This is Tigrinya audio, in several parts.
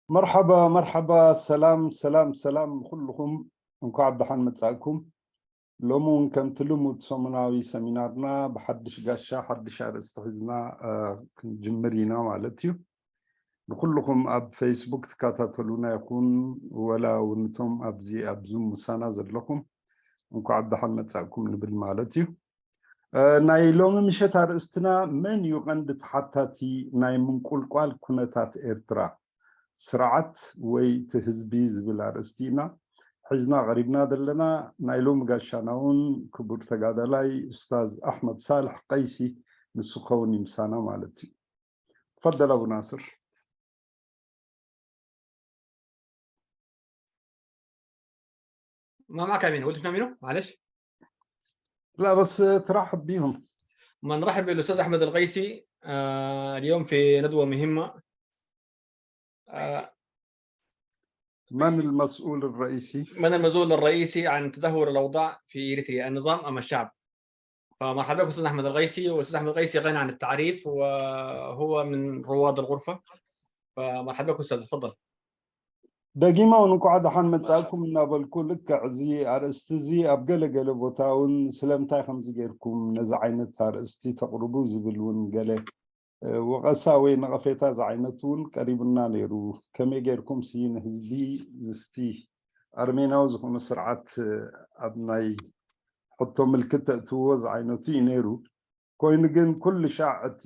መርሓባ መርሓባ፣ ሰላም ሰላም ሰላም ንኩልኹም፣ እንኳዕ ብደሓን መጻእኩም። ሎሚ እውን ከምቲ ልሙድ ሰሙናዊ ሰሚናርና ብሓድሽ ጋሻ ሓድሽ ኣርእስቲ ሒዝና ክንጅምር ኢና ማለት እዩ። ንኩልኹም ኣብ ፌስቡክ ትከታተሉና ይኹን ወላ እውን እቶም ኣብዚ ኣብ ዙም ምሳና ዘለኹም እንኳዕ ብደሓን መጻእኩም ንብል ማለት እዩ። ናይ ሎሚ ምሸት ኣርእስትና መን እዩ ቀንዲ ተሓታቲ ናይ ምንቁልቋል ኩነታት ኤርትራ? ስርዓት ወይ እቲ ህዝቢ ዝብል ኣርእስቲ ኢና ሒዝና ቀሪብና ዘለና። ናይ ሎሚ ጋሻና እውን ክቡር ተጋዳላይ ኡስታዝ ኣሕመድ ሳልሕ ቀይሲ ንሱ ክኸውን እዩ ምሳና ማለት እዩ። تفضل أبو ناصر. ما معك أمين، ولفنا منه، معلش. لا، بس ترحب بيهم. ما نرحب بالأستاذ أحمد القيسي، آه، اليوم في ندوة مهمة. آه، من المسؤول الرئيسي؟ من المسؤول الرئيسي عن تدهور الأوضاع في إريتريا، النظام أم الشعب؟ فمرحبا بك أستاذ أحمد القيسي. والأستاذ أحمد القيسي غني عن التعريف، وهو من رواد الغرفة. فمرحبا بك أستاذ، تفضل. ደጊመ እውን እንኳዕ ደሓን መጻእኩም እናበልኩ፣ ልክዕ እዚ ኣርእስቲ እዚ ኣብ ገለ ገለ ቦታ እውን ስለምንታይ ከምዚ ጌርኩም ነዚ ዓይነት ኣርእስቲ ተቕርቡ ዝብል እውን ገለ ወቐሳ ወይ ነቐፌታ ዝዓይነቱ እውን ቀሪቡና ነይሩ። ከመይ ጌርኩም ሲ ንህዝቢ ምስቲ ኣርሜናዊ ዝኾነ ስርዓት ኣብ ናይ ሕቶ ምልክት ተእትዎ ዝዓይነቱ እዩ ነይሩ። ኮይኑ ግን ኩሉ ሻዕ እቲ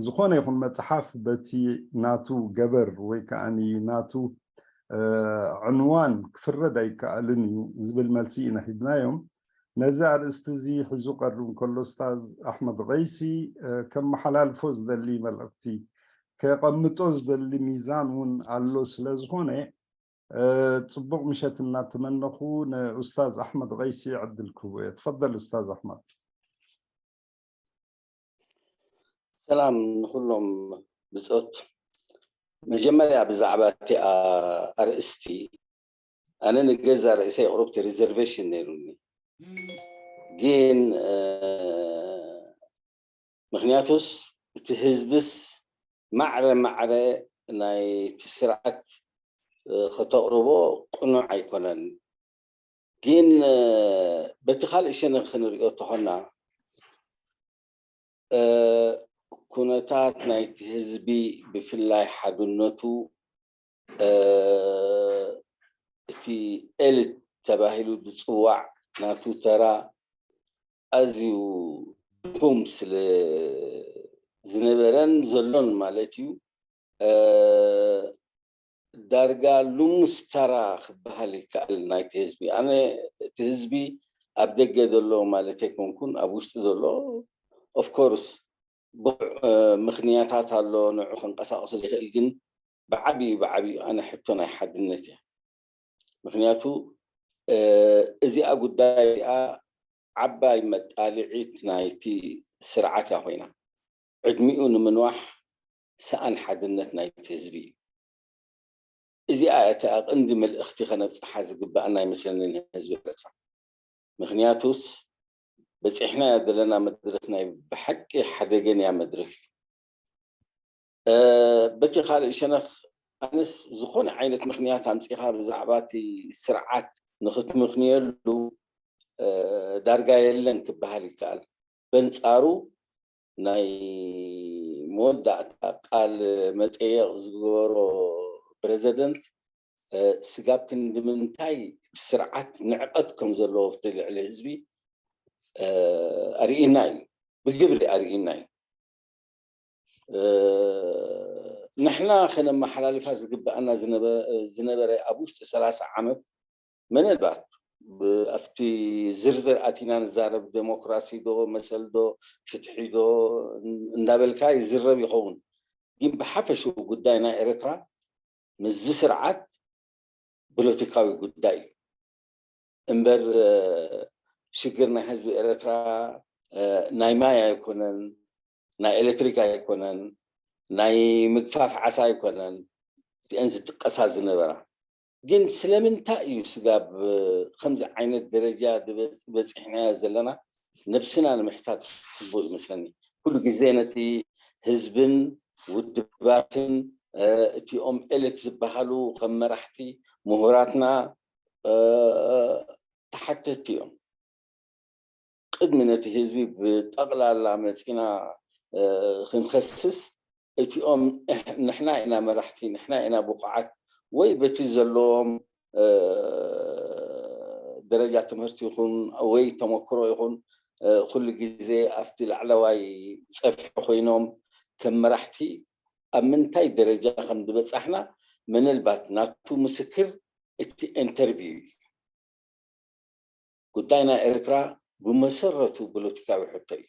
ዝኾነ ይኹን መጽሓፍ በቲ ናቱ ገበር ወይ ከዓኒ ናቱ ዕንዋን ክፍረድ ኣይከኣልን እዩ ዝብል መልሲ ኢና ሂብናዮም። ነዚ ኣርእስቲ እዚ ሒዙ ቀርብ እንከሎ ኡስታዝ ኣሕመድ ቀይሲ ከመሓላልፎ ዝደሊ መልእኽቲ፣ ከቐምጦ ዝደሊ ሚዛን እውን ኣሎ ስለ ዝኾነ፣ ጽቡቕ ምሸት እናተመነኹ ንኡስታዝ ኣሕመድ ቀይሲ ዕድል ክህቦ እየ። ትፈደል ኡስታዝ ኣሕመድ። ሰላም ንኹሎም ብጾት። መጀመርያ ብዛዕባ እቲ ኣርእስቲ ኣነ ንገዛ ርእሰይ ቁሩብቲ ሪዘርቬሽን ነይሩኒ፣ ግን ምክንያቱስ እቲ ህዝብስ ማዕረ ማዕረ ናይቲ ስርዓት ከተቕርቦ ቅኑዕ ኣይኮነን። ግን በቲ ካልእ ሸነኽ ክንሪኦ እንተኾና ኩነታት ናይቲ ህዝቢ ብፍላይ ሓድነቱ እቲ ኤሊት ተባሂሉ ዝፅዋዕ ናቱ ተራ ኣዝዩ ድኹም ስለ ዝነበረን ዘሎን ማለት እዩ። ዳርጋ ልሙስ ተራ ክበሃል ይከኣል ናይቲ ህዝቢ። ኣነ እቲ ህዝቢ ኣብ ደገ ዘሎ ማለት ኣይኮንኩን፣ ኣብ ውሽጢ ዘሎ ኦፍኮርስ ብቑዕ ምኽንያታት ኣሎ ንዑ ከንቀሳቕሶ ዘይኽእል፣ ግን ብዓብዩ ብዓብዩ ኣነ ሕቶ ናይ ሓድነት እያ። ምክንያቱ እዚኣ ጉዳይ እዚኣ ዓባይ መጣልዒት ናይቲ ስርዓት እያ ኮይና፣ ዕድሚኡ ንምንዋሕ ሰኣን ሓድነት ናይቲ ህዝቢ እዩ። እዚኣ እታ ቀንዲ መልእኽቲ ከነብፅሓ ዝግበኣና ይመስለኒ ንህዝቢ ኤርትራ። ምክንያቱስ በፂሕናዮ ዘለና መድረክ ናይ ብሓቂ ሓደገንያ መድረክ እዩ። በቲ ካልእ ሸነኽ ኣነስ ዝኾነ ዓይነት ምክንያት ኣምፂኻ ብዛዕባ እቲ ስርዓት ንክትምክንየሉ ዳርጋ የለን ክበሃል ይከኣል። በንፃሩ ናይ መወዳእታ ቃል መጠየቕ ዝገበሮ ፕረዚደንት ስጋብ ክንዲ ምንታይ ስርዓት ንዕቐት ከም ዘለዎ ኣብቲ ልዕሊ ህዝቢ ኣርእዩና እዩ፣ ብግብሪ ኣርእዩና እዩ። ንሕና ከነመሓላልፋ ዝግበኣና ዝነበረ ኣብ ውሽጢ ሰላሳ ዓመት ምናልባት ኣብቲ ዝርዝር ኣቲና ንዛረብ፣ ዴሞክራሲ ዶ መሰል ዶ ፍትሒ ዶ እንዳበልካ ይዝረብ ይኸውን። ግን ብሓፈሽኡ ጉዳይ ናይ ኤርትራ ምስዚ ስርዓት ፖለቲካዊ ጉዳይ እዩ እምበር ሽግር ናይ ህዝቢ ኤርትራ ናይ ማይ ኣይኮነን፣ ናይ ኤሌክትሪክ ኣይኮነን፣ ናይ ምግፋፍ ዓሳ ኣይኮነን እቲአን ዝጥቀሳ ዝነበራ። ግን ስለምንታይ እዩ ስጋብ ከምዚ ዓይነት ደረጃ በፂሕናዮ ዘለና? ነብስና ንምሕታት ፅቡቅ ይመስለኒ። ኩሉ ግዜ ነቲ ህዝብን ውድባትን እቲኦም ኤሊት ዝበሃሉ ከም መራሕቲ ምሁራትና ተሓተቲ እዮም። ቅድሚ ነቲ ህዝቢ ብጠቕላላ መፂና ክንከስስ፣ እቲኦም ንሕና ኢና መራሕቲ፣ ንሕና ኢና ብቑዓት፣ ወይ በቲ ዘለዎም ደረጃ ትምህርቲ ይኹን ወይ ተመክሮ ይኹን ኩሉ ግዜ ኣብቲ ላዕለዋይ ፀፍሒ ኮይኖም ከም መራሕቲ ኣብ ምንታይ ደረጃ ከም ዝበፃሕና ምናልባት ናቱ ምስክር እቲ ኢንተርቪው እዩ። ጉዳይ ናይ ኤርትራ ብመሰረቱ ፖለቲካዊ ሕቶ እዩ።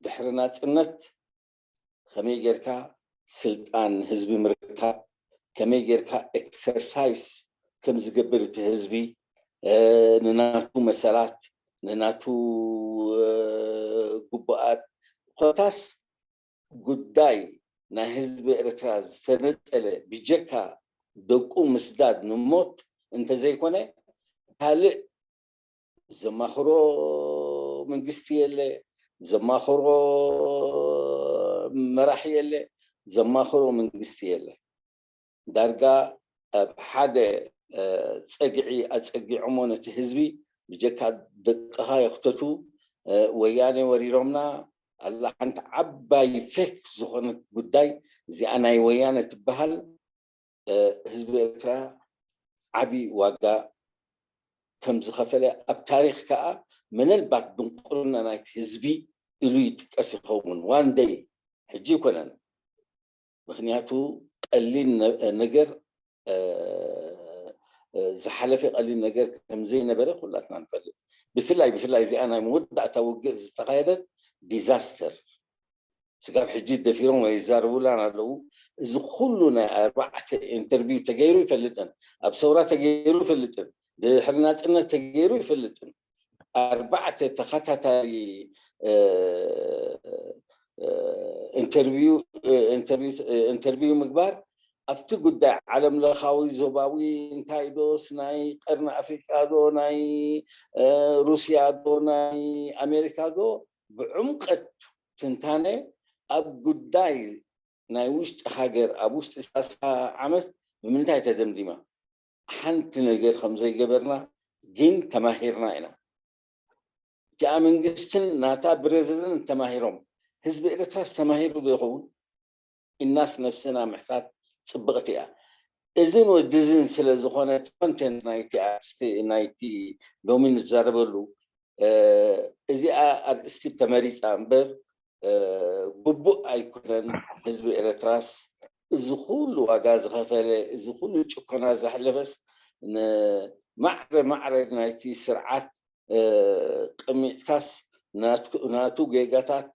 ድሕሪ ናፅነት ከመይ ጌርካ ስልጣን ህዝቢ ምርካብ፣ ከመይ ጌርካ ኤክሰርሳይዝ ከም ዝገብር እቲ ህዝቢ ንናቱ መሰላት፣ ንናቱ ግቡኣት፣ ኮታስ ጉዳይ ናይ ህዝቢ ኤርትራ ዝተነፀለ ብጀካ ደቁ ምስዳድ ንሞት እንተዘይኮነ ካልእ ዘማኽሮ መንግስቲ የለ፣ ዘማኽሮ መራሒ የለ፣ ዘማኽሮ መንግስቲ የለ። ዳርጋ ኣብ ሓደ ፀግዒ ኣፀጊዖሞ ነቲ ህዝቢ ብጀካ ደቅኻ የኽተቱ። ወያነ ወሪሮምና ኣላ ሓንቲ ዓባይ ፌክ ዝኾነት ጉዳይ እዚኣ ናይ ወያነ ትበሃል። ህዝቢ ኤርትራ ዓቢ ዋጋ ከም ዝኸፈለ ኣብ ታሪኽ ከዓ ምናልባት ድንቁርና ናይቲ ህዝቢ ኢሉ ይጥቀስ ይኸውን። ዋን ደይ ሕጂ ይኮነን። ምክንያቱ ቀሊል ነገር ዝሓለፈ ቀሊል ነገር ከምዘይነበረ ኩላትና ንፈልጥ። ብፍላይ ብፍላይ እዚኣ ናይ መወዳእታ ውግእ ዝተኻየደት ዲዛስተር ስጋብ ሕጂ ደፊሮም ኣይዛረቡላን ኣለዉ። እዚ ኩሉ ናይ ኣርባዕተ ኢንተርቪው ተገይሩ ይፈልጥን ኣብ ሰውራ ተገይሩ ይፈልጥን ድሕሪ ናፅነት ተገይሩ ይፈልጥን ኣርባዕተ ተኸታታሊ ኢንተርቪው ምግባር ኣብቲ ጉዳይ ዓለም ለኻዊ ዞባዊ እንታይ ዶስ ናይ ቀርኒ ኣፍሪቃ ዶ ናይ ሩስያ ዶ ናይ ኣሜሪካ ዶ ብዕምቀት ትንታነ ኣብ ጉዳይ ናይ ውሽጢ ሃገር ኣብ ውሽጢ ሰላሳ ዓመት ብምንታይ ተደምዲማ ሓንቲ ነገር ከም ዘይገበርና ግን ተማሂርና ኢና። እቲኣ መንግስትን ናታ ብረዝደንት ተማሂሮም ህዝቢ ኤርትራስ ተማሂሩ ዶ ይኸውን ኢልናስ ነብስና ምሕታት ፅብቕቲ እያ። እዝን ወድዝን ስለ ዝኾነ ኮንቴንት ናይቲ ኣርእስቲ ናይቲ ሎሚ ንዛረበሉ እዚኣ ኣርእስቲ ተመሪፃ እምበር ግቡእ ኣይኮነን። ህዝቢ ኤርትራስ እዚ ኩሉ ዋጋ ዝኸፈለ እዚ ኩሉ ጭኮና ዘሕለፈስ ንማዕረ ማዕረ ናይቲ ስርዓት ቀሚጥካስ ናቱ ጌጋታት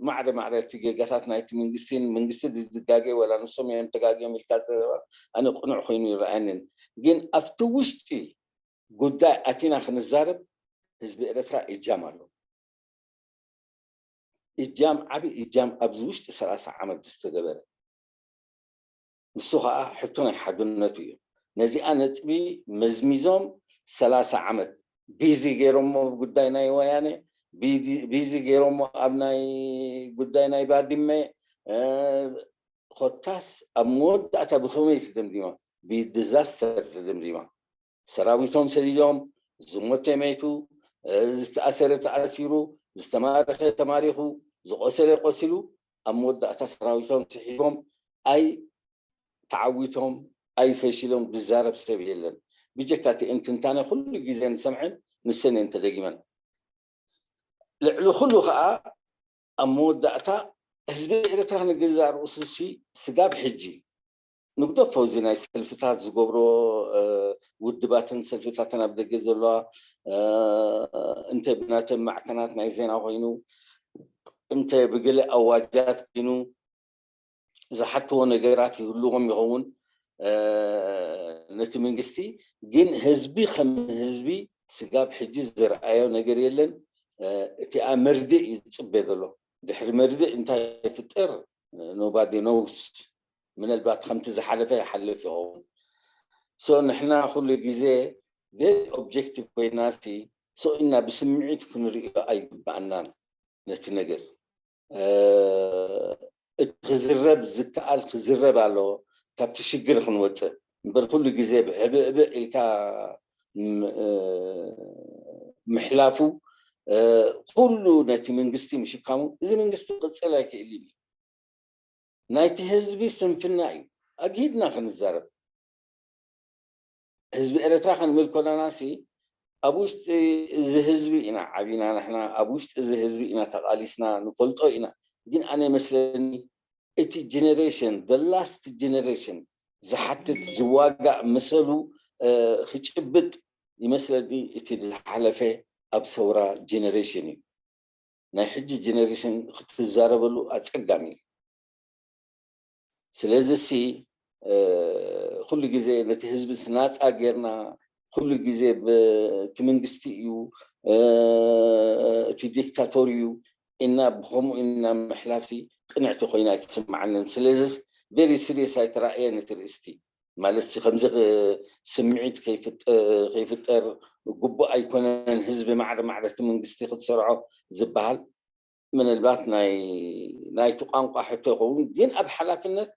ማዕረ ማዕረ እቲ ጌጋታት ናይቲ መንግስቲ መንግስቲ ድጋገ ወላ ንሶም እዮም ተጋግዮም ኢልካ ዘረባ ኣነ ቅኑዕ ኮይኑ ይረኣየንን። ግን ኣብቲ ውሽጢ ጉዳይ ኣቲና ክንዛረብ ህዝቢ ኤርትራ እጃም ኣሎ። እጃም ዓቢ እጃም ኣብዚ ውሽጢ ሰላሳ ዓመት ዝተገበረ ንሱ ከዓ ሕቶ ናይ ሓድነቱ እዩ። ነዚኣ ነጥቢ መዝሚዞም ሰላሳ ዓመት ቢዚ ገይሮሞ ጉዳይ ናይ ወያነ ቢዚ ገይሮሞ ኣብ ናይ ጉዳይ ናይ ባድመ ኮታስ ኣብ መወዳእታ ብኸመይ ተደምዲማ? ብዲዛስተር ተደምዲማ። ሰራዊቶም ሰዲዶም፣ ዝሞተ መይቱ፣ ዝተኣሰረ ተኣሲሩ፣ ዝተማረኸ ተማሪኹ፣ ዝቆሰለ ቆሲሉ፣ ኣብ መወዳእታ ሰራዊቶም ስሒቦም ኣይ ተዓዊቶም ኣይ ፈሺሎም ዝዛረብ ሰብ የለን። ብጀካ እቲ እንትንታነ ኩሉ ግዜ ንሰምዐን ንሰን እየን ተደጊመን። ልዕሊ ኩሉ ከዓ ኣብ መወዳእታ ህዝቢ ኤርትራ ንገዛእ ርእሱሲ ስጋብ ሕጂ ንግደፎ እዚ ናይ ሰልፍታት ዝገብሮ ውድባትን ሰልፍታትን ኣብ ደገ ዘለዋ እንተ ብናተን ማዕከናት ናይ ዜና ኮይኑ እንተ ብገለ ኣዋጃት ኮይኑ ዝሓትዎ ነገራት ይህልዎም ይኸውን ነቲ መንግስቲ ግን ህዝቢ ከም ህዝቢ ስጋብ ሕጂ ዝረኣዮ ነገር የለን። እቲኣ መርድእ እዩ ዝፅበ ዘሎ። ድሕሪ መርድእ እንታይ ይፍጠር nobody knows። ምናልባት ከምቲ ዝሓለፈ ይሓልፍ ይኸውን። ሶ ንሕና ኩሉ ግዜ very objective ኮይና ሲ ሶ ኢና ብስምዒት ክንርእዮ ኣይግባኣናን ነቲ ነገር። እቲ ክዝረብ ዝከኣል ክዝረብ ኣለዎ፣ ካብቲ ሽግር ክንወፅእ። እምበር ኩሉ ግዜ ብሕብእብእ ኢልካ ምሕላፉ ኩሉ ነቲ መንግስቲ ምሽካሙ፣ እዚ መንግስቲ ክቕፅል ኣይክእል እዩ። ናይቲ ህዝቢ ስንፍና እዩ። ኣግሂድና ክንዛረብ። ህዝቢ ኤረትራ ክንብል ኮለናሲ ኣብ ውሽጢ እዚ ህዝቢ ኢና ዓቢና ንሕና፣ ኣብ ውሽጢ እዚ ህዝቢ ኢና ተቓሊስና፣ ንፈልጦ ኢና። ግን ኣነ መስለኒ እቲ ጀነሬሽን፣ the last generation ዝሓትት ዝዋጋእ መሰሉ ክጭብጥ ይመስለኒ እቲ ዝሓለፈ ኣብ ሰውራ ጀነሬሽን እዩ። ናይ ሕጂ ጀነሬሽን ክትዛረበሉ ኣጸጋሚ እዩ። ስለዚ ሲ ኩሉ ግዜ ነቲ ህዝቢ ስናጻ ጌርና ኩሉ ግዜ እቲ መንግስቲ እዩ እቲ ዲክታቶር እዩ እና ብከምኡ እና ምሕላፍሲ ቅንዕቲ ኮይና ኣይትስምዓንን። ስለዚስ very serious ኣይተራእየን እቲ ርእስቲ። ማለት ከምዚ ስምዒት ከይፍጠር ግቡእ ኣይኮነን። ህዝቢ ማዕረ ማዕረ እቲ መንግስቲ ክትሰርዖ ዝበሃል ምናልባት ናይ ናይቲ ቋንቋ ሕቶ ይኸውን፣ ግን ኣብ ሓላፍነት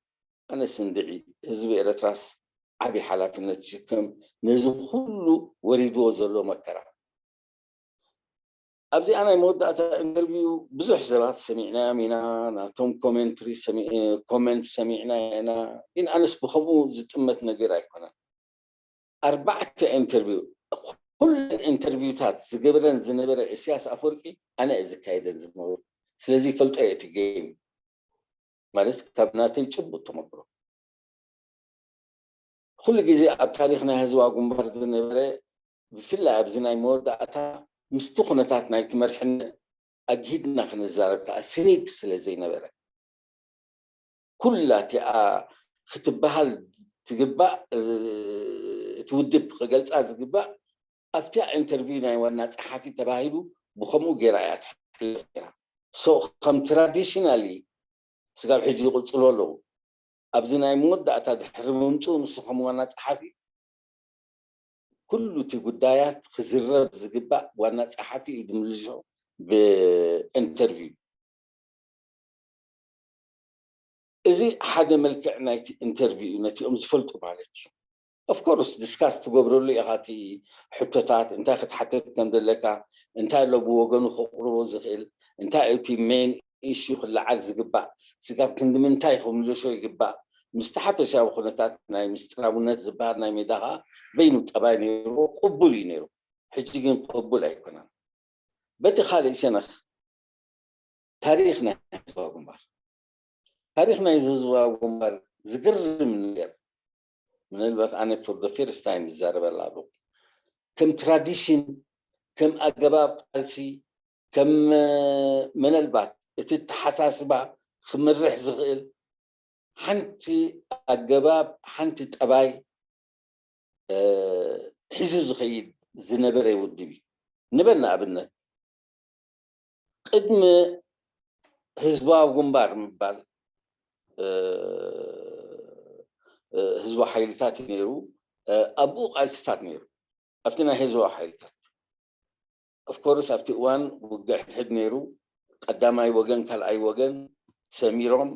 ኣነ ስንድዒ ህዝቢ ኤረትራስ ዓቢ ሓላፍነት ይሽከም ነዚ ኩሉ ወሪድዎ ዘሎ መከራ። ኣብዚኣ ናይ መወዳእታ ኢንተርቪው ብዙሕ ሰባት ሰሚዕናዮም ኢና፣ ናቶም ኮሜንትሪ ኮሜንት ሰሚዕና ኢና። ግን ኣነስ ብከምኡ ዝጥመት ነገር ኣይኮነን። ኣርባዕተ ኢንተርቪው ኩለን ኢንተርቪውታት ዝገብረን ዝነበረ እስያስ ኣፈወርቂ ኣነ እየ ዝካየደን ዝነበሩ። ስለዚ ይፈልጦ እየ እቲ ጌም ማለት ካብ ናተይ ጭቡጥ ተመክሮ። ኩሉ ግዜ ኣብ ታሪኽ ናይ ህዝባዊ ግንባር ዝነበረ ብፍላይ ኣብዚ ናይ መወዳእታ ምስቲ ኩነታት ናይቲ መርሕነት ኣግሂድና ክንዛረብ ከዓ ስኒት ስለ ዘይነበረ ኩላ እቲኣ ክትበሃል ትግባእ እቲ ውድብ ክገልፃ ዝግባእ ኣብቲኣ ኢንተርቪው ናይ ዋና ፀሓፊ ተባሂሉ ብከምኡ ገይራ እያ ትሕለፍ ነራ። ሶ ከም ትራዲሽናሊ ስጋብ ሕጂ ይቕፅሉ ኣለዉ። ኣብዚ ናይ መወዳእታ ድሕሪ ምምፅኡ ንሱ ከም ዋና ፀሓፊ ኩሉ እቲ ጉዳያት ክዝረብ ዝግባእ ዋና ፀሓፊ እዩ ድምልሶ ብኢንተርቪው። እዚ ሓደ መልክዕ ናይቲ ኢንተርቪው እዩ ነቲኦም ዝፈልጡ ማለት እዩ። ኦፍኮርስ ዲስካስ ትገብረሉ ኢኻ እቲ ሕቶታት እንታይ ክትሓተት ከም ዘለካ እንታይ ኣሎ ብወገኑ ከቕርቦ ዝኽእል እንታይ እቲ ሜን ኢሹ ክለዓል ዝግባእ ስጋብ ክንዲ ምንታይ ክምልሶ ይግባእ ምስቲ ሓፈሻዊ ኩነታት ናይ ምስጢራውነት ዝበሃል ናይ ሜዳ ከዓ በይኑ ጠባይ ነይርዎ ቅቡል እዩ ነይሩ። ሕጂ ግን ቅቡል ኣይኮነን። በቲ ካልእ ሸነኽ ታሪኽ ናይ ህዝባዊ ግንባር ታሪኽ ናይ ህዝባዊ ግንባር ዝገርም ነገር ምናልባት ኣነ for the first time ይዛረበላ ኣለኹ ከም ትራዲሽን ከም ኣገባብ ቃልሲ ከም ምናልባት እቲ ተሓሳስባ ክምርሕ ዝኽእል ሓንቲ ኣገባብ ሓንቲ ጠባይ ሒዙ ዝኸይድ ዝነበረ ውድብ እዩ። ንበል ንኣብነት ቅድሚ ህዝባዊ ግንባር ምባል ህዝባዊ ሓይልታት እዩ ነይሩ። ኣብኡ ቃልስታት ነይሩ ኣብቲ ናይ ህዝባዊ ሓይልታት ኦፍኮርስ ኣብቲ እዋን ውግዕ ሕድሕድ ነይሩ። ቀዳማይ ወገን ካልኣይ ወገን ሰሚሮም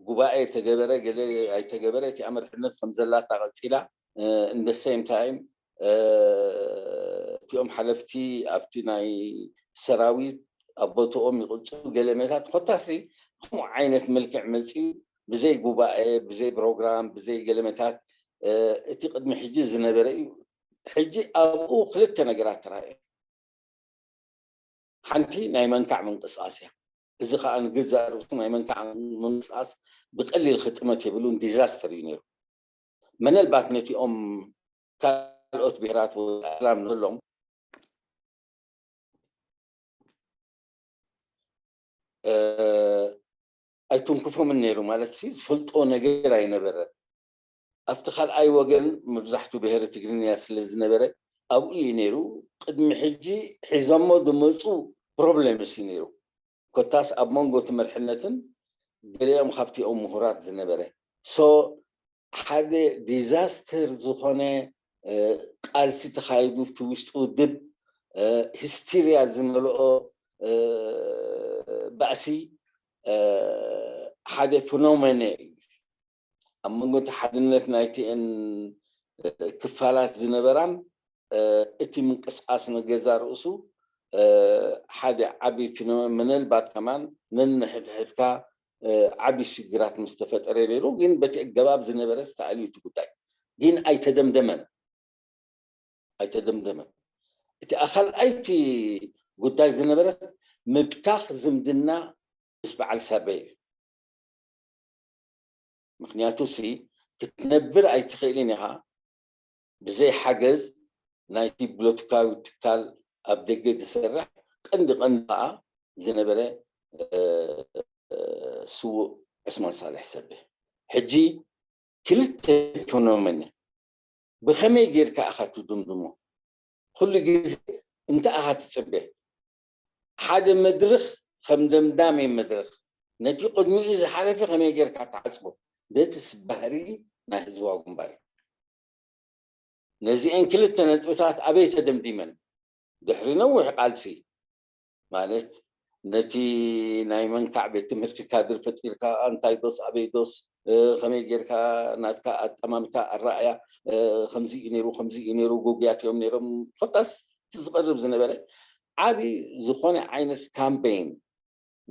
ጉባኤ ተገበረ ገለ ኣይተገበረ እቲኣ መርሕነት ከም ዘላታ ቀፂላ እንደ ሴም ታይም እቲኦም ሓለፍቲ ኣብቲ ናይ ሰራዊት ኣብ ቦትኦም ይቕፅሉ ገለ ሜታት ኮታሲ ከምኡ ዓይነት መልክዕ መፅኡ ብዘይ ጉባኤ ብዘይ ፕሮግራም ብዘይ ገለ ሜታት እቲ ቅድሚ ሕጂ ዝነበረ እዩ። ሕጂ ኣብኡ ክልተ ነገራት ተራእየ። ሓንቲ ናይ መንካዕ ምንቅስቃስ እያ። እዚ ከዓ ንገዛእ ርእሱ ናይ መንካዕ ምንቅስቃስ ብቀሊል ክጥመት የብሉን፣ ዲዛስተር እዩ ነይሩ። መነልባት ነቲኦም ካልኦት ብሄራት ወይ ኣስላም ንብሎም ኣይትንክፎምን ነይሩ ማለት ሲ ዝፈልጦ ነገር ኣይነበረን። ኣብቲ ካልኣይ ወገን መብዛሕቱ ብሄረ ትግርኛ ስለ ዝነበረ ኣብኡ እዩ ነይሩ። ቅድሚ ሕጂ ሒዞሞ ዝመፁ ፕሮብሌምስ እዩ ነይሩ። ኮታስ ኣብ መንጎ እቲ መርሕነትን ገሊኦም ካብቲኦም ምሁራት ዝነበረ ሶ ሓደ ዲዛስተር ዝኾነ ቃልሲ ተኻይዱ እቲ ውሽጢ ውድብ ሂስቲርያ ዝመልኦ ባእሲ ሓደ ፍኖመነ እዩ። ኣብ መንጎ እቲ ሓድነት ናይቲአን ክፋላት ዝነበራን እቲ ምንቅስቃስ ንገዛ ርእሱ ሓደ ዓቢ ፍኖመነ፣ ምናልባት ከማን ነንሕድሕድካ ዓቢ ሽግራት ምስ ተፈጠረ ነይሩ፣ ግን በቲ ኣገባብ ዝነበረ ዝተኣልዩ እቲ ጉዳይ ግን ኣይተደምደመን። ኣይተደምደመን። እቲ ኣኻልኣይቲ ጉዳይ ዝነበረት ምብታኽ ዝምድና ምስ በዓል ሳበ እዩ። ምክንያቱ ሲ ክትነብር ኣይትኽእልን ኢኻ ብዘይ ሓገዝ ናይቲ ብሎትካዊ ትካል ኣብ ደገ ዝሰርሕ ቀንዲ ቀንዲ ከዓ ዝነበረ ስዉእ ዕስማን ሳልሕ ሰበ። ሕጂ ክልተ ፊኖመን ብኸመይ ጌርካ ኢኻ ትድምድሞ? ኩሉ ግዜ እንታይ ኢኻ ትጽበ? ሓደ መድረኽ ከም ደምዳሚ መድረኽ ነቲ ቅድሚኡ ዝሓለፈ ከመይ ጌርካ ትዓጽቦ? ደትስ ባህሪ ናይ ህዝባዊ ግንባር እዩ። ነዚአን ክልተ ነጥብታት ኣበይ ተደምዲመን? ድሕሪ ነዊሕ ቃልሲ ማለት ነቲ ናይ መንካዕ ቤት ትምህርቲ ካድር ፈጢርካ እንታይ ዶስ ኣበይ ዶስ ከመይ ጌርካ ናትካ ኣጠማምታ ኣረኣያ ከምዚ እዩ ነይሩ ከምዚ እዩ ነይሩ ጉጉያት እዮም ነይሮም ኮታስ ዝቐርብ ዝነበረ ዓብዪ ዝኾነ ዓይነት ካምፔይን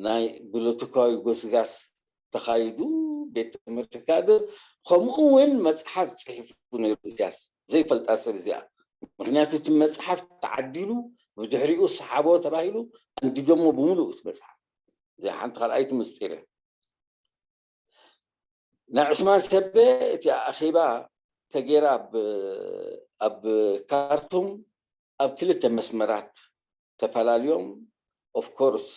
ናይ ብሎቲካዊ ጎስጋስ ተኻይዱ ቤት ትምህርቲ ካድር ከምኡ እውን መፅሓፍ ፅሒፉ ነይሩ እዚያስ ዘይፈልጣ ሰብ እዚኣ ምክንያቱ እቲ መፅሓፍ ተዓዲሉ ብድሕሪኡ ሰሓቦ ተባሂሉ ኣንዲዶሞ ብምሉእ እቲ መፅሓፍ እዚኣ ሓንቲ ካልኣይቲ ምስጢር እያ ናይ ዕስማን ሰበ እቲ ኣኼባ ተጌራ ኣብ ካርቱም ኣብ ክልተ መስመራት ተፈላልዮም ኦፍኮርስ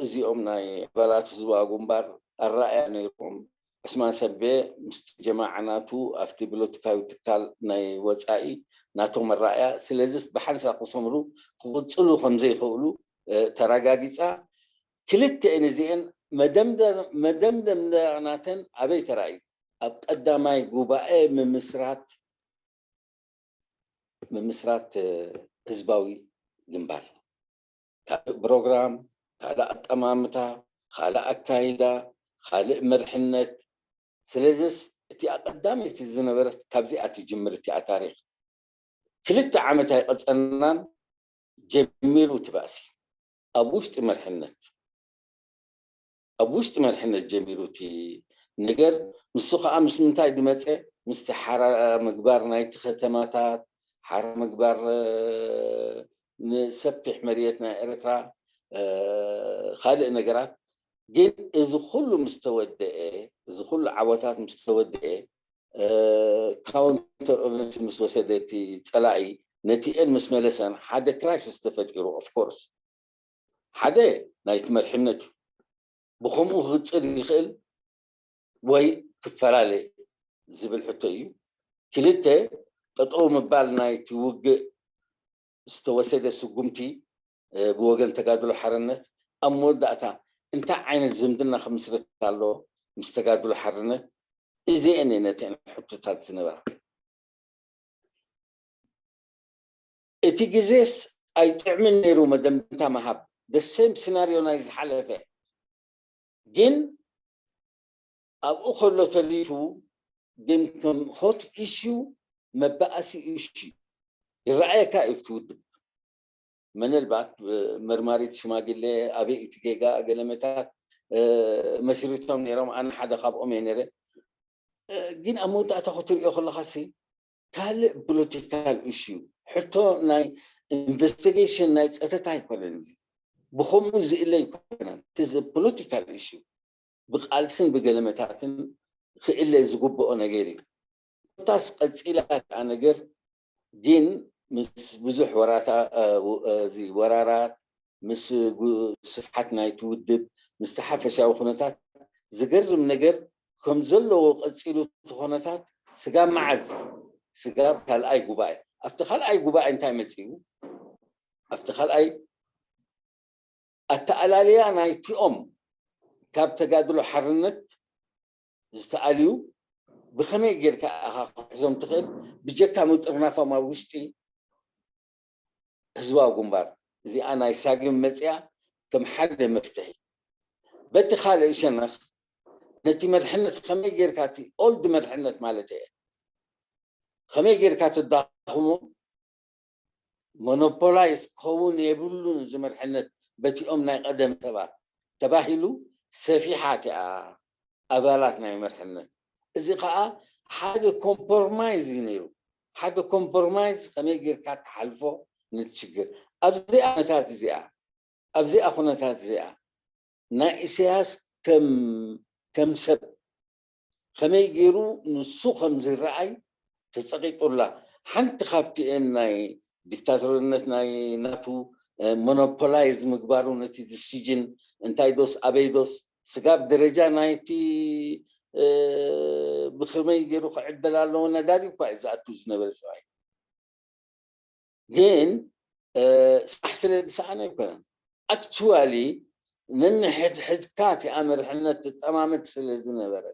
እዚኦም ናይ ኣባላት ህዝባዊ ግንባር ኣረኣያ ነይሮም ዕስማን ሰቤ ምስ ጀማዓ ናቱ ኣብቲ ብሎቲካዊ ትካል ናይ ወፃኢ ናቶም ኣረኣያ ስለዚስ ብሓንሳብ ክሰምሩ ክቕፅሉ ከምዘይኽእሉ ተረጋጊፃ ክልተኤን እዚኤን መደምደምናተን ኣበይ ተራእዩ ኣብ ቀዳማይ ጉባኤ ምምስራት ምምስራት ህዝባዊ ግንባር ካልእ ፕሮግራም ካልእ ኣጠማምታ ካልእ ኣካይዳ ካልእ መርሕነት ስለዚስ እቲ ኣቀዳመይቲ ዝነበረት ካብዚኣ ትጅምር እቲኣ ታሪክ ክልተ ዓመት ኣይቀፀናን ጀሚሩ እቲ ባእሲ ኣብ ውሽጢ መርሕነት ኣብ ውሽጢ መርሕነት ጀሚሩ እቲ ነገር ንሱ ከዓ ምስ ምንታይ ዝመፀ ምስቲ ሓራ ምግባር ናይቲ ከተማታት ሓራ ምግባር ንሰፊሕ መርየት ናይ ኤርትራ ካልእ ነገራት ግን እዚ ኩሉ ምስ ተወደአ እዚ ኩሉ ዓወታት ምስ ተወደአ ካውንተር ኦቨንስ ምስ ወሰደ እቲ ፀላኢ ነቲኤን ምስ መለሰን ሓደ ክራይሲስ ተፈጢሩ ኦፍኮርስ ሓደ ናይቲ መርሕነት እዩ ብከምኡ ክቅፅል ይኽእል ወይ ክፈላለ ዝብል ሕቶ እዩ ክልተ ጠጠው ምባል ናይቲ ውግእ ዝተወሰደ ስጉምቲ ብወገን ተጋድሎ ሓርነት ኣብ መወዳእታ እንታይ ዓይነት ዝምድና ክምስርት ኣሎ ምስ ተጋድሎ ሓርነት እዚአን ነተን ሕቶታት ዝነበራ እቲ ግዜስ ኣይጥዕምን ነይሩ መደምደምታ ምሃብ ደሴም ሲናርዮ ናይ ዝሓለፈ ግን ኣብኡ ከሎ ተሪፉ ግን ከም ሆት ኢሹ መበኣሲ ኢሹ ይረኣየካ እዩ እቲ ውድብ ምናልባት መርማሪት ሽማግሌ ኣበይ እቲ ጌጋ ገለመታት መስሪቶም ነይሮም ኣነ ሓደ ካብኦም እየ ነይረ ግን ኣብ መወዳእታ ክትሪኦ ከለካ ሲ ካልእ ፖለቲካል ኢሹ ሕቶ ናይ ኢንቨስቲጌሽን ናይ ፀተታ ኣይኮነን እዚ ብከምኡ ዝእለ ኣይኮነን እዚ ፖለቲካል ኢሹ ብቃልስን ብገለመታትን ክእለ ዝግብኦ ነገር እዩ ኮታስ ቀፂላ ከዓ ነገር ግን ምስ ብዙሕ ወራታ እዚ ወራራት ምስ ስፍሓት ናይቲ ውድብ ምስቲ ሓፈሻዊ ኩነታት ዝገርም ነገር ከም ዘለዎ ቀፂሉ እቲ ኩነታት ስጋብ መዓዝ ስጋብ ካልኣይ ጉባኤ ኣብቲ ካልኣይ ጉባኤ እንታይ መፂኡ ኣብቲ ካልኣይ ኣተኣላልያ ናይቲኦም ካብ ተጋድሎ ሓርነት ዝተኣልዩ ብኸመይ ጌርካ ኢኻ ክሕዞም ትኽእል ብጀካ ምጥርናፎም ኣብ ውሽጢ ህዝባዊ ግንባር እዚኣ ናይ ሳግም መፅያ ከም ሓደ መፍትሒ በቲ ካልእ ሸነኽ ነቲ መድሕነት ከመይ ጌርካ፣ እቲ ኦልድ መድሕነት ማለት እየ፣ ከመይ ጌርካ ትዳኽሞ፣ ሞኖፖላይዝ ክኸውን የብሉን እዚ መድሕነት በቲኦም ናይ ቀደም ሰባት ተባሂሉ ሰፊሓ እቲኣ ኣባላት ናይ መድሕነት። እዚ ከዓ ሓደ ኮምፕሮማይዝ እዩ ነይሩ። ሓደ ኮምፕሮማይዝ ከመይ ጌርካ ትሓልፎ ነቲ ሽግር ኣብዚኣ ኩነታት እዚኣ ኣብዚኣ ኩነታት እዚኣ ናይ ኢሳያስ ከም ከም ሰብ ከመይ ገይሩ ንሱ ከም ዝረኣይ ተጸቂጡላ። ሓንቲ ካብቲኤን ናይ ዲክታቶርነት ናይ ናቱ ሞኖፖላይዝ ምግባሩ ነቲ ዲሲጅን እንታይ ዶስ ኣበይ ዶስ ስጋብ ደረጃ ናይቲ ብከመይ ገይሩ ክዕደል ኣለዎ ነዳዲ እኳ እዩ ዝኣቱ ዝነበረ ሰብኣይ። ግን ስራሕ ስለ ዝሰኣነ ኣይኮነን። ኣክቹዋሊ ነንሕድሕድካ እቲኣ መርሕነት ትጠማመት ስለ ዝነበረ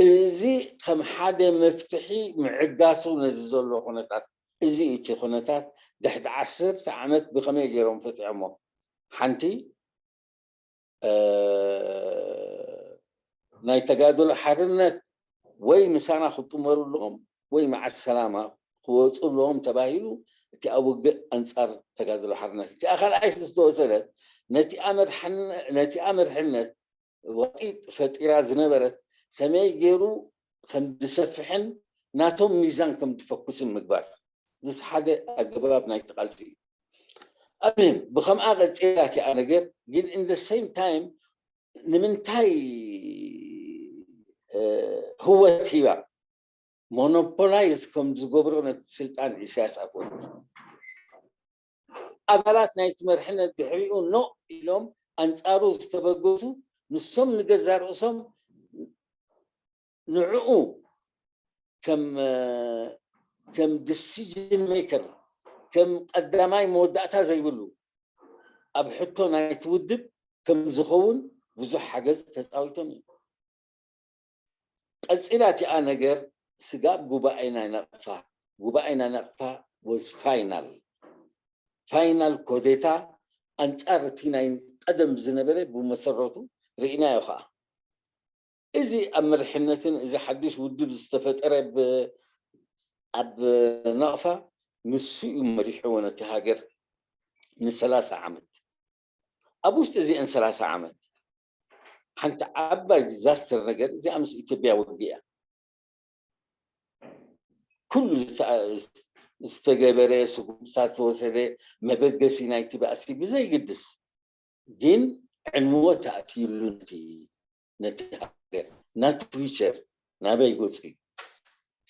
እዚ ከም ሓደ መፍትሒ ምዕጋሱ ነዚ ዘሎ ኩነታት እዚ እቲ ኩነታት ድሕዲ ዓሰርተ ዓመት ብኸመይ ገይሮም ፈትሖሞ ሓንቲ ናይ ተጋድሎ ሓርነት ወይ ምሳና ክጥመሩ ኣለዎም ወይ መዓስ ሰላማ ክወፁ ኣለዎም ተባሂሉ እቲ ኣብ ውግእ ኣንፃር ተጋድሎ ሓርነት እቲኣ ካልኣይቲ ዝተወሰደት ነቲኣ መርሕነት ወጢጥ ፈጢራ ዝነበረት ከመይ ገይሩ ከም ዝሰፍሕን ናቶም ሚዛን ከም ዝፈኩስን ምግባር ምስ ሓደ ኣገባብ ናይቲ ቃልሲ እዩ። ኣሚን ብከምኣ ቀፂላ እቲኣ ነገር ግን in the same time ንምንታይ ህወት ሂባ ሞኖፖላይዝ ከም ዝገብሮ ነቲ ስልጣን ኢሳያስ ኣፈወርቂ ኣባላት ናይቲ መርሕነት ድሕሪኡ ኖ ኢሎም ኣንፃሩ ዝተበገሱ ንሶም ንገዛ ርእሶም ንዕኡ ከም ከም ዲሲጅን ሜከር ከም ቀዳማይ መወዳእታ ዘይብሉ ኣብ ሕቶ ናይቲ ውድብ ከም ዝኸውን ብዙሕ ሓገዝ ተፃዊቶም እዮም። ቀፂላ እቲኣ ነገር ስጋብ ጉባኤ ናይ ናቕፋ ጉባኤ ናይ ናቕፋ ወዝ ፋይናል ፋይናል ኮዴታ ኣንፃር እቲ ናይ ቀደም ዝነበረ ብመሰረቱ ርኢናዮ ከዓ እዚ ኣብ መርሕነትን እዚ ሓዱሽ ውድብ ዝተፈጠረ ኣብ ናቕፋ ንሱ እዩ መሪሕዎ ነቲ ሃገር ንሰላሳ ዓመት ኣብ ውሽጢ እዚአን ሰላሳ ዓመት ሓንቲ ዓባይ ዲዛስተር ነገር እዚኣ ምስ ኢትዮጵያ ውግእ እያ። ኩሉ ዝተገበረ ስጉምትታት ዝተወሰደ መበገሲ ናይቲ ባእሲ ብዘይግድስ ግን ዕንወት ኣእትይሉ ነቲ ነቲ ሃገር ናቲ ፊውቸር ናበይ ገፁ እዩ።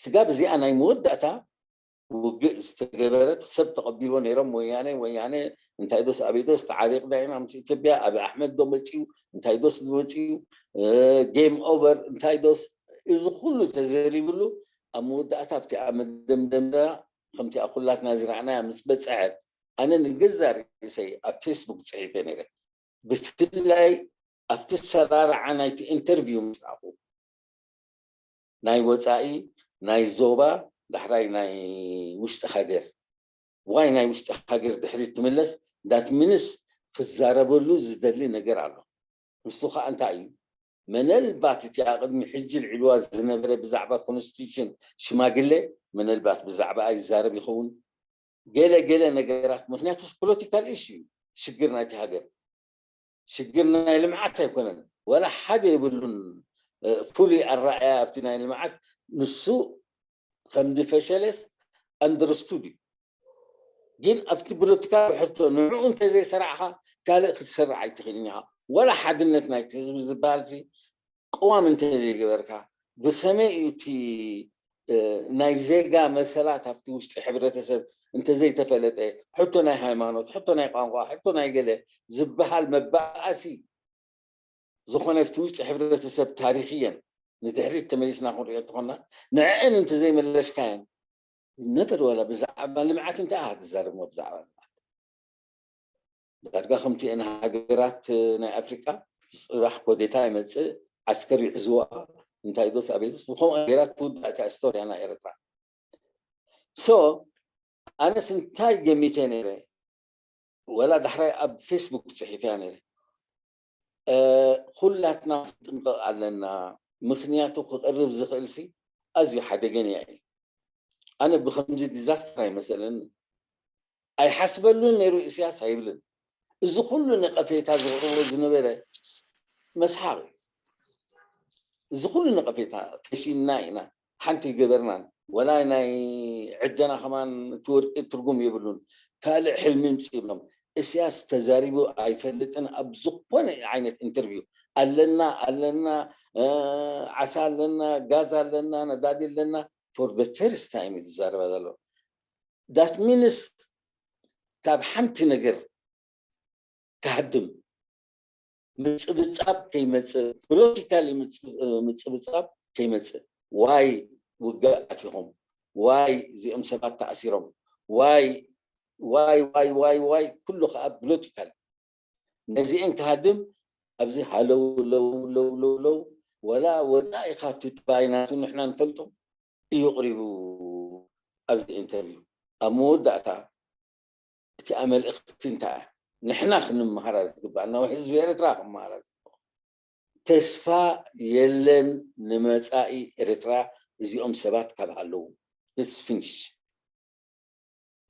ስጋብ እዚኣ ናይ መወዳእታ ውግእ ዝተገበረት ሰብ ተቐቢሎ ነይሮም ወያነ ወያነ እንታይ ዶስ ኣበይ ዶስ ተዓሪቕና ኢና ምስ ኢትዮጵያ ኣብ ኣሕመድ ዶ መፅኡ እንታይ ዶስ ዝመፅኡ ጌም ኦቨር እንታይ ዶስ እዚ ኩሉ ተዘሪብሉ ኣብ መወዳእታ ኣብቲኣ መደምደምታ ከምቲኣ ኩላትና ዝረኣናያ ምስ በፀሐት ኣነ ንገዛ ርእሰይ ኣብ ፌስቡክ ፅሒፈ ነይረ ብፍላይ ኣብቲ ሰራርዓ ናይቲ ኢንተርቪው ምስ ረኣኹ ናይ ወፃኢ ናይ ዞባ ዳሕራይ ናይ ውሽጢ ሃገር ዋይ ናይ ውሽጢ ሃገር ድሕሪት ትምለስ ዳት ሚንስ ክዛረበሉ ዝደሊ ነገር ኣሎ ንሱ ከዓ እንታይ እዩ መነልባት እቲ ኣቅድሚ ሕጂ ልዕልዋ ዝነበረ ብዛዕባ ኮንስቲቱሽን ሽማግሌ መነልባት ብዛዕባ ይዛረብ ይኸውን ገለ ገለ ነገራት ምክንያቱስ ፖለቲካል ኢሹ እዩ ሽግር ናይቲ ሃገር ሽግር ናይ ልምዓት ኣይኮነን ዋላ ሓደ የብሉን ፍሉይ ኣረኣያ ኣብቲ ናይ ልምዓት ንሱ ከም ዝፈሸለስ ኣንደርስቱድ እዩ ግን ኣብቲ ፖለቲካዊ ሕቶ ንዕኡ እንተዘይሰራዕካ ካልእ ክትሰርዕ ኣይትኽእልን ኢኻ ዋላ ሓድነት ናይቲ ህዝቢ ዝበሃል ሲ ቅዋም እንተዘይገበርካ ብኸመይ እዩ እቲ ናይ ዜጋ መሰላት ኣብቲ ውሽጢ ሕብረተሰብ እንተዘይተፈለጠ ሕቶ ናይ ሃይማኖት ሕቶ ናይ ቋንቋ ሕቶ ናይ ገለ ዝበሃል መባኣሲ ዝኾነ ኣብቲ ውሽጢ ሕብረተሰብ ታሪኽየን ንድሕሪት ተመሊስና ክንሪኦ እንተኾና ንዕአን እንተዘይመለስካየን ነበር ዋላ ብዛዕባ ልምዓት እንታይ ኢኻ ትዛረብ ብዛዕባ ልምዓት ዳርጋ ከምቲአን ሃገራት ናይ ኣፍሪቃ ፅባሕ ኮዴታ ይመፅእ ዓስከር ይሕዝዋ እንታይ ዶስ ኣበይ ዶስ ብከምኡ ገይራ ትውዳእ እታ ስቶርያ ናይ ኤረትራ ሶ ኣነስ እንታይ ገሚተ ነይረ ወላ ዳሕራይ ኣብ ፌስቡክ ፅሒፈያ ነይረ ኩላትና ክንጥንቀቕ ኣለና። ምኽንያቱ ክቐርብ ዝኽእል ሲ ኣዝዩ ሓደገኛ እዩ። ኣነ ብኸምዚ ዲዛስተር ኣይመሰለኒ። ኣይሓስበሉን ነይሩ ኢሳያስ ኣይብልን። እዚ ኩሉ ነቐፌታ ዘቕርቦ ዝነበረ መስሓቕ እዩ። እዚ ኩሉ ነቐፌታ ፈሺልና ኢና፣ ሓንቲ ይገበርናን። ወላ ናይ ዕደና ከማን እቲ ወርቂ ትርጉም የብሉን። ካልእ ሕልሚ ምጽእሎም። እስያስ ተዛሪቡ ኣይፈልጥን ኣብ ዝኾነ ዓይነት ኢንተርቪው። ኣለና ኣለና፣ ዓሳ ኣለና፣ ጋዝ ኣለና፣ ነዳዲ ኣለና። For the first time እዩ ዝዛረባ ዘሎ። That means ካብ ሓንቲ ነገር ክሃድም ምጽብጻብ ከይመጽእ፣ ፖለቲካሊ ምጽብጻብ ከይመጽእ። ዋይ ውግእ ኣቲኹም፣ ዋይ እዚኦም ሰባት ተኣሲሮም፣ ዋይ ዋይ ዋይ ዋይ ዋይ ኩሉ ከዓ ፖለቲካል። ነዚአን ክሃድም ኣብዚ ሃለው ለው ለው ለው ለው ወላ ወፃኢ ካብቲ ጥባይ ናቱ ንሕና ንፈልጦ እዩ ቅሪቡ ኣብዚ ኢንተርቪው ኣብ መወዳእታ እቲኣ መልእኽቲ እንታይ እያ? ንሕና ክንመሃራ ዝግባእና ወይ ህዝቢ ኤርትራ ክመሃራ ዝግባእ ተስፋ የለን ንመጻኢ ኤርትራ እዚኦም ሰባት ካብ ሃለዉ። Let's finish።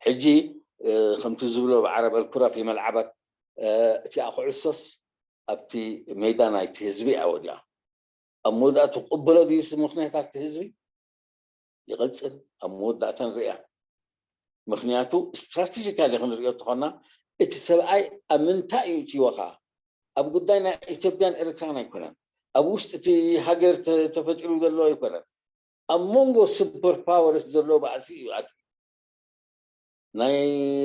ሕጂ ከምቲ ዝብሎ ብዓረብ ኣልኩራ ፊ መልዓባት እቲኣ ኩዕሶስ ኣብቲ ሜዳ ናይቲ ህዝቢ እያ ወዲኣ። ኣብ መወዳእቱ ክቕበሎ ድዩ ምኽንያታት ህዝቢ ይቐጽል ኣብ መወዳእታ ንሪኣ። ምኽንያቱ ስትራቴጂካሊ ክንሪኦ እንተኾና እቲ ሰብኣይ ኣብ ምንታይ እዩ እትይወኻ ኣብ ጉዳይ ናይ ኢትዮጵያን ኤርትራን ኣይኮነን። ኣብ ውሽጢ እቲ ሃገር ተፈጢሩ ዘሎ ኣይኮነን። ኣብ መንጎ ሱፐር ፓወርስ ዘሎ ባእሲ እዩ ኣትዩ። ናይ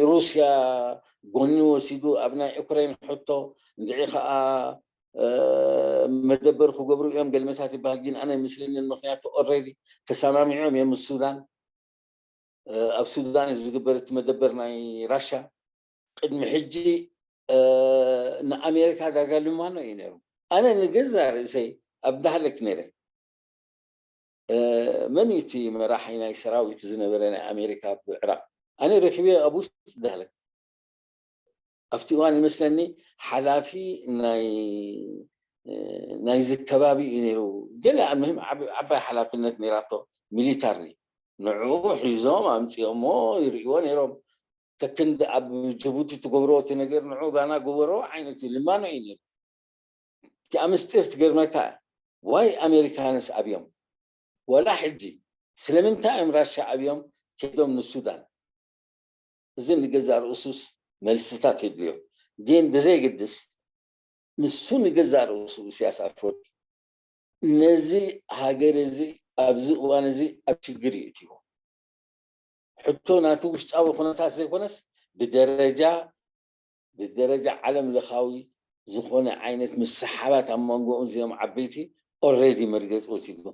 ሩስያ ጎኒ ወሲዱ ኣብ ናይ ዩክሬን ሕቶ እንድዒ ከዓ መደበር ክገብሩ እዮም ገልመታት ይበሃል። ግን ኣነ ምስልንን ምክንያቱ ኦልሬዲ ተሰማሚዖም እዮም ምስ ሱዳን ኣብ ሱዳን እዩ ዝግበር እቲ መደበር ናይ ራሻ። ቅድሚ ሕጂ ንኣሜሪካ ዳርጋ ልማኖ እዩ ነይሩ። ኣነ ንገዛ ርእሰይ ኣብ ዳህለክ ነይረ። መን እዩ እቲ መራሒ ናይ ሰራዊት ዝነበረ ናይ ኣሜሪካ ኣብ ዕራቅ? ኣነ ረኪበ ኣብ ውሽጢ ዳህለክ ኣብቲ እዋን ይመስለኒ ሓላፊ ናይዚ ከባቢ እዩ ነይሩ። ገለ ኣልምህም ዓባይ ሓላፍነት ነይራቶ ሚሊታሪ ንዕኡ ሒዞም ኣምፅኦሞ ይርእይዎ ነይሮም። ከክንዲ ኣብ ጅቡቲ ትገብሮ እቲ ነገር ንዑ ባና ግበሮ ዓይነት እዩ ልማኖ እዩ ነይሩ። እቲኣ ምስጢር ትገርመካ ዋይ ኣሜሪካንስ ኣብዮም ወላ ሕጂ ስለምንታይ እዮም ራሻ ኣብዮም ከይዶም ንሱዳን? እዚ ንገዛእ ርእሱስ መልስታት የድልዮ። ግን ብዘይግድስ ንሱ ንገዛእ ርእሱ ኢሳያስ ኣፈወርቂ ነዚ ሃገር እዚ ኣብዚ እዋን እዚ ኣብ ሽግር እዩ እትዎ። ሕቶ ናቱ ውሽጣዊ ኩነታት ዘይኮነስ ብደረጃ ብደረጃ ዓለም ለኻዊ ዝኾነ ዓይነት ምስሓባት ኣብ መንጎኦም እዚኦም ዓበይቲ ኦልሬዲ መርገፂ ወሲዱ።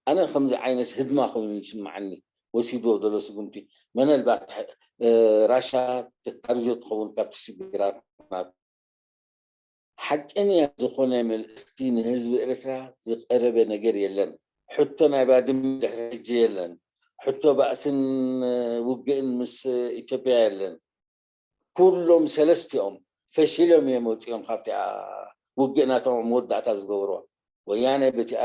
ኣነ ከምዚ ዓይነት ህድማ ኮይኑ ይስማዓኒ ወሲድዎ ዘሎ ስጉምቲ። መነልባት ራሻ ተካርዮ ትኸውን ካብቲ ሽግራት ናቱ። ሓቀኛ ዝኾነ መልእኽቲ ንህዝቢ ኤርትራ ዝቐረበ ነገር የለን። ሕቶ ናይ ባድመ ድሕሪ ሕጂ የለን። ሕቶ ባእስን ውግእን ምስ ኢትዮጵያ የለን። ኩሎም ሰለስቲኦም ፈሺሎም እዮም ወፂኦም ካብቲኣ ውግእ ናቶም መወዳእታ ዝገበርዋ። ወያነ በቲኣ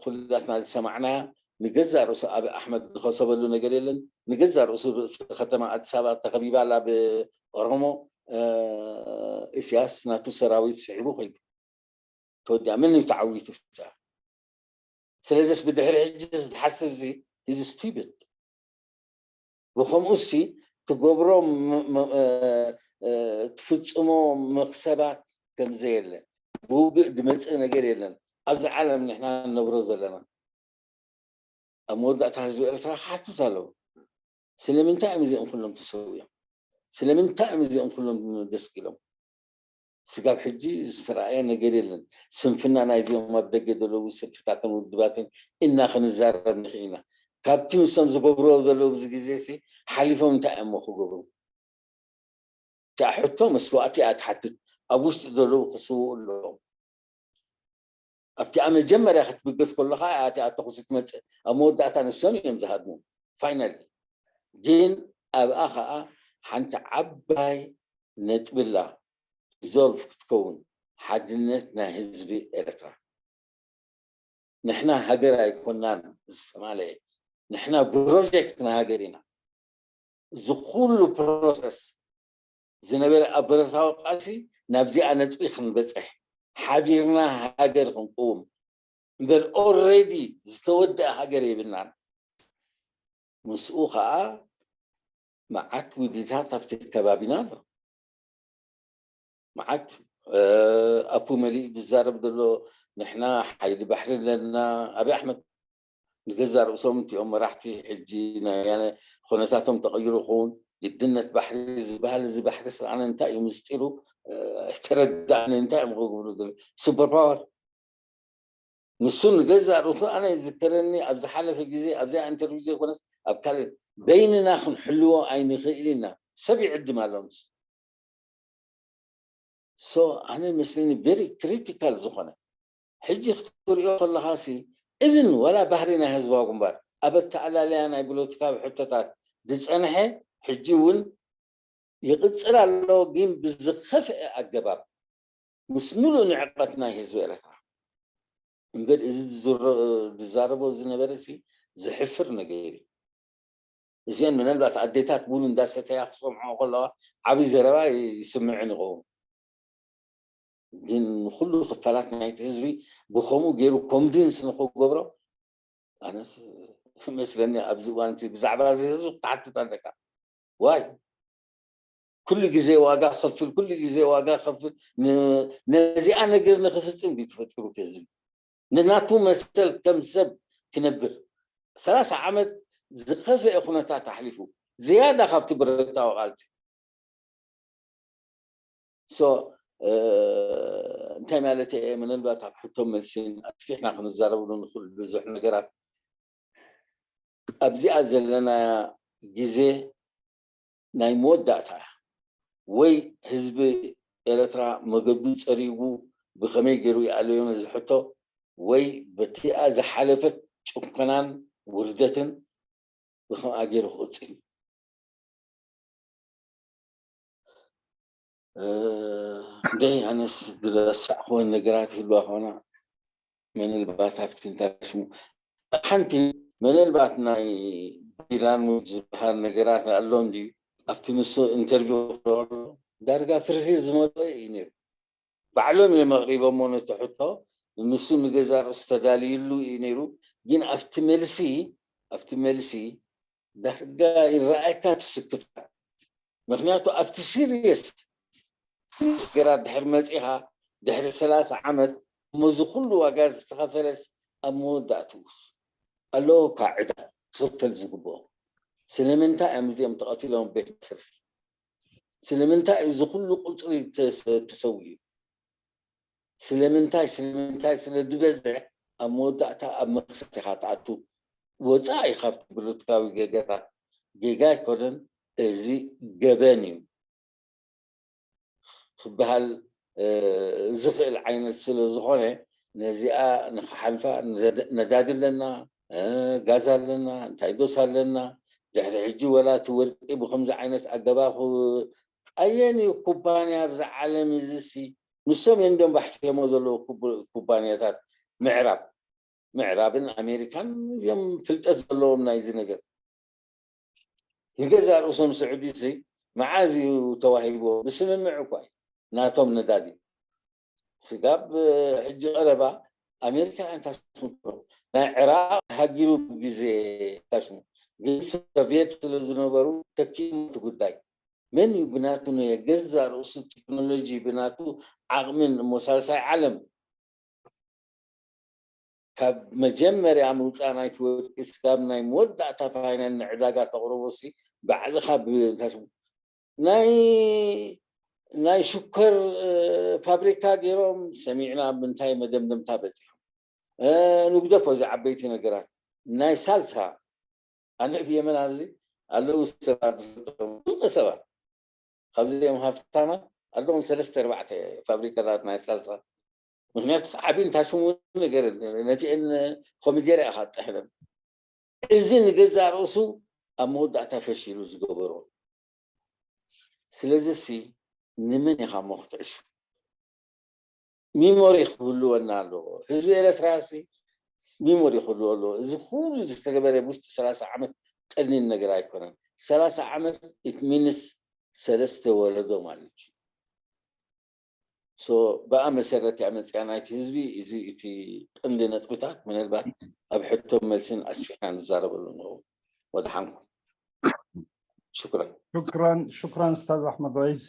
ኩላትና ዝሰማዕናያ ንገዛእ ርእሱ ኣብ ኣሕመድ ዝኸሰበሉ ነገር የለን። ንገዛእ ርእሱ ርእሲ ከተማ ኣዲስ ኣበባ ተኸቢባ ኣላ ብኦሮሞ። ኢሳያስ ናቱ ሰራዊት ስሒቡ ከይዱ ተወዲኣ። መን እዩ ተዓዊቱ? ስለዚስ ብድሕሪ ሕጂ ዝሓስብ እዚ is stupid። ብኸምኡ ሲ ትገብሮ ትፍፅሞ መኽሰባት ከምዘየለ ብውግእ ዝመፅእ ነገር የለን። ኣብዚ ዓለም ንሕና ንነብሮ ዘለና ኣብ መወዳእታ ህዝቢ ኤርትራ ክሓትት ኣለዎ። ስለምንታይ እዮም እዚኦም ኩሎም ተሰዊኦም? ስለምንታይ እዮም እዚኦም ኩሎም ደስኪሎም? ስጋብ ሕጂ ዝተረኣየ ነገር የለን። ስንፍና ናይዚኦም ኣብ ደገ ዘለዉ ሰልፍታትን ውድባትን ኢና ክንዛረብ ንኽእል ኢና። ካብቲ ንሶም ዝገብርዎ ዘለዉ ኣብዚ ግዜ ሲ ሓሊፎም እንታይ እዮም ክገብሩ? እቲኣ ሕቶ መስዋእቲ እያ ትሓትት። ኣብ ውሽጢ ዘለዉ ክስውኡ ኣለዎም። ኣብቲኣ መጀመርያ ክትብገስ ከለኻ እያ እቲኣ ተኹሲ ትመፅእ። ኣብ መወዳእታ ንሶም እዮም ዝሃድሙ። ፋይናሊ ግን ኣብኣ ከዓ ሓንቲ ዓባይ ነጥቢ ኣላ። ዲዞልቭ ክትከውን ሓድነት ናይ ህዝቢ ኤርትራ። ንሕና ሃገር ኣይኮናን ዝተማለየ፣ ንሕና ፕሮጀክት ናይ ሃገር ኢና። እዚ ኩሉ ፕሮሰስ ዝነበረ ኣብ ብረታዊ ቃልሲ ናብዚኣ ነጥቢ ክንበፅሕ፣ ሓቢርና ሃገር ክንቅውም እምበር፣ ኦልሬዲ ዝተወደአ ሃገር የብልናን። ምስኡ ከዓ መዓት ውዲታት ኣብቲ ከባቢና ኣሎ። መዓት ኣፉ መሊኡ ዝዛረብ ዘሎ፣ ንሕና ሓይሊ ባሕሪ ኣለና። ኣብይ ኣሕመድ ንገዛ ርእሶም እቲኦም መራሕቲ ሕጂ ናይ ወያነ ኩነታቶም ተቐይሩ ይኸውን። ግድነት ባሕሪ ዝበሃል፣ እዚ ባሕሪ ስለ ኣነ እንታይ እዩ ምስጢሩ? ኣይተረዳእኒ። እንታይ እዮም ክገብሩ? ሱፐር ፓወር ንሱ ንገዛእ ርእሱ ኣነ ይዝከረኒ፣ ኣብ ዝሓለፈ ግዜ ኣብዚኣ ኢንተርቪው ዘይኮነስ ኣብ ካልእ፣ በይንና ክንሕልዎ ኣይንኽእል ኢና። ሰብ ይዕድም ኣሎ ንሱ። ሶ ኣነ መስለኒ ቨሪ ክሪቲካል ዝኾነ ሕጂ ክትሪኦ ከለኻ ሲ፣ እብን ወላ ባህሪ ናይ ህዝባዊ ግንባር ኣብ ኣተኣላልያ ናይ ፖለቲካዊ ሕቶታት ዝጸንሐ፣ ሕጂ እውን ይቕጽል ኣሎ፣ ግን ብዝኸፍአ ኣገባብ ምስ ምሉእ ንዕቐት ናይ ህዝቢ ኤርትራ እምበር፣ እዚ ዝዛረቦ ዝነበረ ሲ ዘሕፍር ነገር እዩ። እዚአን ምናልባት ኣዴታት ቡን እንዳሰተያ ክሰምዖ ከለዋ ዓብዪ ዘረባ ይስምዕን ይኸውን። ግን ንኩሉ ክፋላት ናይቲ ህዝቢ ብከምኡ ገይሩ ኮንቪንስ ንክገብሮ ኣነስ መስለኒ ኣብዚ እዋን እቲ ብዛዕባ እዚ ህዝቢ ክትሓትት ኣለካ። ዋይ ኩሉ ግዜ ዋጋ ክኸፍል፣ ኩሉ ግዜ ዋጋ ክኸፍል፣ ነዚኣ ነገር ንክፍፅም ድዩ ተፈጢሩ እቲ ህዝቢ? ንናቱ መሰል ከም ሰብ ክነብር ሰላሳ ዓመት ዝኸፍአ ኩነታት ኣሕሊፉ ዝያዳ ካብቲ ብረታዊ ቃልሲ ሶ እንታይ ማለት እየ? ምናልባት ኣብ ሕቶ መልሲን ኣስፊሕና ክንዛረብሉ ንኽእል ብዙሕ ነገራት ኣብዚኣ ዘለና ግዜ ናይ መወዳእታ እያ። ወይ ህዝቢ ኤርትራ መገዱ ጸሪጉ ብኸመይ ገይሩ ይኣለዮ ነዚ ሕቶ፣ ወይ በቲኣ ዝሓለፈት ጭኮናን ውርደትን ብኸምኣ ገይሩ ክቕጽል እዩ። ደይ ኣነስ ዝረሳዕክወን ነገራት ይህልዋ ኾና ምናልባት ኣብቲ እንታይ ሽሙ ሓንቲ ምናልባት ናይ ዲላን ዝበሃል ነገራት ኣሎ እንድዩ ኣብቲ ምስ ኢንተርቪው ክረሎ ዳርጋ ፍርሂ ዝመልኦ እዩ ነይሩ። ባዕሎም እዮም ኣቕሪቦሞ ነቲ ሕቶ። ንሱ ንገዛ ርእሱ ተዳልዩሉ እዩ ነይሩ። ግን ኣብቲ መልሲ ኣብቲ መልሲ ዳርጋ ይረኣየካ ትስክፍታ። ምክንያቱ ኣብቲ ሲሪየስ ገራት ድሕሪ መፂኻ ድሕሪ ሰላሳ ዓመት እሞ እዚ ኩሉ ዋጋ ዝተኸፈለስ ኣብ መወዳእትውስ ኣለዎ እኳ ዕዳ ክኽፈል ዝግብኦ። ስለምንታይ እዮም እዚኦም ተቐቲሎም ቤት ስርፊ? ስለምንታይ እዚ ኩሉ ቁፅሪ ተሰውዩ? ስለምንታይ ስለምንታይ ስለ ዝበዝሕ ኣብ መወዳእታ ኣብ መክሰስ ኢኻ ትኣቱ። ወፃኢ ካብቲ ብሉትካዊ ጌጋታት ጌጋ ኣይኮነን፣ እዚ ገበን እዩ ክበሃል ዝኽእል ዓይነት ስለ ዝኾነ ነዚኣ ንክሓልፋ ነዳዲ ኣለና፣ ጋዝ ኣለና፣ እንታይ ዶስ ኣለና። ድሕሪ ሕጂ ወላ እቲ ወርቂ ብከምዚ ዓይነት ኣገባብ ኣየን እዩ ኩባንያ ኣብዚ ዓለም እዚ ሲ ንሶም እዮም እንዲዮም ባሕኪሞ ዘለዉ ኩባንያታት ምዕራብ ምዕራብን ኣሜሪካን እዮም ፍልጠት ዘለዎም ናይዚ ነገር። ንገዛ ርእሶም ስዑዲ ሲ መዓዝ እዩ ተዋሂቦ ብስምምዕ እኳ እዩ ናቶም ነዳዲ ስጋብ ሕጂ ቀረባ ኣሜሪካ እንታይ ሽሙ ናይ ዕራቕ ሃጊሩ ግዜ ታሽሙ ግን ሶቪየት ስለ ዝነበሩ ተኪሙ እቲ ጉዳይ መን እዩ ብናቱ ናይ ገዛ ርእሱ ቴክኖሎጂ ብናቱ ዓቕምን እሞ ሳልሳይ ዓለም ካብ መጀመርያ ምውፃእ ናይቲ ወርቂ ስጋብ ናይ መወዳእታ ፋይናል ንዕዳጋ ተቕርቦ ሲ ባዕልኻ ብእንታይ ሽሙ ናይ ናይ ሽኮር ፋብሪካ ገይሮም ሰሚዕና ምንታይ መደምደምታ በፂሖም ንግደፎ እዚ ዓበይቲ ነገራት ናይ ሳልሳ ኣነ ብየመን ኣብዚ ኣለዉ ሰባት ዝፈልጦም ውልቀ ሰባት ካብዚ ኦም ሃፍታማት ኣለዎም ሰለስተ ኣርባዕተ ፋብሪካታት ናይ ሳልሳ ምክንያቱ ዓብይ እንታይ ሽሙ ነገር ነቲአን ኮሚዴራ ኢኻ ጥሕለን እዚ ንገዛእ ርእሱ ኣብ መወዳእታ ፈሺሉ ዝገበሮ ስለዚ ሲ ንመን ኢኻ እሞ ክትዕሹ ሚሞሪ ክህልወና ኣለዎ። ህዝቢ ኤርትራ ሲ ሚሞሪ ክህልዎ ኣለዎ። እዚ ኩሉ ዝተገበረ ውሽጢ ሰላሳ ዓመት ቀሊል ነገር ኣይኮነን። ሰላሳ ዓመት it means ሰለስተ ወለዶ ማለት እዩ። ሶ ብኣ መሰረት እያ መፅያ ናይቲ ህዝቢ። እዚ እቲ ቀንዲ ነጥብታት ምናልባት ኣብ ሕቶን መልስን ኣስፊሕና ንዛረበሉ ንኸውን። ወድሓንኩም። ሽኩራን። ሽኩራን ሽኩራን ስታዝ ኣሕመድ ዒሲ።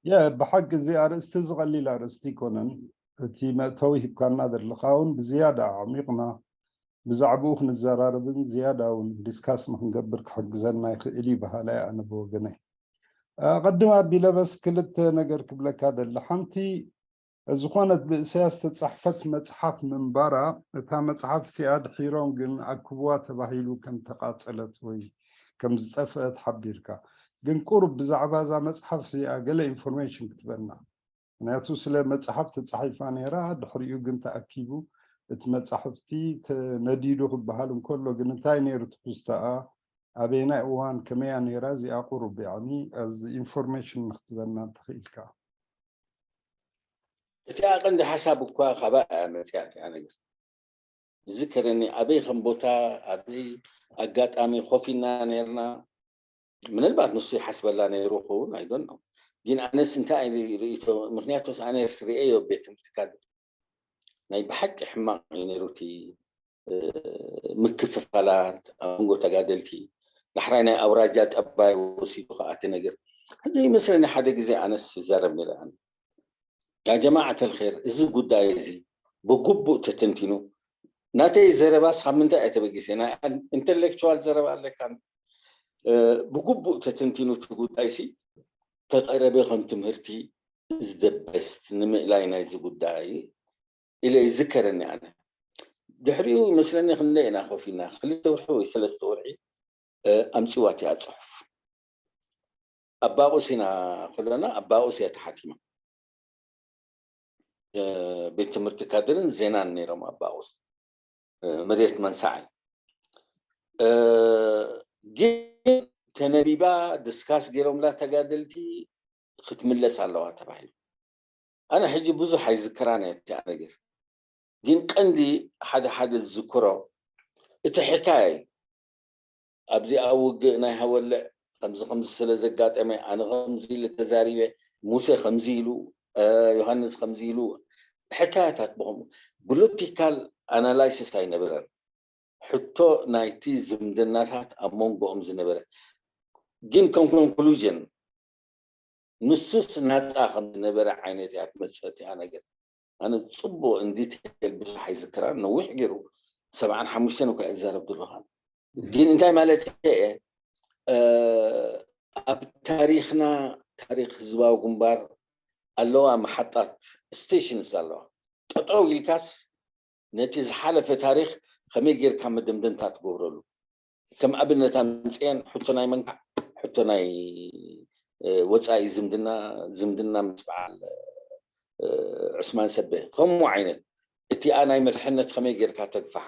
የ ብሓቂ እዚ ኣርእስቲ እዚ ቀሊል ኣርእስቲ ኣይኮነን። እቲ መእተዊ ሂብካና ዘለኻ እውን ብዝያዳ ኣዕሚቕና ብዛዕባኡ ክንዘራረብን ዝያዳ እውን ዲስካስ ንክንገብር ክሕግዘና ይኽእል እዩ በሃላይ ኣነ ብወገነይ። ኣቐድም ኣቢለ በስ ክልተ ነገር ክብለካ ደሊ። ሓንቲ ዝኾነት ብእሰያስ ዝተጻሕፈት መጽሓፍ ምንባራ፣ እታ መጽሓፍ እቲኣ ድሒሮም ግን ኣክብዋ ተባሂሉ ከም ተቓጸለት ወይ ከም ዝጠፍአት ሓቢርካ። ግን ቁሩብ ብዛዕባ እዛ መጽሓፍ እዚኣ ገለ ኢንፎርሜሽን ክትበና። ምክንያቱ ስለ መጽሓፍ ተጻሒፋ ነይራ፣ ድሕሪኡ ግን ተኣኪቡ እቲ መጻሕፍቲ ተነዲዱ ክበሃል እንከሎ ግን እንታይ ነይሩ ትሕዝቶኣ፣ ኣበየናይ እዋን ከመያ ነይራ እዚኣ ቁሩብ ያኒ እዚ ኢንፎርሜሽን ንክትበና እንተኽኢልካ። እቲኣ ቀንዲ ሓሳብ እኳ ካባኣ እያ መፅያ እቲኣ ነገር። ዝከረኒ ኣበይ ከም ቦታ ኣበይ ኣጋጣሚ ኮፍ ኢልና ነርና። ምናልባት ንሱ ይሓስበላ ነይሩ ክኸውን ኣይዶን ነው። ግን ኣነስ እንታይ ርእቶ፣ ምክንያቱስ ኣነ ርስ ርእዮ ቤት ትምህርቲ ካድር ናይ ብሓቂ ሕማቕ እዩ ነይሩ እቲ ምክፍፋላት ኣብ መንጎ ተጋደልቲ። ዳሕራይ ናይ ኣውራጃ ጠባይ ወሲዱ ከዓ እቲ ነገር። እዚ ይመስለኒ ሓደ ግዜ ኣነስ ይዛረብ ነይረ ኣነ። ያ ጀማዓት ኣልኸይር፣ እዚ ጉዳይ እዚ ብግቡእ ተተንቲኑ፣ ናተይ ዘረባስ ካብ ምንታይ እየ ተበጊሰ? ናይ ኢንተሌክቹዋል ዘረባ ኣለካ። ብግቡእ ተተንቲኑ እቲ ጉዳይ ሲ ተቐረበ ከም ትምህርቲ is the best ንምእላይ ናይዚ ጉዳይ ኢለ ይዝከረኒ ኣነ። ድሕሪኡ ይመስለኒ ክንደይ ኢና ኮፍ ኢልና፣ ክልተ ወርሒ ወይ ሰለስተ ወርሒ ኣምፅዋ እቲኣ ፅሑፍ። ኣባቑስ ኢና ከለና ኣባቑስ እያ ተሓቲማ። ቤት ትምህርቲ ካድርን ዜናን ነይሮም ኣባቑስ መሬት መንሳዓይ። ግን ተነቢባ ድስካስ ገይሮምላ ተጋደልቲ ክትምለስ ኣለዋ ተባሂሉ። ኣነ ሕጂ ብዙሕ ኣይዝክራን እየ እቲኣ ነገር፣ ግን ቀንዲ ሓደ ሓደ ዝዝክሮ እቲ ሕካይ ኣብዚኣ ውግእ ናይ ሃወልዕ ከምዚ ከምዚ ስለ ዘጋጠመ ኣነ ከምዚ ኢለ ተዛሪበ፣ ሙሴ ከምዚ ኢሉ፣ ዮሃንስ ከምዚ ኢሉ፣ ሕካያታት ብኸምኡ ፖለቲካል ኣናላይሲስ ኣይነበረን። ሕቶ ናይቲ ዝምድናታት ኣብ መንጎኦም ዝነበረ ግን ከም ኮንክሉዥን ንሱስ ናፃ ከም ዝነበረ ዓይነት እያ ትመፅእ እቲኣ ነገር። ኣነ ፅቡቅ እንዲቴል ብዙሕ ኣይዝክራን፣ ነዊሕ ገይሩ ሰብዓን ሓሙሽተን እኳ እየ ዝዛረብ ዘለኹ። ግን እንታይ ማለት እየ፣ ኣብ ታሪክና ታሪክ ህዝባዊ ግንባር ኣለዋ መሓጣት ስቴሽንስ ኣለዋ። ጠጠው ኢልካስ ነቲ ዝሓለፈ ታሪክ ከመይ ጌርካ መደምደምታ ትገብረሉ። ከም ኣብነት ኣምፅአን ሕቶ ናይ መንካዕ፣ ሕቶ ናይ ወፃኢ ዝምድና፣ ዝምድና ምስ በዓል ዕስማን ሰበ ከምኡ ዓይነት። እቲኣ ናይ መርሕነት ከመይ ጌርካ ተግፍሓ፣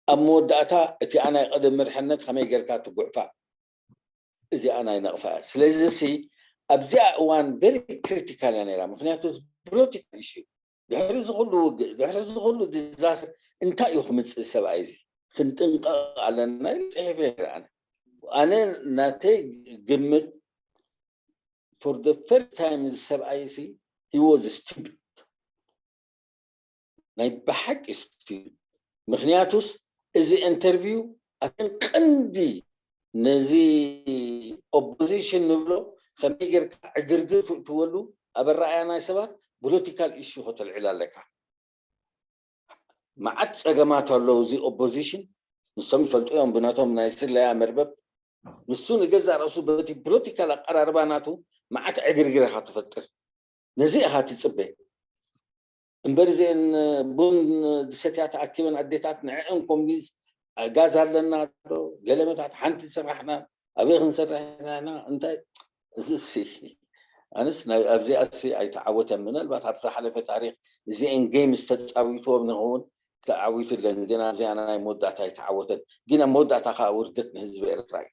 ኣብ መወዳእታ እቲኣ ናይ ቀደም መርሕነት ከመይ ጌርካ ትጉዕፋ። እዚኣ ናይ ነቕፋ እያ። ስለዚ ሲ ኣብዚኣ እዋን ቨሪ ክሪቲካል እያ ነይራ። ምክንያቱ ፖለቲካል ኢሹ ድሕሪ እዚ ኩሉ ውግእ፣ ድሕሪ እዚ ኩሉ ዲዛስተር እንታይ እዩ ክምፅእ ሰብኣይ እዚ? ክንጥንቀቕ ኣለና ኢለ ፅሒፈ ነይረ ኣነ። ኣነ ናተይ ግምት for the first time እዚ ሰብኣይ እዚ he was stupid። ናይ ብሓቂ stupid። ምክንያቱስ እዚ ኢንተርቪው ኣተን ቀንዲ ነዚ ኦፖዚሽን ንብሎ ከመይ ጌርካ ዕግርግር ትእትወሉ ኣብ ኣረኣያ ናይ ሰባት ፖለቲካል ኢሹ ከተልዕል ኣለካ። መዓት ፀገማት ኣለዉ። እዚ ኦፖዚሽን ንሶም ይፈልጡ እዮም ብነቶም ናይ ስለያ መርበብ። ንሱ ንገዛእ ርእሱ በቲ ፖለቲካል ኣቀራርባ ናቱ መዓት ዕግርግር ኢኻ ትፈጥር። ነዚ ኢኻ ትፅበ። እምበር እዚአን ቡን ዝሰትያ ተኣኪበን ኣዴታት ንዕአን ኮንቪንስ ጋዝ ኣለና ዶ ገለመታት ሓንቲ ስራሕና ኣበይ ክንሰርሕ ኢና እንታይ እዚ ሲ ኣነስ ኣብዚኣ ሲ ኣይተዓወተን። ምናልባት ኣብ ዝሓለፈ ታሪክ እዚአን ጌምስ ተፃዊትዎም ንኸውን ተዓዊቱለን፣ ግን ኣብዚኣ ናይ መወዳእታ ኣይተዓወተን። ግን ኣብ መወዳእታ ከዓ ውርደት ንህዝቢ ኤርትራ እዩ።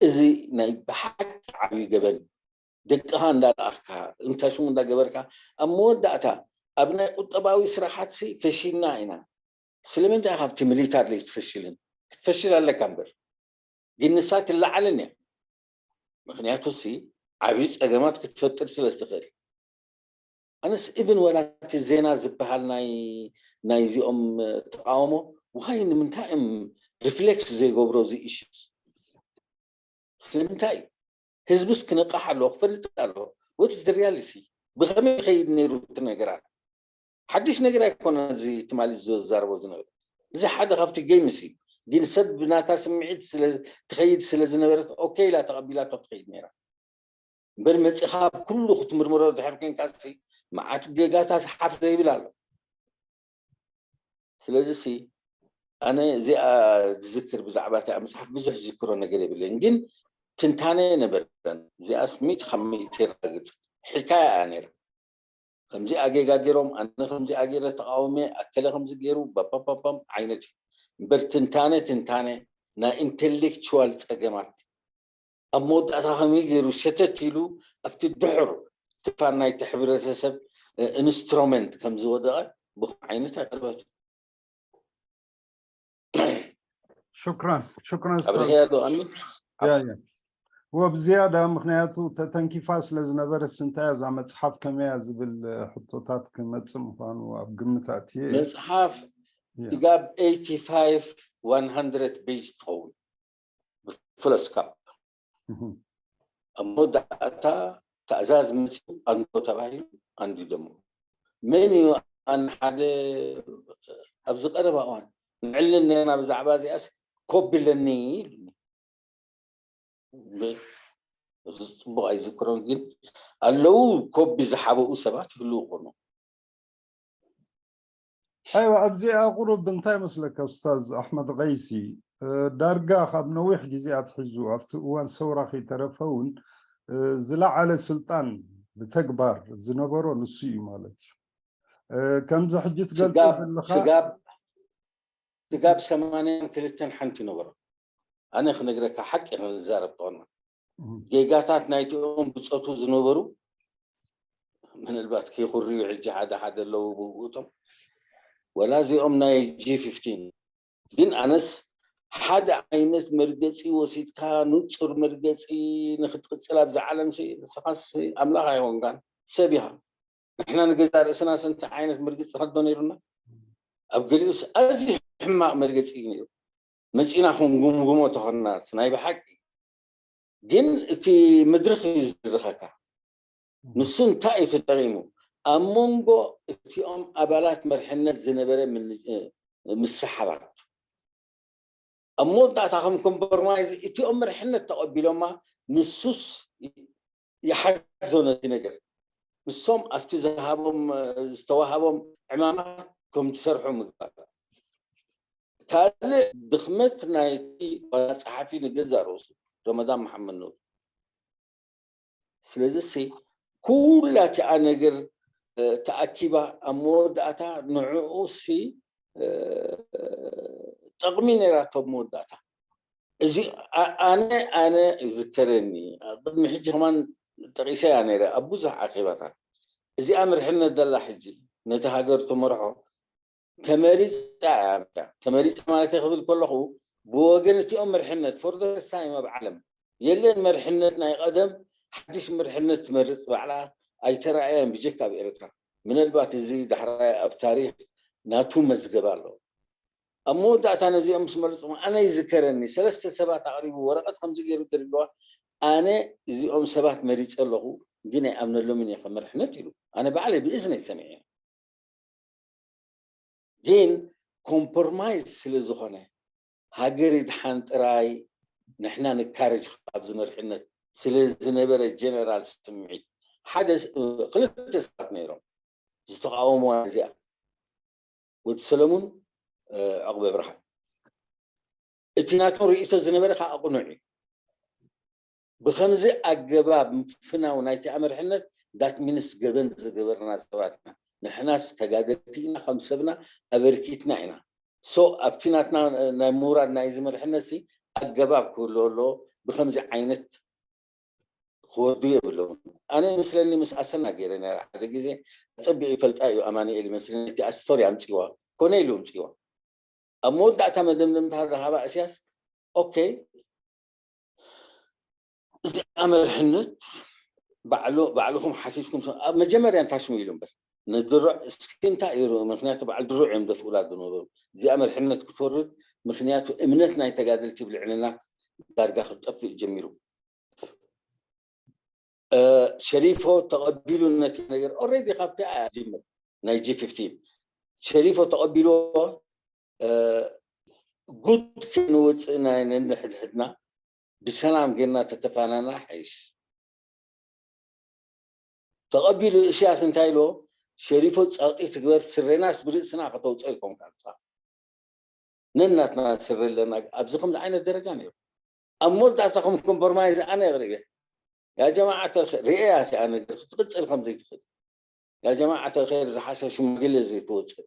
እዚ ናይ ብሓቂ ዓብዩ ገበን። ደቅኻ እንዳለኣኽካ፣ እንታሽሙ እንዳገበርካ፣ ኣብ መወዳእታ ኣብ ናይ ቁጠባዊ ስራሓትሲ ፈሺልና ኢና። ስለምንታይ ኢኻ ኣብቲ ሚሊታሪ ዘይትፈሽልን? ክትፈሽል ኣለካ እምበር። ግን ንሳ ትለዓልን እያ። ምኽንያቱ ሲ ዓብዪ ጸገማት ክትፈጥር ስለ ትኽእል። ኣነስ ኢቭን ወላ እቲ ዜና ዝበሃል ናይ ናይዚኦም ተቃውሞ ዋይ ንምንታይ እዮም ሪፍሌክስ ዘይገብሮ እዚ ኢሹስ? ስለምንታይ እዩ? ህዝብስ ክነቃሕ ኣለዎ፣ ክፈልጥ ኣለዎ። ወትስ ሪያሊቲ ብኸመይ ይኸይድ ነይሩ እቲ ነገራት? ሓድሽ ነገር ኣይኮነን እዚ ትማሊ ዝዛረቦ ዝነበረ። እዚ ሓደ ካብቲ ጌምስ እዩ። ግን ሰብ ብናታ ስምዒት ስለ ትኸይድ ስለ ዝነበረት ኦኬ ኢላ ተቐቢላቶ ትኸይድ ነይራ። እምበር መፂኻ ኣብ ኩሉ ክትምርምሮ ድሕር ኮንካ ሲ መዓት ጌጋታት ሓፍ ዘይብል ኣሎ። ስለዚ ሲ ኣነ እዚኣ ዝዝክር ብዛዕባ እቲኣ መፅሓፍ ብዙሕ ዝዝክሮ ነገር የብለይን፣ ግን ትንታነ ነበረን። እዚኣስ ሚእቲ ካብ ሚእቲ የራግፅ። ሕካያ እያ ነይራ። ከምዚ ኣጌጋ ገይሮም፣ ኣነ ከምዚ ኣገይረ ተቃውሜ፣ ኣከለ ከምዚ ገይሩ ባባባባም ዓይነት እዩ። እምበር ትንታነ ትንታነ ናይ ኢንቴሌክቹዋል ፀገማት ኣብ መወዳእታ ከመይ ገይሩ ሸተት ኢሉ ኣብቲ ድሑር ክፋል ናይቲ ሕብረተሰብ ኢንስትሩመንት ከም ዝወደቐ ብኹም ዓይነት ኣቅርበት ሽክራን ሽክራን ኣብርህያ ዶ ኣሚን ያ ያ ወብዝያዳ ምክንያቱ ተተንኪፋ ስለ ዝነበረት እንታይ እዛ መፅሓፍ ከመያ ዝብል ሕቶታት ክመፅእ ምኳኑ ኣብ ግምት ኣትየ መፅሓፍ ስጋብ ኤይቲ ፋይቭ ዋን ሃንድረድ ቤጅ ትኸውን ብፍለስካፕ ኣብ መወዳእታ ትእዛዝ መፅኡ ኣንዶ ተባሂሉ ኣንዲዶሞ መን እዩ ኣን ሓደ ኣብዚ ቀረባ እዋን ንዕልን ነርና ብዛዕባ እዚኣስ ኮቢ ኣለኒ ኢሉኒ እዚ ፅቡቅ ኣይዝክሮን ግን ኣለዉ ኮቢ ዝሓበኡ ሰባት ይህልዉ ይኮኑ ኣይዋ ኣብዚኣ ቁሩብ እንታይ መስለካ ኡስታዝ ኣሕመድ ቀይሲ ዳርጋ ካብ ነዊሕ ግዜያት ሒዙ ኣብቲ እዋን ሰውራ ከይተረፈ እውን ዝለዓለ ስልጣን ብተግባር ዝነበሮ ንሱ እዩ ማለት እዩ ከምዚ ሕጂ ትገልጾ ዘለካ ስጋብ ስጋብ ሰማንያን ክልተን ሓንቲ ነበሮ ኣነ ክነግረካ ሓቂ ክንዛረብ ተኾና ጌጋታት ናይቲኦም ብፀቱ ዝነበሩ ምናልባት ከይኩርዩ ሕጂ ሓደ ሓደ ኣለዉ ብብኡቶም ወላ እዚኦም ናይ ጂ ፊፍቲን ግን ኣነስ ሓደ ዓይነት መርገፂ ወሲድካ ንፁር መርገፂ ንክትቅፅል ኣብዚ ዓለም ንስኻስ ኣምላኽ ኣይኮንካን ሰብ ኢኻ ንሕና ንገዛ ርእስና ስንት ዓይነት መርገፂ ከዶ ነይሩና ኣብ ገሊኡስ ኣዝዩ ሕማቕ መርገፂ እዩ ነይሩ መፂና ክንጉምጉሞ ተኾና ናይ ብሓቂ ግን እቲ መድረኽ እዩ ዝድርኸካ ንሱ እንታይ እዩ ተጠቂሙ ኣብ መንጎ እቲኦም ኣባላት መርሕነት ዝነበረ ምስሓባት ኣብ መወዳእታ ከም ኮምፕሮማይዝ እቲኦም መርሕነት ተቐቢሎማ ንሱስ ይሓዞ ነቲ ነገር ንሶም ኣብቲ ዝሃቦም ዝተዋሃቦም ዕማማት ከም ዝሰርሑ ምግባር ካልእ ድኽመት ናይቲ ዋና ጸሓፊ ንገዛ ርእሱ ረመዳን መሓመድ ኑር ስለዚ ሲ ኩላ እቲኣ ነገር ተኣኪባ ኣብ መወዳእታ ንዕኡ ሲ ጠቕሚ ነይራቶ ኣብ መወዳእታ እዚ ኣነ ኣነ ይዝከረኒ ቅድሚ ሕጂ ከማን ጠቂሰያ ነይረ ኣብ ብዙሕ ኣኼባታት እዚኣ መርሕነት ዘላ ሕጂ ነቲ ሃገር ትመርሖ ተመሪፃ እያ ተመሪፃ ማለት ክብል ከለኹ ብወገን እቲኦም መርሕነት for the first time ኣብ ዓለም የለን መርሕነት ናይ ቀደም ሓድሽ መርሕነት ትመርፅ ባዕላ ኣይተረኣየን ብጀካ ኣብ ኤርትራ ምናልባት እዚ ዳሕራይ ኣብ ታሪክ ናቱ መዝገብ ኣሎ ኣብ መወዳእታ ነዚኦም ምስ መረፅኩም ኣነ ይዝከረኒ ሰለስተ ሰባት ኣቅሪቡ ወረቀት ከምዚ ገይሩ ድርግዋ ኣነ እዚኦም ሰባት መሪፀ ኣለኹ ግን ኣይኣምነሎምን እየ ከም መርሕነት ኢሉ ኣነ ባዕለይ ብእዝነይ ሰሚዐ ግን ኮምፕሮማይዝ ስለ ዝኾነ ሃገር ይድሓን ጥራይ ንሕና ንካረጅ ካብ ዝመርሕነት ስለ ዝነበረ ጀነራል ስምዒት ሓደ ክልተ ሰባት ነይሮም ዝተቃወምዋ እዚኣ ወዲ ሰለሙን ዕቕበ ብርሃን እቲ ናቶም ርእቶ ዝነበረ ከዓ ኣቕኑዕ እዩ ብከምዚ ኣገባብ ምፍናው ናይቲ ኣመርሕነት ዳት ሚንስ ገበን ዝገበርና ሰባት ኢና ንሕናስ ተጋደልቲ ኢና ከም ሰብና ኣበርኪትና ኢና ሶ ኣብቲ ናትና ናይ ምውራድ ናይዚ መርሕነት ሲ ኣገባብ ክህልዎ ኣለዎ ብከምዚ ዓይነት ክወዱ የብሎም ኣነ ይመስለኒ ምስ ኣሰና ገይረ ነረ ሓደ ግዜ። ኣጸቢቑ ይፈልጣ እዩ ኣማኑኤል ይመስለኒ፣ እቲ ስቶሪ ኣምጺዋ ኮነ ኢሉ ኣምጺዋ። ኣብ መወዳእታ መደምደምታ ዝሃባ እስያስ፣ ኦኬ፣ እዚኣ መርሕነት ባዕሉ ባዕልኹም ሓቲትኩም ሰ-፣ ኣብ መጀመርያ እንታሽሙ ኢሉ እምበር፣ ንድሮ እስኪ እንታይ እዩ ርኡ? ምክንያቱ በዓል ድሮ እዮም ደፍኡላ ዝነበሩ። እዚኣ መርሕነት ክትወርድ፣ ምክንያቱ እምነት ናይ ተጋደልቲ ብልዕልና ዳርጋ ክጠፍእ ጀሚሩ። ሸሪፎ ተቐቢሉ ነቲ ነገር ኦሬዲ ካብቲ ኣያ ጅምር ናይ ጂ ፊፍቲን ሸሪፎ ተቐቢልዎ። ጉድ ክንውፅእ ናይ ነንሕድሕድና ብሰላም ጌርና ተተፋናና ሓይሽ። ተቐቢሉ እስያስ እንታይ ኢልዎ? ሸሪፎ ፀቕጢ ትግበር፣ ስሬናስ ብርእስና ከተውፅኦ ይኮንካ ንስኻ። ነናትና ስሪ ኣለና። ኣብዚ ከምዚ ዓይነት ደረጃ ነይሩ። ኣብ መወዳእታ ከም ኮምፕሮማይዝ ኣነ የቕርብ እየ። ያ ጀማዓ ተልኸይር ርእያ እቲኣ ነገር ክትቕፅል ከም ዘይትኽእል። ያ ጀማዓ ተልኸይር ዝሓሸ ሽማግለ ዘይትወፅእ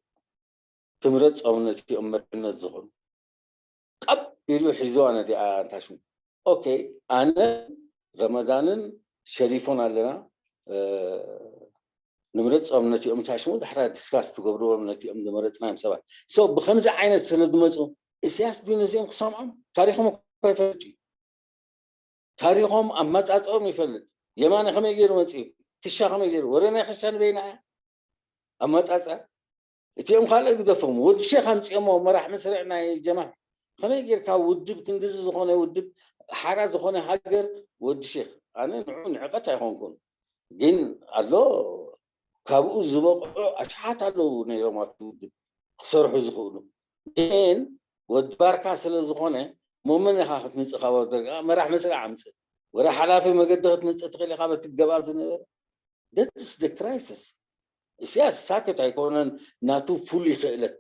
ትምረፆም ነቲኦም መርሕነት ዝኾኑ ቀቢሉ ሒዝዋ ነቲኣ እንታሽሙ። ኦኬ፣ ኣነ ረመዳንን ሸሪፎን ኣለና ንምረፆም ነቲኦም ታሽሙ ድሕራ ዲስካስ ትገብርዎም ነቲኦም ዝመረፅናዮም ሰባት። ሶ ብከምዚ ዓይነት ስለ ዝመፁ እስያስ ድዩ ነዚኦም ክሰምዖም? ታሪኮም እኮ ይፈልጥ እዩ። ታሪኮም ኣመፃፅኦም ይፈልጥ። የማነ ከመይ ገይሩ መፅኡ? ክሻ ከመይ ገይሩ? ወረ ናይ ክሻ ንበይና እያ ኣመፃፅኣ። እቲኦም ካልእ ግደፎም፣ ወዲ ሼክ ኣምፂኦሞ መራሕ መስርዕ ናይ ጀማል። ከመይ ጌርካ ውድብ ክንድዚ ዝኾነ ውድብ ሓራ ዝኾነ ሃገር ወዲ ሼክ? ኣነ ንዑ ንዕቀት ኣይኮንኩን፣ ግን ኣሎ ካብኡ ዝበቕዑ ኣሽሓት ኣለዉ ነይሮም ኣብቲ ውድብ ክሰርሑ ዝኽእሉ። ግን ወዲ ባርካ ስለ ዝኾነ ሞመን ኢኻ ክትምፅእ ካብ ወደጋ መራሕ መስርዕ ኣምፅእ ወረ ሓላፊ መገዲ ክትምፅእ ትኽእል ኢኻ በቲ ገባብ ዝነበረ። That's the crisis። እስያስ ሳክት ኣይኮነን ናቱ ፍሉይ ክእለት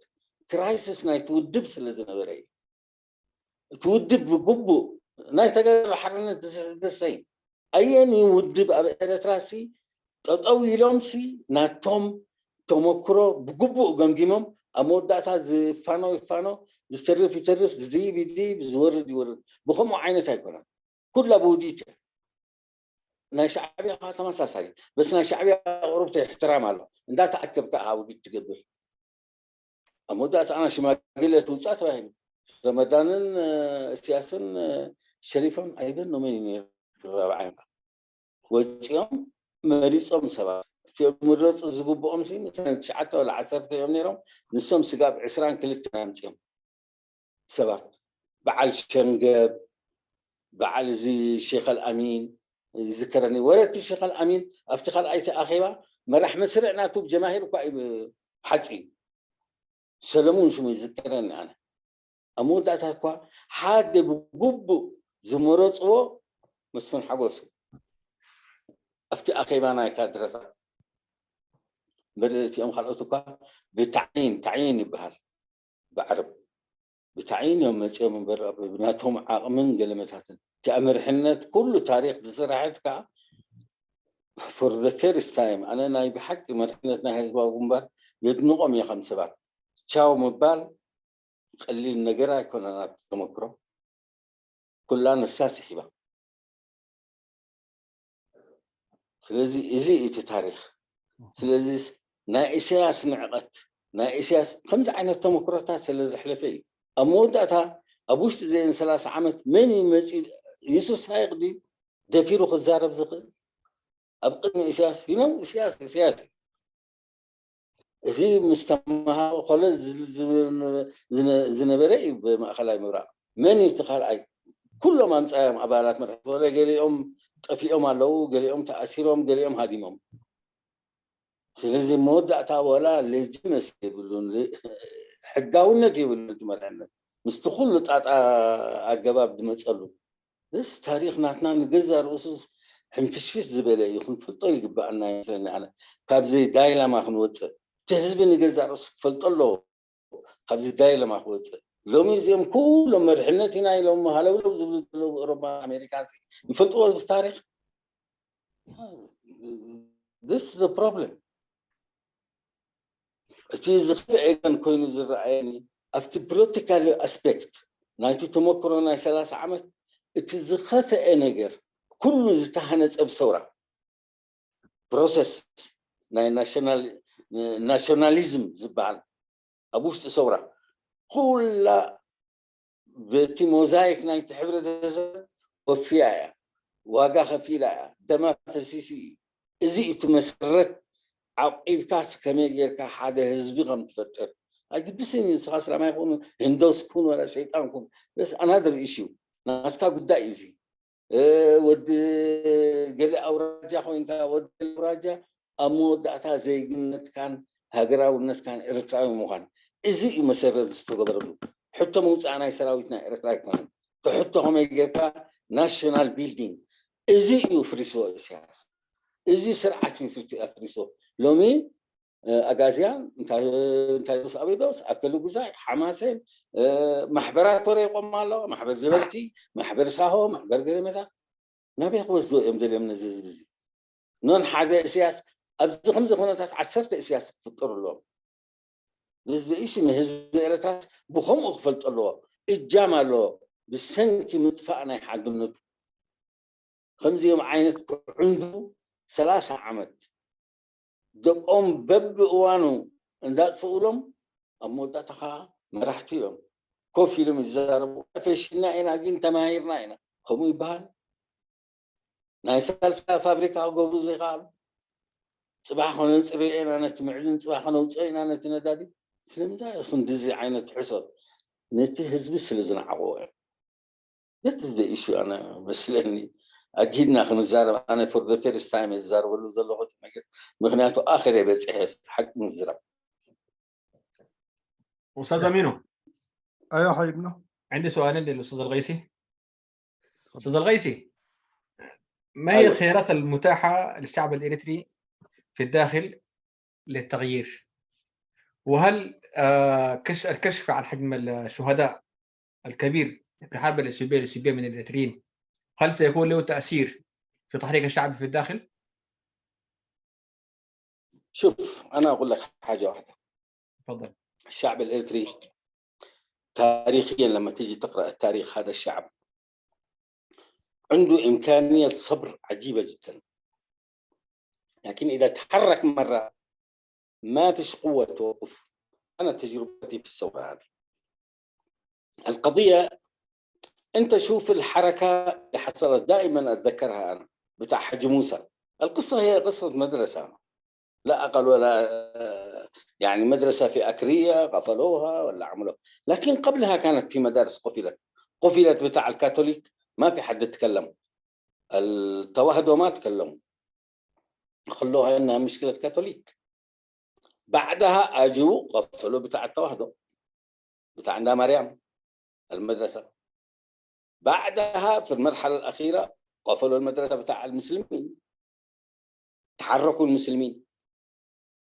ክራይሲስ ናይቲ ውድብ ስለ ዝነበረ እዩ። እቲ ውድብ ብግቡእ ናይ ተጋድሎ ሓርነት ደሰይ ኣየን እዩ ውድብ ኣብ ኤረትራ ሲ ጠጠው ኢሎም ሲ ናቶም ተመክሮ ብግቡእ ገምጊሞም ኣብ መወዳእታ ዝፋኖ ይፋኖ ዝተርፍ ይተርፍ ዝድይብ ይድይብ ዝወርድ ይወርድ ብከምኡ ዓይነት ኣይኮነን። ኩላ ብውዲት እያ። ናይ ሻዕብያ ከዓ ተመሳሳሊ በስ ናይ ሻዕብያ ቁሩብቲ እሕትራም ኣሎ እንዳተኣከብካ ኢኻ ውዲት ትገብር። ኣብ መወዳእታ ኣና ሽማግለ ትውፃእ ተባሂሉ ረመዳንን እስያስን ሸሪፎን ኣይበን ኖመን እዩ ነይሩ ራብዓይ ወፂኦም መሪፆም ሰባት እቲኦም ምረፁ ዝግብኦም ሲ ትሽዓተ ወላ ዓሰርተ እዮም ነይሮም። ንሶም ስጋብ ዕስራን ክልተን ኣምፂኦም ሰባት በዓል ሸንገብ በዓል እዚ ሼኸል ኣሚን ይዝከረኒ። ወረቲ ሼኸል ኣሚን ኣብቲ ካልኣይቲ ኣኼባ መራሕ መስርዕ ናቱ ጀማሂር እኳ እዩ ሓፂ ሰለሙን ሽሙ ይዝከረኒ። ኣነ ኣብ መወዳእታ እኳ ሓደ ብግቡእ ዝመረፅዎ መስፍን ሓጎስ ኣብቲ ኣኼባ ናይ ካድረታት እምበር እቲኦም ካልኦት እኳ ብታዒን ታዒን ይበሃል ብዓረብ ብታዒን እዮም መፂኦም እምበር ብናቶም ዓቕምን ገለመታትን እቲ ኣመርሕነት ኩሉ ታሪክ ዝስራሐት ከዓ for the first time ኣነ ናይ ብሓቂ መርሕነት ናይ ህዝባዊ ግንባር የድንቆም እየ ከም ሰባት ቻው ምባል ቀሊል ነገር ኣይኮነን ኣብ ተመክሮ ኩላ ነፍሳ ስሒባ ስለዚ እዚ እቲ ታሪክ ስለዚ ናይ ኢሳያስ ንዕቀት ናይ ኢሳያስ ከምዚ ዓይነት ተመክሮታት ስለ ዘሕለፈ እዩ ኣብ መወዳእታ ኣብ ውሽጢ ዘን ሰላሳ ዓመት መን እዩ መፂኡ ዩሱፍ ሳይቅ ድዩ ደፊሩ ክዛረብ ዝኽእል ኣብ ቅድሚ ኢሳያስ ይነው ኢሳያስ ኢሳያስ እዩ እዚ ምስ ተምሃሮ ኮለል ዝብል ዝነበረ እዩ ብማእኸላይ ምብራቕ መን እዩ እቲ ካልኣይ ኩሎም ኣምፃዮም ኣባላት መርሕት ወረ ገሊኦም ጠፊኦም ኣለዉ ገሊኦም ተኣሲሮም ገሊኦም ሃዲሞም ስለዚ መወዳእታ ወላ ሌጅመስ የብሉን ሕጋውነት የብሉን እቲ መርሕነት ምስቲ ኩሉ ጣጣ ኣገባብ ዝመፀሉ ስ ታሪክ ናትና ንገዛ ርእሱ ሕንፍሽፍሽ ዝበለ እዩ ክንፈልጦ ይግባኣና ይመስለኒ ኣነ ካብዚ ዳይላማ ክንወፅእ እቲ ህዝቢ ንገዛ ርእሱ ክፈልጦ ኣለዎ ካብዚ ዳይላማ ክወፅእ ሎሚ እዚኦም ኩሎም መድሕነት ኢና ኢሎም ሃለውለው ዝብሉ ዘለዉ ኤሮፓ ኣሜሪካ ይፈልጥዎ እዚ ታሪክ this is the problem እቲ ዝኽፍአ ግን ኮይኑ ዝረኣየኒ ኣብቲ ፖለቲካል ኣስፔክት ናይቲ ተመክሮ ናይ ሰላሳ ዓመት እቲ ዝኸፍአ ነገር ኩሉ ዝተሃነፀ ብሰውራ ፕሮሰስ ናይ ናሽናል ናሽናሊዝም ዝበሃል ኣብ ውሽጢ ሰውራ ኩላ በቲ ሞዛይክ ናይቲ ሕብረተሰብ ወፍያ እያ፣ ዋጋ ከፊላ እያ፣ ደማ ፈሲሱ እዩ። እዚ እቲ መሰረት ዓቂብካስ ከመይ ጌርካ ሓደ ህዝቢ ከም ትፈጥር ኣይግድስን እዩ። ንስኻ እስላማይ ኩን ህንዶስ ኩን ወላ ሸይጣን ኩን በስ ኣናደር ኢሹ ናትካ ጉዳይ እዚ። ወዲ ገለ ኣውራጃ ኮይንካ ወዲ ኣውራጃ ኣብ መወዳእታ ዘይግነትካን ሃገራውነትካን ኤርትራዊ ምዃን እዚ እዩ መሰረት ዝተገበረሉ። ሕቶ ምውፃእ ናይ ሰራዊት ናይ ኤርትራ ኣይኮነን። ትሕቶ ከመይ ጌርካ ናሽናል ቢልዲንግ እዚ እዩ ፍሪሶ ኢሳያስ። እዚ ስርዓት እዩ ፍሪሶ። ሎሚ ኣጋዝያን እንታይ እንታይ ዶስ ኣበይ ዶስ ኣከሉ ጉዛይ ሓማሴን ማሕበራት ወረ ይቆማ ኣለዋ። ማሕበር ጀበርቲ፣ ማሕበር ሳሆ፣ ማሕበር ገለመዳ ናበይ ክወስዶ እዮም ደልዮም ነዚ ህዝቢ እዚ? ኖን ሓደ እስያስ ኣብዚ ከምዚ ኩነታት ዓሰርተ እስያስ ክፍጠሩ ኣለዎም። ንህዝቢ ኢሱ ንህዝቢ ኤርትራስ ብከምኡ ክፈልጦ ኣለዎ። እጃም ኣለዎ ብሰንኪ ምጥፋእ ናይ ሓድነቱ። ከምዚኦም ዓይነት ክዕንዱ ሰላሳ ዓመት ደቆም በብእዋኑ እንዳጥፍኡሎም ኣብ መወዳእታ ከዓ መራሕቲ እዮም ኮፍ ኢሎም ይዛረቡ። ፈሽና ኢና ግን ተማሂርና ኢና ከምኡ ይበሃል። ናይ ሳልሳ ፋብሪካ ክገብሩ ዘይከኣሉ ፅባሕ ከነንፅር ኢና ነቲ ምዕድን ፅባሕ ከነውፅኦ ኢና ነቲ ነዳዲ። ስለምንታይ ኢኹም ድዚ ዓይነት ሕሶት ነቲ ህዝቢ ስለ ዝነዓቆ እዮም። That is the issue ኣነ መስለኒ ኣጊድና ክንዛረብ ኣነ for the first time ዝዛረበሉ ዘለኹ ነገር ምክንያቱ ኣኸር በፂሐ ሓቂ ምዝራብ أستاذ أمينو ايوه حبيبنا عندي سؤالين للأستاذ الغيسي أستاذ الغيسي ما هي الخيارات المتاحة للشعب الإريتري في الداخل للتغيير؟ وهل آه، كش- الكشف عن حجم الشهداء الكبير في الحرب الإثيوبية الإثيوبية من الإريتريين هل سيكون له تأثير في تحريك الشعب في الداخل؟ شوف، أنا أقول لك حاجة واحدة. تفضل. الشعب الإريتري تاريخيا لما تيجي تقرأ التاريخ، هذا الشعب عنده إمكانية صبر عجيبة جدا، لكن إذا تحرك مرة ما فيش قوة توقف. أنا تجربتي في الثورة هذه. القضية، أنت شوف الحركة اللي حصلت، دائما أتذكرها أنا، بتاع حج موسى. القصة هي قصة مدرسة، لا أقل ولا، يعني، مدرسة في أكرية قفلوها ولا عملوا، لكن قبلها كانت في مدارس قفلت. قفلت بتاع الكاثوليك، ما في حد اتكلم. التوهدو ما تكلموا، خلوها إنها مشكلة كاثوليك. بعدها أجوا قفلوا بتاع التوهدو، بتاع عند مريم المدرسة. بعدها في المرحلة الأخيرة قفلوا المدرسة بتاع المسلمين، تحركوا المسلمين.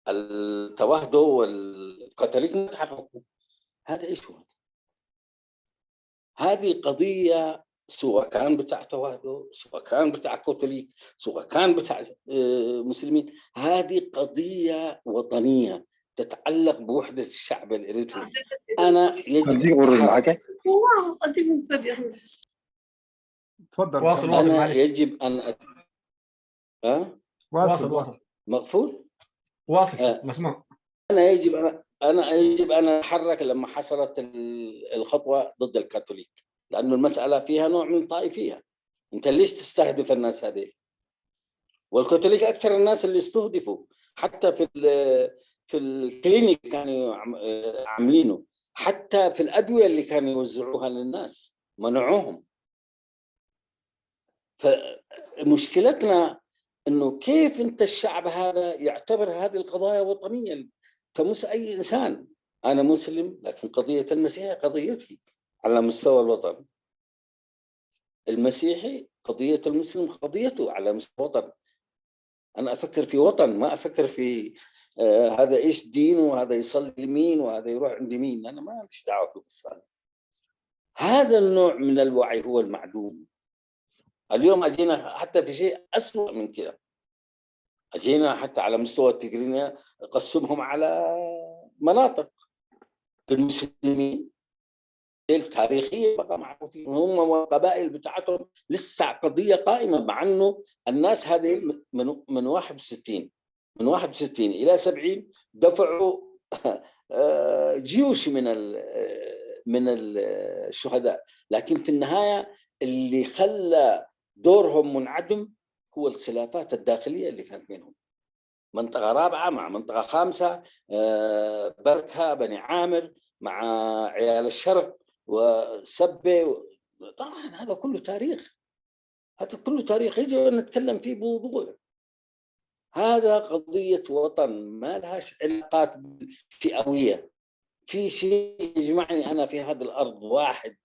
التوهدو والكاثوليك ما تحركوا. هذا إيش هو؟ هذه قضية سواء كان بتاع توهدو، سواء كان بتاع كاثوليك، سواء كان بتاع آه، مسلمين، هذه قضية وطنية تتعلق بوحدة الشعب الإريتري. أنا يجب اديك قرون معك تفضل واصل، واصل، أنا معلش. يجب أن أت... أه؟ واصل، واصل، مقفول؟ واصل، آه. مسموع. أنا يجب أن أنا يجب أن أتحرك لما حصلت ال- الخطوة ضد الكاثوليك، لأنه المسألة فيها نوع من طائفية. أنت ليش تستهدف الناس هذه؟ والكاثوليك أكثر الناس اللي استهدفوا، حتى في ال- في الكلينيك كانوا عم- عاملينه، حتى في الأدوية اللي كانوا يوزعوها للناس منعوهم. فمشكلتنا انه كيف انت الشعب هذا يعتبر هذه القضايا وطنيه تمس اي انسان. انا مسلم، لكن قضيه المسيحي قضيتي على مستوى الوطن. المسيحي قضيه المسلم قضيته على مستوى الوطن. انا افكر في وطن، ما افكر في آه، هذا ايش دينه، وهذا يصلي مين، وهذا يروح عند مين. انا ما ليش دعوه في القصه هذه. هذا النوع من الوعي هو المعدوم. اليوم اجينا حتى في شيء اسوء من كذا، اجينا حتى على مستوى التجرينية قسمهم على مناطق، المسلمين ديل تاريخية بقى معروفين، هم والقبائل بتاعتهم لسه قضية قائمة، مع إنه الناس هذه من، من واحد وستين، من واحد وستين إلى سبعين دفعوا آه، جيوش من ال-، من الشهداء، لكن في النهاية اللي خلى دورهم منعدم هو الخلافات الداخلية اللي كانت بينهم. منطقة رابعة مع منطقة خامسة، آه، بركة، بني عامر، مع عيال الشرق وسبة و-، طبعًا هذا كله تاريخ، هذا كله تاريخ يجب أن نتكلم فيه بوضوح. هذا قضية وطن، ما لهاش علاقات فئوية. في شيء يجمعني أنا في هذه الأرض واحد،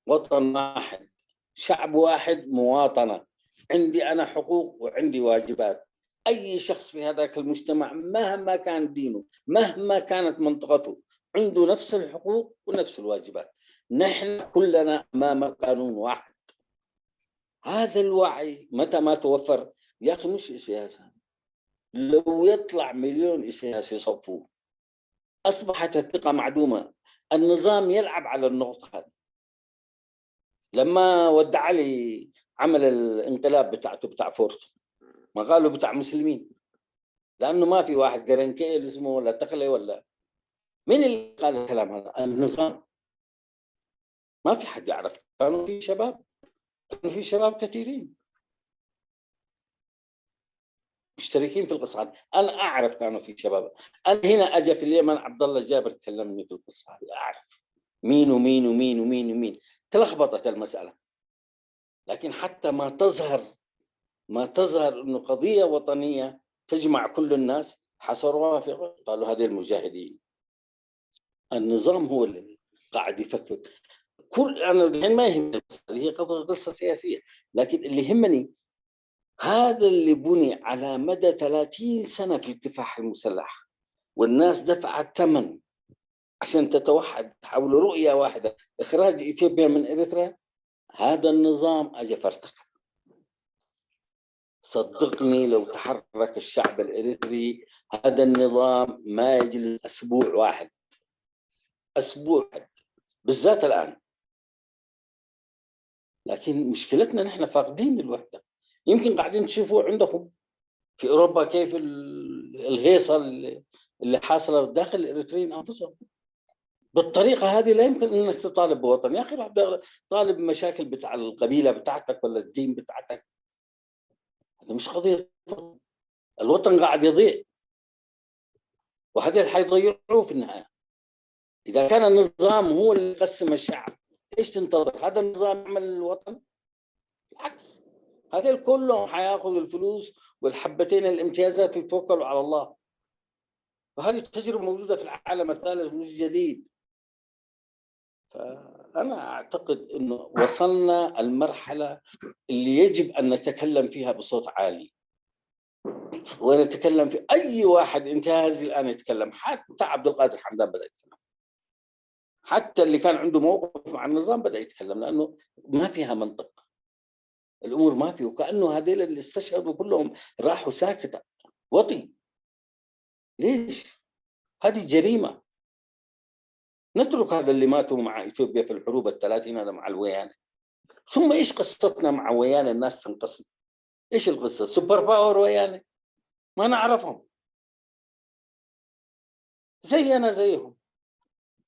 وطن واحد، شعب واحد، مواطنة. عندي أنا حقوق وعندي واجبات. أي شخص في هذاك المجتمع مهما كان دينه، مهما كانت منطقته، عنده نفس الحقوق ونفس الواجبات. نحن كلنا أمام قانون واحد. هذا الوعي متى ما توفر، يا أخي، مش سياسة. لو يطلع مليون سياسي صفوه، أصبحت الثقة معدومة. النظام يلعب على النقطة هذه. لما ود علي عمل الانقلاب بتاعته بتاع فورت، ما قالوا بتاع مسلمين، لأنه ما في واحد قرنكيل اسمه ولا تقلي ولا، مين اللي قال الكلام هذا؟ النظام. ما في حد يعرف، كانوا في شباب، كانوا في شباب كثيرين مشتركين في القصة هذه. أنا أعرف كانوا في شباب. أنا هنا أجى في اليمن عبد الله جابر كلمني في القصة هذه، أعرف مين ومين ومين ومين ومين. تلخبطت المسألة، لكن حتى ما تظهر، ما تظهر إنه قضية وطنية تجمع كل الناس، حصروها في، قالوا: "هذه المجاهدين". النظام هو اللي قاعد يفكفك. كل، أنا الحين ما يهمني القصة، هي قصة، قصة سياسية، لكن اللي يهمني هذا اللي بني على مدى ثلاثين سنة في الكفاح المسلح، والناس دفعت ثمن عشان تتوحد حول رؤية واحدة، إخراج إثيوبيا من إريتريا. هذا النظام أجى فارتكى. صدقني، لو تحرك الشعب الإريتري، هذا النظام ما يجلس أسبوع واحد، أسبوع واحد، بالذات الآن. لكن مشكلتنا نحن فاقدين الوحدة. يمكن قاعدين تشوفوا عندكم في أوروبا كيف ال-، الهيصة اللي، اللي حاصلة داخل الإريتريين أنفسهم. بالطريقة هذه لا يمكن أنك تطالب بوطن. يا أخي، روح بغ-، طالب مشاكل بتاع القبيلة بتاعتك ولا الدين بتاعتك. هذا مش قضية وطن. الوطن قاعد يضيع، وهذا اللي حيضيعوه في النهاية. إذا كان النظام هو اللي قسم الشعب، إيش تنتظر؟ هذا النظام يعمل الوطن؟ بالعكس، هذول كلهم حياخذوا الفلوس والحبتين الامتيازات ويتوكلوا على الله. وهذه التجربة موجودة في العالم الثالث، مش جديد. فأنا أعتقد إنه وصلنا المرحلة اللي يجب أن نتكلم فيها بصوت عالي، ونتكلم في أي واحد انتهازي الآن يتكلم، حتى عبد القادر حمدان بدأ يتكلم، حتى اللي كان عنده موقف مع النظام بدأ يتكلم، لأنه ما فيها منطق. الأمور ما في، وكأنه هذيل اللي استشهدوا كلهم راحوا ساكت، وطي. ليش؟ هذه جريمة. نترك هذا اللي ماتوا مع إثيوبيا في الحروب الثلاثين، هذا مع الويانة. ثم إيش قصتنا مع ويانة؟ الناس تنقسم. إيش القصة؟ سوبر باور ويانة؟ ما نعرفهم. زينا زيهم.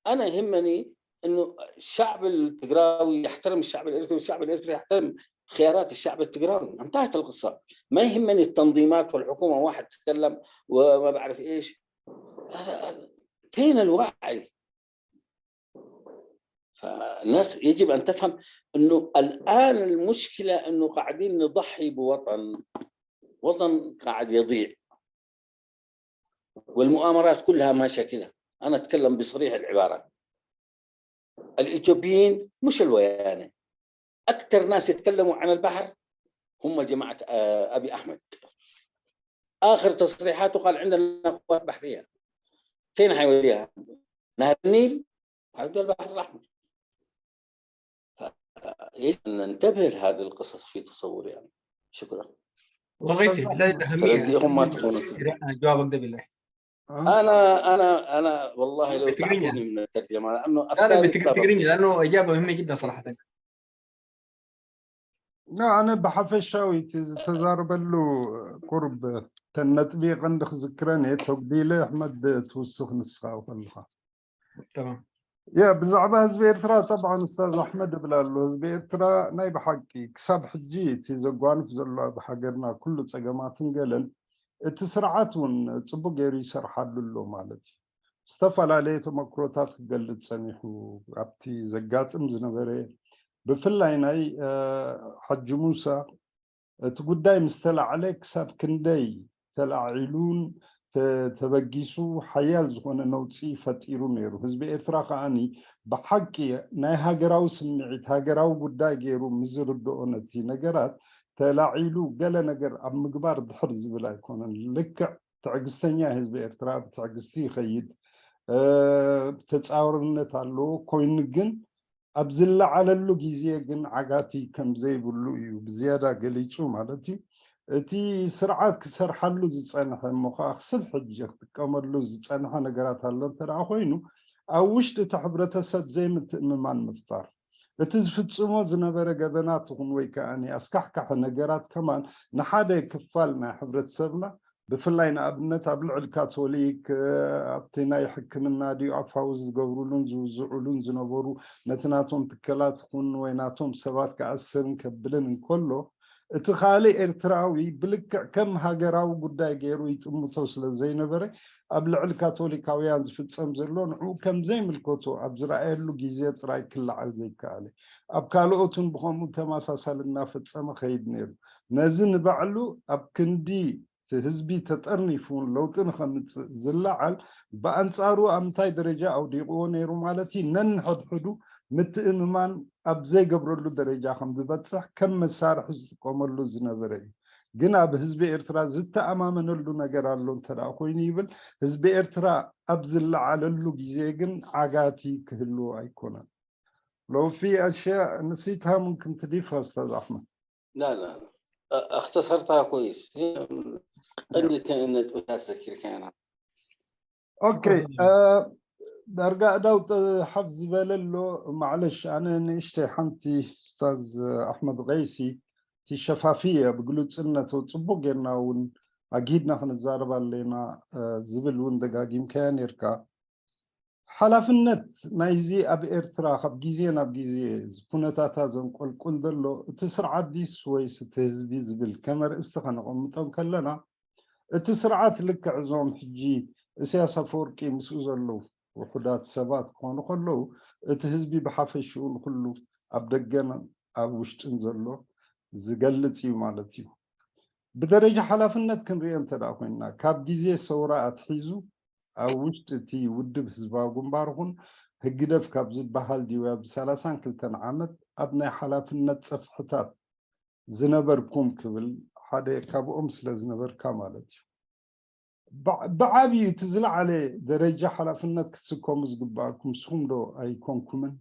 أنا يهمني إنه الشعب التجراوي يحترم الشعب الإريتري، والشعب الإريتري يحترم خيارات الشعب التجراوي. انتهت القصة. ما يهمني التنظيمات والحكومة، واحد تكلم وما بعرف إيش. هذا، هذا، فين الوعي؟ فالناس يجب أن تفهم إنه الآن المشكلة إنه قاعدين نضحي بوطن، وطن قاعد يضيع، والمؤامرات كلها ماشية كده. أنا أتكلم بصريح العبارة، الإثيوبيين مش الويانة. أكثر ناس يتكلموا عن البحر هم جماعة، آه، أبي أحمد. آخر تصريحاته قال: "عندنا قوات بحرية". فين حيوديها؟ نهر النيل؟ حيوديها البحر الأحمر. يجب أن ننتبه لهذه القصص في تصوري أنا. شكرًا. والله يسعدك، لا، الأهمية، تلقيهم ما تكون جوابك ده بالله. أنا أنا أنا والله لو تعرفوني من الترجمة، لأنه أفكاري بتقريني، لأنه إجابة مهمة جدا صراحة. لا، أنا بحفشاوي تزارب له قرب تنطبيق عندك ذكرني تقديله أحمد توسخ نسخة وخلخة. تمام. ያ ብዛዕባ ህዝቢ ኤርትራ፣ ጠብዓን ኡስታዝ ኣሕመድ እብል ኣሎ። ህዝቢ ኤርትራ ናይ ብሓቂ ክሳብ ሕጂ እቲ ዘጓንፍ ዘሎ ኣብ ሃገርና ኩሉ ጸገማትን ገለን፣ እቲ ስርዓት እውን ጽቡቅ ገይሩ ይሰርሓሉ ኣሎ ማለት እዩ። ዝተፈላለየ ተመክሮታት ክገልጽ ጸኒሑ፣ ኣብቲ ዘጋጥም ዝነበረ፣ ብፍላይ ናይ ሓጂ ሙሳ እቲ ጉዳይ ምስ ተላዕለ ክሳብ ክንደይ ተላዒሉን ተበጊሱ ሓያል ዝኾነ ነውፂ ፈጢሩ ነይሩ። ህዝቢ ኤርትራ ከዓኒ ብሓቂ ናይ ሃገራዊ ስምዒት ሃገራዊ ጉዳይ ገይሩ ምዝርድኦ ነቲ ነገራት ተላዒሉ ገለ ነገር ኣብ ምግባር ድሕር ዝብል ኣይኮነን። ልክዕ ትዕግስተኛ ህዝቢ ኤርትራ ብትዕግስቲ ይኸይድ፣ ተፃዋርነት ኣለዎ። ኮይኑ ግን ኣብ ዝለዓለሉ ግዜ ግን ዓጋቲ ከም ዘይብሉ እዩ ብዝያዳ ገሊጹ ማለት እዩ። እቲ ስርዓት ክሰርሓሉ ዝጸንሐ እሞ ኸዓ ክስብ ሕጂ ክጥቀመሉ ዝጸንሐ ነገራት ኣሎ እንተ ደኣ ኮይኑ ኣብ ውሽጢ እቲ ሕብረተሰብ ዘይምትእምማን ምፍጣር፣ እቲ ዝፍጽሞ ዝነበረ ገበናት ይኹን ወይ ከኣ ኣስካሕካሒ ነገራት ከማን ንሓደ ክፋል ናይ ሕብረተሰብና ብፍላይ ንኣብነት ኣብ ልዕሊ ካቶሊክ ኣብቲ ናይ ሕክምና ድዩ ኣብ ፋውዝ ዝገብሩሉን ዝውዝዑሉን ዝነበሩ ነቲ ናቶም ትከላት ኹን ወይ ናቶም ሰባት ክኣስርን ከብልን እንከሎ እቲ ካልእ ኤርትራዊ ብልክዕ ከም ሃገራዊ ጉዳይ ገይሩ ይጥምቶ ስለ ዘይነበረ ኣብ ልዕሊ ካቶሊካውያን ዝፍጸም ዘሎ ንዕኡ ከም ዘይምልከቶ ኣብ ዝረኣየሉ ግዜ ጥራይ ክለዓል ዘይከኣለ ኣብ ካልኦትን ብኸምኡ ተመሳሳሊ እናፈጸመ ኸይድ ነይሩ። ነዚ ንባዕሉ ኣብ ክንዲ እቲ ህዝቢ ተጠርኒፉ እውን ለውጢ ንኸምፅእ ዝለዓል ብኣንፃሩ ኣብ እንታይ ደረጃ ኣውዲቕዎ ነይሩ ማለት እዩ ነንሕድሕዱ ምትእምማን ኣብ ዘይገብረሉ ደረጃ ከም ዝበፅሕ ከም መሳርሒ ዝጥቀመሉ ዝነበረ እዩ። ግን ኣብ ህዝቢ ኤርትራ ዝተኣማመነሉ ነገር ኣሎ እንተ ኮይኑ ይብል ህዝቢ ኤርትራ ኣብ ዝለዓለሉ ግዜ ግን ዓጋቲ ክህልዎ ኣይኮነን። لو في أشياء نسيتها ممكن تضيفها أستاذ أحمد. لا لا أختصرتها كويس. ቀንዲ ነጥብታት ዘኪርካና። ኦኬ ዳርጋ እዳው ሓፍ ዝበለ ኣሎ። ማዕለሽ ኣነ ንእሽተይ ሓንቲ ኡስታዝ ኣሕመድ ቀይሲ እቲ ሸፋፍየ ብግሉፅነት ጽቡቅ ጌርና እውን ኣግሂድና ክንዛረብ ኣለና ዝብል እውን ደጋጊምካያ ነርካ። ሓላፍነት ናይዚ ኣብ ኤርትራ ካብ ግዜ ናብ ግዜ ኩነታታ ዘንቆልቁል ዘሎ እቲ ስርዓት ዲስ ወይስ እቲ ህዝቢ ዝብል ከም ኣርእስቲ ከነቐምጦ እንከለና እቲ ስርዓት ልክዕ እዞም ሕጂ እስያስ ኣፈወርቂ ምስኡ ዘለዉ ውሑዳት ሰባት ክኾኑ ከለዉ እቲ ህዝቢ ብሓፈሽኡ ንኩሉ ኣብ ደገን ኣብ ውሽጥን ዘሎ ዝገልጽ እዩ ማለት እዩ። ብደረጃ ሓላፍነት ክንሪኦ እንተ ኮይንና ካብ ግዜ ሰውራ ኣትሒዙ ኣብ ውሽጢ እቲ ውድብ ህዝባዊ ግንባር ኹን ህግደፍ ካብ ዝበሃል ድዩ ኣብ ሰላሳን ክልተን ዓመት ኣብ ናይ ሓላፍነት ጸፍሕታት ዝነበርኩም ክብል ሓደ ካብኦም ስለ ዝነበርካ ማለት እዩ። ብዓብዩ እቲ ዝለዓለ ደረጃ ሓላፍነት ክትስከሙ ዝግበኣኩም ንስኹም ዶ ኣይኮንኩምን?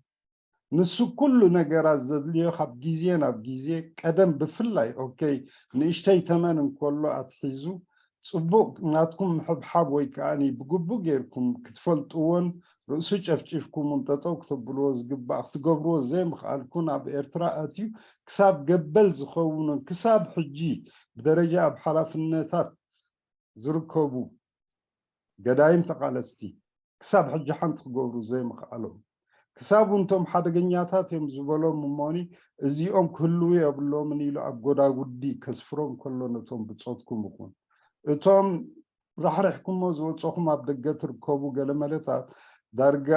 ንሱ ኩሉ ነገራት ዘድልዮ ካብ ግዜ ናብ ግዜ ቀደም ብፍላይ ኦከይ ንእሽተይ ተመን እንከሎ ኣትሒዙ ጽቡቕ ናትኩም ምሕብሓብ ወይ ከኣ ብግቡእ ጌርኩም ክትፈልጥዎን ርእሱ ጨፍጪፍኩም እውን ጠጠው ክተብልዎ ዝግባእ ክትገብርዎ ዘይምኽኣልኩን ኣብ ኤርትራ ኣትዩ ክሳብ ገበል ዝኸውንን ክሳብ ሕጂ ብደረጃ ኣብ ሓላፍነታት ዝርከቡ ገዳይም ተቓለስቲ ክሳብ ሕጂ ሓንቲ ክገብሩ ዘይምኽኣሎም ክሳብ እቶም ሓደገኛታት እዮም ዝበሎም እሞኒ እዚኦም ክህልዉ የብሎምን ኢሉ ኣብ ጎዳጉዲ ከስፍሮም ከሎ ነቶም ብጾትኩም ይኹን እቶም ራሕሪሕኩሞ ዝወፀኹም ኣብ ደገ ትርከቡ ገለመለታት ዳርጋ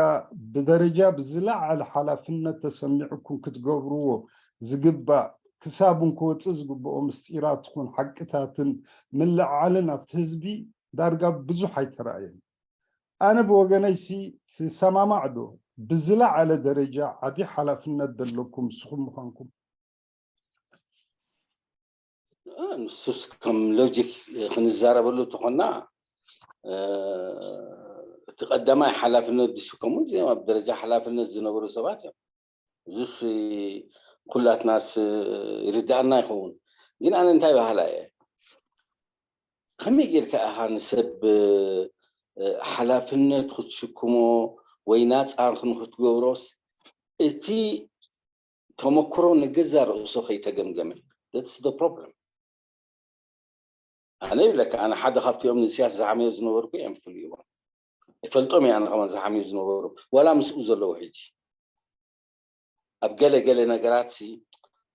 ብደረጃ ብዝለዓለ ሓላፍነት ተሰሚዕኩም ክትገብርዎ ዝግባእ ክሳብ እውን ክወፅእ ዝግብኦ ምስጢራት ትኹን ሓቅታትን ምልዕዓልን ኣብቲ ህዝቢ ዳርጋ ብዙሕ ኣይተራእየን። ኣነ ብወገነይሲ ትሰማማዕ ዶ ብዝለዓለ ደረጃ ዓብዪ ሓላፍነት ዘለኩም ንስኹም ምዃንኩም? ንሱስ ከም ሎጂክ ክንዛረበሉ እንተኾንና እቲ ቀዳማይ ሓላፍነት ዝስከሙ እዚኦም ኣብ ደረጃ ሓላፍነት ዝነበሩ ሰባት እዮም። እዚስ ኩላትናስ ይርድኣና ይኸውን። ግን ኣነ እንታይ በሃላ እየ፣ ከመይ ጌርካ ኢኻ ንሰብ ሓላፍነት ክትስክሞ ወይ ናፃ ንክትገብሮስ እቲ ተመክሮ ንገዛ ርእሱ ከይተገምገመ። That's the problem። ኣነ ይብለካ ኣነ ሓደ ካብቲኦም ንእስያስ ዝሓምዮ ዝነበርኩ እዮም ፍልይዎም ይፈልጦም እየ ኣነ ከማን ዝሓምዮ ዝነበሩ ዋላ ምስኡ ዘለዉ ሕጂ ኣብ ገለ ገለ ነገራት ሲ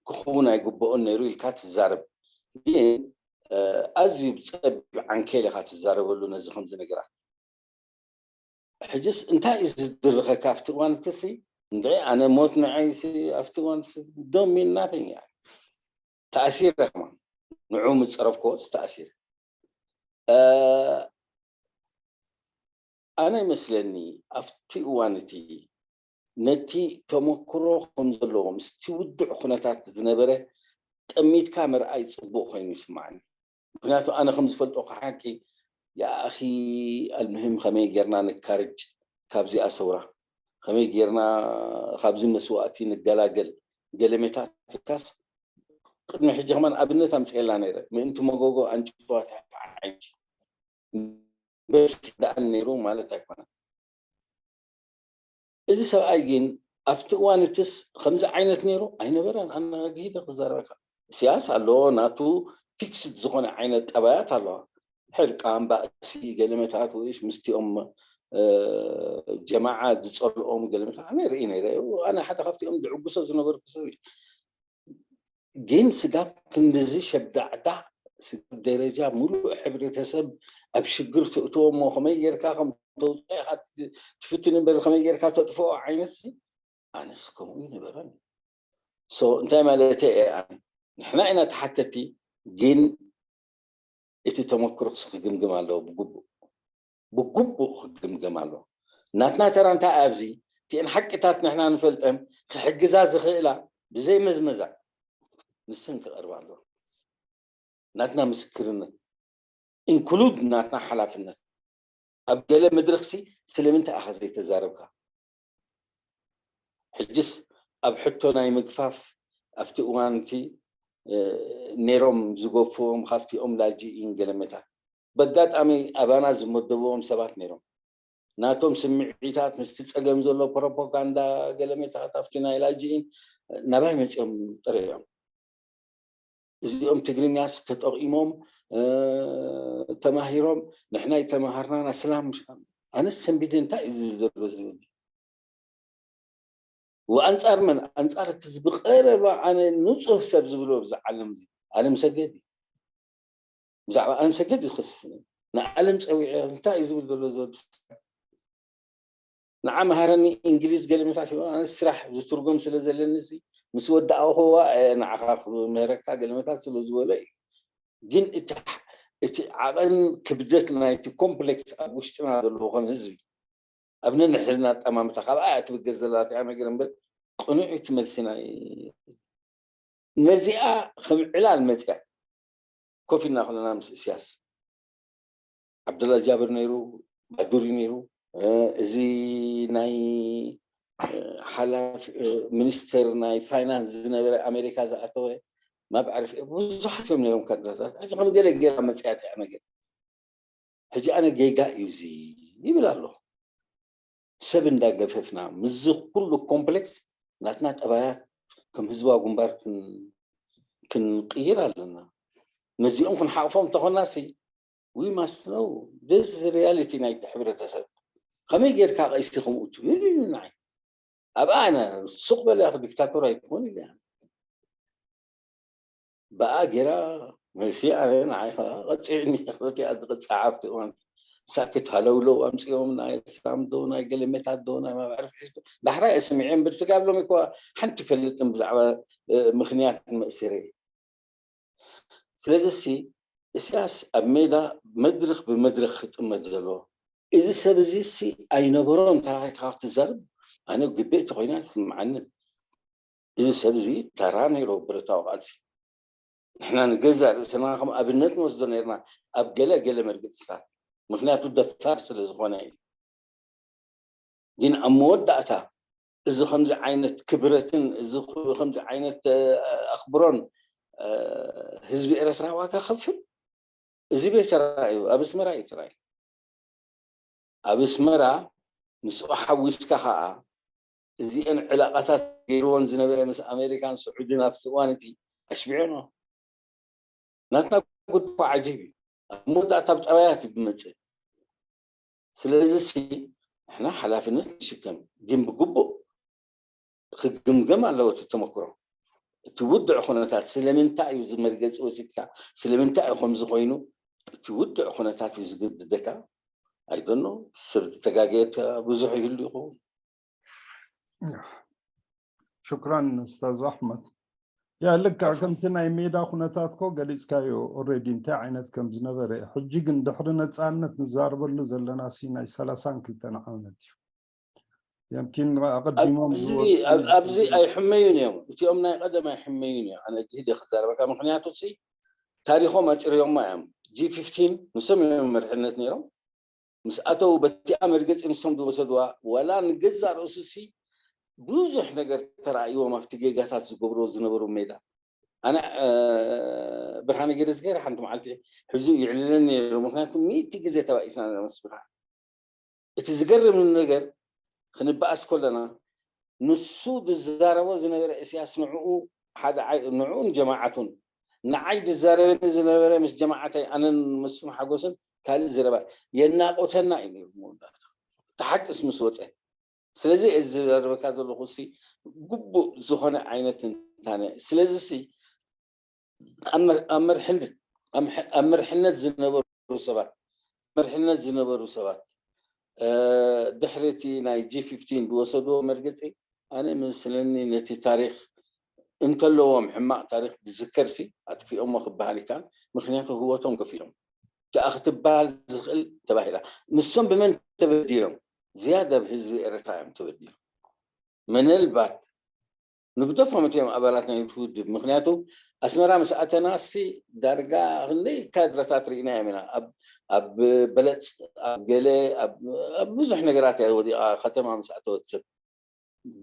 ክኸውን ኣይግብኦን ነይሩ ኢልካ ትዛረብ ግን ኣዝዩ ብፀቢብ ዓንኬል ኢካ ትዛረበሉ ነዚ ከምዚ ነገራት ሕጅስ እንታይ እዩ ዝድርኸካ ኣብቲ እዋን እቲ ሲ እንድዒ ኣነ ሞት ንዓይ ሲ ኣብቲ እዋን ሲ don't mean nothing እያ ተኣሲረ ከማን ንዑ ምፀረፍክዎ ሲ ተኣሲረ ኣነ ይመስለኒ ኣብቲ እዋን እቲ ነቲ ተመክሮ ከም ዘለዎ ምስቲ ውዱዕ ኩነታት ዝነበረ ጠሚትካ ምርኣይ ፅቡቅ ኮይኑ ይስማዓኒ ምክንያቱ ኣነ ከም ዝፈልጦ ሓቂ ያኣኺ ኣልምህም ከመይ ጌርና ንካርጅ ካብዚኣ ሰውራ ከመይ ጌርና ካብዚ መስዋእቲ ንገላገል ገለሜታት ኢልካስ ቅድሚ ሕጂ ከማን ኣብነት ኣምፅኤላ ነይረ ምእንቲ መጎጎ ኣንጭዋ ትሕፍ ዓይንኪ በስ ደኣን ነይሩ ማለት ኣይኮነን እዚ ሰብኣይ ግን ኣብቲ እዋን እትስ ከምዚ ዓይነት ነይሩ ኣይነበረን ኣናጋጊሂ ዶ ክዛረበካ ኢሳያስ ኣለዎ ናቱ ፊክስድ ዝኾነ ዓይነት ጠባያት ኣለዋ ሕርቃን ባእሲ ገለመታት ወይስ ምስቲኦም ጀማዓ ዝፀልኦም ገለመታት ኣነ ርኢ ነይረ ኣነ ሓደ ካብቲኦም ዝዕጉሶ ዝነበርኩ ሰብ ግን ስጋብ ክንድዚ ሸብዳዕዳዕ ስጋብ ደረጃ ሙሉእ ሕብረተሰብ ኣብ ሽግር ተእትዎ እሞ ከመይ ጌርካ ከም ተውፅኦ ኢካ ትፍትን እምበር ከመይ ጌርካ ተጥፍኦ ዓይነት ሲ ኣነስ ከምኡ ይነበረን ሶ እንታይ ማለት እየ ኣነ ንሕና ኢና ተሓተቲ ግን እቲ ተመክሮስ ክግምግም ኣለዎ ብግቡእ ብግቡእ ክግምገም ኣለዎ ናትና ተራ እንታይ ኣብዚ እቲአን ሓቅታት ንሕና ንፈልጠን ክሕግዛ ዝኽእላ ብዘይ መዝመዛ ንሰን ክቐርባ ኣለዎ ናትና ምስክርነት ኢንክሉድ ናትና ሓላፍነት ኣብ ገለ መድረኽሲ ስለምንታይ ኣኻ ዘይተዛረብካ ሕጅስ ኣብ ሕቶ ናይ ምግፋፍ ኣብቲ እዋን እቲ ነይሮም ዝገፍዎም ካብቲኦም ላጂ ኢን ገለመታት በጋጣሚ ኣባና ዝመደብዎም ሰባት ነይሮም ናቶም ስምዒታት ምስቲ ፀገም ዘሎ ፕሮፓጋንዳ ገለመታት ኣብቲ ናይ ላጂ ኢን ናባይ መፅኦም ጥርዮም እዚኦም ትግርኛስ ተጠቒሞም ተማሂሮም ንሕና ይተማሃርና ኣስላም ኣነስ ሰንቢደ እንታይ እዩ ዝብል ዘሎ ዝብል ወኣንፃር መን ኣንፃር እቲ ብቀረባ ኣነ ንፁህ ሰብ ዝብሎ ኣብዚ ዓለም እዚ ኣለም ሰገድ እዩ ብዛዕባ ኣለም ሰገድ እዩ ክስ ንዓለም ፀዊዐ እንታይ እዩ ዝብል ዘሎ ዝወዲ ንዓ መሃረኒ እንግሊዝ ገለመታት ሂቦ ኣነ ስራሕ ዝትርጎም ስለ ዘለኒ ሲ ምስ ወዳእኽዋ እየ ንዓኻ ክምህረካ ገለመታት ስለ ዝበሎ እዩ ግን እቲ እቲ ዓቐን ክብደት ናይቲ ኮምፕሌክስ ኣብ ውሽጥና ዘለዎ ከም ህዝቢ ኣብ ነንሕድና ኣጠማምታ ካብኣ እያ ትብገስ ዘላ እቲኣ ነገር እምበር ቅኑዕ እቲ መልሲ ናይ ነዚኣ ከም ዕላል መፅያ ኮፍ ኢልና ከለና ምስ እስያስ ዓብደላ ጃብር ነይሩ ባዱሪ ነይሩ እዚ ናይ ሓላፊ ሚኒስተር ናይ ፋይናንስ ዝነበረ ኣሜሪካ ዝኣተወ ማብ ዓርፍ ብዙሓት እዮም ነይሮም ካድረታት ሕዚ ከም ገለ ገይራ መፅያ እቲኣ ነገር ሕጂ ኣነ ጌጋ እዩ እዚ ይብል ኣለኹ ሰብ እንዳገፈፍና ምስዚ ኩሉ ኮምፕሌክስ ናትና ጠባያት ከም ህዝባዊ ግንባር ክንቅይር ኣለና ነዚኦም ክንሓቕፎም እንተኾና ሲ we must know this reality ናይቲ ሕብረተሰብ ከመይ ጌርካ ቀይሲ ከምኡ ትብል ንዓይ ኣብ ኣነ ሱቕ በለ ዲክታቶር ኣይትኾን ኢለ ብኣ ጌራ መልሲ ኣነ ንዓይ ከዓ ቀፂዕኒ ክልቲኣ ዝቅፃዕ ኣብቲ እዋን ሳክት ሃለውለው ኣምፅኦም ናይ ስላም ዶ ናይ ገለመታት ዶ ናይ ማብዕሪ ፍሒስ ዶ ዳሕራይ እየ ስሚዐ እምበር ስጋብ ሎሚ እኳ ሓንቲ ይፈልጥን ብዛዕባ ምክንያት መእሰረይ ስለዚ ሲ እስያስ ኣብ ሜዳ መድረክ ብመድረክ ክጥመት ዘለዎ እዚ ሰብ እዚ ሲ ኣይነበሮን ተራኺብካ ክትዛረብ ኣነ ግቤ ተኮይና ትስምዓንን እዚ ሰብ እዚ ተራ ነይሮ ብረታዊ ቃልሲ ንሕና ንገዛእ ርእስና ከም ኣብነት ንወስዶ ነርና ኣብ ገለ ገለ መርግፅታት ምክንያቱ ደፋር ስለ ዝኾነ እዩ ግን ኣብ መወዳእታ እዚ ከምዚ ዓይነት ክብረትን እዚ ከምዚ ዓይነት ኣኽብሮን ህዝቢ ኤረትራ ዋጋ ከፍል እዚ ቤት ተራእዩ ኣብ ኣስመራ እዩ ተራእዩ ኣብ ኣስመራ ምስኡ ሓዊስካ ከዓ እዚአን ዕላቃታት ገይርዎን ዝነበረ ምስ ኣሜሪካን ስዑድን ኣብቲ እዋን እቲ ኣሽቢዕኖ ናትና ጉድ እኮ ዓጂብ እዩ። ኣብ መወዳእታ ኣብ ጠባያት እዩ ዝመፅእ። ስለዚ ሲ ንሕና ሓላፍነት ንሽከም፣ ግን ብግቡእ ክግምገም ኣለዎ እቲ ተመክሮ። እቲ ውድዕ ኩነታት ስለምንታይ እዩ ዝመርገፂ ወሲድካ፣ ስለምንታይ እዩ ከምዚ ኮይኑ፣ እቲ ውድዕ ኩነታት እዩ ዝገድደካ። ኣይደኖ ሰብ ዝተጋገየ ብዙሕ ይህሉ ይኸውን። ሽኩራን ኡስታዝ ኣሕመድ። ያ ልክዕ ከምቲ ናይ ሜዳ ኩነታት ኮ ገሊፅካዮ ኦልሬዲ እንታይ ዓይነት ከም ዝነበረ። ሕጂ ግን ድሕሪ ነፃነት ንዛረበሉ ዘለና ሲ ናይ ሰላሳን ክልተን ዓመት እዩ። የምኪን ኣቐዲሞም ኣብዚ ኣይሕመዩን እዮም። እቲኦም ናይ ቀደም ኣይሕመዩን እዮም። ኣነ እዚ ደ ክዛረበካ ምክንያቱ ሲ ታሪኮም ኣፅርዮማ እዮም። ጂ ፊፍቲን ንሶም እዮም መርሕነት ነይሮም። ምስ ኣተው በቲኣ መርገፂ ንሶም ዝወሰድዋ ዋላ ንገዛ ርእሱ ሲ ብዙሕ ነገር ተራእይዎም ኣብቲ ጌጋታት ዝገብሮ ዝነበሩ ሜዳ። ኣነ ብርሃነ ገደዝገር ሓንቲ መዓልቲ ሕዙ ይዕልለኒ ነይሩ። ምክንያቱ ሚእቲ ግዜ ተባኢስና ነመስብካ። እቲ ዝገርም ነገር ክንበኣስ ከለና ንሱ ዝዛረቦ ዝነበረ እስያስ ንዕኡ ሓደ ንዕኡን ጀማዓቱን ንዓይ ዝዛረበኒ ዝነበረ ምስ ጀማዓተይ ኣነን መስፍን ሓጎስን ካልእ ዘረባ የናቆተና እዩ ነይሩ መወዳእታ እቲ ሓቅስ ምስ ወፀ። ስለዚ እዚ ዝዛረበካ ዘለኹ ሲ ግቡእ ዝኾነ ዓይነት ትንታነ። ስለዚ ሲ ኣብ መርሕነት ዝነበሩ ሰባት መርሕነት ዝነበሩ ሰባት ድሕሪ እቲ ናይ ጂ ፊፍቲን ዝወሰድዎ መርገፂ ኣነ መስለኒ ነቲ ታሪክ እንተለዎም ሕማቅ ታሪክ ዝዝከር ሲ ኣጥፊኦሞ ክበሃል ይከኣል። ምክንያቱ ህወቶም ከፊሎም እቲኣ ክትበሃል ዝኽእል ተባሂላ ንሶም ብመን ተበዲሎም? ዝያዳ ብህዝቢ ኤረትራ እዮም ተበዲሎም። ምናልባት ንግደፎም እቲኦም ኣባላት ናይ ውድብ ምክንያቱ ኣስመራ ምስ ኣተና ሲ ዳርጋ ክንደይ ካድረታት ርኢና እዮም ኢና ኣብ በለፅ ኣብ ገለ ኣብ ብዙሕ ነገራት እያ ወዲቃ ከተማ ምስ ኣተወት ሰብ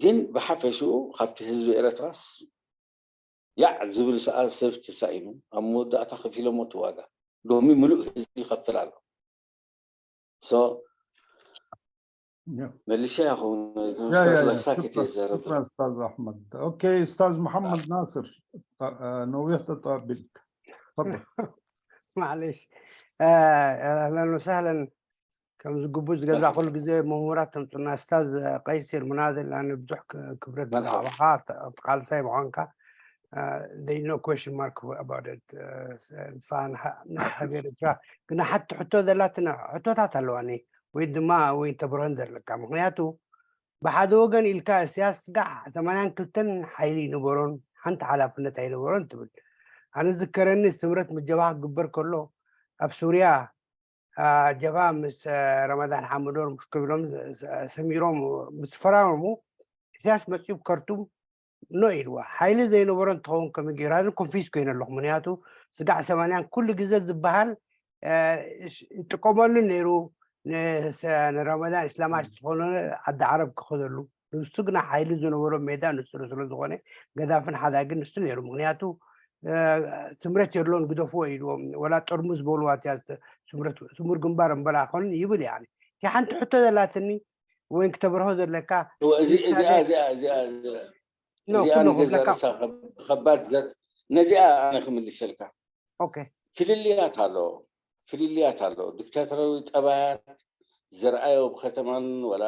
ግን ብሓፈሽኡ ካብቲ ህዝቢ ኤረትራስ ያዕ ዝብል ሰኣ ሰብ ተሳኢኑ ኣብ መወዳእታ ከፊሎሞ እቲ ዋጋ ሎሚ ምሉእ ህዝቢ ይኸፍል ኣሎ። መልሻ ይኸውን። ኡስታዝ ኣሕመድ። ኦኬ ኡስታዝ መሓመድ ናስር ነዊሕ ተጣቢልክ። ማዕለሽ ኣህለን ወሳህለን። ከም ዝግቡእ ዝገዛ ኩሉ ግዜ ምሁራት ተምፅና ስታዝ ቀይሲር ምናዝል ኣነ ብዙሕ ክብረት ብዛዕባኻ ቃልሳይ ምኳንካ they no question mark about it ንሳ ንሃገር ኤርትራ ግና ሓቲ ሕቶ ዘላትና ሕቶታት ኣለዋኒ ወይ ድማ ወይ ተብርሆን ዘለካ ምክንያቱ ብሓደ ወገን ኢልካ እስያስ ስጋዕ ሰማንያን ክልተን ሓይሊ ይነበሮን ሓንቲ ሓላፍነት ኣይነበሮን ትብል ኣነ ዝከረኒ ስምረት ምጀባ ክግበር ከሎ ኣብ ሱርያ ጀባ ምስ ረመዳን ሓመዶር ምስ ክብሎም ሰሚሮም ምስ ፈራረሙ ኢሳያስ መፅኡ ከርቱም ኖ ኢልዋ ሓይሊ ዘይነበሮ እንትኸውን ከመይ ገይሩ ኣነ ኮንፊዝ ኮይነ ኣለኹ ምክንያቱ ስጋዕ ሰማንያን ኩሉ ግዜ ዝበሃል ይጥቀመሉ ነይሩ ንረመዳን እስላማት ዝኾነ ዓዲ ዓረብ ክኸደሉ ንሱ ግና ሓይሊ ዝነበሮ ሜዳ ንፅሩ ስለ ዝኾነ ገዳፍን ሓዳግን ንሱ ነይሩ ምክንያቱ ስምረት የድሎን ግደፍዎ ኢልዎም ወላ ጥርሙዝ በልዋ እያ ስምር ግንባር እምበላ ኮን ይብል ያ እቲ ሓንቲ ሕቶ ዘላትኒ ወይን ክተብርሆ ዘለካ ከባት ነዚኣ ኣነ ክምልሰልካ ፍልልያት ኣሎ ፍልልያት ኣሎ ዲክታተራዊ ጠባያት ዘርኣዮ ብከተማን ወላ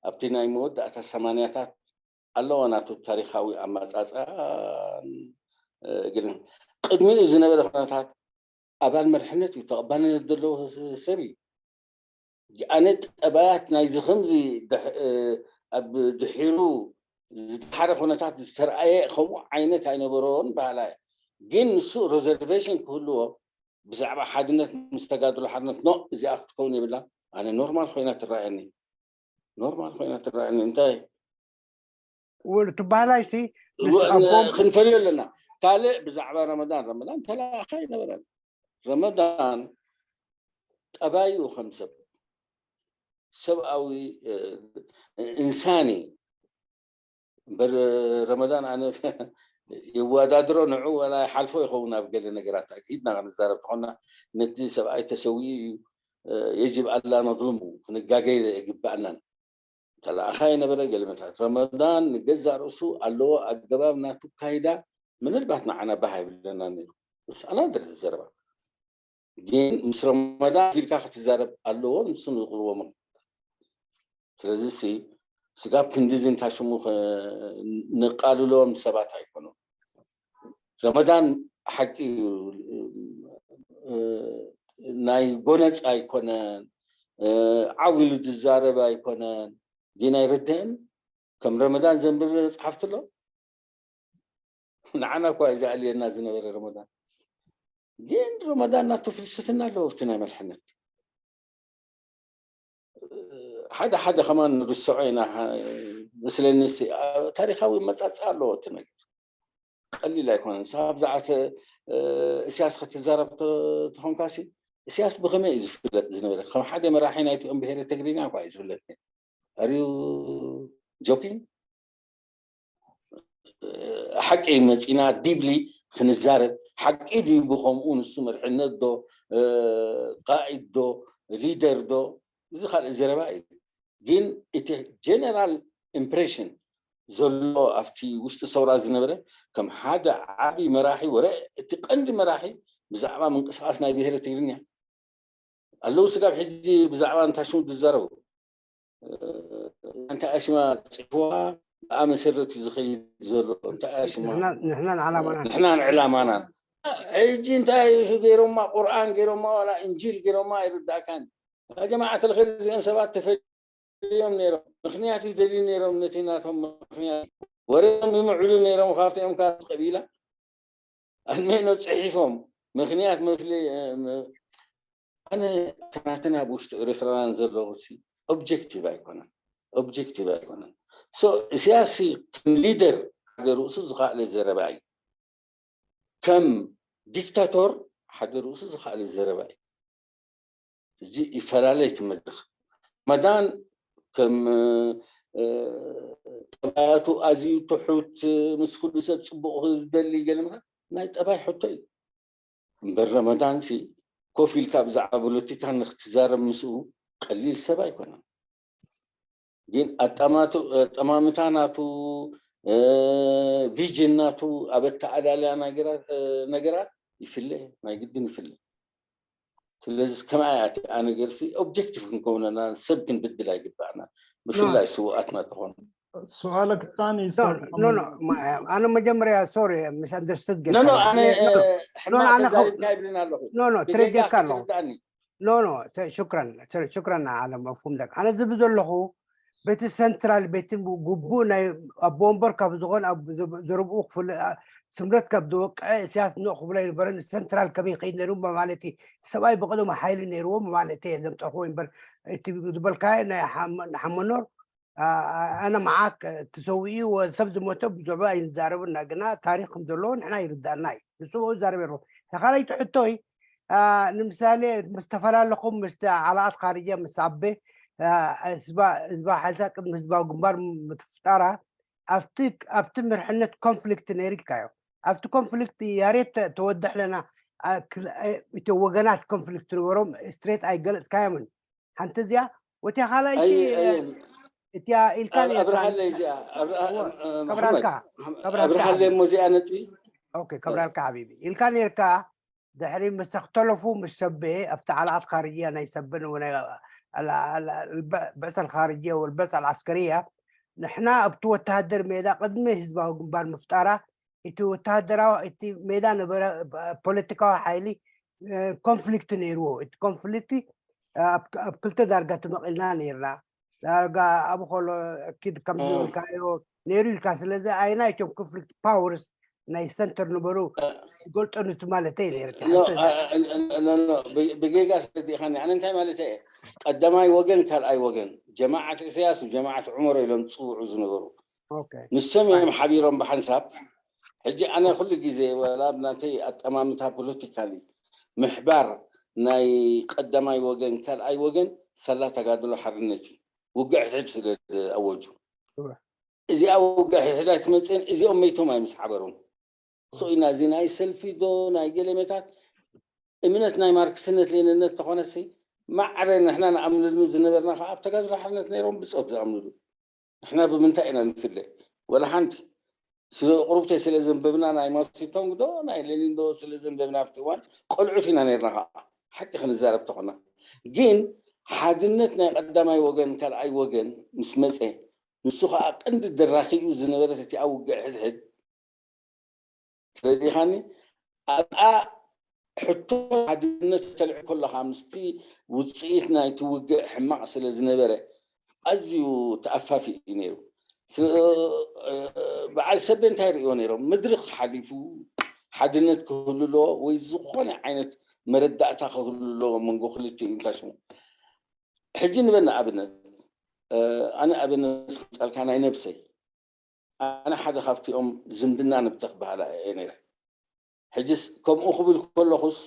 ኣብቲ ናይ መወዳእታ ሰማንያታት ኣለዎ ናቱ ታሪካዊ ኣመፃፅኣን ግን ቅድሚኡ ዝነበረ ኩነታት ኣባል መርሕነት እዩ ተቐባልነት ዘለዎ ሰብ እዩ ኣነ ጠባያት ናይዚ ከምዚ ኣብ ድሒሩ ዝደሓረ ኩነታት ዝተረኣየ ከምኡ ዓይነት ኣይነበሮን ባህላ ግን ንሱ ሬዘርቬሽን ክህልዎ ብዛዕባ ሓድነት ምስ ተጋድሎ ሓድነት ኖ እዚኣ ክትከውን የብላ ኣነ ኖርማል ኮይና ትረኣየኒ ኖርማል ኮይና ትረኣየኒ እንታይ ትበሃላይ ሲ ክንፈልዮ ኣለና ካልእ ብዛዕባ ረመዳን ረመዳን ተላኣኻ ይነበረን ረመዳን ጠባዩ ከም ሰብ ሰብኣዊ እንሳኒ እምበር ረመዳን ኣነ የወዳድሮ ንዑ ወላ ሓልፎ ይኸውን ኣብ ገለ ነገራት ኣግሂድና ክንዛረብ ተኾና ነቲ ሰብኣይ ተሰዊኡ እዩ የጅብ ኣላ ነظልሙ ክንጋገይ ኣይግባእናን። ተለኣኻ የነበረ ገለመታት ረመዳን ንገዛእ ርእሱ ኣለዎ ኣገባብ ናቱ ካይዳ። ምናልባት ንዓና ባህ ኣይብለና ነይሩ፣ ምስ ኣናድር ዘረባ ግን ምስ ረመዳን ፊልካ ክትዛረብ ኣለዎ። ንሱ ንቕርቦ ምኽ ስለዚ ሲ ስጋብ ክንድዚ እንታይ ሽሙ ነቃልሎም ሰባት ኣይኮኑን። ረመዳን ሓቂ እዩ፣ ናይ ጎነፅ ኣይኮነን፣ ዓው ኢሉ ዝዛረብ ኣይኮነን። ግን ኣይርድእን። ከም ረመዳን ዘንብብ መፅሓፍቲ ኣሎ። ንዓና እኳ እዩ ዝኣልየና ዝነበረ ረመዳን። ግን ረመዳን ናቱ ፍልስፍና ኣለዎ ኣብቲ ናይ መርሕነት። ሓደ ሓደ ከማን ንርስዖ ኢና መስለኒ። ታሪካዊ መፃፅኣ ኣለዎ እቲ ነገር። ቀሊል ኣይኮነን። ንስኻ ብዛዕባ እሲያስ ክትዛረብ ተኾንካሲ እሲያስ ብኸመይ እዩ ዝፍለጥ ዝነበረ? ከም ሓደ መራሒ ናይቲኦም ብሄረ ትግርኛ እኳ እዩ ዝፍለጥ። ኣር ዩ ጆኪንግ? ሓቂ መፂና ዲብሊ ክንዛረብ። ሓቂ ድዩ ብኸምኡ ንሱ መርሕነት ዶ ቃኢድ ዶ ሊደር ዶ? እዚ ካልእ ዘረባ እዩ። ግን እቲ ጀነራል ኢምፕሬሽን ዘሎ ኣብቲ ውሽጢ ሰውራ ዝነበረ ከም ሓደ ዓቢ መራሒ ወረ እቲ ቀንዲ መራሒ ብዛዕባ ምንቅስቃስ ናይ ብሄረ ትግርኛ ኣለዉ ስጋብ ሕጂ ብዛዕባ እንታይ ሽሙ ዝዛረቡ። እንታይ ኣሽማ ጽሕፍዋ ብኣ መሰረት እዩ ዝኸይድ ዘሎ። እንታይ ኣሽማ ንሕናን ዕላማናን ሕጂ እንታይ ገይሮማ ቁርኣን ገይሮማ ዋላ እንጂል ገይሮማ ኣይርዳእካን። ጀማዓት ልኸይር እዚኦም ሰባት ተፈ እዮም ነይሮም። ምኽንያት ይደልዩ ነይሮም። ነቲ ናቶም ምኽንያት ወሬኦም ይምዕሉ ነይሮም። ካብቲኦም ካብ ቀቢላ ኣልሜኖ ጽሒፎም ምኽንያት መፍለ ኣነ ናትና ኣብ ውሽጢ ኤርትራውያን ዘለዉ ኦብጀክቲቭ ኣይኮነን። ኦብጀክቲቭ ኣይኮነን። ኢሳያስ ከም ሊደር ሓደ ርእሱ ዝኸኣለ ዘረባ እዩ። ከም ዲክታቶር ሓደ ርእሱ ዝኸኣለ ዘረባ እዩ። እዚ ይፈላለ እቲ መድረኽ። መዳን ከም ጠባያቱ ኣዝዩ ትሑት፣ ምስ ኩሉ ሰብ ፅቡቕ ክደሊ ገለ ናይ ጠባይ ሕቶ እዩ። እምበር ረመዳን ሲ ኮፍ ኢልካ ብዛዕባ ፖለቲካ ንክትዛረብ ምስኡ ቀሊል ሰብ ኣይኮነን። ግን ኣጠማምታ ናቱ፣ ቪዥን ናቱ ኣብ ኣተኣላልያ ነገራት ይፍለ፣ ናይ ግድን ይፍለ። ስለዚ ከማይ ኣቲ ኣነገርሲ ኦብጀክቲቭ ክንከውነና ሰብ ክንብድል ኣይግባእና፣ ብፍላይ ስውኣትና ተኾኑ። سؤالك الثاني ኖ ኖ፣ ኣነ መጀመርያ ሶሪ ምስ ኣንደርስቱድ ኖ ኖ ኣነ ሕማቅ ተዛሪብካ ይብልን ኣለኹ። ኖ ኖ ትረዲካ ኣለኹ። ኖ ኖ ሽክረን ሽክረን ዓለም መፍሁም ደቅ ኣነ ዝብ ዘለኹ በቲ ሰንትራል ቤት ግቡእ ናይ ኣቦ ወንበር ካብ ዝኾን ኣብ ዘረብኡ ክፍል ስምረት ካብ ዝወቅዐ እስያስ ንኦ ክብሎ ኣይነበረን። ሰንትራል ከመይ ይኸይድ ነይሩ ማለት እዩ። ሰብኣይ ብቐደሙ ሓይሊ ነይርዎ ማለት እየ ዘምጠኹ እምበር እቲ ዝበልካዮ ናይ ሓመኖር ኣነ መዓክ ትሰውኡ ሰብ ዝሞተ ብዛዕባ ኣይንዛረብና ግና ታሪክ ከም ዘለዎ ንሕና ይርዳእና እዩ። ንስኡ ዛረብ የርኩም ተኻለይቲ ሕቶይ ንምሳሌ ምስ ተፈላለኹም ምስ ዓላኣት ካርያ ምስ ኣቤ ህዝባ ሓይልታት ቅድሚ ህዝባዊ ግንባር ምትፍጣራ ኣብቲ ኣብቲ ምርሕነት ኮንፍሊክት ነይሩ ኢልካዮ። ኣብቲ ኮንፍሊክት ያሬት ተወድሕ ለና እቲ ወገናት ኮንፍሊክት ንበሮም ስትሬት ኣይገለፅካዮምን። ሓንቲ እዚኣ ወቲ ካልኣይቲ እቲያ ኢልካ ከብራልካ ከብራልካ እሞ እዚኣ ነጥቢ ከብራልካ ሓቢቢ ኢልካ ነርካ ድሕሪ ምስ ተኽተለፉ ምስ ሰበ ኣብቲ ዓላኣት ካርያ ናይ ሰበን ብዕሰ ልካርጅያ ወልበዕሰ ልዓስከርያ ንሕና ኣብቲ ወተሃደር ሜዳ ቅድሚ ህዝባዊ ግንባር ምፍጣራ እቲ ወተሃደራዊ እቲ ሜዳ ነበረ ፖለቲካዊ ሓይሊ ኮንፍሊክት ነይርዎ። እቲ ኮንፍሊክት ኣብ ክልተ ዳርጋ ተመቒልና ነይርና። ዳርጋ ኣብኡ ከሎ ኪድ ከም ዝበልካዮ ነይሩ ኢልካ ስለዚ ኣይናይቶም ኮንፍሊክት ፓወርስ ናይ ሰንተር ነበሩ ገልጠኑ እቲ ማለት እዩ ነይሩ። ብጌጋ ኣስረዲእኻኒ። ኣነ እንታይ ማለት እየ ቀዳማይ ወገን ካልኣይ ወገን ጀማዓት እስያስ ጀማዓት ዑመሮ ኢሎም ዝፅውዑ ዝነበሩ ንሶም እዮም ሓቢሮም ብሓንሳብ። ሕጂ ኣነ ኩሉ ግዜ ወላ ብናተይ ኣጠማምታ ፖለቲካሊ ምሕባር ናይ ቀዳማይ ወገን ካልኣይ ወገን ሳላ ተጋድሎ ሓርነት እዩ። ውግዕ ሕድሕድ ስለ ዝኣወጁ እዚኣ ውግዕ ሕድሕድ ኣይትመፅእን። እዚኦም መይቶም ኣይምስሓበሩን። ሶ ኢና እዚ ናይ ሰልፊ ዶ ናይ ገሌመታት እምነት ናይ ማርክስነት ሌንነት ተኾነሲ ማዕረ ንሕና ንኣምነሉ ዝነበርና ከዓ ኣብ ተጋድሎ ሓርነት ነይሮም ብፆት ዝኣምንሉ። ንሕና ብምንታይ ኢና ንፍለ? ወላ ሓንቲ። ስለ ቁሩብተይ ስለ ዘንበብና ናይ ማሲቶንግ ዶ ናይ ሌኒን ዶ ስለ ዘንበብና ኣብቲ እዋን ቆልዑት ኢና ነይርና። ከዓ ሓቂ ክንዛረብ ተኾና ግን ሓድነት ናይ ቀዳማይ ወገን ካልኣይ ወገን ምስ መፀ ንሱ ከዓ ቀንዲ ደራኺኡ ዝነበረት እቲ ኣብ ውግዕ ሕድሕድ ስለዚኻኒ ኣብኣ ሕቶ ሓድነት ተልዕ ከለኻ ምስቲ ውፅኢት ናይቲ ውግእ ሕማቕ ስለ ዝነበረ ኣዝዩ ተኣፋፊ እዩ ነይሩ። በዓል ሰበ እንታይ ርእዮ ነይሮም? መድረኽ ሓሊፉ ሓድነት ክህሉ ኣለዎ ወይ ዝኾነ ዓይነት መረዳእታ ክህሉ ኣለዎ መንጎ ክልቲኡ እንታይ ሽሙ። ሕጂ ንበል ንኣብነት ኣነ ኣብነት ክምፃልካ ናይ ነብሰይ ኣነ ሓደ ካብቲኦም ዝምድና ንብተኽ በሃላ እየ ነይረ። ሕጅስ ከምኡ ክብል ከለኹስ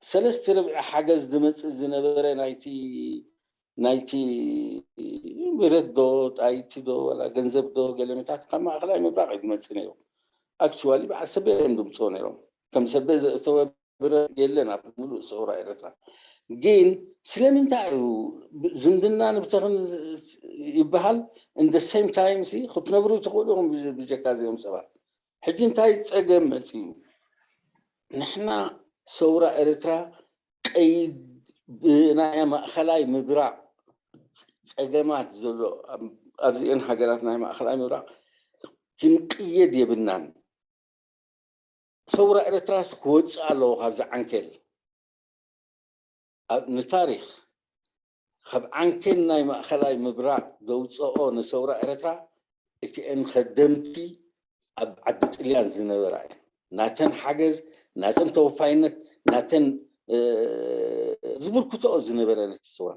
ሰለስተ ርብዒ ሓገዝ ዝመፅእ ዝነበረ ናይቲ ናይቲ ብረት ዶ ጣይቲ ዶ ወላ ገንዘብ ዶ ገለመታት ካብ ማእኸላይ ምብራቕ እዩ ዝመፅእ ነይሩ። ኣክቹዋሊ በዓል ሰበ እዮም ዝምፅኦ ነይሮም። ከም ሰበ ዘእተወ ብረት የለን ኣብ ሙሉእ ሰውራ ኤረትራ። ግን ስለምንታይ እዩ ዝምድና ንብተኽን ይበሃል? እንደ ሴም ታይም ሲ ክትነብሩ ትኽእሉ ኢኹም ብጀካ እዚኦም ሰባት። ሕጂ እንታይ ፀገም መፅኡ? ንሕና ሰውራ ኤረትራ ቀይድ ብናይ ማእኸላይ ምብራቕ ፀገማት ዘሎ ኣብዚአን ሃገራት ናይ ማእኸላይ ምብራቕ ክንቅየድ የብልናን። ሰውራ ኤረትራስ ክወፅእ ኣለዎ ካብዚ ዓንኬል። ንታሪኽ ካብ ዓንኬል ናይ ማእኸላይ ምብራቕ ዘውፅኦ ንሰውራ ኤረትራ እቲአን ከደምቲ ኣብ ዓዲ ጥልያን ዝነበራ እየን። ናተን ሓገዝ፣ ናተን ተወፋይነት፣ ናተን ዝብርክትኦ ዝነበረ ነቲ ሰውራ።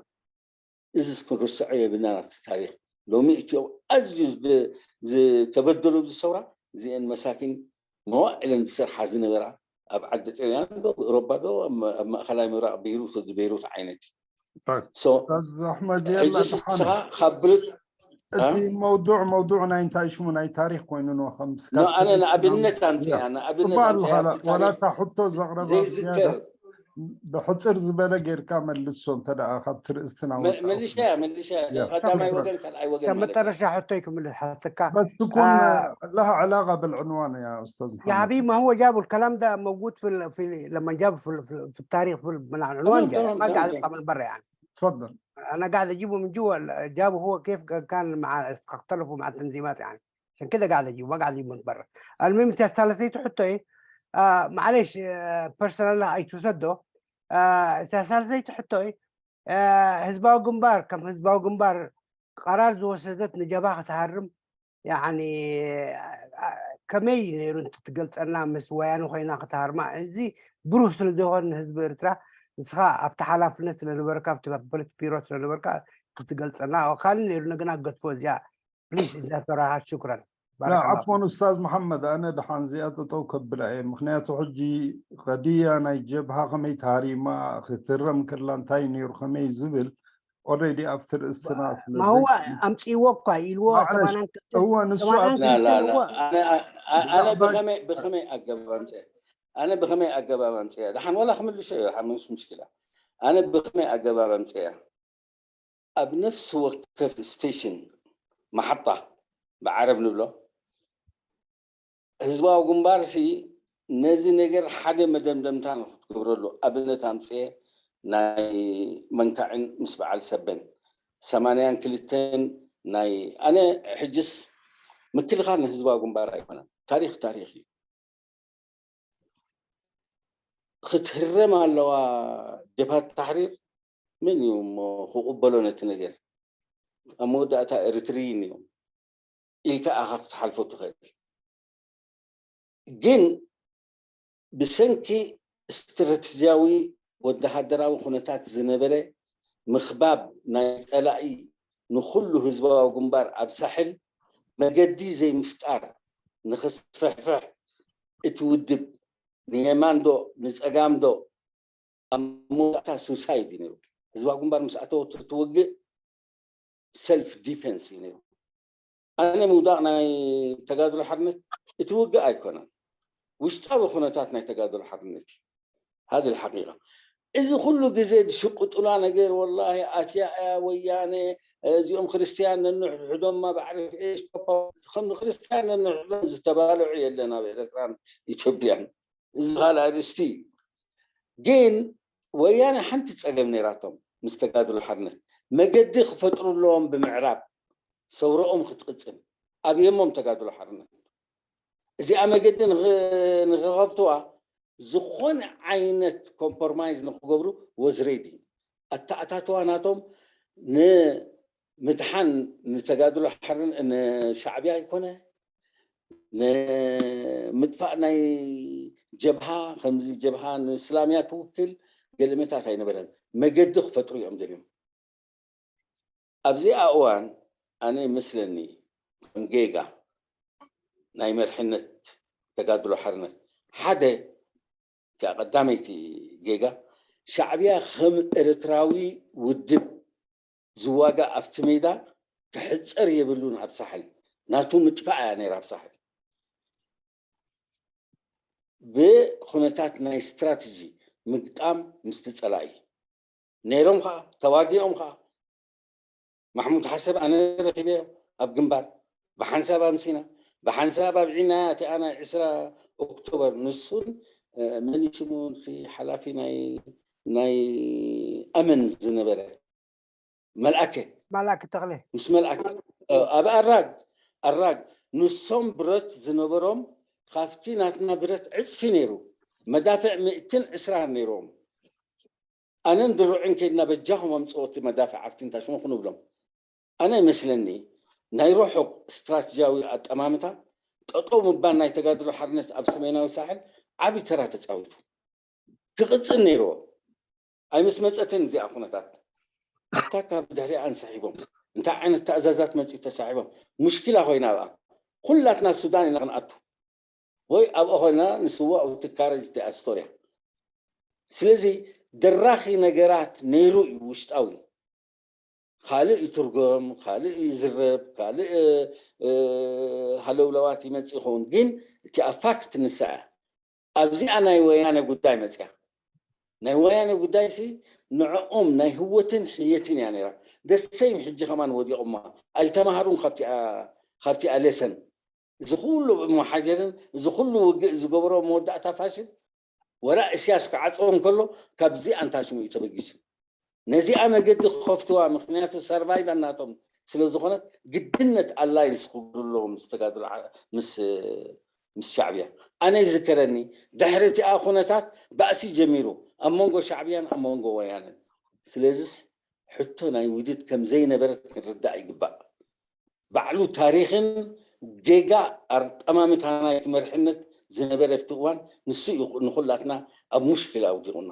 እዚ ክንርስዖ የብልናን ኣብቲ ታሪኽ። ሎሚ እቲኦም ኣዝዩ ዝተበደሉ ኣብዚ ሰውራ እዚአን መሳኪን መዋእለን ዝሰርሓ ዝነበራ ኣብ ዓዲ ጥልያን ዶ ብእሮባ ዶ ኣብ ማእኸላይ ምብራቕ ቤይሩት ወዲ ቤይሩት ዓይነት እዩ። ኣሕመድ የላ ስኻ ካብ ብርት እቲ መውዱዕ መውዱዕ ናይ እንታይ ሽሙ ናይ ታሪኽ ኮይኑ ንወኸም ኣነ ንኣብነት ኣምፅያ ንኣብነት ዋላ እታ ሕቶ ዘቕረባ ዘይዝከር ብሕፅር ዝበለ ጌርካ መልሶ እንተ ደኣ ካብቲ ርእስትና መሊሻያ መሊሻያ ቀዳማይ ወገን ካልኣይ ወገን ማለት መጨረሻ ሕቶይ ክምልስ ሓተካ بس تكون لها علاقة بالعنوان يا أستاذ محمد يا حبيبي ما هو جابوا الكلام ده موجود في ال... في ال... لما جابوا في ال... في التاريخ في ال... من العنوان تمام، تمام، ما قاعد تمام. يطلع من برا يعني تفضل انا قاعد اجيبه من جوا ال- جابه هو كيف كان مع اختلفوا مع التنظيمات يعني عشان كده قاعد اجيبه ما قاعد اجيبه من برا المهم سياسة ثالثية تحطه ايه آه معلش آه personal اي تسدو آه سياسة ثالثية تحطه ايه آه ህዝባዊ ግንባር ከም ህዝባዊ ግንባር ቀራር ዝወሰደት ንጀብሃ ክትሃርም ያኒ ከመይ ነይሩ እንትትገልፀልና ምስ ወያኑ ኮይና ክትሃርማ እዚ ብሩህ ስለ ዘይኮን ንህዝቢ ኤርትራ ንስኻ ኣብቲ ሓላፍነት ስለነበርካ ኣብቲ ፖለቲ ቢሮ ስለነበርካ ክትገልፀልና ካልእ ነይሩ ነግና ገጥፎ እዚኣ ፕሊስ እዛ ተራሃ ሽክረን لا عفوا أستاذ محمد أنا دحان زيادة تو كبلا إيه مخنياتو حجي قضية ناي جبهة خمي تهريما خترم كلا انتاي نير خمي زبل already after استناس ما هو أمسي وقع يلو معلش. ثمانان كتير هو نسو ثمانان لا لا كتير لا هو انا انا لا، بخمي بخمي اقب امسي انا بخمي اقب امسي دحان ولا خمل شيء حمس مشكله انا بخمي اقب امسي ኣብ ነፍሲ ወከፍ ስቴሽን መሓጣ ብዓረብ ንብሎ ህዝባዊ ግንባር ሲ ነዚ ነገር ሓደ መደምደምታ ንክትገብረሉ ኣብነት ኣምፅኤ ናይ መንካዕን ምስ በዓል ሰበን ሰማንያን ክልተን ናይ ኣነ ሕጅስ ምክልኻል ንህዝባዊ ግንባር ኣይኮነን። ታሪክ ታሪክ እዩ። ክትህረም ኣለዋ ጀብሃት ታሕሪር። መን እዩ እሞ ክቕበሎ ነቲ ነገር? ኣብ መወዳእታ ኤርትርይን እዮም ኢልካ ኣኻ ክትሓልፎ ትኽእል። ግን ብሰንኪ ስትራተጂያዊ ወተሃደራዊ ኩነታት ዝነበረ ምኽባብ ናይ ጸላኢ ንኹሉ ህዝባዊ ግንባር ኣብ ሳሕል መገዲ ዘይምፍጣር ንኽስፍሕፍሕ እቲ ውድብ ንየማን ዶ ንጸጋም ዶ ኣብ መወዳእታ ሱሳይድ እዩ ነይሩ። ህዝባዊ ግንባር ምስ ኣተወ ትውግእ ሰልፍ ዲፌንስ እዩ ነይሩ። ኣነ ምውዳቕ ናይ ተጋድሎ ሓርነት እቲ ውግእ ኣይኮነን፣ ውሽጣዊ ኩነታት ናይ ተጋድሎ ሓርነት እዩ። هذه الحقيقة እዚ ኩሉ ግዜ ዝሽቅጡላ ነገር ወላሂ ኣትያ እያ ወያነ፣ እዚኦም ክርስትያን ነንሕድሕዶማ ብዓርፍ ኤሽ ፓፓ ከም ክርስትያን ነንሕድሕዶም ዝተባልዑ የለን ኣብ ኤርትራን ኢትዮጵያን። እዚ ካልእ ኣርእስቲ እዩ። ግን ወያነ ሓንቲ ጸገም ነይራቶም ምስ ተጋድሎ ሓርነት መገዲ ክፈጥሩ ኣለዎም ብምዕራብ ሰውረኦም ክትቅጽል ኣብየሞም ተጋድሎ ሓርነት እዚኣ መገዲ ንኽኸፍትዋ ዝኾነ ዓይነት ኮምፕሮማይዝ ንክገብሩ ወዝሬዲ ኣተኣታትዋ ናቶም ንምድሓን ንተጋድሎ ሓርን ንሻዕብያ ኣይኮነ ንምጥፋእ ናይ ጀብሃ ከምዚ ጀብሃ ንእስላምያ ትውክል ገለመታት ኣይነበረን መገዲ ክፈጥሩ እዮም ደልዮም ኣብዚኣ እዋን ኣነ ይመስለኒ ከም ጌጋ ናይ መርሕነት ተጋድሎ ሓርነት ሓደ እቲኣ ቀዳመይቲ ጌጋ ሻዕብያ ከም ኤርትራዊ ውድብ ዝዋጋእ ኣብቲ ሜዳ ክሕፀር የብሉን ኣብ ሳሕል ናቱ ምጥፋእ እያ ነይራ ኣብ ሳሕል ብኩነታት ናይ ስትራተጂ ምግጣም ምስቲ ፀላኢ ነይሮም ከዓ ተዋጊኦም ከዓ ማሕሙድ ሓሰብ ኣነ ረኪበዮ ኣብ ግንባር ብሓንሳብ ኣምሲና ብሓንሳብ ኣብዒና እቲኣ ናይ ዕስራ ኦክቶበር ንሱን መን ሽሙ ሓላፊ ናይ ኣመን ዝነበረ መልኣከ ማላክ ተኽለ ምስ መልኣከ ኣብ ኣራግ ኣራግ ንሶም ብረት ዝነበሮም ካብቲ ናትና ብረት ዕፅፊ ነይሩ መዳፍዕ ምእትን ዕስራ ነይሮም ኣነን ድሩዕን ከድና በጃኹም ኣምፅኦ እቲ መዳፍዕ ኣብቲ እንታይ ሽሙ ክንብሎም ኣነ ይመስለኒ ናይ ርሑቕ ስትራተጂያዊ ኣጠማምታ ጠጠው ምባል ናይ ተጋድሎ ሓርነት ኣብ ሰሜናዊ ሳሕል ዓብዪ ተራ ተፃዊቱ ክቕፅል ነይርዎ ኣይምስ መፀትን እዚኣ ኩነታት ኣታ ካብ ድሕሪኣ እንስሒቦም እንታይ ዓይነት ተእዛዛት መፅኡ ተሳሒቦም ሙሽኪላ ኮይና ኣብኣ ኩላትና ሱዳን ኢና ክንኣቱ ወይ ኣብኣ ኮይና ንስዋ ትካረ ዚቲኣ ስቶርያ ስለዚ ደራኺ ነገራት ነይሩ እዩ ውሽጣዊ ካልእ ይትርጎም ካልእ ይዝረብ ካልእ ሃለውለዋት ይመፅእ ይኸውን ግን እቲ ኣፋክት ንሳ እያ ኣብዚኣ ናይ ወያነ ጉዳይ መፅያ ናይ ወያነ ጉዳይ ሲ ንዕኦም ናይ ህወትን ሕየትን እያ ነይራ ደሰይም ሕጂ ከማን ወዲቑማ ኣይተማሃሩን ካብቲኣ ሌሰን እዚ ኩሉ መሓጀርን እዚ ኩሉ ውግእ ዝገበሮ መወዳእታ ፋሽል ወላ እስያስ ክዓፅዎ እንከሎ ካብዚ ኣንታሽሙ እዩ ተበጊሱ ነዚኣ መገዲ ክኸፍትዋ ምክንያቱ ሰርቫይቫል ናቶም ስለ ዝኾነት ግድነት ኣላይንስ ክገብሩ ኣለዎም ዝተጋድሉ ምስ ምስ ሻዕብያ ኣነ ይዝከረኒ ድሕሪ እቲኣ ኩነታት ባእሲ ጀሚሩ ኣብ መንጎ ሻዕብያን ኣብ መንጎ ወያንን ስለዚስ ሕቶ ናይ ውድድ ከም ዘይነበረት ክንርዳእ ይግባእ ባዕሉ ታሪኽን ጌጋ ኣርጠማምታ ናይቲ መርሕነት ዝነበረ ኣብቲ እዋን ንሱ እዩ ንኹላትና ኣብ ሙሽኪል ኣውዲቑና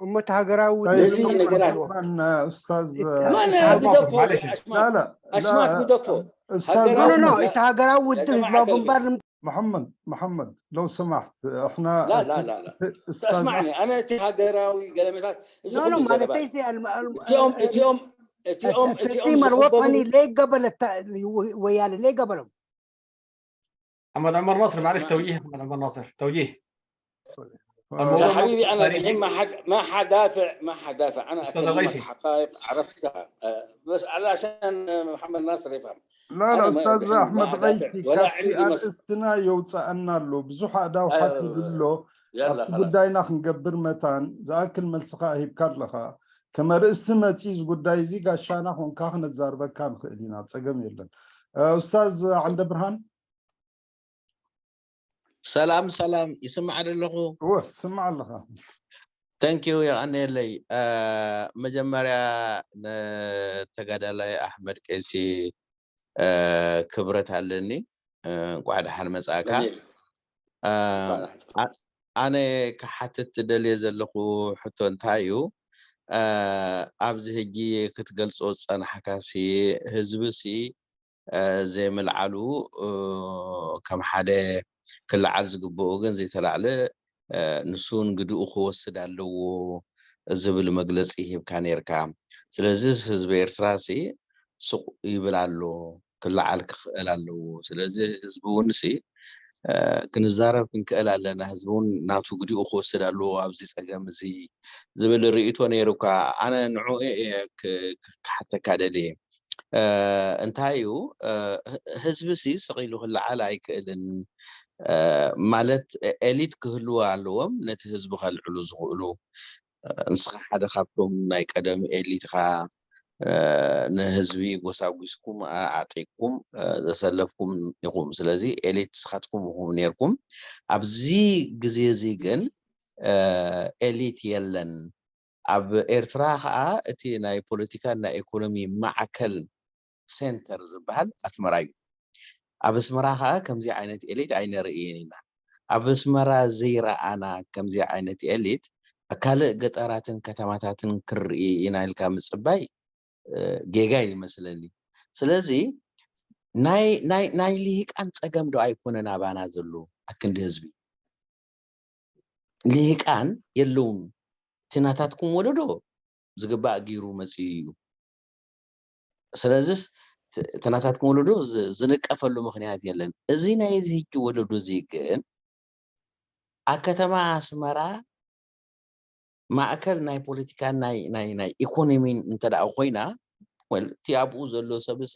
እሞ እቲ ሃገራዊ ነዚ ነገራት ኡስታዝ ማን ግደፎ ኣሽማት ግደፎ ኖ ኖ እቲ ሃገራዊ ውድብ ህዝባዊ ግንባር محمد محمد لو سمحت احنا لا لا لا لا اسمعني انا እቲ ሃገራዊ ገለመታት እዚ ኖ ኖ ኩሉ ዘረባ ማለተይ እቲኦም እቲኦም እቲኦም እቲኦም التنظيم ዝኽበሩ الوطني ليه قبل ويانا ليه قبلهم محمد عمر ناصر معلش توجيه محمد عمر ناصر توجيه يا حبيبي انا الحين ما حد ما حدافع ما حدافع انا اكلمك حقائق عرفتها بس علشان محمد ناصر يفهم لا لا استاذ احمد غيثي ولا عندي مس... ارستنا يوصأنا له بزح اداو حتى له ኣብቲ ጉዳይና ክንገብር መታን ዝኣክል መልስኻ ሂብካ ኣለኻ ከም ኣርእስቲ መፂ እዚ ጉዳይ እዚ ጋሻና ኮንካ ክነዛርበካ ንኽእል ኢና ፀገም የለን ኡስታዝ ዓንደ ብርሃን ሰላም ሰላም ይስማዕ ኣለኹ እወ ትስማዕ ኣለኻ ተንኪዩ የቐንየለይ መጀመርያ ንተጋዳላይ ኣሕመድ ቀይሲ ክብረት ኣለኒ እንቋዕ ደሓን መጻእካ ኣነ ክሓትት ደልየ ዘለኹ ሕቶ እንታይ እዩ ኣብዚ ሕጂ ክትገልጾ ዝጸናሕካሲ ህዝብሲ ዘይምልዓሉ ከም ሓደ ክልዓል ዝግብኡ ግን ዘይተላዕለ ንሱ እውን ግድኡ ክወስድ ኣለዎ ዝብል መግለፂ ሂብካ ነርካ። ስለዚ ህዝቢ ኤርትራ ሲ ሱቕ ይብል ኣሎ፣ ክለዓል ክኽእል ኣለዎ። ስለዚ ህዝቢ እውን ሲ ክንዛረብ ክንክእል ኣለና። ህዝቢ እውን ናቱ ግዲኡ ክወስድ ኣለዎ ኣብዚ ፀገም እዚ ዝብል ርእይቶ ነይሩ እኳ፣ ኣነ ንዕኡ እየ ክሓተካ ደልየ። እንታይ እዩ፣ ህዝቢ ሲ ስቕ ኢሉ ክለዓል ኣይክእልን። ማለት ኤሊት ክህልዎ ኣለዎም ነቲ ህዝቢ ከልዕሉ ዝኽእሉ። ንስኻ ሓደ ካብቶም ናይ ቀደም ኤሊት ኢኻ። ንህዝቢ ጎሳጒስኩም፣ ኣዕጢቕኩም ዘሰለፍኩም ኢኹም። ስለዚ ኤሊት ንስኻትኩም ኢኹም ነይርኩም። ኣብዚ ግዜ እዚ ግን ኤሊት የለን። ኣብ ኤርትራ ኸኣ እቲ ናይ ፖለቲካን ናይ ኢኮኖሚ ማዕከል ሴንተር ዝበሃል ኣስመራ እዩ። ኣብ ኣስመራ ኸኣ ከምዚ ዓይነት ኤሊት ኣይነርእይን ኢና። ኣብ ኣስመራ ዘይረኣና ከምዚ ዓይነት ኤሊት ኣብ ካልእ ገጠራትን ከተማታትን ክንርኢ ኢና ኢልካ ምጽባይ ጌጋ ይመስለኒ። ስለዚ ናይ ናይ ናይ ልሂቃን ጸገም ዶ ኣይኮነን ኣባና ዘሎ ኣክንዲ ህዝቢ? ልሂቃን የለውን። እቲ ናታትኩም ወለዶ ዝግባእ ገይሩ መጺኡ እዩ። ስለዚስ እቲ ናታትኩም ወለዶ ዝንቀፈሉ ምኽንያት የለን። እዚ ናይ እዚ ሕጂ ወለዶ እዚ ግን ኣብ ከተማ ኣስመራ ማእከል ናይ ፖለቲካን ናይ ናይ ናይ ኢኮኖሚን እንተ ደኣ ኮይና፣ well፣ እቲ ኣብኡ ዘሎ ሰብሲ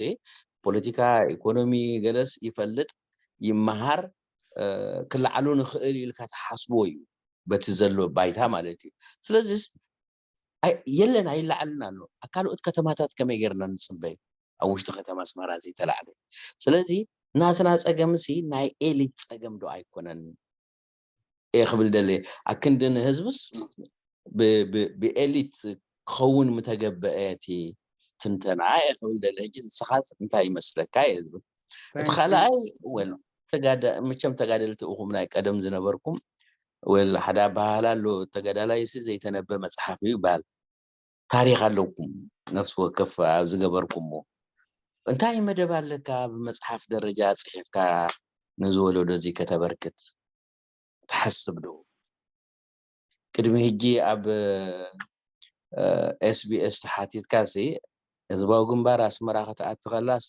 ፖለቲካ፣ ኢኮኖሚ ገለስ ይፈልጥ፣ ይመሃር፣ ክለዓሉ ንኽእል ኢልካ ትሓስቦ እዩ፣ በቲ ዘሎ ባይታ ማለት እዩ። ስለዚስ የለን ኣይለዓልን ኣሎ። ኣብ ካልኦት ከተማታት ከመይ ጌርና ንጽበይ? ኣብ ውሽጢ ከተማ ኣስመራ ዘይተላዕለ። ስለዚ ናትና ጸገምሲ ናይ ኤሊት ጸገም ዶ ኣይኮነን? እየ ክብል ደልየ። ኣክንዲ ንህዝብስ ብኤሊት ክኸውን ምተገበአ እቲ ትንተና እየ ክብል ደልየ። ሕጂ ንስኻስ እንታይ ይመስለካ እየ ዝብል። እቲ ካልኣይ፣ well፣ መቸም ተጋደልቲ ኢኹም ናይ ቀደም ዝነበርኩም። well፣ ሓደ ኣበሃህላ ኣሎ፣ ተጋዳላይሲ ዘይተነበ መጽሓፍ እዩ ይበሃል። ታሪኽ ኣለኩም፣ ነፍሲ ወከፍ ኣብ ዝገበርኩሞ። እንታይ መደብ ኣለካ ብመጽሓፍ ደረጃ ጽሒፍካ ንዝወለዶ እዚ ከተበርክት ትሓስብ ዶ? ቅድሚ ሕጂ ኣብ SBS ተሓቲትካ ሲ ህዝባዊ ግንባር ኣስመራ ክትኣቲ ከላስ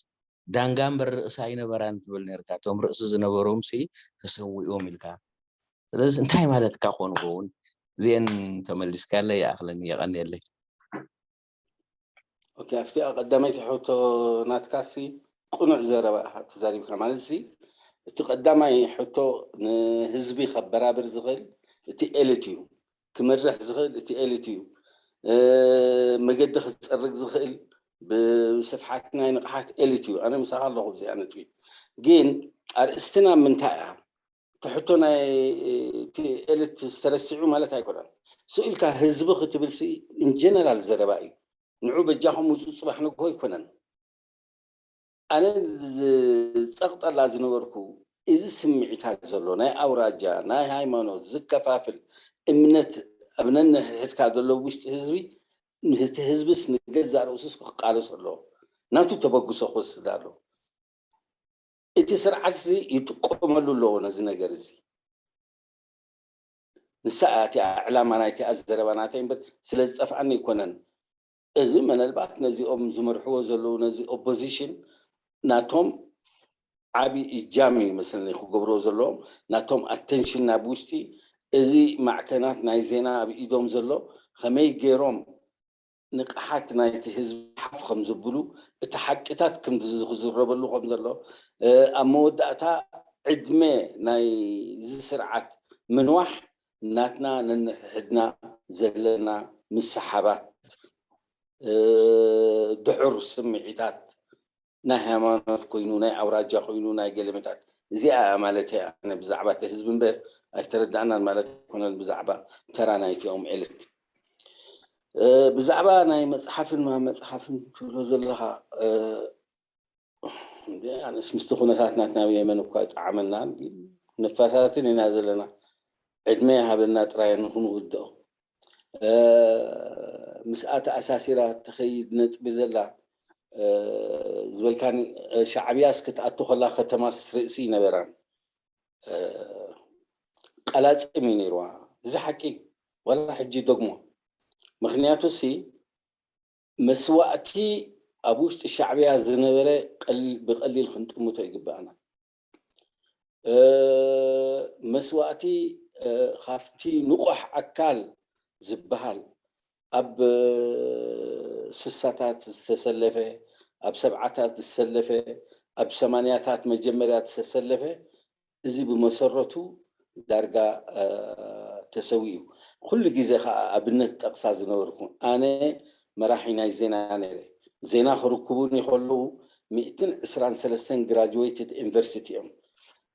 ዳንጋ እምበር ርእሲ ኣይነበራን ትብል ነርካ። እቶም ርእሲ ዝነበሮም ሲ ተሰዊኦም ኢልካ። ስለዚ እንታይ ማለትካ ኮን ክኸውን? እዚአን ተመሊስካለይ ይኣኽለኒ፣ የቐንየለይ። ኦኬ፣ ኣብቲ ቀዳመይቲ ሕቶ ናትካ ሲ ቅኑዕ ዘረባ ኢኻ ተዛሪብካ። ማለት ሲ እቲ ቀዳማይ ሕቶ ንህዝቢ ከበራብር ዝኽእል እቲ ኤሊት እዩ፣ ክመርሕ ዝኽእል እቲ ኤሊት እዩ፣ መገዲ ክፀርግ ዝኽእል ብስፍሓት ናይ ንቕሓት ኤሊት እዩ። ኣነ ምሳኻ ኣለኹ ኣብዚኣ ነጥቢ። ግን ኣርእስትና ምንታይ እያ? እቲ ሕቶ ናይ እቲ ኤሊት ዝተረሲዑ ማለት ኣይኮነን። ስኢልካ ህዝቢ ክትብል ሲ ኢንጀነራል ዘረባ እዩ። ንዑ በጃኹም ውፁ ፅባሕ ንግሆ ኣይኮነን። ኣነ ዝፀቕጠላ ዝነበርኩ እዚ ስምዒታት ዘሎ ናይ ኣውራጃ ናይ ሃይማኖት ዝከፋፍል እምነት ኣብ ነንሕድሕድካ ዘሎ ውሽጢ ህዝቢ፣ እቲ ህዝብስ ንገዛእ ርእሱስ ክቃለሶ ኣለዎ፣ ናቱ ተበግሶ ክወስድ ኣለዎ። እቲ ስርዓት እዚ ይጥቀመሉ ኣለዎ ነዚ ነገር እዚ። ንሳ እያ እቲኣ ዕላማ ናይቲኣ ዘረባ ናተይ እምበር ስለ ዝጠፍኣኒ ኣይኮነን። እዚ መነልባት ነዚኦም ዝመርሕዎ ዘለዉ ነዚ ኦፖዚሽን ናቶም ዓቢ እጃም እዩ መስለኒ ክገብርዎ ዘለዎም፣ ናቶም ኣተንሽን ናብ ውሽጢ እዚ ማዕከናት ናይ ዜና ኣብ ኢዶም ዘሎ ከመይ ገይሮም ንቕሓት ናይቲ ህዝቢ ሓፍ ከም ዝብሉ፣ እቲ ሓቂታት ከም ዝዝረበሉ ከም ዘሎ፣ ኣብ መወዳእታ ዕድመ ናይ እዚ ስርዓት ምንዋሕ ናትና ነንሕድና ዘለና ምስሓባት፣ ድሑር ስምዒታት ናይ ሃይማኖት ኮይኑ፣ ናይ ኣውራጃ ኮይኑ፣ ናይ ገለመታት፣ እዚኣ እያ ማለት እየ ኣነ ብዛዕባ እቲ ህዝቢ እምበር ኣይተረዳእናን ማለት ኣይኮነን ብዛዕባ ተራ ናይቲኦም ዕለት። ብዛዕባ ናይ መፅሓፍን መፅሓፍን ትብሎ ዘለኻ፣ ኣነስ ምስቲ ኩነታት ናትና ብየመን እኳ ይጠዓመናን ነፋሳትን ኢና ዘለና። ዕድመ ይሃበና ጥራይ ንክንውድኦ። ምስኣ ተኣሳሲራ ትኸይድ ነጥቢ ዘላ ዝበልካኒ፣ ሻዕብያስ ክትኣቱ ከላ ከተማስ ርእሲ ይነበራን። ቀላጽም እዩ ነይርዋ። እዚ ሓቂ ዋላ ሕጂ ደግሞ። ምኽንያቱ ሲ መስዋእቲ ኣብ ውሽጢ ሻዕብያ ዝነበረ ብቐሊል ክንጥምቶ ይግባኣና። መስዋእቲ ካብቲ ንቑሕ ኣካል ዝበሃል ኣብ ስሳታት ዝተሰለፈ፣ ኣብ ሰብዓታት ዝተሰለፈ፣ ኣብ ሰማንያታት መጀመርያ ዝተሰለፈ፣ እዚ ብመሰረቱ ዳርጋ ተሰዊኡ። ኩሉ ግዜ ከዓ ኣብነት ጠቕሳ ዝነበርኩ ኣነ መራሒ ናይ ዜና ነይረ። ዜና ክርክቡኒ ከለዉ ሚእትን ዕስራን ሰለስተን ግራጅዌትድ ዩኒቨርሲቲ እዮም።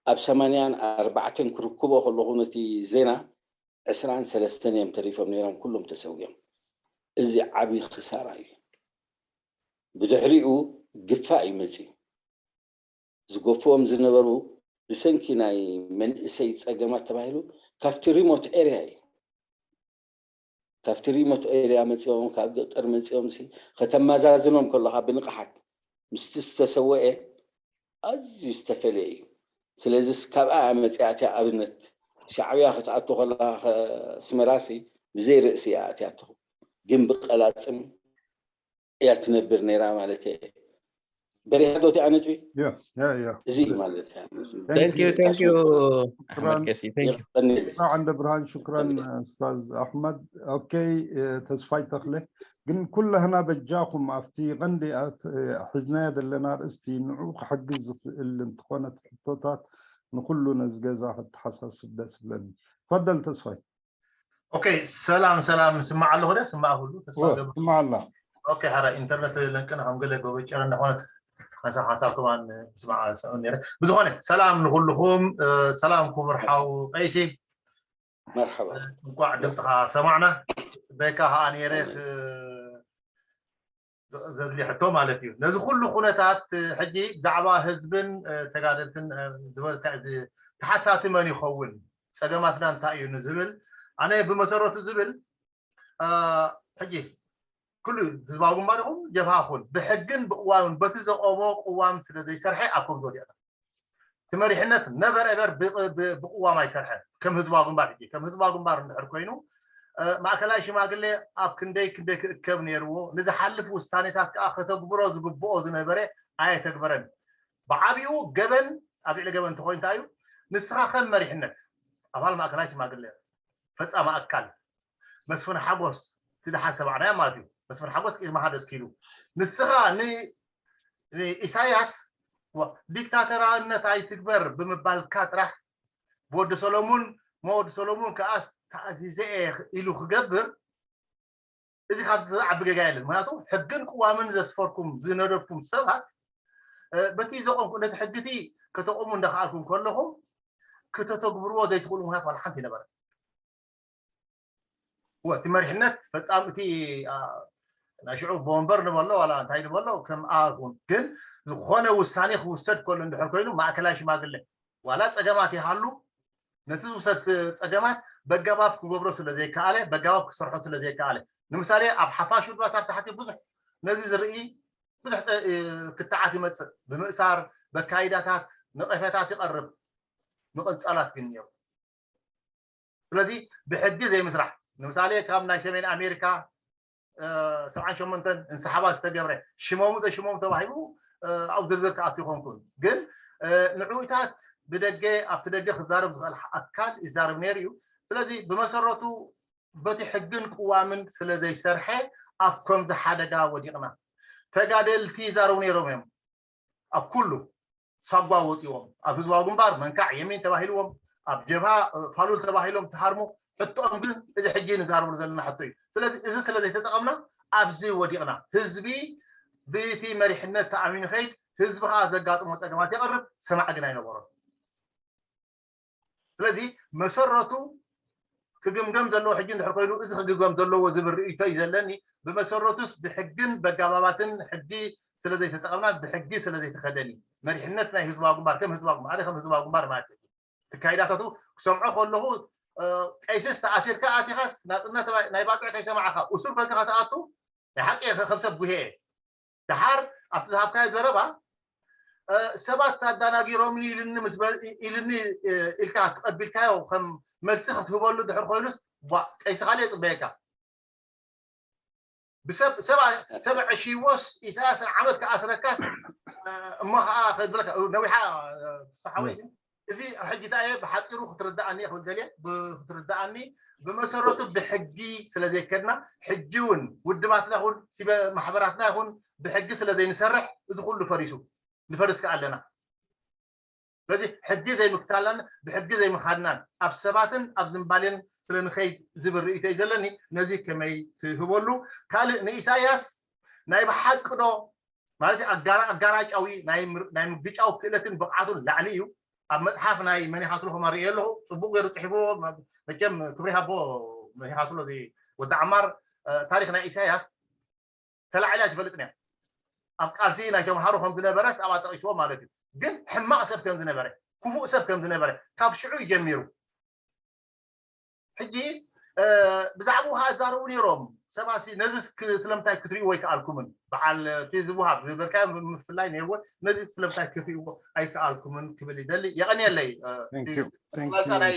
ኣብ ሰማንያን ኣርባዕተን ክርክቦ ከለኹ ነቲ ዜና ዕስራን ሰለስተን እዮም ተሪፎም ነይሮም፣ ኩሎም ተሰዊኦም። እዚ ዓብዪ ክሳራ እዩ። ብድሕሪኡ ግፋ እዩ መፅዩ። ዝገፍዎም ዝነበሩ ብሰንኪ ናይ መንእሰይ ፀገማት ተባሂሉ ካብቲ ሪሞት ኤርያ እዩ። ካብቲ ሪሞት ኤርያ መፂኦም፣ ካብ ገጠር መፂኦም ሲ ከተመዛዝኖም ከለካ ብንቕሓት ምስቲ ዝተሰወኤ ኣዝዩ ዝተፈለየ እዩ። ስለዚስ ካብኣ እያ መፂኣ እቲያ ኣብነት። ሻዕብያ ክትኣቱ ከላ ኣስመራሲ ብዘይ ርእሲ እያ ኣትያትኹ፣ ግን ብቀላፅም እያ ትነብር ነይራ ማለት እየ። በሪሃ ዶ እቲኣ ነጥቢ? Yeah, yeah, yeah. እዚ እዩ ማለት እያ። Thank you, thank you, شكراً. Ahmed Kessi. Thank you. የቐንየለይ። شكراً عند برهان، شكراً أستاذ أحمد. Okay، ተስፋይ ተኽለ፣ ግን ኩላህና በጃኹም ኣብቲ ቀንዲ ኣት- ሒዝናዮ ዘለና ኣርእስቲ ንዑ ክሕግዝ ዝኽእል እንተኾነ ሕቶታት ንኩሉ ነዚ ገዛ ከተሓሳስብ ደስ ይብለኒ። ተፈደል ተስፋይ። ኦኬ፣ ሰላም ሰላም፣ ስማዕ ኣለኹ ዶ? ስማዕ ኩሉ ተስፋ ኦ፣ ገብ ስማዕ ኣላ። ኦኬ፣ ሓራ ኢንተርነት ለንቅን ከም ገለ ጎበጨረ እንዳኾነት ሓንሳብ ሓንሳብ ከማን ስማዕ ሰምዕ ነይረ። ብዝኾነ ሰላም ንኩልኹም፣ እ፣ ሰላም ክቡር ሓው ቀይሲ፣ መርሓባ። እንኳዕ ድምፅኻ ሰማዕና። ፅበካ ከዓ ነይረ ክ- ዘድሊ ሕቶ ማለት እዩ። ነዚ ኩሉ ኩነታት ሕጂ ብዛዕባ ህዝብን እ፣ ተጋደልትን እ፣ ዝበልካ እዚ ተሓታቲ መን ይኸውን፣ ፀገማትና እንታይ እዩ ንዝብል ኣነ ብመሰረቱ ዝብል እ፣ ሕጂ ኩሉ ህዝባዊ ግንባር ይኹን ጀብሃ ይኹን ብሕግን ብቅዋምን በቲ ዘቆሞ ቅዋም ስለ ዘይሰርሐ ኣብ ከብዲ ወዲቕና። እቲ መሪሕነት ነቨር ኤቨር ብቅዋም ኣይሰርሐን። ከም ህዝባዊ ግንባር ሕጂ ከም ህዝባዊ ግንባር እንድሕር ኮይኑ እ፣ ማእከላይ ሽማግሌ ኣብ ክንደይ ክንደይ ክእከብ ነይርዎ፣ ንዝሓልፍ ውሳኔታት ከዓ ከተግብሮ ዝግብኦ ዝነበረ ኣየተግበረን። ብዓቢኡ ገበን ኣብ ልዕሊ ገበን እንተኮይኑ እንታይ እዩ? ንስኻ ከም መሪሕነት ኣባል ማእከላይ ሽማግሌ ፈጻሚ ኣካል መስፍን ሓጎስ እቲ ደሓር ሰማዕናዮ ማለት እዩ። መስፍን ሓጎስ ቅድሚ ሓደ እስኪሉ ንስኻ ን- ንኢሳያስ ዋ- ዲክታተራነት ኣይትግበር ብምባልካ ጥራሕ ብወዲ ሰሎሙን ሞ ወዲ ሰሎሙን ከኣስ ተኣዚዘ እየ ኢሉ ክገብር እዚ ካብ ዝዓቢ ጌጋ የለን። ምክንያቱ ሕግን ቅዋምን ዘስፈርኩም ዝነደፍኩም ሰባት እ፣ በቲ ዘቆምኩ ነቲ ሕግቲ ከተቆሙ እንዳከኣልኩም ከለኹም ክተተግብርዎ ዘይትኽእሉ ምክንያት ዋላ ሓንቲ ይነበረ። እወ፣ እቲ መሪሕነት ፈጻሚ እቲ ኣ፣ ናይ ሽዑ ቦምበር ንበሎ ዋላ እንታይ ንበሎ ከም ኣኹን ግን ዝኾነ ውሳኔ ክውሰድ ከሎ እንድሕር ኮይኑ ማእከላይ ሽማግለ ዋላ ጸገማት ይሃሉ ነቲ ዝውሰድ ጸገማት በጋባብ ክገብሮ ስለ ዘይከኣለ በጋባብ ክሰርሖ ስለ ዘይከኣለ ንምሳሌ ኣብ ሓፋሽ ውድባት ኣብ ታሕቲ ብዙሕ ነዚ ዝርኢ ብዙሕ ጸ- እ፣ ክትዓት ይመጽእ ብምእሳር በካይዳታት ነቐፌታት ይቐርብ ምቕንጻላት ግን ነይሩ ስለዚ ብሕጊ ዘይምስራሕ ንምሳሌ ካብ ናይ ሰሜን ኣሜሪካ ሰብዓን ሸሞንተን እንስሓባ ዝተገብረ ሽሞሙ ዘይሽሞሙ ተባሂሉ ኣብ ዝርዝር ክኣቱ ይኮንኩን ግን ንዕውታት ብደገ ኣብቲ ደገ ክዛረብ ዝኽእል ኣካል ይዛረብ ነይሩ እዩ ስለዚ ብመሰረቱ በቲ ሕግን ቅዋምን ስለ ዘይሰርሐ ኣብ ከምዚ ሓደጋ ወዲቕና ተጋደልቲ ይዛረቡ ነይሮም እዮም ኣብ ኩሉ ሳጓ ወፂዎም ኣብ ህዝባዊ ግንባር መንካዕ የሚን ተባሂልዎም ኣብ ጀብሃ ፋሉል ተባሂሎም ተሃርሙ ሕቶኦም ግን እዚ ሕጂ ንዛረብሉ ዘለና ሕቶ እዩ ስለዚ እዚ ስለ ዘይተጠቐምና ኣብዚ ወዲቕና ህዝቢ ብቲ መሪሕነት ተኣሚኑ ከይድ ህዝቢ ከዓ ዘጋጥሞ ፀገማት የቕርብ ሰማዕ ግን ኣይነበሮም ስለዚ መሰረቱ ክግምገም ዘለዎ ሕጂ እንድሕር ኮይኑ እዚ ክግምገም ዘለዎ ዝብል ርእይቶ እዩ ዘለኒ ብመሰረቱስ ብሕግን በጋባባትን ሕጊ ስለ ዘይተጠቐምና ብሕጊ ስለ ዘይተኸደን እዩ መሪሕነት ናይ ህዝባዊ ግንባር ከም ህዝባዊ ግንባር ከም ህዝባዊ ግንባር ማለት እዩ ትካይዳታቱ ክሰምዖ ከለኹ ቀይስስ ተኣሲርካ ኣቲኻስ ናፅነት ናይ ባፅዕ ከይሰማዕካ እሱር ኮንካ ከተኣቱ ናይ ሓቂ ከም ሰብ ጉሄ ደሓር ኣብቲ ዝሃብካዮ ዘረባ ሰባት ኣዳናጊሮምኒ ኢልኒ ምስ ኢልኒ ኢልካ ተቐቢልካዮ ከም መልሲ ክትህበሉ ድሕር ኮይኑስ ቧ ቀይሲ ካልእ የፅበየካ ብሰብ ሰብ ዕሽይዎስ ኢሳያስ ንዓመት ክኣስረካስ እሞ ከዓ ከብለካ ነዊሓ ተሓወይ እዚ ሕጂ እንታይ እየ ብሓፂሩ ክትርዳእኒ እየ ክብል ደልየ፣ ብ- ክትርዳእኒ ብመሰረቱ ብሕጊ ስለ ዘይከድና፣ ሕጂ እውን ውድባትና ይኹን ሲበ ማሕበራትና ይኹን ብሕጊ ስለ ዘይንሰርሕ እዚ ኩሉ ፈሪሱ ንፈርስ ከ ኣለና። ስለዚ ሕጊ ዘይምክታልናን ብሕጊ ዘይምኻድናን ኣብ ሰባትን ኣብ ዝንባሌን ስለ ንኸይድ ዝብል ርእይቶ እዩ ዘለኒ። ነዚ ከመይ ትህበሉ? ካልእ ንኢሳያስ ናይ ብሓቂ ዶ ማለት ኣጋራ ኣጋራጫዊ ናይ ምር- ናይ ምግጫው ክእለትን ብቕዓቱን ላዕሊ እዩ። ኣብ መፅሓፍ ናይ መን ይሃትሎ ከማር እየ ኣለኹ፣ ፅቡቅ ገይሩ ፅሒፍዎ። መቸም ክብሪ ሃቦ መን ይሃትሎ እዚ ወዲ ዓማር። ታሪክ ናይ ኢሳያስ ተላዒላ ትፈልጥ እያ። ኣብ ቃልሲ ናይ ተምሃሮ ከም ዝነበረ ኣብኣ ጠቂስዎ ማለት እዩ። ግን ሕማቅ ሰብ ከም ዝነበረ፣ ክፉእ ሰብ ከም ዝነበረ ካብ ሽዑ እዩ ጀሚሩ። ሕጂ ብዛዕባኡ ከዓ ኣዛረቡ ነይሮም ሰባት። ነዚ ስለምንታይ ክትሪእዎ ኣይከኣልኩምን? በዓል እቲ ዝውሃብ ዝበልካዮ ምፍላይ ነይርዎ። ነዚ ስለምንታይ ክትሪእዎ ኣይከኣልኩምን ክብል ይደሊ። የቐንየለይ። መፃ ናይ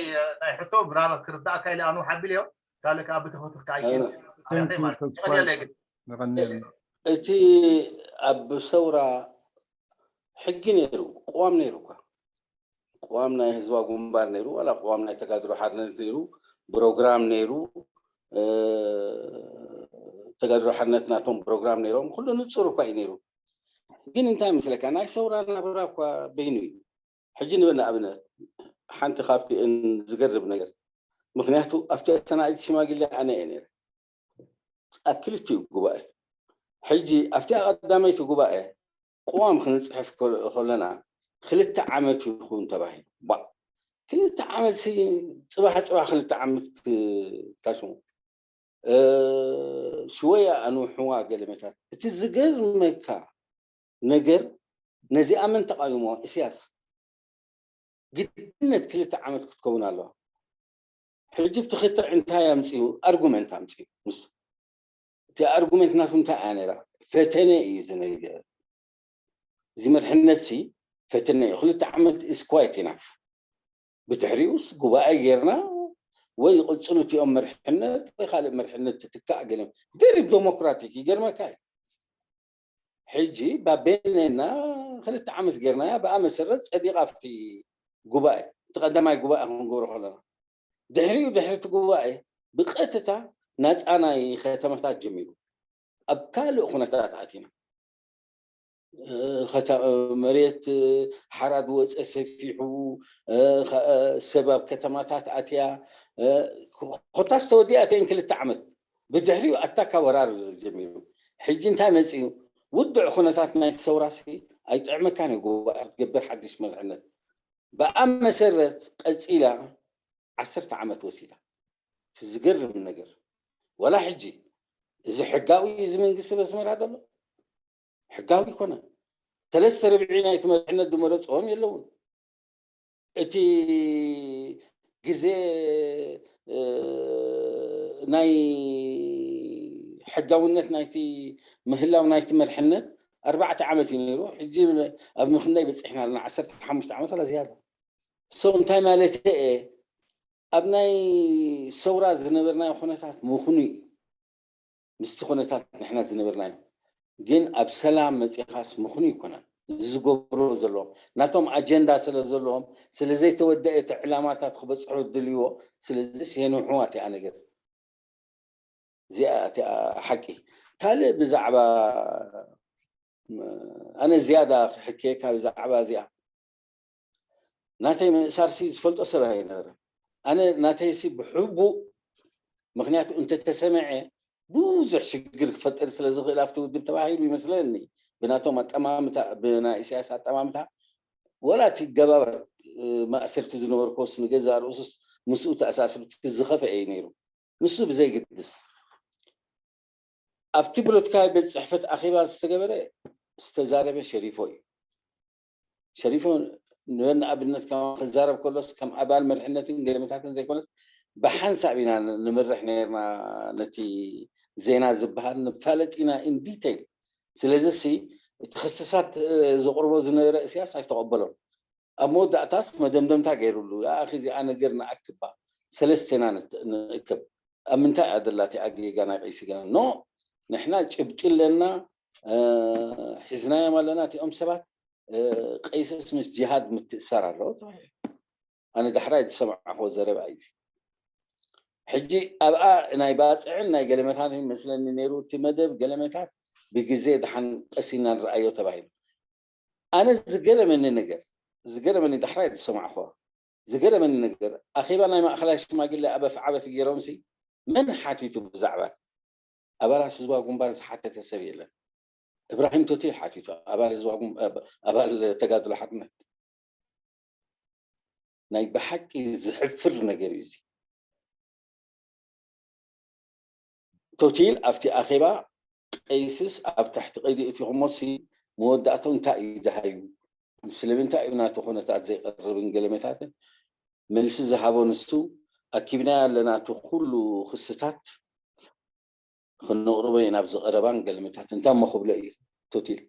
ሕቶ ምናልባት ክርዳእካ ኢለ ኣኑ ሓቢል እዮም። ካልእ ከዓ ብተፈትፍ ከዓ ኣይክእል። የቐንየለይ ግን እቲ ኣብ ሰውራ ሕጊ ነይሩ፣ ቅዋም ነይሩ እኳ። ቅዋም ናይ ህዝባዊ ግንባር ነይሩ፣ ዋላ ቅዋም ናይ ተጋድሎ ሓርነት ነይሩ፣ ፕሮግራም ነይሩ። ተጋድሎ ሓርነት ናቶም ፕሮግራም ነይሮም፣ ኩሉ ንፁር እኳ እዩ ነይሩ። ግን እንታይ መስለካ፣ ናይ ሰውራ ናብራ እኳ በይኑ እዩ። ሕጂ ንበል ንኣብነት ሓንቲ ካብቲ ዝገርብ ነገር፣ ምክንያቱ ኣብቲ ኣሰናኢት ሽማግሌ ኣነ እየ ነይረ ኣብ ክልቲኡ ጉባኤ። ሕጂ ኣብቲ ቀዳመይቲ ጉባኤ ቅዋም ክንፅሕፍ ከለና ክልተ ዓመት ይኹን ተባሂሉ። ባ ክልተ ዓመት ሲ ፅባሕ ፅባሕ ክልተ ዓመት ካሽሙ ሽወያ ኣንውሕዋ ገለመታት። እቲ ዝገርመካ ነገር ነዚኣ መን ተቃዊሞ? እስያስ። ግድነት ክልተ ዓመት ክትከውን ኣለዋ። ሕጂ ብትኽክል እንታይ ኣምፅኡ? ኣርጉመንት ኣምፅኡ። ንሱ እቲ ኣርጉመንት ናቱ እንታይ እያ ነይራ? ፈተነ እዩ እዚ ነገር። እዚ መርሕነት ሲ ፈተነ እዩ። ክልተ ዓመት is quite enough። ብድሕሪኡስ ጉባኤ ጌርና ወይ ይቕፅሉ እቲኦም መርሕነት ወይ ካልእ መርሕነት ትትካእ ገለ very democratic ይገርመካ እዩ። ሕጂ ባቤነና ክልተ ዓመት ጌርናያ ብኣ መሰረት ፀዲቓ ኣብቲ ጉባኤ እቲ ቀዳማይ ጉባኤ ክንገብሮ ከለና ድሕሪኡ ድሕሪ እቲ ጉባኤ ብቀጥታ ናፃ ናይ ከተማታት ጀሚሩ ኣብ ካልእ ኩነታት ኣቲና መሬት ሓራድ ወፀ ሰፊሑ ሰብ ኣብ ከተማታት ኣትያ ኮታስ ተወዲኣ እተን ክልተ ዓመት ብድሕሪኡ ኣታካ ወራር ጀሚሩ ሕጂ እንታይ መፅኡ ውድዕ ኩነታት ናይ ሰውራሲ ኣይጥዕመካን እዩ ጉባኤ ክትገብር ሓድሽ መርሕነት ብኣ መሰረት ቀፂላ ዓሰርተ ዓመት ወሲዳ ዝገርም ነገር ዋላ ሕጂ እዚ ሕጋዊ እዩ እዚ መንግስቲ በስመራ ዘሎ ሕጋዊ ይኮነ ሰለስተ ርብዒ ናይቲ መርሕነት ዝመረፅዎም የለውን እቲ ግዜ ናይ ሕጋውነት ናይቲ ምህላው ናይቲ መርሕነት ኣርባዕተ ዓመት እዩ ነይሩ ሕጂ ኣብ ምክንዳይ በፂሕና ኣለና ዓሰርተ ሓሙሽተ ዓመት ዋላ ዝያዳ so እንታይ ማለት እየ ኣብ ናይ ሰውራ ዝነበርናዮ ኩነታት ምኽኑ እዩ ምስቲ ኩነታት ንሕና ዝነበርናዮ ግን ኣብ ሰላም መፂኻስ ምኽኑ ይኮነን ዝገብሮ ዘለዎም ናቶም ኣጀንዳ ስለ ዘለዎም ስለ ዘይተወደአ እቲ ዕላማታት ክበፅሑ ድልዎ ስለዚ የንውሕዋ እቲኣ ነገር እዚኣ እቲኣ ሓቂ ካልእ ብዛዕባ ኣነ ዝያዳ ክሕከየካ ብዛዕባ እዚኣ ናተይ ምእሳርሲ ዝፈልጦ ሰብ ኣይነበረ ኣነ ናተይሲ ብሕቡእ ምክንያቱ እንተተሰምዐ ብዙሕ ሽግር ክፈጥር ስለ ዝኽእል ኣብቲ ውድብ ተባሂሉ ይመስለኒ ብናቶም ኣጠማምታ ብናይ ኢሳያስ ኣጠማምታ ወላ እቲ ገባባት ማእሰርቲ ዝነበርኩስ ንገዛ ርእሱስ ምስኡ ተኣሳስሩ ዝኸፈ እዩ ነይሩ ንሱ ብዘይግድስ ኣብቲ ፖለቲካዊ ቤት ፅሕፈት ኣኼባ ዝተገበረ ዝተዛረበ ሸሪፎ እዩ ሸሪፎ ንበና ኣብነት ከማ ክዛረብ ከሎስ ከም ኣባል መርሕነትን ገለመታትን ዘይኮነስ ብሓንሳብ ኢና ንምርሕ ነርና ነቲ ዜና ዝበሃል ንፋለጥ ኢና in detail ስለዚ ሲ እቲ ክስሳት ዘቕርቦ ዝነበረ እስያስ ኣይተቐበሎን ኣብ መወዳእታስ መደምደምታ ገይሩሉ ኣኺ እዚኣ ነገር ንኣክባ ሰለስቴና ንእክብ ኣብ ምንታይ እያ ደላ እቲኣ ጌጋ ናይ ቀይሲ ገና no ንሕና ጭብጢ ኣለና ሒዝናዮም ኣለና እቲኦም ሰባት ቀይስስ ምስ ጅሃድ ምትእሳር ኣለዎ ተባሂሉ ኣነ ዳሕራይ ዝሰማዕኽዎ ዘረባ እዩ። ሕጂ ኣብኣ ናይ ባፅዕን ናይ ገለመታትን መስለኒ ነይሩ እቲ መደብ። ገለመታት ብግዜ ደሓን ቀሲና ንረኣዮ ተባሂሉ። ኣነ ዝገረመኒ ነገር ዝገረመኒ ዳሕራይ ዝሰማዕኽዎ ዝገረመኒ ነገር፣ ኣኼባ ናይ ማእኸላይ ሽማግሌ ኣብ ኣፍዓበት ገይሮምሲ፣ መን ሓቲቱ ብዛዕባ ኣባላት ህዝባዊ ግንባር ዝሓተተ ሰብ የለን። እብራሂም ቶቲል ሓቲቱ፣ ኣባል ህዝባዊ ግን- ኣባል ተጋድሎ ሓርነት። ናይ ብሓቂ ዝሕፍር ነገር እዩ እዚ። ቶቲል ኣብቲ ኣኼባ ቀይስስ ኣብ ትሕቲ ቀይዲ እቲኹሞሲ፣ መወዳእቶ እንታይ እዩ ደሃዩ? ስለምንታይ እዩ ናቱ ኩነታት ዘይቀርብን ገለመታትን? መልሲ ዝሃቦ ንሱ፣ ኣኪብናዮ ኣለና እቲ ኩሉ ክስታት፣ ክነቕርቦ ኢና ኣብዚ ቀረባን ገለመታት። እንታይ እሞ ክብሎ እዩ ቶቲል?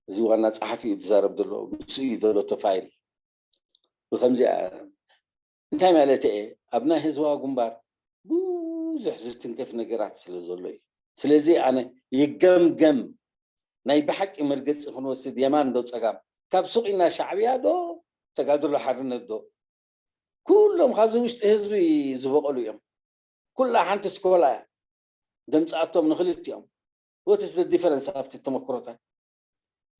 እዚ ዋና ጸሓፊ እዩ ዝዛረብ ዘሎ፣ ምስኡ እዩ ዘሎ እቲ ፋይል። ብከምዚኣ እንታይ ማለት እየ? ኣብ ናይ ህዝባዊ ግንባር ብዙሕ ዝትንከፍ ነገራት ስለ ዘሎ እዩ። ስለዚ ኣነ ይገምገም፣ ናይ ብሓቂ መርገፂ ክንወስድ የማን ዶ ፀጋም፣ ካብ ሱቕ ኢና ሻዕብያ ዶ ተጋድሎ ሓርነት ዶ? ኩሎም ካብዚ ውሽጢ ህዝቢ ዝበቐሉ እዮም። ኩላ ሓንቲ ስኮላ እያ ደምፅኣቶም ንክልቲኦም። What is the difference ኣብቲ ተመክሮታት?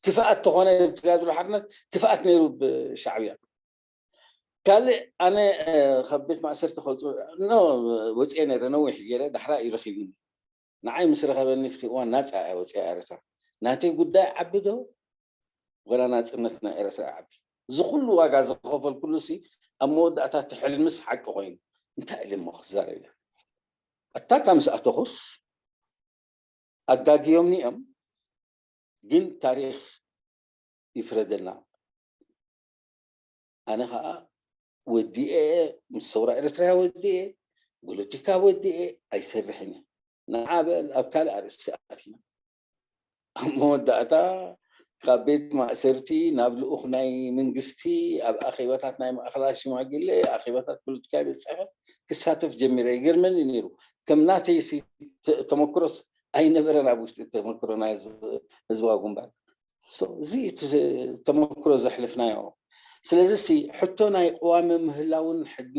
ክፍኣት ተኾነ ተጋድሎ ሓርነት ክፍኣት ነይሩ ብሻዕብያ። ካልእ ኣነ ካብ ቤት ማእሰርቲ ከውፅኡ ኖ ወፅኤ ነይረ፣ ነዊሕ ገይረ ዳሕራ እዩ ረኺቡኒ። ንዓይ ምስ ረኸበኒ ፍቲ እዋን ናፃ እያ ወፅያ ኤርትራ። ናተይ ጉዳይ ዓቢ ዶ ወላ ናፅነት ናይ ኤርትራ ዓቢ? እዚ ኩሉ ዋጋ ዝኸፈልኩሉ ሲ ኣብ መወዳእታ እቲ ሕልምስ ሓቂ ኮይኑ እንታይ ኢለ እሞ ክዛረብ እየ? ኣታ ካብ ምስ ኣተኹስ ኣጋግዮምኒ እዮም፣ ግን ታሪኽ ይፍረደና። ኣነ ኸዓ ወዲኤ ምስ ሰውራ ኤርትራ ወዲኤ ፖለቲካ ወዲኤ ኣይሰርሕን እየ። ንዓ በል ኣብ ካልእ ኣርእስቲ ኣቲና። ኣብ መወዳእታ ካብ ቤት ማእሰርቲ ናብ ልኡኽ ናይ መንግስቲ ኣብ ኣኼባታት ናይ ማእኸላት ሽማግሌ ኣኼባታት ፖለቲካ ቤት ፅሕፈት ክሳተፍ ጀሚረ። ይገርመኒ ነይሩ። ከም ናተይ ተመክሮስ ኣይነበረን ኣብ ውሽጢ ተመክሮ ናይ ህዝባዊ ግንባር። እዚ ተመክሮ ዘሕልፍናዮ። ስለዚ ሲ ሕቶ ናይ ቅዋሚ ምህላውን ሕጊ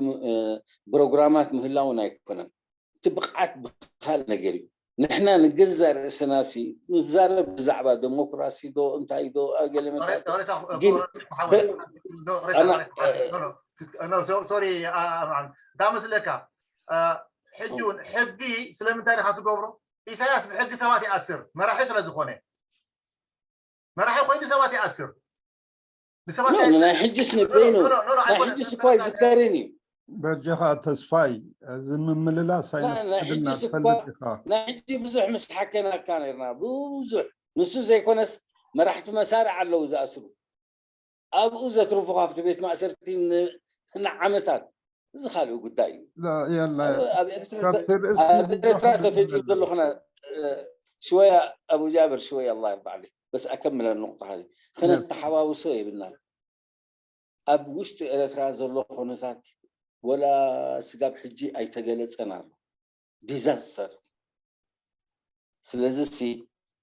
ፕሮግራማት ምህላውን ኣይኮነን። እቲ ብቕዓት ብካል ነገር እዩ። ንሕና ንገዛ ርእስና ሲ ንዛረብ ብዛዕባ ዴሞክራሲ ዶ እንታይ ዶ ገለመታዶ ግን ሶሪ። እንታይ መስለካ፣ ሕጂ እውን ሕጊ ስለምንታይ ዲኻ ትገብሮ? ኢሳያስ ብሕጊ ሰባት ይኣስር፣ መራሒ ስለ ዝኾነ። መራሒ ኮይኑ ሰባት ይኣስር። ናይ ሕጅስ ንበይኑ ናይ ሕጅስ እኳ ይዝከርን እዩ። በጃኻ ተስፋይ፣ እዚ ምምልላስ ናይ ሕጅስ እኳ ናይ ሕጂ ብዙሕ ምስ ሓከናካ ነርና፣ ብዙሕ ንሱ ዘይኮነስ መራሕቲ መሳርዕ ኣለዉ ዝኣስሩ፣ ኣብኡ ዘትርፉ ካብቲ ቤት ማእሰርቲ ንዓመታት፣ እዚ ካልእ ጉዳይ እዩ። ኣብ ኤርትራ ተፈጢሩ ዘሎ ክነ ሽወያ ኣቡ ጃብር ሽወያ ኣላ ይርባዕሊ በስ ኣከምለ ንቁጣ ኸነተሓዋውሶ የብልና። ኣብ ውሽጢ ኤርትራ ዘሎ ኩነታት ወላ ስጋብ ሕጂ ኣይተገለጸን ኣሎ። ዲዛስተር። ስለዚ ሲ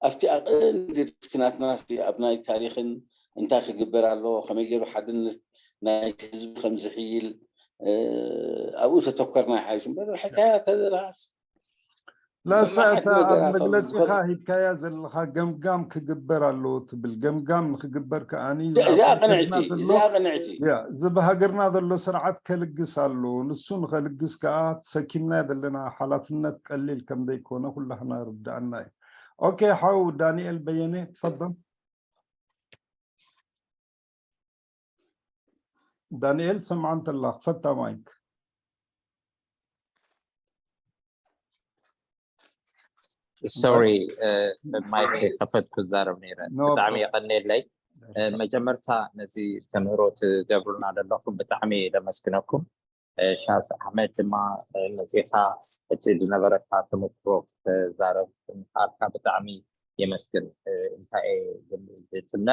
ኣብቲ ኣቐንዲ ሪስክናትና ሲ ኣብ ናይ ታሪኽን እንታይ ክግበር ኣለዎ፣ ከመይ ገይሩ ሓድነት ናይ ህዝቢ ከም ዝሕይል ኣብኡ ተተኮርና ይሓይሽ እምበር ሕካያ ተደራስ ላሳ እታ ኣብ መግለፂኻ ሂብካያ ዘለኻ ገምጋም ክግበር ኣለዎ ትብል። ገምጋም ንክግበር ከዓኒ እዚኣ ቅንዕቲ እዚኣ ቅንዕቲ እዚ ብሃገርና ዘሎ ስርዓት ከልግስ ኣለዎ። ንሱ ንኸልግስ ከዓ ተሰኪምናዮ ዘለና ሓላፍነት ቀሊል ከም ዘይኮነ ኩላህና ርድኣና እዩ። ኦኬ ሓው ዳንኤል በየነ ትፈضل። ዳንኤል ሰምዓ እንተላ ክፈታ ማይክ። ሶሪ ማይክ ከፈትኩ ክዛረብ ነይረ። ብጣዕሚ የቐንየለይ። መጀመርታ ነዚ ተምህሮ ትገብሩና ዘለኹም ብጣዕሚ ለመስግነኩም። ሻስ ኣሕመድ ድማ መፂኻ እቲ ዝነበረካ ተመክሮ ክትዛረብ ምኽኣልካ ብጣዕሚ የመስግን። እንታይ ዝፍነ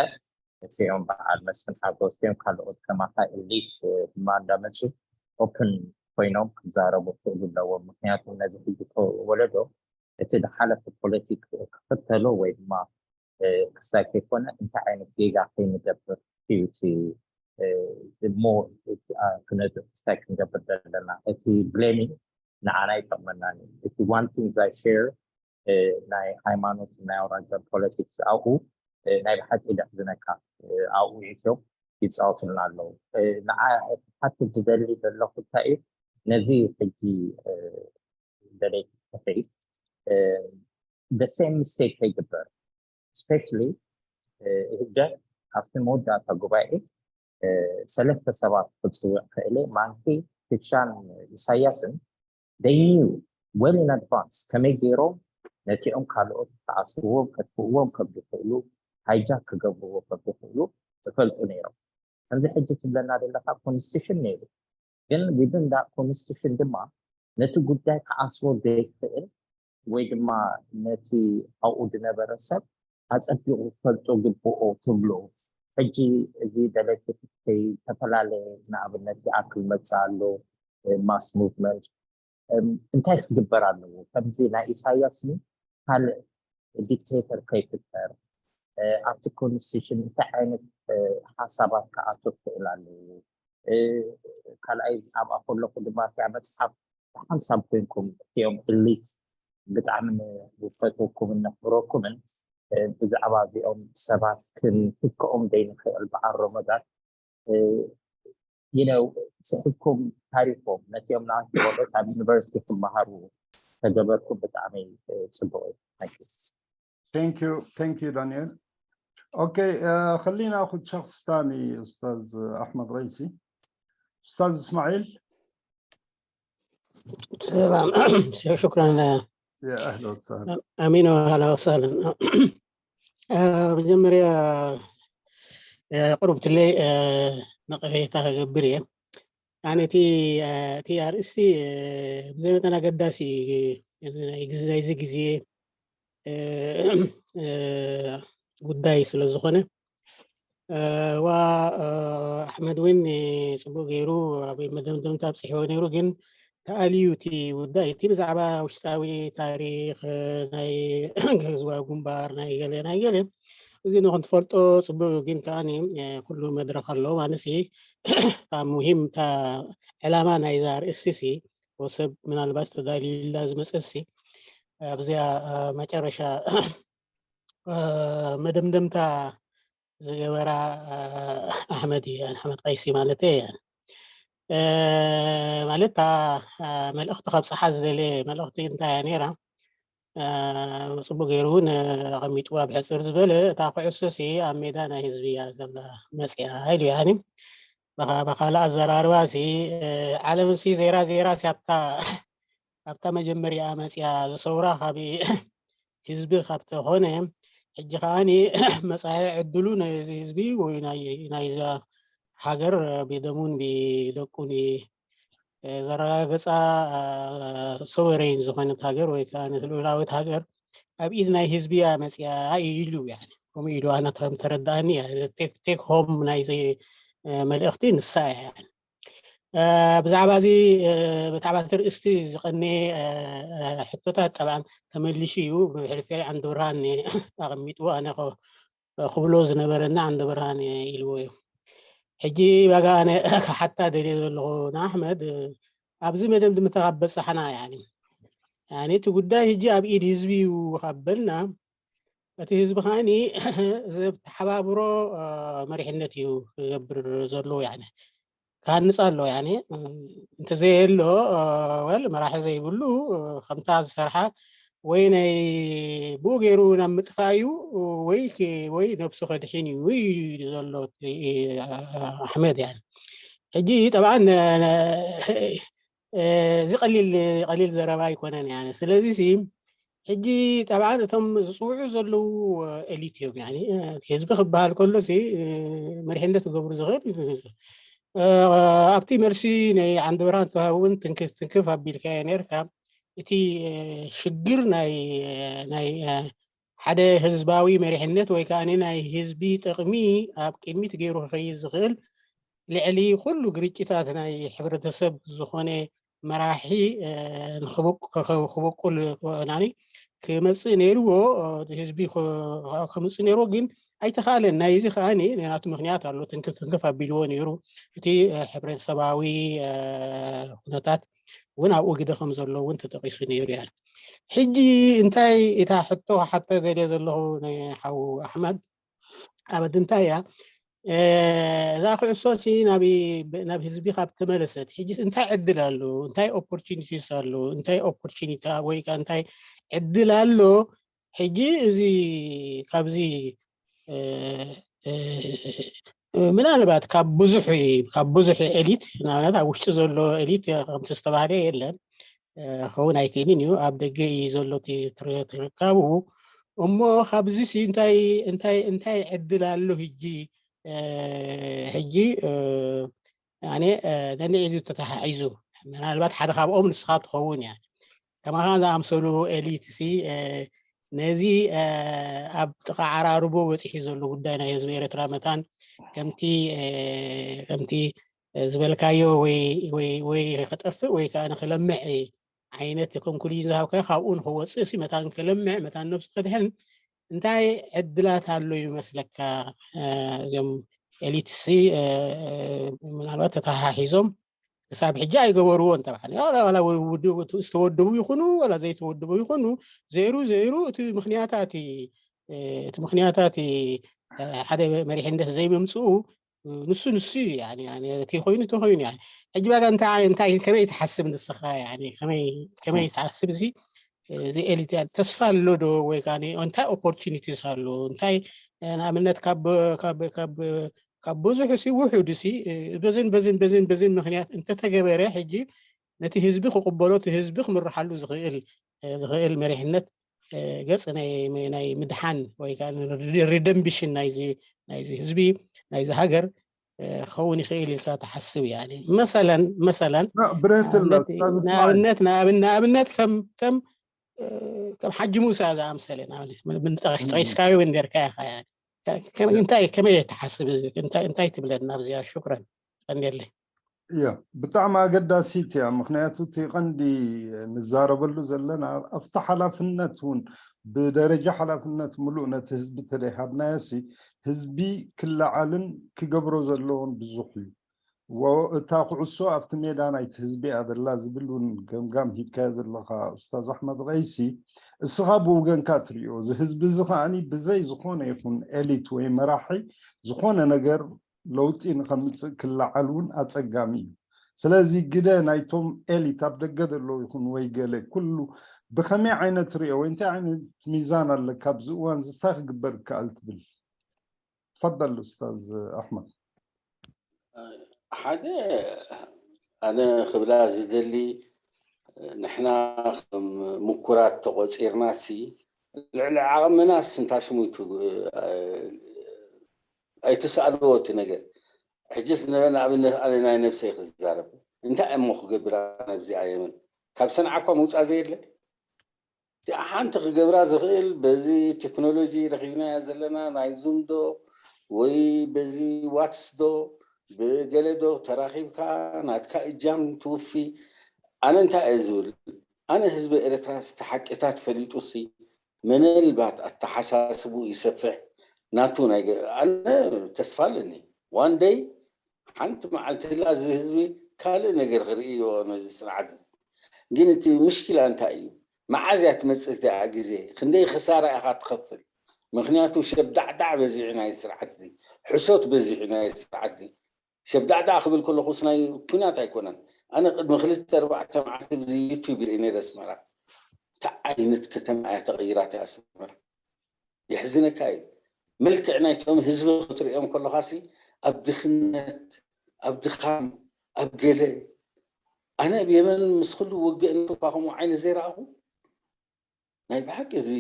እቲኦም በዓል መስፍን ሓጎስ እዮም ካልኦት ከማኻ ኤሊት ድማ እንዳመፁ ኦፕን ኮይኖም ክዛረቡ ክእሉ ኣለዎም። ምክንያቱ ነዚ ሕጂ ወለዶ እቲ ዝሓለፈ ፖለቲክ ክኽተሎ ወይ ድማ ክሳይ ከይኮነ እንታይ ዓይነት ጌጋ ከይንገብር እዩ እቲ ሞ ክነጥቅስታይ ክንገብር ዘለና። እቲ blaming ንዓና ይጠቕመናን እዩ። እቲ one thing I share ናይ ሃይማኖት ናይ ኣውራጃ ፖለቲክስ ኣብኡ ናይ ብሓቂ ደሕዝነካ ኣብኡ ኢትዮም ይፃወቱልና ኣለዉ። ንዓ ሓትት ዝደሊ ዘለኹ እንታይ እዩ ነዚ ሕጂ ደለይቲ ተኸይድ the same mistake ከይግበር especially ህግደፍ ኣብቲ መወዳእታ ጉባኤ ሰለስተ ሰባት ክፅውዕ ክእለ ማንኪ ክሻን ኢሳያስን they knew well in advance ከመይ ገይሮም ነቲኦም ካልኦት ክዓስብዎም ከጥፍእዎም ከም ዝኽእሉ hijack ክገብርዎ ከም ዝኽእሉ ይፈልጡ ነይሮም። ከምዚ ሕጂ ትብለና ዘለካ constitution ነይሩ ግን within that constitution ድማ ነቲ ጉዳይ ክዓስቦ ዘይክእል ወይ ድማ ነቲ ኣብኡ ዝነበረ ሰብ ኣፀቢቑ ክፈልጦ ግብኦ ትብሎ። ሕጂ እዚ ደለይቲ ፍትሒ ዝተፈላለየ ንኣብነት ይኣክል መፅእ ኣሎ mass movement እንታይ ክግበር ኣለዎ? ከምዚ ናይ ኢሳያስ ካልእ dictator ከይፍጠር ኣብቲ constitution እንታይ ዓይነት ሓሳባት ክኣቱ ክኽእል ኣለዎ? ካልኣይ ኣብኣ ከለኹ ድማ እቲኣ መፅሓፍ ብሓንሳብ ኮይንኩም እቲኦም elite ብጣዕሚ ንፈትወኩምን ነኽብረኩምን ብዛዕባ እዚኦም ሰባት ክንትክኦም ዘይንኽእል በዓል ሮመዳን you know ስሒብኩም ታሪፎም ነቲኦም ንኣሽቱ ቆልዑት ኣብ ዩኒቨርሲቲ ክመሃሩ ተገበርኩም ብጣዕሚ ፅቡቅ እዩ። Thank you, thank you, Daniel. Okay, خلينا ناخذ شخص ثاني. استاذ احمد رئيسي. استاذ اسماعيل. ሰላም። ሽክራን። يا اهلا وسهلا. ኣሚን። ኣህላ ወሳለን። መጀመርያ ቁሩብ ትለይ ነቐፌታ ክገብር እየ። ኣነ እቲ እቲ ኣርእስቲ ብዘይ መጠን ኣገዳሲ ናይዚ ግዜ ጉዳይ ስለ ዝኾነ ዋ ኣሕመድ እውን ፅቡቅ ገይሩ ኣብ መደምደምታ ኣብፅሕዎ ነይሩ። ግን ተኣልዩ እቲ ጉዳይ እቲ ብዛዕባ ውሽጣዊ ታሪክ ናይ ህዝባዊ ግንባር ናይ ገለ ናይ ገለ እዚ ንክንትፈልጦ ፅቡቅ እዩ። ግን ከዓ ኩሉ መድረክ ኣለዎ ማለት እታ ሙሂም እታ ዕላማ ናይዛ ርእስቲ ሲ ወሰብ ምናልባት ተዳልዩላ ዝመፀ ሲ ኣብዚኣ መጨረሻ መደምደምታ ዝገበራ ኣሕመድ እዩ ኣሕመድ ቀይሲ ማለት እየ ማለት እታ መልእኽቲ ከብፅሓ ዝደለ መልእኽቲ እንታይ እያ ነይራ? ፅቡቅ ገይሩ እውን ኣቐሚጥዋ ብሕፅር ዝበለ እታ ኩዕሶ ሲ ኣብ ሜዳ ናይ ህዝቢ እያ ዘላ መፅያ ኢሉ ያኒ ብኻልእ ኣዘራርባ ሲ ዓለም ሲ ዜራ ዜራ ሲ ኣብታ ኣብታ መጀመርያ መፅያ ዝሰውራ ካብ ህዝቢ ካብ ተኾነ ሕጂ ከዓኒ መፃኢ ዕድሉ ናይዚ ህዝቢ ወይ ናይዛ ሃገር ብደሙን ብደቁን ዘረጋገፃ ሶቨሬን ዝኾነት ሃገር ወይ ከዓ ልኡላዊት ሃገር ኣብ ኢድ ናይ ህዝቢ እያ መፅያ ኢሉ ከምኡ ኢሉ ኣነ ከም ተረዳእኒ take home ናይዚ መልእኽቲ ንሳ እያ። ብዛዕባ እዚ ብዛዕባ እቲ ርእስቲ ዝቐነ ሕቶታት ጠብዓን ተመሊሹ እዩ። ብሕልፊ ዓንዲ ብርሃን ኣቐሚጥዎ ኣነ ክብሎ ዝነበረና ዓንዲ ብርሃን ኢልዎ እዩ። ሕጂ ባጋ ኣነ ክሓታ ደልየ ዘለኹ ንኣሕመድ ኣብዚ መደምድምታ ካብ በፃሕና ያኒ ያኒ እቲ ጉዳይ ሕጂ ኣብ ኢድ ህዝቢ እዩ ካብ በልና እቲ ህዝቢ ከዓኒ ዘተሓባብሮ መሪሕነት እዩ ክገብር ዘለዎ ያኒ ክሃንፅ ኣሎ ያኒ እንተዘየሎ ወል መራሒ ዘይብሉ ከምታ ዝሰርሓ ወይ ናይ ብኡ ገይሩ ናብ ምጥፋእ እዩ ወይ ወይ ነብሱ ከድሒን እዩ ዘሎ ኣሕመድ ያኒ ሕጂ ጠብዓን እዚ ቀሊል ቀሊል ዘረባ ኣይኮነን ያኒ ስለዚ ሕጂ ጠብዓን እቶም ዝፅውዑ ዘለዉ ኤሊት እዮም ያኒ ህዝቢ ክበሃል ከሎ መሪሕነት ክገብሩ ዝኽእል ኣብቲ መልሲ ናይ ዓንዲ ብርሃን ተዋህብ እውን ትንክፍ ትንክፍ ኣቢልካዮ ነርካ እቲ ሽግር ናይ ናይ ሓደ ህዝባዊ መሪሕነት ወይ ከዓ ናይ ህዝቢ ጥቕሚ ኣብ ቅድሚት ገይሩ ክኸይድ ዝኽእል ልዕሊ ኩሉ ግርጭታት ናይ ሕብረተሰብ ዝኾነ መራሒ ክበቁል ናኒ ክመፅእ ነይርዎ፣ ህዝቢ ከምፅእ ነይርዎ፣ ግን ኣይተኻእለን። ናይዚ ከዓኒ ናቱ ምክንያት ኣሎ። ትንክፍ ትንክፍ ኣቢልዎ ነይሩ። እቲ ሕብረተሰባዊ ኩነታት እውን ኣብኡ ግደ ከም ዘሎ እውን ተጠቂሱ ነይሩ። ያ ሕጂ እንታይ እታ ሕቶ ሓተ ዘለ ዘለኹ ሓው ኣሕመድ ኣበድ እንታይ እያ? እዛ ክዕሶ ሲ ናብ ህዝቢ ካብ ተመለሰት ሕጂ እንታይ ዕድል ኣሎ? እንታይ ኦፖርቹኒቲስ ኣሎ? እንታይ ኦፖርቹኒቲ ወይ እንታይ ዕድል ኣሎ? ሕጂ እዚ ካብዚ ምናልባት ካብ ብዙሕ ካብ ብዙሕ ኤሊት፣ ንኣብነት ኣብ ውሽጢ ዘሎ ኤሊት ከምቲ ዝተባህለ የለን፣ ክኸውን ኣይክእልን እዩ። ኣብ ደገ እዩ ዘሎ ትርካቡ። እሞ ካብዚ ሲ እንታይ እንታይ እንታይ ዕድል ኣሎ ሕጂ? ሕጂ ኣነ ነንዒዱ ተተሓሒዙ፣ ምናልባት ሓደ ካብኦም ንስኻ ትኸውን እያ። ከማኻ ዝኣምሰሉ ኤሊት ሲ ነዚ ኣብ ጥቓ ዓራርቦ በፂሑ ዘሎ ጉዳይ ናይ ህዝቢ ኤርትራ መታን ከምቲ ከምቲ ዝበልካዮ ወይ ክጠፍእ ወይ ከዓ ንክለምዕ ዓይነት ኮንክሉዥን ዝሃብካዮ፣ ካብኡ ንክወፅእ ሲ መታን ክለምዕ መታን ነብሱ ከድሕን እንታይ ዕድላት ኣሎ ይመስለካ? እዚኦም ኤሊት ሲ ምናልባት ተተሓሒዞም ክሳብ ሕጂ ኣይገበርዎን። ጠብዓ ዝተወደቡ ይኹኑ ወላ ዘይተወደቡ ይኹኑ፣ ዘይሩ ዘይሩ እቲ ምክንያታት እቲ ምክንያታት ሓደ መሪሕነት ዘይምምፅኡ ንሱ ንሱ እዩ። እቲ ኮይኑ እቲ ኮይኑ ሕጂ ባጋ እንታይ እንታይ ከመይ ትሓስብ ንስኻ? ከመይ ትሓስብ? እዚ እዚ ኤሊት ተስፋ ኣሎ ዶ? ወይ ከዓ እንታይ ኦፖርቹኒቲስ ኣሎ? እንታይ ንኣብነት ካብ ብዙሕ ሲ ውሑድ ሲ በዝን በዝን በዝን በዝን ምክንያት እንተተገበረ ሕጂ ነቲ ህዝቢ ክቕበሎ፣ እቲ ህዝቢ ክምርሓሉ ዝኽእል ዝኽእል መሪሕነት ገጽ ናይ ምድሓን ወይ ከዓ ሪደምቢሽን ናይዚ ህዝቢ ናይዚ ሃገር ክኸውን ይኽእል ኢልካ ትሓስብ? መሰለን መሰለን ንኣብነት ንኣብነት ከም ከም ከም ሓጂ ሙሳ ዝኣምሰለ ጠቂስካዮ እውን ነርካ ኢኻ። እንታይ ከመይ ትሓስብ? እንታይ ትብለና ኣብዚኣ? ሽኩረን ቀንደለይ። እያ ብጣዕሚ ኣገዳሲት እያ። ምክንያቱ እቲ ቀንዲ ንዛረበሉ ዘለና ኣብቲ ሓላፍነት እውን ብደረጃ ሓላፍነት ምሉእ ነቲ ህዝቢ ተደይሃብናዮ ሲ ህዝቢ ክለዓልን ክገብሮ ዘለዎን ብዙሕ እዩ። እታ ኩዕሶ ኣብቲ ሜዳ ናይቲ ህዝቢ እያ ዘላ ዝብል እውን ገምጋም ሂብካዮ ዘለካ ኡስታዝ ኣሕመድ ቀይሲ፣ እስኻ ብወገንካ ትሪኦ፣ እዚ ህዝቢ እዚ ከዓኒ ብዘይ ዝኾነ ይኹን ኤሊት ወይ መራሒ ዝኾነ ነገር ለውጢ ንኸምፅእ ክለዓል እውን ኣፀጋሚ እዩ። ስለዚ ግደ ናይቶም ኤሊት ኣብ ደገ ዘለዉ ይኹን ወይ ገለ ኩሉ ብኸመይ ዓይነት ሪኦ ወይ እንታይ ዓይነት ሚዛን ኣለካ ኣብዚ እዋን እዚ እንታይ ክግበር ይከኣል ትብል? ፈደል ኡስታዝ ኣሕመድ። ሓደ ኣነ ክብላ ዝደሊ ንሕና ከም ምኩራት ተቆፂርና ሲ ልዕሊ ዓቕምና ስንታ ሽሙይቱ ኣይትስኣልዎ እቲ ነገር። ሕጅስ ንኣብነት ኣነ ናይ ነብሰይ ክዛረብ እንታይ እሞ ክገብር ነብዚኣ የመን ካብ ሰንዓ እኳ ምውፃእ ዘየለ ሓንቲ ክገብራ ዝኽእል በዚ ቴክኖሎጂ ረኺብናያ ዘለና ናይ ዙም ዶ ወይ በዚ ዋትስ ዶ ብገለ ዶ ተራኺብካ ናትካ እጃም ትውፊ። ኣነ እንታይ እየ ዝብል ኣነ ህዝቢ ኤርትራ እቲ ሓቂታት ፈሊጡ ሲ ምናልባት ኣተሓሳስቡ ይሰፍሕ ናቱ ናይ ኣነ ተስፋ ኣለኒ ዋን ደይ ሓንቲ መዓልቲ ላ እዚ ህዝቢ ካልእ ነገር ክርእዮ ነዚ ስርዓት እዚ ግን እቲ ምሽኪላ እንታይ እዩ መዓዝ እያ ትመፅእ እዚኣ ግዜ ክንደይ ክሳራ ኢኻ ትኸፍል ምክንያቱ ሸብዳዕዳዕ በዚሑ ናይ ስርዓት እዚ ሕሶት በዚሑ ናይ ስርዓት እዚ ሸብዳዕዳዕ ክብል ከለኹስ ናይ ኩናት ኣይኮነን ኣነ ቅድሚ ክልተ ኣርባዕተ መዓልቲ ብዚ ዩቱብ ይርኢ ነይረ ኣስመራ እንታይ ዓይነት ከተማ እያ ተቐይራት እያ ኣስመራ የሕዝነካ እዩ መልክዕ ናይቶም ህዝቢ ክትሪኦም ከለኻሲ ኣብ ድኽነት ኣብ ድኻም ኣብ ገለ ኣነ ኣብ የመን ምስ ኩሉ ውግእነት እኳ ከምኡ ዓይነት ዘይረኣኹ ናይ ብሓቂ እዚ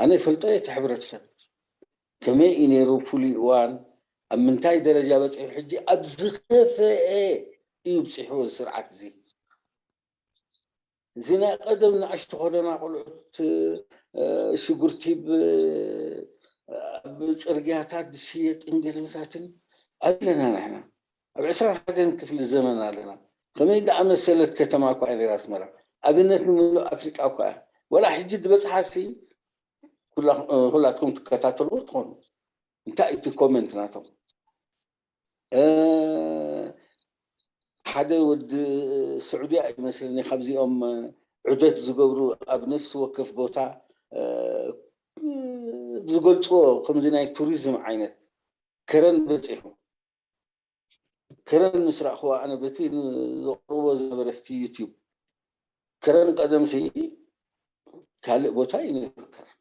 ኣነ ይፈልጦ እቲ ሕብረተሰብ ከመይ እዩ ነይሩ ፍሉይ እዋን ኣብ ምንታይ ደረጃ በፂሑ ሕጂ ኣብ ዝኸፈአ እዩ ብፂሑ ስርዓት እዚ እዚ ናይ ቀደም ንኣሽቱ ከደና ቆልዑት ሽጉርቲ ኣብ ፅርግያታት ዝሽየጥን ገለመታትን ኣለና ንሕና ኣብ ዕስራን ሓደን ክፍሊ ዘመን ኣለና ከመይ ደኣ መሰለት ከተማ እኳ እያ ነራ ኣስመራ ኣብነት ንምሉእ ኣፍሪቃ እኳ እያ ወላ ሕጂ ዝበፅሓሲ ኩላትኩም ትከታተልዎ ትኾኑ። እንታይ እቲ ኮመንት ናቶም? ሓደ ወዲ ስዑድያ ይመስለኒ ካብዚኦም ዑደት ዝገብሩ ኣብ ነፍሲ ወከፍ ቦታ ዝገልፅዎ ከምዚ ናይ ቱሪዝም ዓይነት ከረን በፂሑ። ከረን ምስ ረእኽዋ ኣነ በቲ ዘቕርቦ ዝነበረ ፍቲ ዩቲዩብ ከረን ቀደምሲ ካልእ ቦታ እዩ ነይሩ ከረን።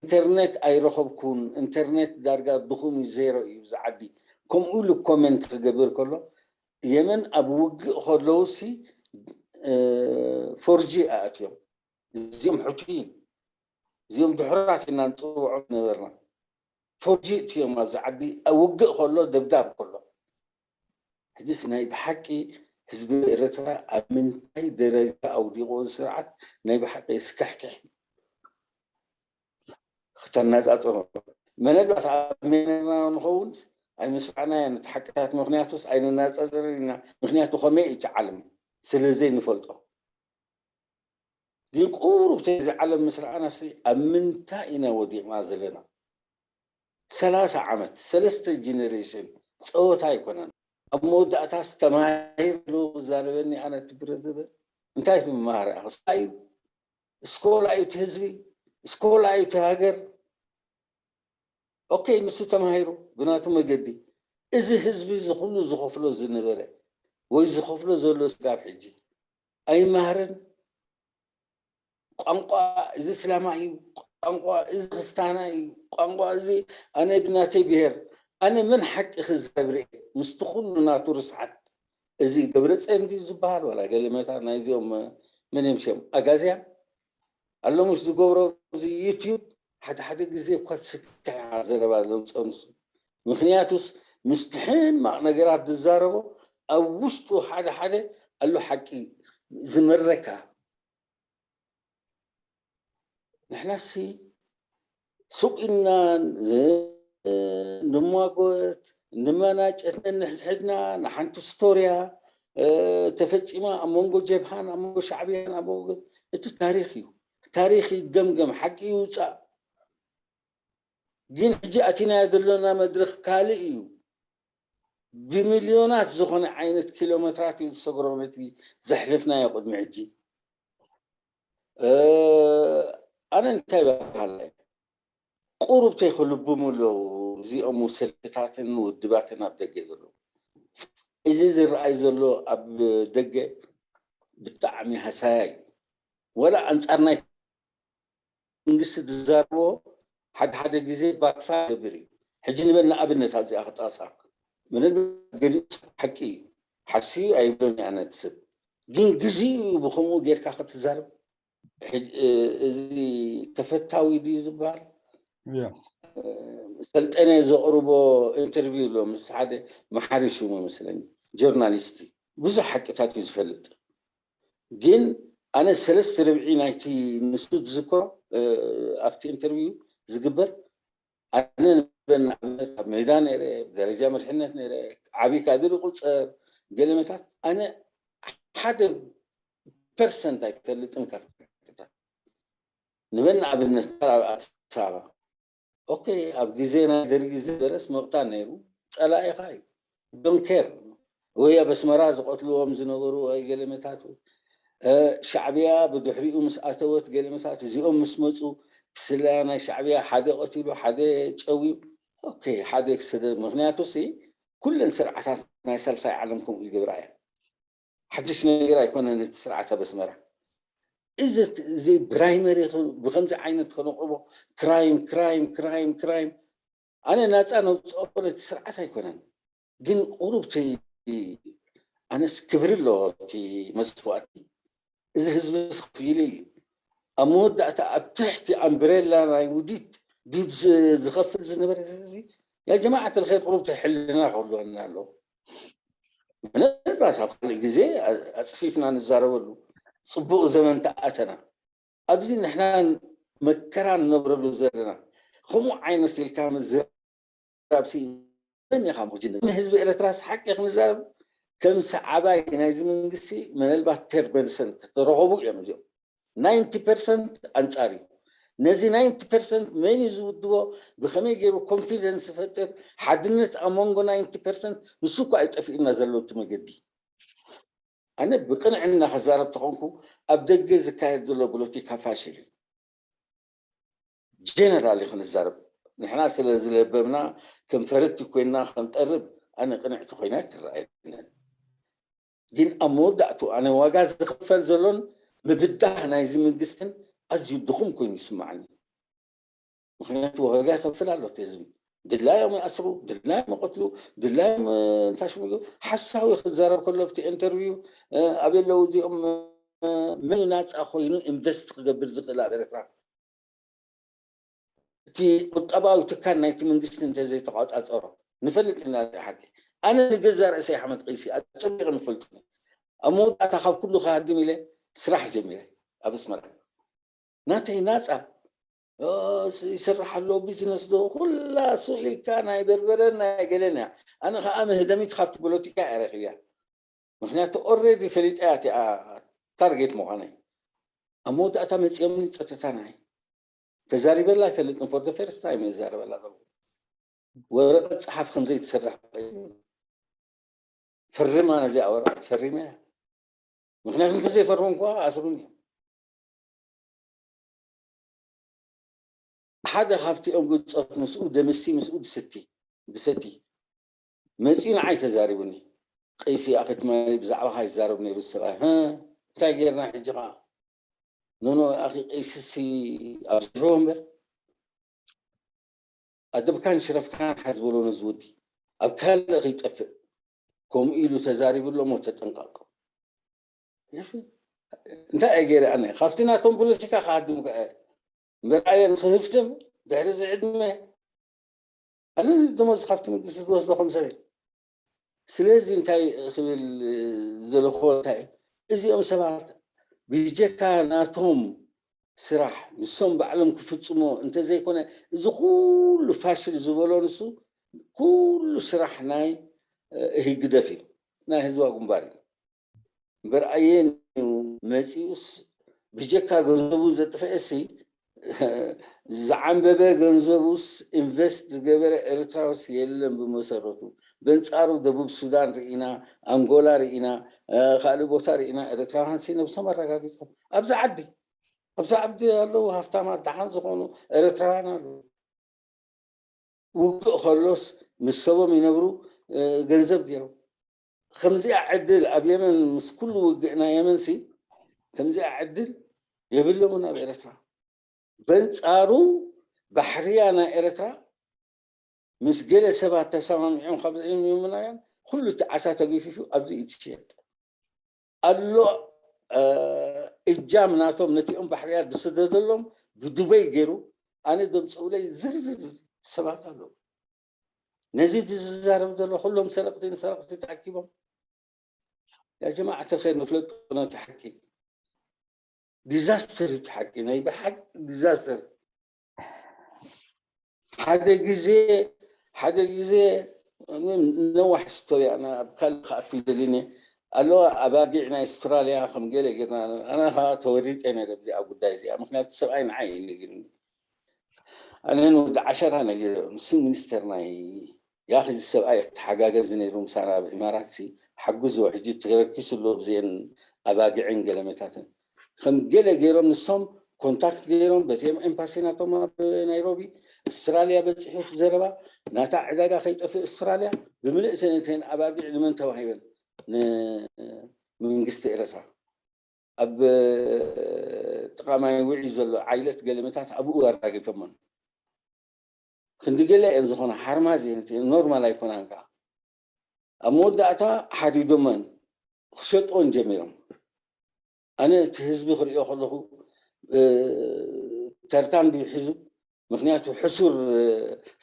ኢንተርኔት ኣይረኸብኩን። ኢንተርኔት ዳርጋ ድኹም እዩ፣ ዜሮ እዩ እዚ ዓዲ። ከምኡ ኢሉ ኮሜንት ክገብር ከሎ የመን ኣብ ውግእ ከለውሲ ፎርጂ ኣእትዮም። እዚኦም ሕቱይን እዚኦም ድሑራት ኢና ንፅውዖም ነበርና። ፎርጂ እትዮም ኣብዚ ዓዲ ውግእ ከሎ ደብዳብ ከሎ ሕጅስ ናይ ብሓቂ ህዝቢ ኤርትራ ኣብ ምንታይ ደረጃ ኣውዲቑ እዚ ስርዓት ናይ ብሓቂ ስካሕክሕ ክተነፃፅሮ። መለባት ኣብ ሜነና ንኸውን ኣይምስራዕናዮ ነቲ ሓቅታት፣ ምክንያቱስ ኣይንነፃፀርን ኢና። ምክንያቱ ከመይ እቲ ዓለም ስለ ዘይንፈልጦ። ግን ቁሩብ ተዚ ዓለም ምስ ረኣናሲ ኣብ ምንታይ ኢና ወዲቕና ዘለና? ሰላሳ ዓመት ሰለስተ ጀነሬሽን ፀወታ ኣይኮነን። ኣብ መወዳእታስ ተማሂሩ ዝዛረበኒ ኣነ እቲ ፕረዚደንት እንታይ ትመሃር ኢኻ? እዩ እስኮላ እዩ እቲ ህዝቢ፣ እስኮላ እዩ እቲ ሃገር። ኦኬ ንሱ ተማሂሩ ብናቱ መገዲ። እዚ ህዝቢ እዚ ኩሉ ዝኸፍሎ ዝነበረ ወይ ዝኸፍሎ ዘሎ ስጋብ ሕጂ ኣይመሃርን። ቋንቋ እዚ እስላማ እዩ፣ ቋንቋ እዚ ክርስታና እዩ፣ ቋንቋ እዚ ኣነ ብናተይ ብሄር ኣነ መን ሓቂ ክዛረብ ርኤ ምስቲ ኩሉ ናቱ ርስሓት። እዚ ገብረፀን ድዩ ዝበሃል ዋላ ገለመታ ናይዚኦም መን እዮም ሽም ኣጋዝያን ኣሎ ምሽ ዝገብሮ እዚ ዩቲዩብ ሓደ ሓደ ግዜ እኳ ትስክሕ ዘረባ ዘምፀንሱ። ምክንያቱስ ምስቲ ሕማቕ ነገራት ዝዛረቦ ኣብ ውሽጡ ሓደ ሓደ ኣሎ ሓቂ ዝመረካ። ንሕናሲ ሱቕ ኢልና ንማጎት ንመናጨት ነንሕድሕድና ንሓንቲ ስቶርያ ተፈፂማ ኣብ መንጎ ጀብሃን ኣብ መንጎ ሻዕብያን ኣብ መንጎ እቲ ታሪክ እዩ። ታሪክ ይገምገም፣ ሓቂ ይውፃእ። ግን ሕጂ ኣቲናዮ ዘለና መድረክ ካልእ እዩ። ብሚልዮናት ዝኾነ ዓይነት ኪሎ ሜትራት እዩ ዝሰግሮ ነቲ ዘሕለፍናዮ ቅድሚ ሕጂ። ኣነ እንታይ በሃላይ ቁሩብ ተይክልብሙ ኣለዉ እዚኦም ሰልፍታትን ውድባትን ኣብ ደገ ዘለዉ። እዚ ዝረኣይ ዘሎ ኣብ ደገ ብጣዕሚ ሃሳያ እዩ። ወላ ኣንጻር ናይ መንግስቲ ዝዛረቦ ሓደ ሓደ ግዜ ባክፋ ይገብር እዩ። ሕጂ ንበል ንኣብነት ኣብዚኣ ክጠቕሳ ምንልባት ገሊኡ ሰብ ሓቂ እዩ ሓስዩ ኣይብሎን ኣነ እቲ ሰብ ግን ግዜኡ እዩ ብከምኡ ጌርካ ክትዛረብ እዚ ተፈታዊ ድዩ ዝበሃል ሰልጠነ ዘቕርቦ ኢንተርቪው ኣሎ ምስ ሓደ መሓሪ ሽሙ መስለኒ ጆርናሊስት ብዙሕ ሓቂታት እዩ ዝፈልጥ ግን ኣነ ሰለስተ ርብዒ ናይቲ ንሱ ዝዝክሮ ኣብቲ ኢንተርቪው ዝግበር ኣነ ንበል ንኣብነት ኣብ ሜዳ ነይረ ብደረጃ መድሕነት ነይረ ዓብይ ካድር ይቁፀር ገለመታት ኣነ ሓደ ፐርሰንት ኣይፈልጥን ካብ ንበል ንኣብነት ኣብ ኣዲስ ኣበባ ኦኬ ኣብ ግዜ ናይ ደርጊ ዝበረስ መቕታል ነይሩ ፀላኢኻ እዩ ዶንኬር ወይ ኣብ ኣስመራ ዝቐትልዎም ዝነበሩ ገለመታት ሻዕብያ ብድሕሪኡ ምስ ኣተወት ገለመታት እዚኦም ምስ መፁ እቲ ስለያ ናይ ሻዕብያ ሓደ ቀቲሉ ሓደ ጨውዩ ኦኬ ሓደ ክሰደ ምክንያቱ ሲ ኩለን ስርዓታት ናይ ሳልሳይ ዓለም ከምኡ ይገብራ እያ ሓድሽ ነገር ኣይኮነን እቲ ስርዓት ኣብ ኣስመራ እዚ እዚ ፕራይመሪ ብከምዚ ዓይነት ከነቅርቦ ክራይም ክራይም ክራይም ክራይም ኣነ ናፃ ነውፅኦ ነቲ ስርዓት ኣይኮነን ግን ቁሩብ እቲ ኣነስ ክብሪ ኣለዎ እቲ መስዋእቲ እዚ ህዝቢ ከፊሉ እዩ ኣብ መወዳእታ ኣብ ትሕቲ ኣምብሬላ ናይ ውዲት ድዩ ዝኸፍል ዝነበረ ህዝቢ ያ ጀማዓት ልኸይር ቁሩብ ሕልና ክህልወና ኣለዎ ምናልባት ኣብ ካልእ ግዜ ኣፅፊፍና ንዛረበሉ ፅቡቅ ዘመን ተኣተና ኣብዚ ንሕና መከራ ንነብረሉ ዘለና ከምኡ ዓይነት ኢልካ ምዝራብ ሲ መን ኢኻ ምክጅነ ህዝቢ ኤርትራስ ሓቂ ክንዛረብ ከም ሰዓባይ ናይዚ መንግስቲ ምናልባት ቴን ፐርሰንት ተረኸቡ እዮም እዚኦም። ናይንቲ ፐርሰንት ኣንጻር እዩ። ነዚ ናይንቲ ፐርሰንት መን እዩ ዝውድቦ? ብኸመይ ገይሩ ኮንፊደንስ ይፈጥር? ሓድነት ኣብ መንጎ ናይንቲ ፐርሰንት ንሱ እኮ ኣይጠፊኡና ዘሎ እቲ መገዲ። ኣነ ብቅንዕና ክዛረብ ተኾንኩ ኣብ ደገ ዝካየድ ዘሎ ፖለቲካ ፋሽል እዩ። ጀነራሊ ክንዛረብ ንሕና ስለ ዝለበምና ከም ፈረድቲ ኮይና ክንቀርብ ኣነ ቅንዕቲ ኮይና ትረኣየንን። ግን ኣብ መወዳእቱ ኣነ ዋጋ ዝኽፈል ዘሎን ምብዳህ ናይዚ መንግስትን ኣዝዩ ድኹም ኮይኑ ይስማዓኒ። ምክንያቱ ዋጋ ይኸፍል ኣሎ እቲ ህዝቢ። ድላዮም ይኣስሩ፣ ድላዮም ይቐትሉ፣ ድላዮም እንታሽሙ ሓሳዊ ክዛረብ ከሎ ኣብቲ ኢንተርቪው ኣበይ ኣለዉ እዚኦም መን ናፃ ኮይኑ ኢንቨስት ክገብር ዝኽእል ኣብ ኤርትራ እቲ ቁጠባዊ ትካል ናይቲ መንግስቲ እንተዘይተቋፃፀሮ ንፈልጥ ኢና። ሓቂ ኣነ ንገዛ ርእሰይ ሓመድ ቀይሲ ኣፀቢቕ ንፈልጡ ኣብ መወዳእታ ካብ ኩሉ ክሃድም ኢለ ስራሕ ጀሚረ ኣብ ኣስመራ ናተይ ናፃ ይሰርሕ ኣሎ ቢዝነስ ዶ ኩላ ሱ ኢልካ ናይ በርበረን ናይ ገለን እያ። ኣነ ከዓ ምህደሚት ካብቲ ፖለቲካ እያ ረኪብያ። ምክንያቱ ኦሬዲ ፈሊጠያ እቲኣ ታርጌት ምኳነይ። ኣብ መወዳእታ መፂኦምኒ ፀጥታ ናይ ተዛሪበላ ኣይፈልጥን። ፎር ፈርስት ታይም እዛረበላ ዘለኹ ወረቀት ፀሓፍ ከምዘይትሰርሕ ፈርማ ነዚኣ ወረቀት ፈሪመ እያ። ምክንያቱ እንተዘይፈርም እኳ ኣስሩን እዮም። ሓደ ካብቲኦም ግብጾት ምስኡ ደምሲ ምስኡ ድስቲ ድሰቲ መጺኡ ንዓይ ተዛሪቡኒ። ቀይሲ ኣኸትማሊ ብዛዕባኻ ይዛረብ ነይሩ ሰብኣይ። "ህ፣ እንታይ ጌርና ሕጂ ኸዓ?" "ኖኖ ኣኺ ቀይስሲ ኣብዝሕዎ እምበር ኣደብካን ሽረፍካን ሓዝ በሎ ነዚ ወዲ ኣብ ካልእ ከይጠፍእ ከምኡ ኢሉ ተዛሪቡ ኣሎ እሞ ተጠንቀቕ." እሺ፣ እንታይ እየ ገይረ ኣነ? ካብቲ ናቶም ፖለቲካ ክሃድም ከ እምበር ኣየ ንክህፍትም ድሕሪ እዚ ዕድመ ኣነ ደሞዝ ካብቲ መንግስቲ ዝወስዶ ከም ሰብ እየ። ስለዚ እንታይ ክብል ዘለኹ እንታይ እዩ? እዚኦም ሰባት ብጀካ ናቶም ስራሕ ንሶም ባዕሎም ክፍጽሞ እንተዘይኮነ እዚ ኩሉ ፋሽል ዝበሎ ንሱ ኩሉ ስራሕ ናይ ህግደፍ እዩ፣ ናይ ህዝባዊ ግንባር እዩ። እምበር ኣየን እዩ መፂኡስ ብጀካ ገንዘቡ ዘጥፈኤሲ ዝዓንበበ ገንዘቡስ ኢንቨስት ዝገበረ ኤርትራውስ የለን። ብመሰረቱ በንፃሩ ደቡብ ሱዳን ርኢና፣ ኣንጎላ ርኢና፣ ካልእ ቦታ ርኢና። ኤርትራውያን ሲ ነብሶም ኣረጋጊፆም ኣብዚ ዓዲ ኣብዚ ዓዲ ኣለዉ ሃፍታማት ደሓን ዝኾኑ ኤርትራውያን ኣለዉ። ውግእ ከሎስ ምስ ሰቦም ይነብሩ ገንዘብ ገይሮም ከምዚኣ ዕድል ኣብ የመን ምስ ኩሉ ውግእ ናይ የመን ሲ ከምዚኣ ዕድል የብሎምን ኣብ ኤርትራ። በንፃሩ ባሕርያ ናይ ኤርትራ ምስ ገለ ሰባት ተሰማሚዖም ካብ ዘእምናያን ኩሉ እቲ ዓሳ ተገፊፉ ኣብዚ እዩ ትሽየጥ ኣሎ። እጃም ናቶም ነቲኦም ባሕርያት ዝስደደሎም ብዱበይ ገይሩ ኣነ ደምፀውለይ ዝርዝር ሰባት ኣለዉ። ነዚ ዝዛረብ ዘሎ ኩሎም ሰረቅቲ ንሰረቅቲ ተኣኪቦም ያ ጀማዓት ኸይር ንፍለጡ ነቲ ሓቂ ዲዛስተር እዩ። ሓቂ ናይ ብሓቂ ዲዛስተር ሓደ ግዜ ሓደ ግዜ ነዋሕ ስቶሪ ኣነ ኣብ ካልእ ክኣቱ ይደሊኒ ኣለዋ ኣባጊዕ ናይ ኣስትራልያ ከም ገለ ጌርና ኣነ ከዓ ተወሪጠ ነረ ብዚኣ ጉዳይ እዚኣ ምክንያቱ ሰብኣይ ንዓይ እዩ ነጊሩኒ ኣነ ንወዲ ዓሸራ ነጊረ ምስ ሚኒስተር ናይ ያኺ እዚ ሰብኣይ ተሓጋገዝ ነይሩ ምሳና ኣብ ኢማራት ሲ ሓጉዝዎ ሕጂ ተረኪሱ ኣሎ ብዚአን ኣባጊዕን ገለመታትን ከም ገለ ገይሮም ንሶም ኮንታክት ገይሮም በቲኦም ኤምባሲ ናቶም ኣብ ናይሮቢ ኣውስትራልያ በፂሑ እቲ ዘረባ ናታ ዕዳጋ ከይጠፍእ ኣውስትራልያ ብምልእተን እተን ኣባጊዕ ንመን ተዋሂበን ንመንግስቲ ኤረትራ ኣብ ጥቓማይ ውዒ ዘሎ ዓይለት ገለመታት ኣብኡ ኣራጊፈሞን ክንዲ ገለ እየን ዝኾነ ሓርማዝ እየን ኖርማል ኣይኮናን ከዓ ኣብ መወዳእታ ሓዲዶመን ክሸጥዎን ጀሚሮም ኣነ እቲ ህዝቢ ክሪኦ ከለኹ ተርታን ድዩ ሒዙ ምክንያቱ ሕሱር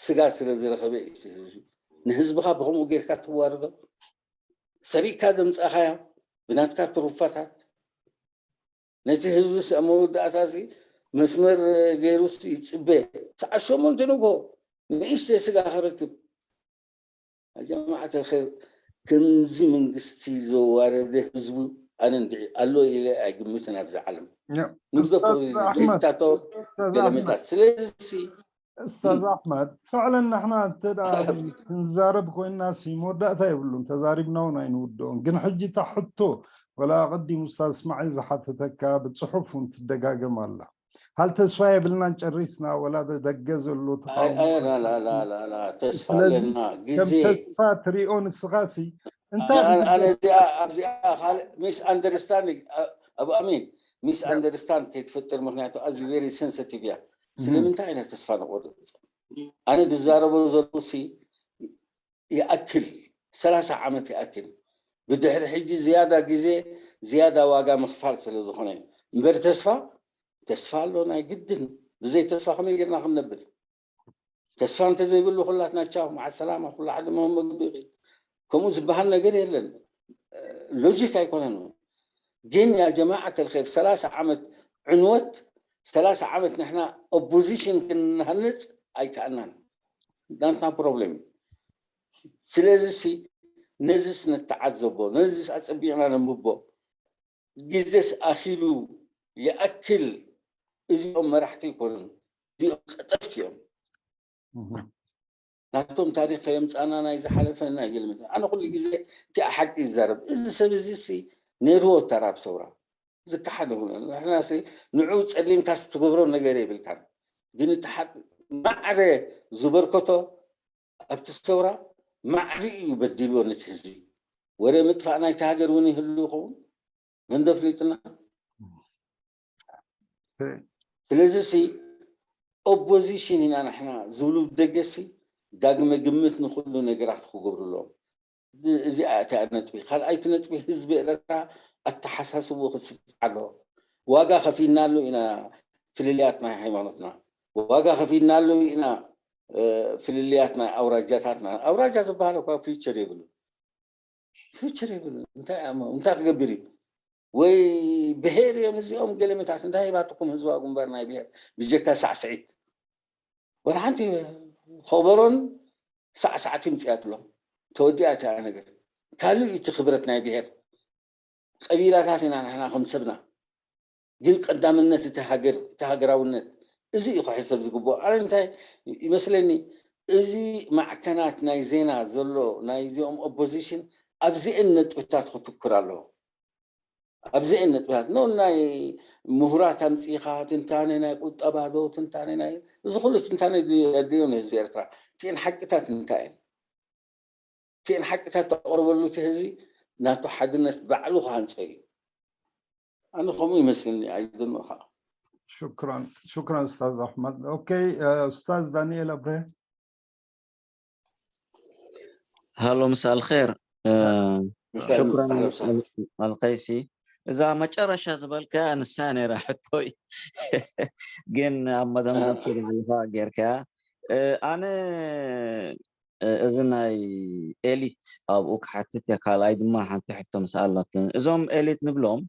ስጋ ስለ ዝረኸበ እዩ ህዝቢ ንህዝብኻ ብከምኡ ጌርካ ትዋርዶ ሰሪቅካ ደምፃኻያ ብናትካ ትሩፋታት ነቲ ህዝቢ ኣብ መወዳእታ መስመር ገይሩስ ይፅበ ሰዓት ሸሞንተ ንግሆ ንእሽተይ ስጋ ክረክብ ጀማዓት ኸይር ከምዚ መንግስቲ ዘዋረደ ህዝቡ ኣነ እንድዒ ኣሎ ኢለ ኣይግምትን ኣብዚ ዓለም። ንግደፎ፣ ዲክታቶር፣ ገለመታት። ስለዚ እስታዝ ኣሕመድ፣ ፍዕለን ንሕና እንተ ደኣ ክንዛረብ ኮይንና ሲ መወዳእታ የብሉን፣ ተዛሪብና እውን ኣይንውድኦን። ግን ሕጂ እታ ሕቶ ወላ ኣቐዲሙ እስታዝ እስማዒል ዝሓተተካ ብጽሑፍ እውን ትደጋገም ኣላ። ሃል ተስፋ የብልናን ጨሪስና ወላ ብደገ ዘሎ ተቃውሞ ተስፋ ኣለና። ግዜ ተስፋ ትሪኦ ንስኻ ሲ እንታይ እዚኣ ኣብዚኣ ካልእ ሚስ ኣንደርስታንዲንግ ኣብ ኣሚን ሚስ ኣንደርስታንድ ከይትፈጥር፣ ምክንያቱ ኣዝዩ ቨሪ ሴንሲቲቭ እያ። ስለምንታይ ኢና ተስፋ ንቆርፅ? ኣነ ዝዛረቦ ዘለኩ ሲ ይኣክል ሰላሳ ዓመት ይኣክል። ብድሕሪ ሕጂ ዝያዳ ግዜ ዝያዳ ዋጋ ምኽፋል ስለ ዝኾነ እዩ። እምበር ተስፋ ተስፋ ኣሎ ናይ ግድን። ብዘይ ተስፋ ከመይ ጌርና ክንነብር? ተስፋ እንተዘይብሉ ኩላትና ቻው መዓ ሰላማ ኩሉ ሓደ መመግዱ ይኽእል። ከምኡ ዝበሃል ነገር የለን። ሎጂክ ኣይኮነን። ግን ያ ጀማዓት ኣልኸይር ሰላሳ ዓመት ዕንወት ሰላሳ ዓመት ንሕና ኦፖዚሽን ክንሃንፅ ኣይከኣልናን። ናትና ፕሮብሌም እዩ። ስለዚ ሲ ነዚስ ነተዓዘቦ፣ ነዚስ ኣፀቢቕና ነንብቦ። ግዜስ ኣኺሉ ይኣክል። እዚኦም መራሕቲ ኣይኮኑን፣ እዚኦም ቀጠፍቲ እዮም። ናቶም ታሪክ ከየምፃና ናይ ዝሓለፈ ናይ ግልምት ኣነ ኩሉ ግዜ እቲ ሓቂ ይዛረብ። እዚ ሰብ እዚ ሲ ነይርዎ ተራ ኣብ ሰውራ ዝከሓድ ይኹን ንሕና ሲ ንዑ ፀሊምካስ ትገብሮ ነገር የብልካን። ግን እቲ ሓቂ ማዕረ ዝበርከቶ ኣብቲ ሰውራ ማዕሪ እዩ በዲልዎ ነቲ ህዝቢ። ወረ ምጥፋእ ናይቲ ሃገር እውን ይህሉ ይኸውን። መን ዶ ኣፍሊጥና? ስለዚ ሲ ኦፖዚሽን ኢና ንሕና ዝብሉ ደገ ሲ ዳግመ ግምት ንኩሉ ነገራት ክገብሩ ኣለዎም። እዚኣ እቲኣ ነጥቢ። ካልኣይቲ ነጥቢ ህዝቢ ኤርትራ ኣተሓሳስብኡ ክስፍሕ ኣለዎ። ዋጋ ከፊልናሉ ኢና ፍልልያት ናይ ሃይማኖትና። ዋጋ ከፊልናሉ ኢና ፍልልያት ናይ ኣውራጃታትና። ኣውራጃ ዝበሃል እኳ ፊውቸር የብሉ። ፊውቸር የብሉ። እንታይ ኣሞ እንታይ ክገብር እዩ? ወይ ብሄር እዮም እዚኦም ገለመታት። እንታይ ይባትኩም ህዝባዊ ግንባር ናይ ብሄር ብጀካ ሳዕስዒት? ወላ ሓንቲ ከበሮን ሳዕሳዕቲ ምፅያትሎም ተወዲኣ እቲኣ ነገር። ካልእ እዩ እቲ ክብረት ናይ ብሄር። ቀቢላታት ኢና ንሕና ከም ሰብና። ግን ቀዳምነት እቲ ሃገር እቲ ሃገራውነት እዚ እዩ ክሕሰብ ዝግብኦ። ኣነ እንታይ ይመስለኒ እዚ ማዕከናት ናይ ዜና ዘሎ ናይዚኦም ኦፖዚሽን ኣብዚአን ነጥብታት ክትኩር ኣለዎ። ኣብዚአን ነጥብታት ኖ ናይ ምሁራት ኣምፂኻ ትንታነ ናይ ቁጠባ ዶ ትንታነ ናይ እዚ ኩሉ ትንታነ ኣድልዮ ንህዝቢ ኤርትራ። እቲአን ሓቅታት እንታይ እየን? እቲአን ሓቅታት ተቕርበሉ እቲ ህዝቢ ናቱ ሓድነት ባዕሉ ክሃንፀ እዩ። ኣነ ከምኡ ይመስልኒ ኣይደኖ ከዓ شكرا شكرا استاذ احمد. اوكي استاذ دانيال ابرهيم. هلو مساء الخير. شكرا القيسي. እዛ መጨረሻ ዝበልካ ንሳ ነይራ ሕቶይ ግን ኣብ መደምደምቲ ባዕልኻ ጌርካ ኣነ እዚ ናይ ኤሊት ኣብኡ ክሓትት እየ ካልኣይ ድማ ሓንቲ ሕቶ ምስ ኣላትን እዞም ኤሊት ንብሎም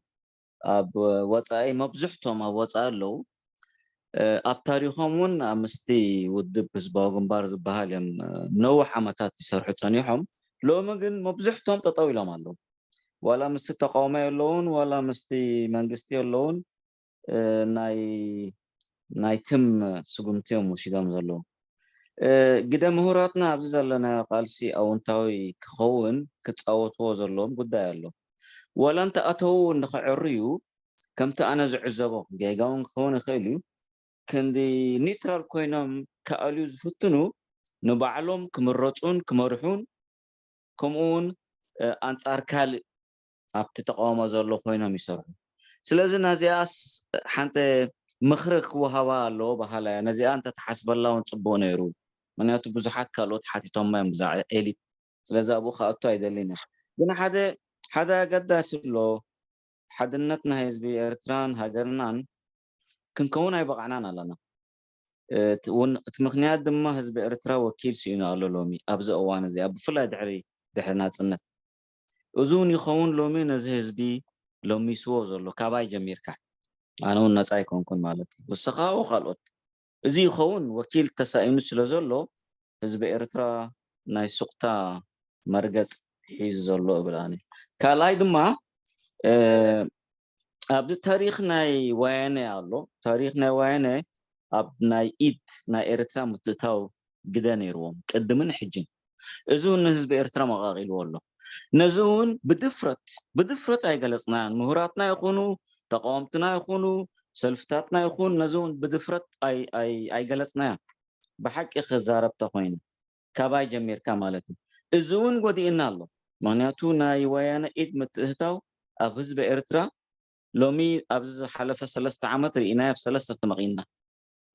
ኣብ ወፃኢ መብዝሕቶም ኣብ ወፃኢ ኣለዉ ኣብ ታሪኾም እውን ምስቲ ውድብ ህዝባዊ ግንባር ዝበሃል እዮም ነዊሕ ዓመታት ዝሰርሑ ፀኒሖም ሎሚ ግን መብዝሕቶም ጠጠው ኢሎም ኣለዉ ዋላ ምስቲ ተቃውሞ የለውን ዋላ ምስቲ መንግስቲ የለውን ናይ ናይ ትም ስጉምቲ እዮም ወሲዶም ዘለዉ ግደ ምሁራትና ኣብዚ ዘለናዮ ቃልሲ ኣውንታዊ ክኸውን ክፃወትዎ ዘለዎም ጉዳይ ኣሎ ወላ እንተኣተዉ ንክዕርዩ ከምቲ ኣነ ዝዕዘቦ ጌጋ እውን ክኸውን ይኽእል እዩ ክንዲ ኒውትራል ኮይኖም ክኣልዩ ዝፍትኑ ንባዕሎም ክምረፁን ክመርሑን ከምኡ እውን ኣንፃር ካልእ ኣብቲ ተቃውሞ ዘሎ ኮይኖም ይሰርሑ ስለዚ ነዚኣስ ሓንቲ ምኽሪ ክወሃባ ኣለዎ በሃላ እያ ነዚኣ እንተተሓስበላ እውን ፅቡቅ ነይሩ ምክንያቱ ብዙሓት ካልኦት ሓቲቶማ እዮም ብዛዕባ ኤሊት ስለዚ ኣብኡ ክኣቱ ኣይደልን እየ ግን ሓደ ሓደ ኣገዳሲ ኣሎ ሓድነት ናይ ህዝቢ ኤርትራን ሃገርናን ክንከውን ኣይበቕዕናን ኣለና እቲ ምክንያት ድማ ህዝቢ ኤርትራ ወኪል ስኢኑ ኣሎ ሎሚ ኣብዚ እዋን እዚኣ ብፍላይ ድሕሪ ድሕሪ ናፅነት እዚ እውን ይኸውን ሎሚ ነዚ ህዝቢ ለሚስዎ ዘሎ ካባይ ጀሚርካ ኣነ እውን ነፃ ኣይኮንኩን ማለት እዩ ወሰኻዎ ካልኦት እዚ ይኸውን ወኪል ተሳኢኑ ስለ ዘሎ ህዝቢ ኤርትራ ናይ ሱቕታ መርገፅ ሒዙ ዘሎ እብል ኣነ። ካልኣይ ድማ ኣብዚ ታሪኽ ናይ ወያነ ኣሎ። ታሪኽ ናይ ወያነ ኣብ ናይ ኢድ ናይ ኤርትራ ምትእታው ግደ ነይርዎም ቅድምን ሕጅን። እዚ እውን ንህዝቢ ኤርትራ መቓቒልዎ ኣሎ። ነዚ እውን ብድፍረት ብድፍረት ኣይገለጽናን። ምሁራትና ይኹኑ፣ ተቃወምትና ይኹኑ፣ ሰልፍታትና ይኹን፣ ነዚ እውን ብድፍረት ኣይገለጽናዮ። ብሓቂ ክዛረብ ተኮይነ፣ ካባይ ጀሚርካ ማለት እዩ። እዚ እውን ጎዲእና ኣሎ። ምክንያቱ ናይ ወያነ ኢድ ምትእትታው ኣብ ህዝቢ ኤርትራ ሎሚ ኣብዚ ዝሓለፈ ሰለስተ ዓመት ርኢናዮ፣ ኣብ ሰለስተ ተመቒልና።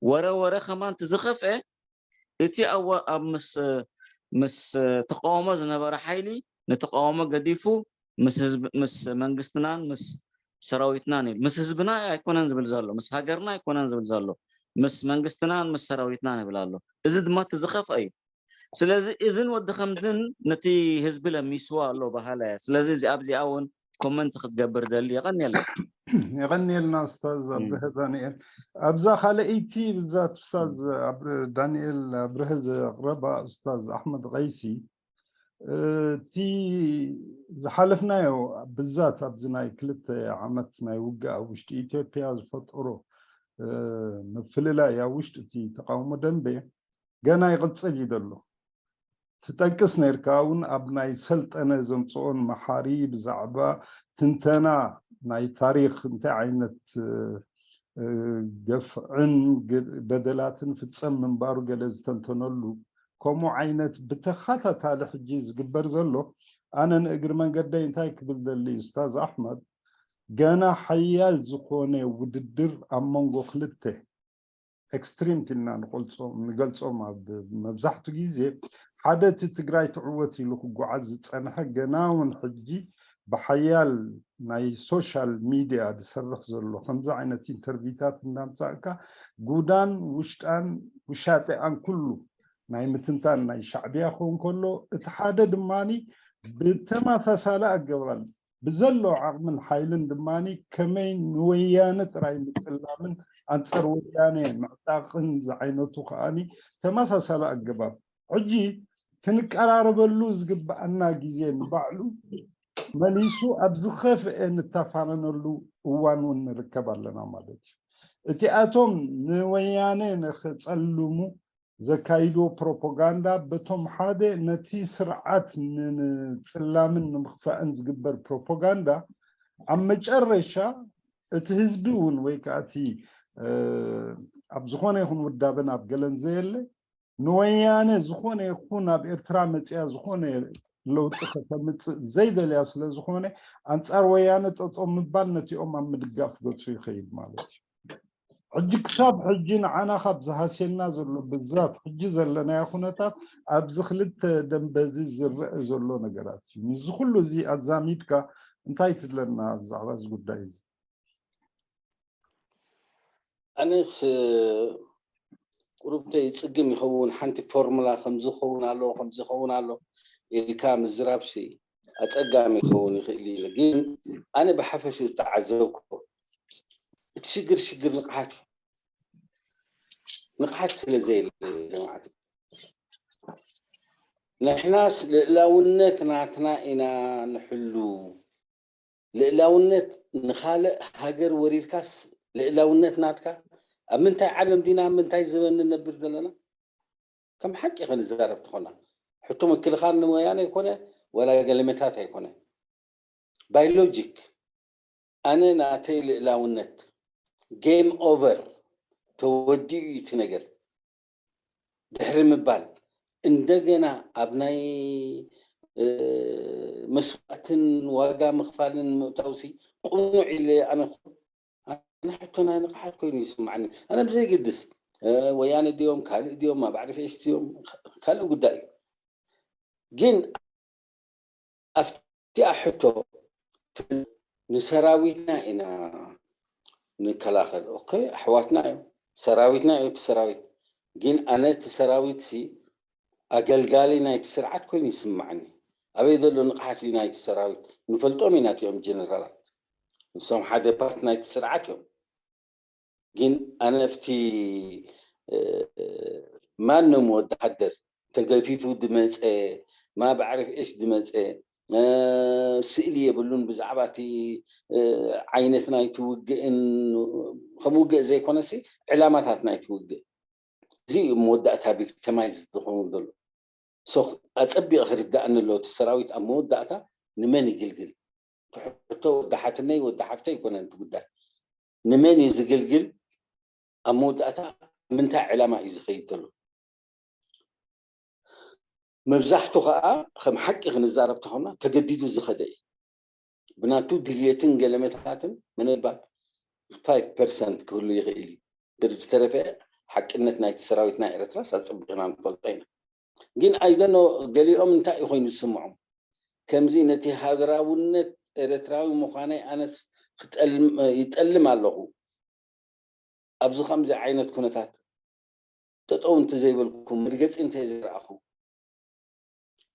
ወረ ወረ ከማን ትዝኸፍአ እቲ ኣብ ምስ ምስ ተቃውሞ ዝነበረ ሓይሊ ንተቃውሞ ገዲፉ ምስ ህዝብ ምስ መንግስትናን ምስ ሰራዊትናን ኢሉ፣ ምስ ህዝብና ኣይኮነን ዝብል ዘሎ፣ ምስ ሃገርና ኣይኮነን ዝብል ዘሎ፣ ምስ መንግስትናን ምስ ሰራዊትናን ይብል ኣሎ። እዚ ድማ እቲ ዝኸፍአ እዩ። ስለዚ እዝን ወዲ ከምዝን ነቲ ህዝቢ ለሚስዋ ኣሎ በሃላ እያ። ስለዚ እዚኣ ኣብዚኣ እውን ኮመንት ክትገብር ደሊ። የቐንየለይ። የቐንየልና ኡስታዝ ኣብርሀ ዳንኤል። ኣብዛ ካልኣይቲ ብዛት ኡስታዝ ዳንኤል ኣብርሀ ዘቕረባ ኡስታዝ ኣሕመድ ቀይሲ እቲ ዝሓለፍናዮ ብዛት ኣብዚ ናይ ክልተ ዓመት ናይ ውግእ ኣብ ውሽጢ ኢትዮጵያ ዝፈጠሮ ምፍልላይ ኣብ ውሽጢ እቲ ተቃውሞ ደንበ ገና ይቕጽል እዩ ዘሎ። ትጠቅስ ነርካ እውን ኣብ ናይ ሰልጠነ ዘምፅኦን መሓሪ ብዛዕባ ትንተና ናይ ታሪክ እንታይ ዓይነት ገፍዕን በደላትን ፍፀም ምንባሩ ገለ ዝተንተነሉ ከምኡ ዓይነት ብተኸታታሊ ሕጂ ዝግበር ዘሎ ኣነ ንእግሪ መንገደይ እንታይ ክብል ደሊ ኡስታዝ ኣሕመድ ገና ሓያል ዝኾነ ውድድር ኣብ መንጎ ክልተ extreme ኢልና ንቆልጾም ንገልጾም ኣብ መብዛሕቱ ግዜ ሓደ እቲ ትግራይ ትዕወት ኢሉ ክጓዓዝ ዝጸንሐ ገና እውን ሕጂ ብሓያል ናይ social media ዝሰርሕ ዘሎ ከምዚ ዓይነት interview ታት እናምጻእካ ጉዳን ውሽጣን ውሻጢኣን ኩሉ ናይ ምትንታን ናይ ሻዕብያ ክኸውን ከሎ እቲ ሓደ ድማኒ ብተመሳሳሊ ኣገባብ ብዘሎ ዓቕምን ሓይልን ድማ ከመይ ንወያነ ጥራይ ምፅላምን ኣንፃር ወያነ ምዕጣቕን ዝዓይነቱ ከዓኒ ተመሳሳሊ ኣገባብ ሕጂ ክንቀራረበሉ ዝግብኣና ግዜ ንባዕሉ መሊሱ ኣብ ዝኸፍአ ንተፋነነሉ እዋን እውን ንርከብ ኣለና ማለት እዩ። እቲኣቶም ንወያነ ንክፀልሙ ዘካይድዎ ፕሮፓጋንዳ በቶም ሓደ ነቲ ስርዓት ንምፅላምን ንምኽፋእን ዝግበር ፕሮፓጋንዳ ኣብ መጨረሻ እቲ ህዝቢ እውን ወይ ከዓ እቲ ኣብ ዝኾነ ይኹን ውዳበን ኣብ ገለን ዘየለ ንወያነ ዝኾነ ይኹን ኣብ ኤርትራ መፅያ ዝኾነ ለውጢ ከተምፅእ ዘይደልያ ስለ ዝኾነ ኣንፃር ወያነ ጠጠው ምባል ነቲኦም ኣብ ምድጋፍ ገፁ ይኸይድ ማለት እዩ። ሕጂ ክሳብ ሕጂ ንዓና ካብ ዝሃስየና ዘሎ ብዛት ሕጂ ዘለናዮ ኩነታት ኣብዚ ክልተ ደንበ እዚ ዝረአ ዘሎ ነገራት እዩ። ምስዚ ኩሉ እዚ ኣዛሚድካ እንታይ ትብለና ብዛዕባ እዚ ጉዳይ እዚ? ኣነስ ቁሩብ እንተ ይፅግም ይኸውን ሓንቲ ፎርሙላ ከምዚ ክኸውን ኣለዎ ከምዚ ክኸውን ኣሎ ኢልካ ምዝራብሲ ኣፀጋሚ ይኸውን ይኽእል እዩ። ግን ኣነ ብሓፈሽኡ ዝተዓዘብኩ እቲ ሽግር ሽግር ንቕሓት እዩ። ንቕሓት ስለ ዘየለ ጀማዓት ንሕናስ ልእላውነት ናትና ኢና ንሕሉ። ልእላውነት ንኻልእ ሃገር ወሪርካስ ልእላውነት ናትካ ኣብ ምንታይ ዓለም ዲና ኣብ ምንታይ ዘበን ንነብር ዘለና? ከም ሓቂ ክንዛረብ ተኾና ሕቶ ምክልኻል ንወያነ ይኮነ ወላ ገለመታት ኣይኮነ። ባይ ሎጂክ ኣነ ናተይ ልእላውነት game over ተወዲኡ እዩ እቲ ነገር ድሕሪ ምባል እንደገና ኣብ ናይ መስዋእትን ዋጋ ምኽፋልን ምእታውሲ ቁኑዕ ኢለ ኣነ ኣነ ሕቶ ናይ ንቕሓት ኮይኑ ይስማዓኒ። ኣነ ብዘይግድስ ወያነ ድዮም ካልእ ድዮም ማባዕሪ ፌስ ድዮም ካልእ ጉዳይ እዩ። ግን ኣብቲኣ ሕቶ ንሰራዊትና ኢና ንከላኸል። ኦኬ ኣሕዋትና እዮም ሰራዊትና እዩ እቲ ሰራዊት። ግን ኣነ እቲ ሰራዊት ሲ ኣገልጋሊ ናይቲ ስርዓት ኮይኑ ይስማዓኒ። ኣበይ ዘሎ ንቕሓት እዩ ናይቲ ሰራዊት? ንፈልጦም ኢና እቲኦም ጀነራላት። ንሶም ሓደ ፓርት ናይቲ ስርዓት እዮም። ግን ኣነ ኣብቲ ማንም ወተሃደር ተገፊፉ ድመፀ ማብ ዓርፍ ኤሽ ድመፀ ስእሊ የብሉን ብዛዕባ እቲ ዓይነት ናይቲ ውግእን ከም ውግእ ዘይኮነሲ ዕላማታት ናይቲ ውግእ። እዚ እዩ መወዳእታ ቪክተማይዝ ዝኸውን ዘሎ። ኣፀቢቕ ክርዳእኒ ኣሎ እቲ ሰራዊት ኣብ መወዳእታ ንመን ይግልግል? ትሕቶ ወዲ ሓትነይ ወዲ ሓፍተይ ይኮነን እቲ ጉዳይ። ንመን እዩ ዝግልግል? ኣብ መወዳእታ ምንታይ ዕላማ እዩ ዝኸይድ ዘሎ? መብዛሕቱ ከዓ ከም ሓቂ ክንዛረብ ተኾና ተገዲዱ ዝኸደ እዩ። ብናቱ ድልየትን ገለመታትን ምናልባት ፋይቭ ፐርሰንት ክህሉ ይኽእል እዩ። ብዝተረፈ ሓቅነት ናይቲ ሰራዊት ናይ ኤርትራስ ኣፀቢቕና ንፈልጦ ኢና። ግን ኣይደኖ ገሊኦም እንታይ እዩ ኮይኑ ዝስምዖም? ከምዚ ነቲ ሃገራውነት ኤርትራዊ ምዃነይ ኣነስ ይጠልም ኣለኹ። ኣብዚ ከምዚ ዓይነት ኩነታት ጠጠው እንተዘይበልኩ መርገፂ እንተዘይረኣኹ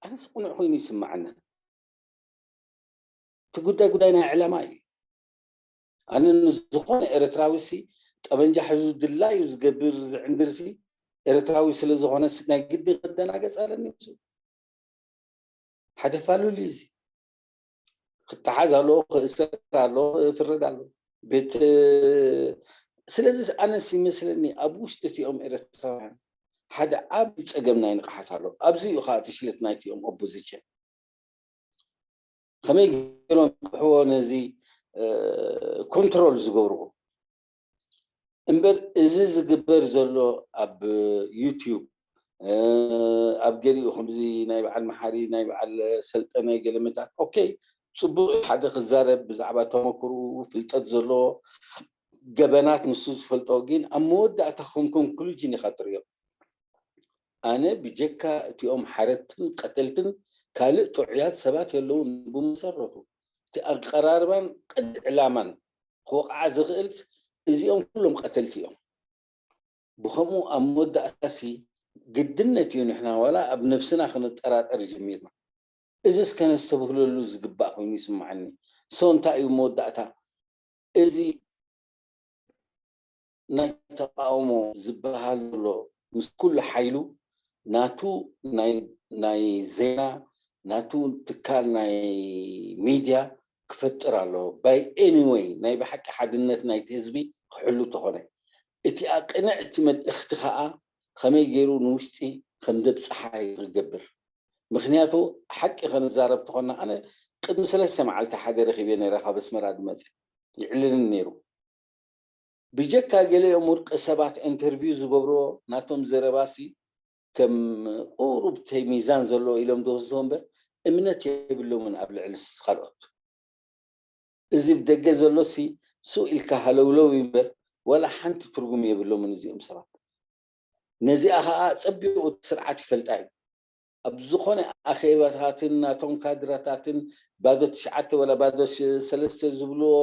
ኣነስ ቁኑዕ ኮይኑ ይስምዓኒ። እቲ ጉዳይ ጉዳይ ናይ ዕላማ እዩ። ኣነ ንዝኾነ ኤርትራዊ ሲ ጠበንጃ ሒዙ ድላዩ ዝገብር ዝዕንድር ሲ ኤርትራዊ ስለ ዝኾነ ሲ ናይ ግዲ ክደናገፅ ኣለኒ። ንሱ ሓደ ፋሉል እዩ እዚ። ክተሓዝ ኣለዎ፣ ክእሰር ኣለዎ፣ ክፍረድ ኣለዎ። ቤት ስለዚ ኣነስ ይመስለኒ ኣብ ውሽጢ እቲኦም ኤርትራውያን ሓደ ዓብዪ ፀገም ናይ ንቕሓት ኣሎ። ኣብዚ እዩ ከዓ ፍሽለት ናይቲኦም ኦፖዚሽን። ከመይ ገይሮም ክሕዎ ነዚ ኮንትሮል ዝገብርዎ እምበር እዚ ዝግበር ዘሎ ኣብ ዩቲዩብ ኣብ ገሊኡ ከምዚ ናይ በዓል መሓሪ ናይ በዓል ሰልጠነ ገለመታት ኦኬ ፅቡቅ ሓደ ክዛረብ ብዛዕባ ተመክሩ ፍልጠት ዘለዎ ገበናት ንሱ ዝፈልጦ ግን ኣብ መወዳእታ ከም ኮንክሉጅን ኢካ ትሪኦ ኣነ ብጀካ እቲኦም ሓረድትን ቀተልትን ካልእ ጥዑያት ሰባት የለውን። ብመሰረቱ እቲ ኣቀራርባን ቅድ ዕላማን ክወቕዓ ዝኽእል እዚኦም ኩሎም ቀተልቲ እዮም። ብኸምኡ ኣብ መወዳእታሲ ግድነት እዩ ንሕና ዋላ ኣብ ነብስና ክንጠራጠር ጀሚርና። እዚ እስከ ነስተብህለሉ ዝግባእ ኮይኑ ይስምዓኒ። ሶ እንታይ እዩ መወዳእታ እዚ ናይ ተቃውሞ ዝበሃል ዘሎ ምስ ኩሉ ሓይሉ ናቱ ናይ ዜና ናቱ ትካል ናይ ሚድያ ክፈጥር ኣለዎ። ባይ ኤኒወይ ናይ ብሓቂ ሓድነት ናይቲ ህዝቢ ክሕሉ ተኾነ እቲ ኣቅንዕቲ መልእኽቲ ከዓ ከመይ ገይሩ ንውሽጢ ከም ደብፅሓ ክገብር ምክንያቱ ሓቂ ከንዛረብ ተኾና ኣነ ቅድሚ ሰለስተ መዓልቲ ሓደ ረኺበ ነይረ ካብ ኣስመራ ዝመፀ ይዕልልን ነይሩ ብጀካ ገሊኦም ውልቀ ሰባት ኢንተርቪው ዝገብርዎ ናቶም ዘረባሲ ከም ቁሩብ ተይ ሚዛን ዘለዎ ኢሎም ዝወስድዎ እምበር እምነት የብሎምን ኣብ ልዕሊ ካልኦት። እዚ ብደገ ዘሎሲ ስቕ ኢልካ ሃለውለው እዩ እምበር ዋላ ሓንቲ ትርጉም የብሎምን እዚኦም ሰባት። ነዚኣ ኸዓ ጸቢቑ እቲ ስርዓት ይፈልጣ እዩ። ኣብ ዝኾነ ኣኼባታትን ናቶም ካድራታትን ባዶ ትሽዓተ ወላ ባዶ ሰለስተ ዝብልዎ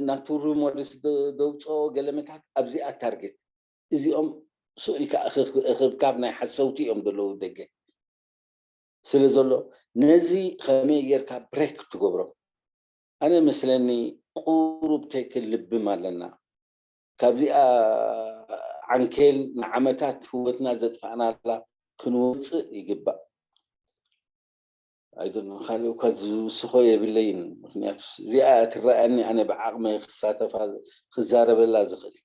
ናቱ ሩሞርስ ደውፅኦ ገለመታት ኣብዚኣ ታርጌት እዚኦም ስቕ ኢልካ እኽብካብ ናይ ሓሰውቲ እዮም ዘለዉ ደገ ስለ ዘሎ ነዚ ከመይ ጌርካ ብሬክ ትገብሮ ኣነ መስለኒ ቁሩብ ተክል ልብም ኣለና ካብዚኣ ዓንኬል ንዓመታት ህወትና ዘጥፋእናላ ክንወፅእ ይግባእ ኣይደን ካልእ እኳ ዝውስኾ የብለይን ምክንያቱ እዚኣ ትረኣየኒ ኣነ ብዓቕመ ክሳተፋ ክዛረበላ ዝኽእል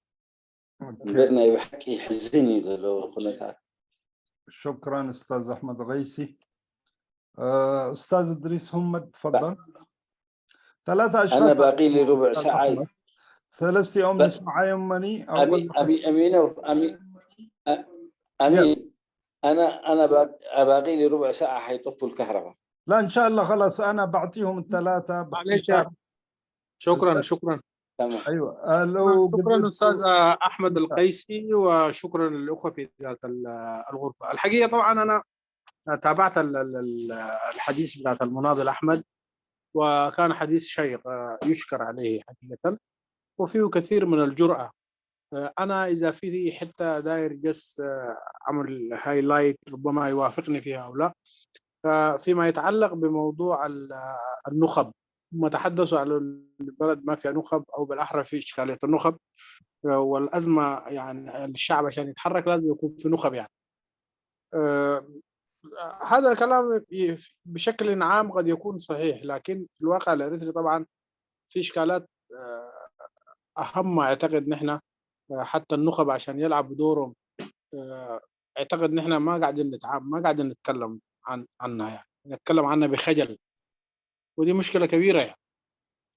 እምበር ናይ ብሓቂ ሕዝን እዩ ዘሎ ኩነታት شكرا استاذ احمد غيسي استاذ ادريس همد تفضل ثلاثة أشخاص أنا باقي لي ربع ساعة ثلاثة يوم نسمع يمني أمين أمين أمين أنا أنا باقي لي ربع ساعة حيطفوا الكهرباء لا إن شاء الله خلاص أنا بعطيهم الثلاثة معلش شكرا شكرا تمام ايوه لو شكرا استاذ احمد القيسي وشكرا للاخوه في اداره الغرفه. الحقيقه طبعا انا تابعت الحديث بتاعت المناضل احمد وكان حديث شيق يشكر عليه حقيقه وفيه كثير من الجرأه. انا اذا في حته داير جس اعمل هايلايت ربما يوافقني فيها او لا فيما يتعلق بموضوع النخب هم تحدثوا على البلد ما فيها نخب او بالاحرى في اشكاليه النخب والازمه يعني الشعب عشان يتحرك لازم يكون في نخب يعني. هذا الكلام بشكل عام قد يكون صحيح، لكن في الواقع الإريتري طبعا في إشكالات، آه، أهم أعتقد نحن، آه، حتى النخب عشان يلعبوا دورهم، آه، أعتقد نحن ما قاعدين نتعامل، ما قاعدين نتكلم عن عنها، يعني نتكلم عنها بخجل، ودي مشكلة كبيرة يعني.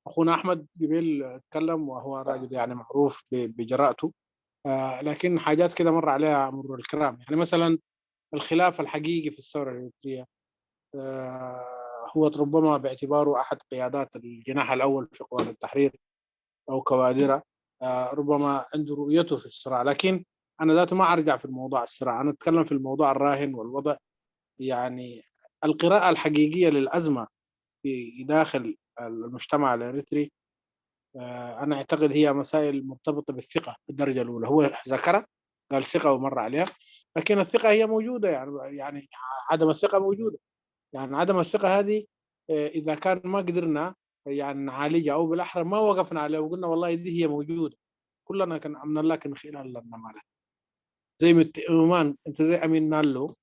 أخونا أحمد قبل اتكلم، وهو راجل يعني معروف بجرأته، آه، لكن حاجات كده مر عليها مرور الكرام. يعني مثلا الخلاف الحقيقي في الثورة الإريترية، آه، هو ربما باعتباره أحد قيادات الجناح الأول في قوات التحرير أو كوادرها، آه، ربما عنده رؤيته في الصراع، لكن أنا ذاته ما أرجع في الموضوع الصراع، أنا أتكلم في الموضوع الراهن والوضع، يعني القراءة الحقيقية للأزمة في داخل المجتمع الإريتري. آه، أنا أعتقد هي مسائل مرتبطة بالثقة بالدرجة الأولى. هو ذكرها، قال ثقة ومر عليها، لكن الثقة هي موجودة، يعني يعني عدم الثقة موجودة. يعني عدم الثقة هذه، آه، إذا كان ما قدرنا يعني نعالجها، أو بالأحرى ما وقفنا عليها وقلنا والله دي هي موجودة، كلنا كان أمنا لكن خلال لنا مالك. زي ما ت- عمان، أنت زي أمين نالو،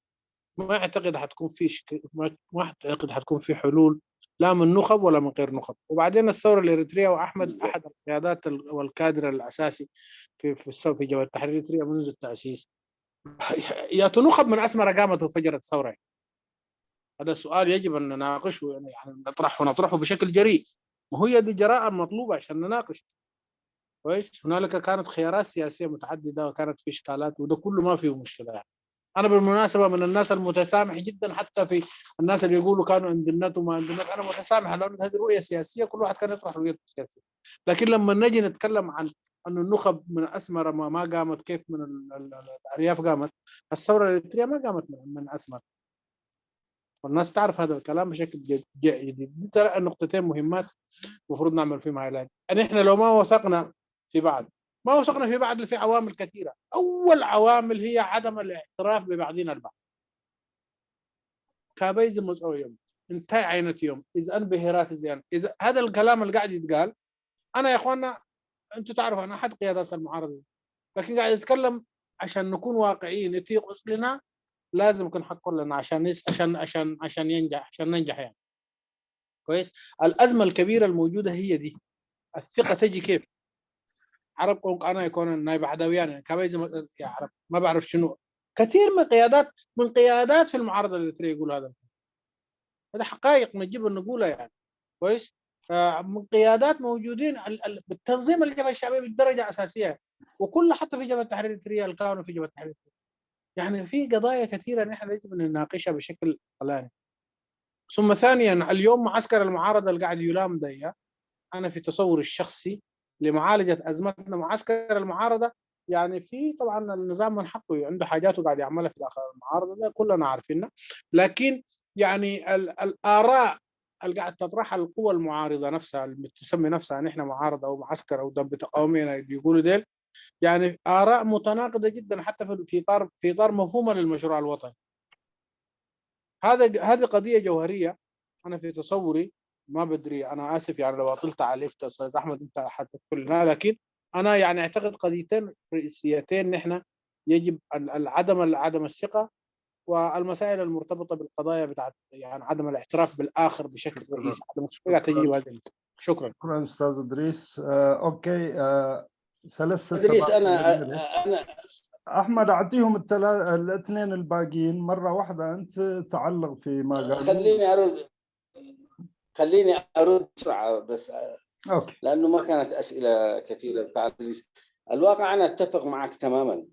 ما أعتقد حتكون في شك... ما ما أعتقد حتكون في حلول، لا من نخب ولا من غير نخب. وبعدين الثورة الإريترية، وأحمد أحد القيادات ال- والكادر الأساسي في في الثو- في جبهة التحرير الإريترية منذ التأسيس. يا نخب من أسمر قامت وفجرت ثورة؟ هذا سؤال يجب أن نناقشه، يعني نطرحه، نطرحه بشكل جريء. وهي دي جراءة مطلوبة عشان نناقش. كويس، هنالك كانت خيارات سياسية متعددة، وكانت في إشكالات، وده كله ما فيه مشكلة يعني. أنا بالمناسبة من الناس المتسامح جدا، حتى في الناس اللي يقولوا كانوا عند النت وما عند النت، أنا متسامح لأن هذه رؤية سياسية، كل واحد كان يطرح رؤيته السياسية. لكن لما نجي نتكلم عن أن النخب من أسمر ما, ما قامت، كيف من ال- ال- ال- الأرياف قامت، الثورة الإريترية ما قامت من, من أسمر. والناس تعرف هذا الكلام بشكل ج- ج- جديد. دي ترى نقطتين مهمات المفروض نعمل فيهم هايلايت. أن إحنا لو ما وثقنا في بعض، ما وثقنا في بعض في عوامل كثيرة. أول عوامل هي عدم الاعتراف ببعضنا البعض. كابيز مزعو يوم، انتهى عينة يوم، إذا أن بهرات زيان، إذا هذا الكلام اللي قاعد يتقال. أنا يا إخوانا، أنتوا تعرفوا أنا أحد قيادات المعارضة، لكن قاعد أتكلم عشان نكون واقعيين. يتيق أصلنا لازم يكون حق لنا عشان يس... عشان عشان عشان ينجح، عشان ننجح يعني. كويس. الأزمة الكبيرة الموجودة هي دي، الثقة تجي كيف؟ عرب قونق أنا يكون نايب عدويان يعني كابيز م- يا عرب ما بعرف شنو. كثير من قيادات، من قيادات في المعارضة الإريترية يقول هذا الكلام. هذا حقائق نجيب نقولها يعني. كويس. آه، من قيادات موجودين ال- ال- بالتنظيم الجبهة الشعبية بالدرجة أساسية، وكل حتى في جبهة التحرير الإريترية اللي كانوا في جبهة التحرير الإريترية. يعني في قضايا كثيرة نحن يجب أن نناقشها بشكل علني. ثم ثانيا، اليوم معسكر المعارضة اللي قاعد يلام ده، أنا في تصوري الشخصي لمعالجة أزمتنا، معسكر المعارضة يعني في طبعا النظام من حقه عنده حاجاته قاعد يعملها في داخل المعارضة، ده كلنا عارفينها. لكن يعني ال- الآراء اللي قاعد تطرحها القوى المعارضة نفسها، اللي بتسمي نفسها نحن معارضة أو معسكر أو دم بتقاومنا اللي بيقولوا ديل، يعني آراء متناقضة جدا حتى في في إطار في إطار مفهومها للمشروع الوطني. هذا هذه قضية جوهرية. أنا في تصوري ما بدري، أنا آسف يعني لو أطلت عليك أستاذ أحمد، أنت حتى كلنا، لكن أنا يعني أعتقد قضيتين رئيسيتين نحن يجب أن عدم عدم الثقة، والمسائل المرتبطة بالقضايا بتاعت يعني عدم الاعتراف بالآخر بشكل رئيسي، عدم الثقة تجيب هذه. شكرا. شكرا أستاذ إدريس. آه، أوكي. آه، ثلاث ست إدريس، دقائق أنا يا إدريس. أنا أحمد، أعطيهم الثلا- الاثنين الباقيين مرة واحدة، أنت تعلق فيما قالوا. خليني أرد، خليني أرد بسرعة بس، أوكي. لأنه ما كانت أسئلة كثيرة بتاع إدريس. الواقع أنا أتفق معك تماما.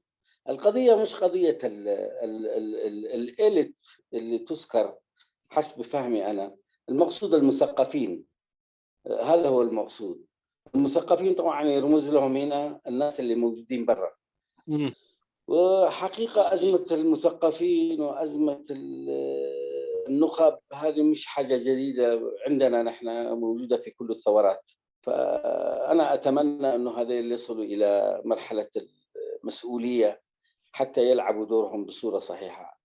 القضية مش قضية ال- ال- ال- ال- الإليت اللي تذكر حسب فهمي أنا، المقصود المثقفين. هذا هو المقصود. المثقفين طبعا يرمز لهم هنا الناس اللي موجودين برا. وحقيقة أزمة المثقفين وأزمة ال- النخب هذه مش حاجة جديدة عندنا، نحن موجودة في كل الثورات. فأنا أتمنى أنه هذا يصلوا إلى مرحلة المسؤولية حتى يلعبوا دورهم بصورة صحيحة.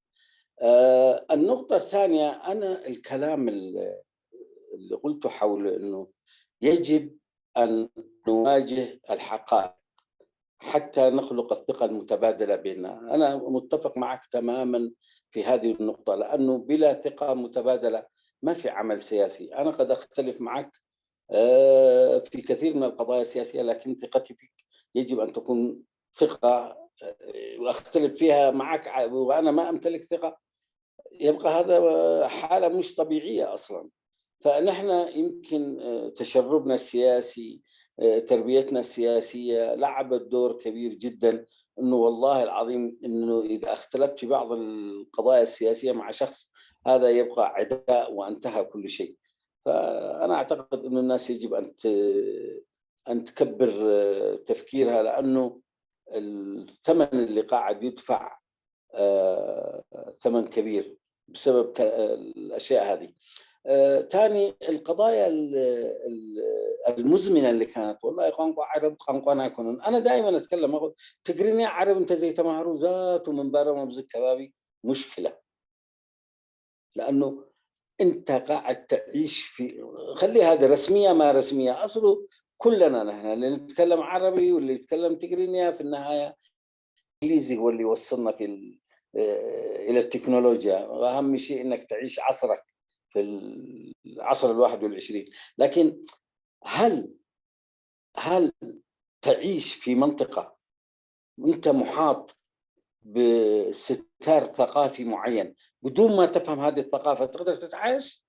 آه، النقطة الثانية، أنا الكلام ال- اللي قلته حول أنه يجب أن نواجه الحقائق حتى نخلق الثقة المتبادلة بيننا. أنا متفق معك تماما في هذه النقطة، لأنه بلا ثقة متبادلة ما في عمل سياسي. أنا قد أختلف معك، آه، في كثير من القضايا السياسية، لكن ثقتي فيك يجب أن تكون ثقة، آه، وأختلف فيها معك، ع-، وأنا ما أمتلك ثقة، يبقى هذا حالة مش طبيعية أصلًا. فنحن يمكن، آه، تشربنا السياسي، آه، تربيتنا السياسية لعبت دور كبير جدًا، إنه والله العظيم إنه إذا اختلفت في بعض القضايا السياسية مع شخص، هذا يبقى عداء وانتهى كل شيء. فأنا أعتقد إنه الناس يجب أن ت-، أن تكبر، آه، تفكيرها، لأنه الثمن اللي قاعد يدفع، آه، ثمن كبير بسبب ك-، الأشياء هذه. آه، تاني القضايا ال-، ال-، المزمنة اللي كانت، والله ቋንቋ ዓረብ ቋንቋና ኣይኮነን። أنا دائمًا أتكلم أقول ትግርኛ ዓረብ እንተ ዘይተማህሩ ዛቱ ምንባሮም ኣብዚ ከባቢ مشكلة. لأنه أنت قاعد تعيش في، خلي هذا رسمية ما رسمية، أصله كلنا نحن اللي نتكلم عربي واللي يتكلم تقرينيا في النهاية الإنجليزي هو اللي يوصلنا في ال-، آه، إلى التكنولوجيا. وأهم شيء إنك تعيش عصرك في العصر الواحد والعشرين. لكن هل، هل تعيش في منطقة وأنت محاط بستار ثقافي معين بدون ما تفهم هذه الثقافة، تقدر تتعايش؟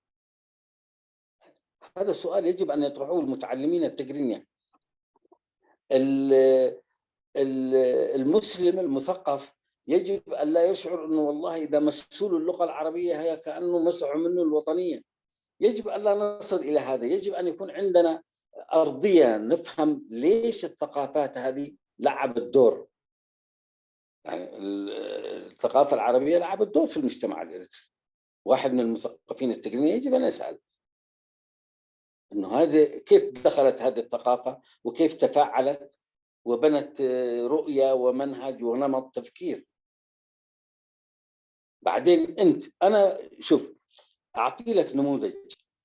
هذا السؤال يجب أن يطرحوه المتعلمين التقرينيا. ال-، ال-، المسلم المثقف يجب أن لا يشعر أنه والله إذا مسوا له اللغة العربية هي كأنه مسحوا منه الوطنية. يجب أن لا نصل إلى هذا، يجب أن يكون عندنا أرضية نفهم ليش الثقافات هذه لعبت دور. يعني ال-، الثقافة العربية لعبت دور في المجتمع الإريتري. واحد من المثقفين التقرينيين يجب أن يسأل إنه هذه كيف دخلت هذه الثقافة وكيف تفاعلت وبنت، آه، رؤية ومنهج ونمط تفكير. بعدين أنت، أنا شوف، أعطي لك نموذج،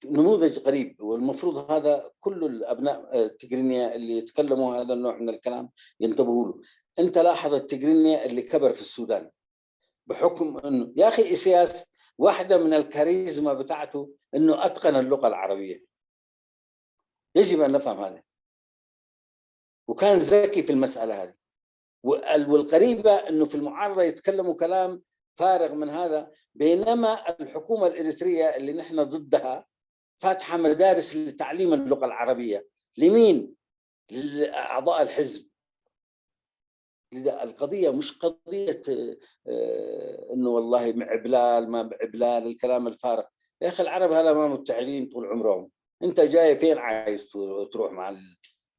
نموذج غريب، والمفروض هذا كل الأبناء، آه، التقرينيا اللي يتكلموا هذا النوع من الكلام ينتبهوا له. أنت لاحظ التقرينيا اللي كبر في السودان بحكم إنه، يا أخي، إسياس واحدة من الكاريزما بتاعته إنه أتقن اللغة العربية. يجب أن نفهم هذا. وكان ذكي في المسألة هذه. وال-، والغريبة إنه في المعارضة يتكلموا كلام فارغ من هذا، بينما الحكومة الإريترية اللي نحن ضدها فاتحة مدارس لتعليم اللغة العربية. لمين؟ لأعضاء الحزب. لذا القضية مش قضية، آه، إنه والله معبلال ما معبلال، الكلام الفارغ. يا أخي، العرب هلا ما متحدين طول عمرهم. أنت جاي فين عايز تروح مع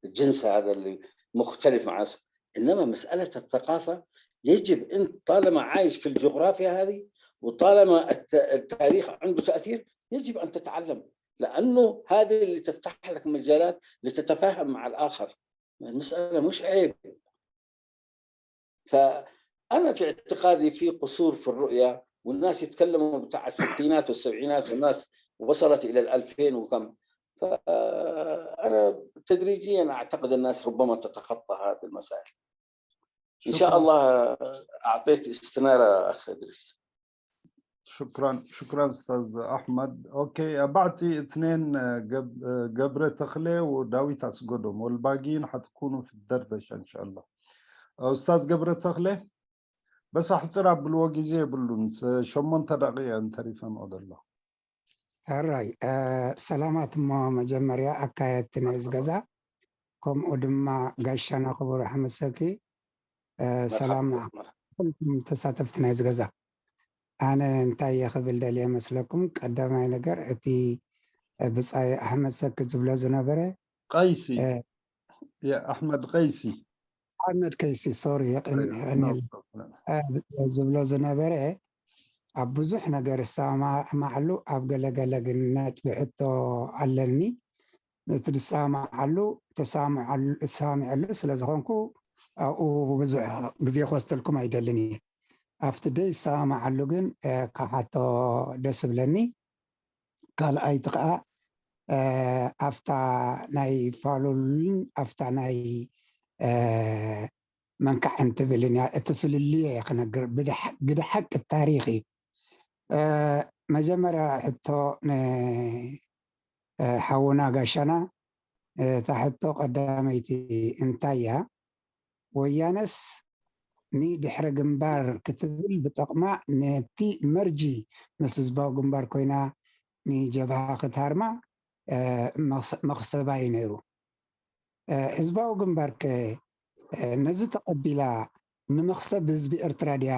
الجنس هذا اللي مختلف مع الس-، إنما مسألة الثقافة يجب أنت طالما عايش في الجغرافيا هذه وطالما الت-، التاريخ عنده تأثير، يجب أن تتعلم، لأنه هذه اللي تفتح لك مجالات لتتفاهم مع الآخر. المسألة مش عيب. فأنا في اعتقادي في قصور في الرؤية، والناس يتكلموا بتاع الستينات والسبعينات، والناس وصلت إلى الألفين وكم. فأنا تدريجيًا أعتقد الناس ربما تتخطى هذه المسائل. إن شاء الله أعطيت استنارة، أخ إدريس. شكرًا، شكرًا أستاذ أحمد. أوكي، بعتي اثنين، آه، جب-، آه، ገብረ ተኽለ وداويت أسقدهم والباقيين حتكونوا في الدردشة إن شاء الله. أستاذ ገብረ ተኽለ، بس أحصر بالوقت زي بلون، س-، شمون تدقيقة أنت ريفا أضل الله. ሕራይ፣ እ፣ ሰላማት እሞ መጀመርያ ኣካየድቲ ናይዚ ገዛ፣ ከምኡ ድማ ጋሻና ክቡር ኣሕመድ ሰኪ፣ እ፣ ሰላም ንዓኹም ኩልኩም ተሳተፍቲ ናይዚ ገዛ። ኣነ እንታይ እየ ክብል ደልየ መስለኩም? ቀዳማይ ነገር እቲ፣ እ፣ ብጻይ ኣሕመድ ሰኪ ዝብሎ ዝነበረ፣ ቀይሲ። እ፣ የኣሕመድ ቀይሲ። ኣሕመድ ከይሲ፣ ሶሪ፣ የቕን-፣ የቐንየልና። ኖ ፕሮብለም። እ፣ ዝብሎ ዝነበረ ኣብ ብዙሕ ነገር እሰማማዓሉ፣ ኣብ ገለገለ ግን ነጥቢ ሕቶ ኣለኒ። ነቲ ዝሰማማዓሉ ተሰማማዓሉ፣ እሰማማዓሉ ስለ ዝኾንኩ ኣብኡ ብዙሕ ግዜ ክወስደልኩም ኣይደልን እየ። ኣብቲ ደይሰማማዓሉ ግን፣ እ፣ ክሓቶ ደስ እብለኒ። ካልኣይቲ ከኣ፣ እ፣ ኣብታ ናይ ፋሉልን ኣብታ ናይ፣ እ፣ መንካዕን ትብልን እያ። እቲ ፍልልይ እየ ክነግር፣ ብድሓ-፣ ግደ ሓቂ ታሪኽ እዩ። መጀመርያ ሕቶ ንሓውና ጋሻና፣ እታ ሕቶ ቀዳመይቲ እንታይ እያ? ወያነስ ንድሕረ ግንባር ክትብል ብጠቕማ ነቲ መርጂ ምስ ህዝባዊ ግንባር ኮይና ንጀብሃ ክትሃርማ መኽሰባ እዩ ነይሩ። ህዝባዊ ግንባር ከ ነዚ ተቐቢላ ንመኽሰብ ህዝቢ ኤርትራ ድያ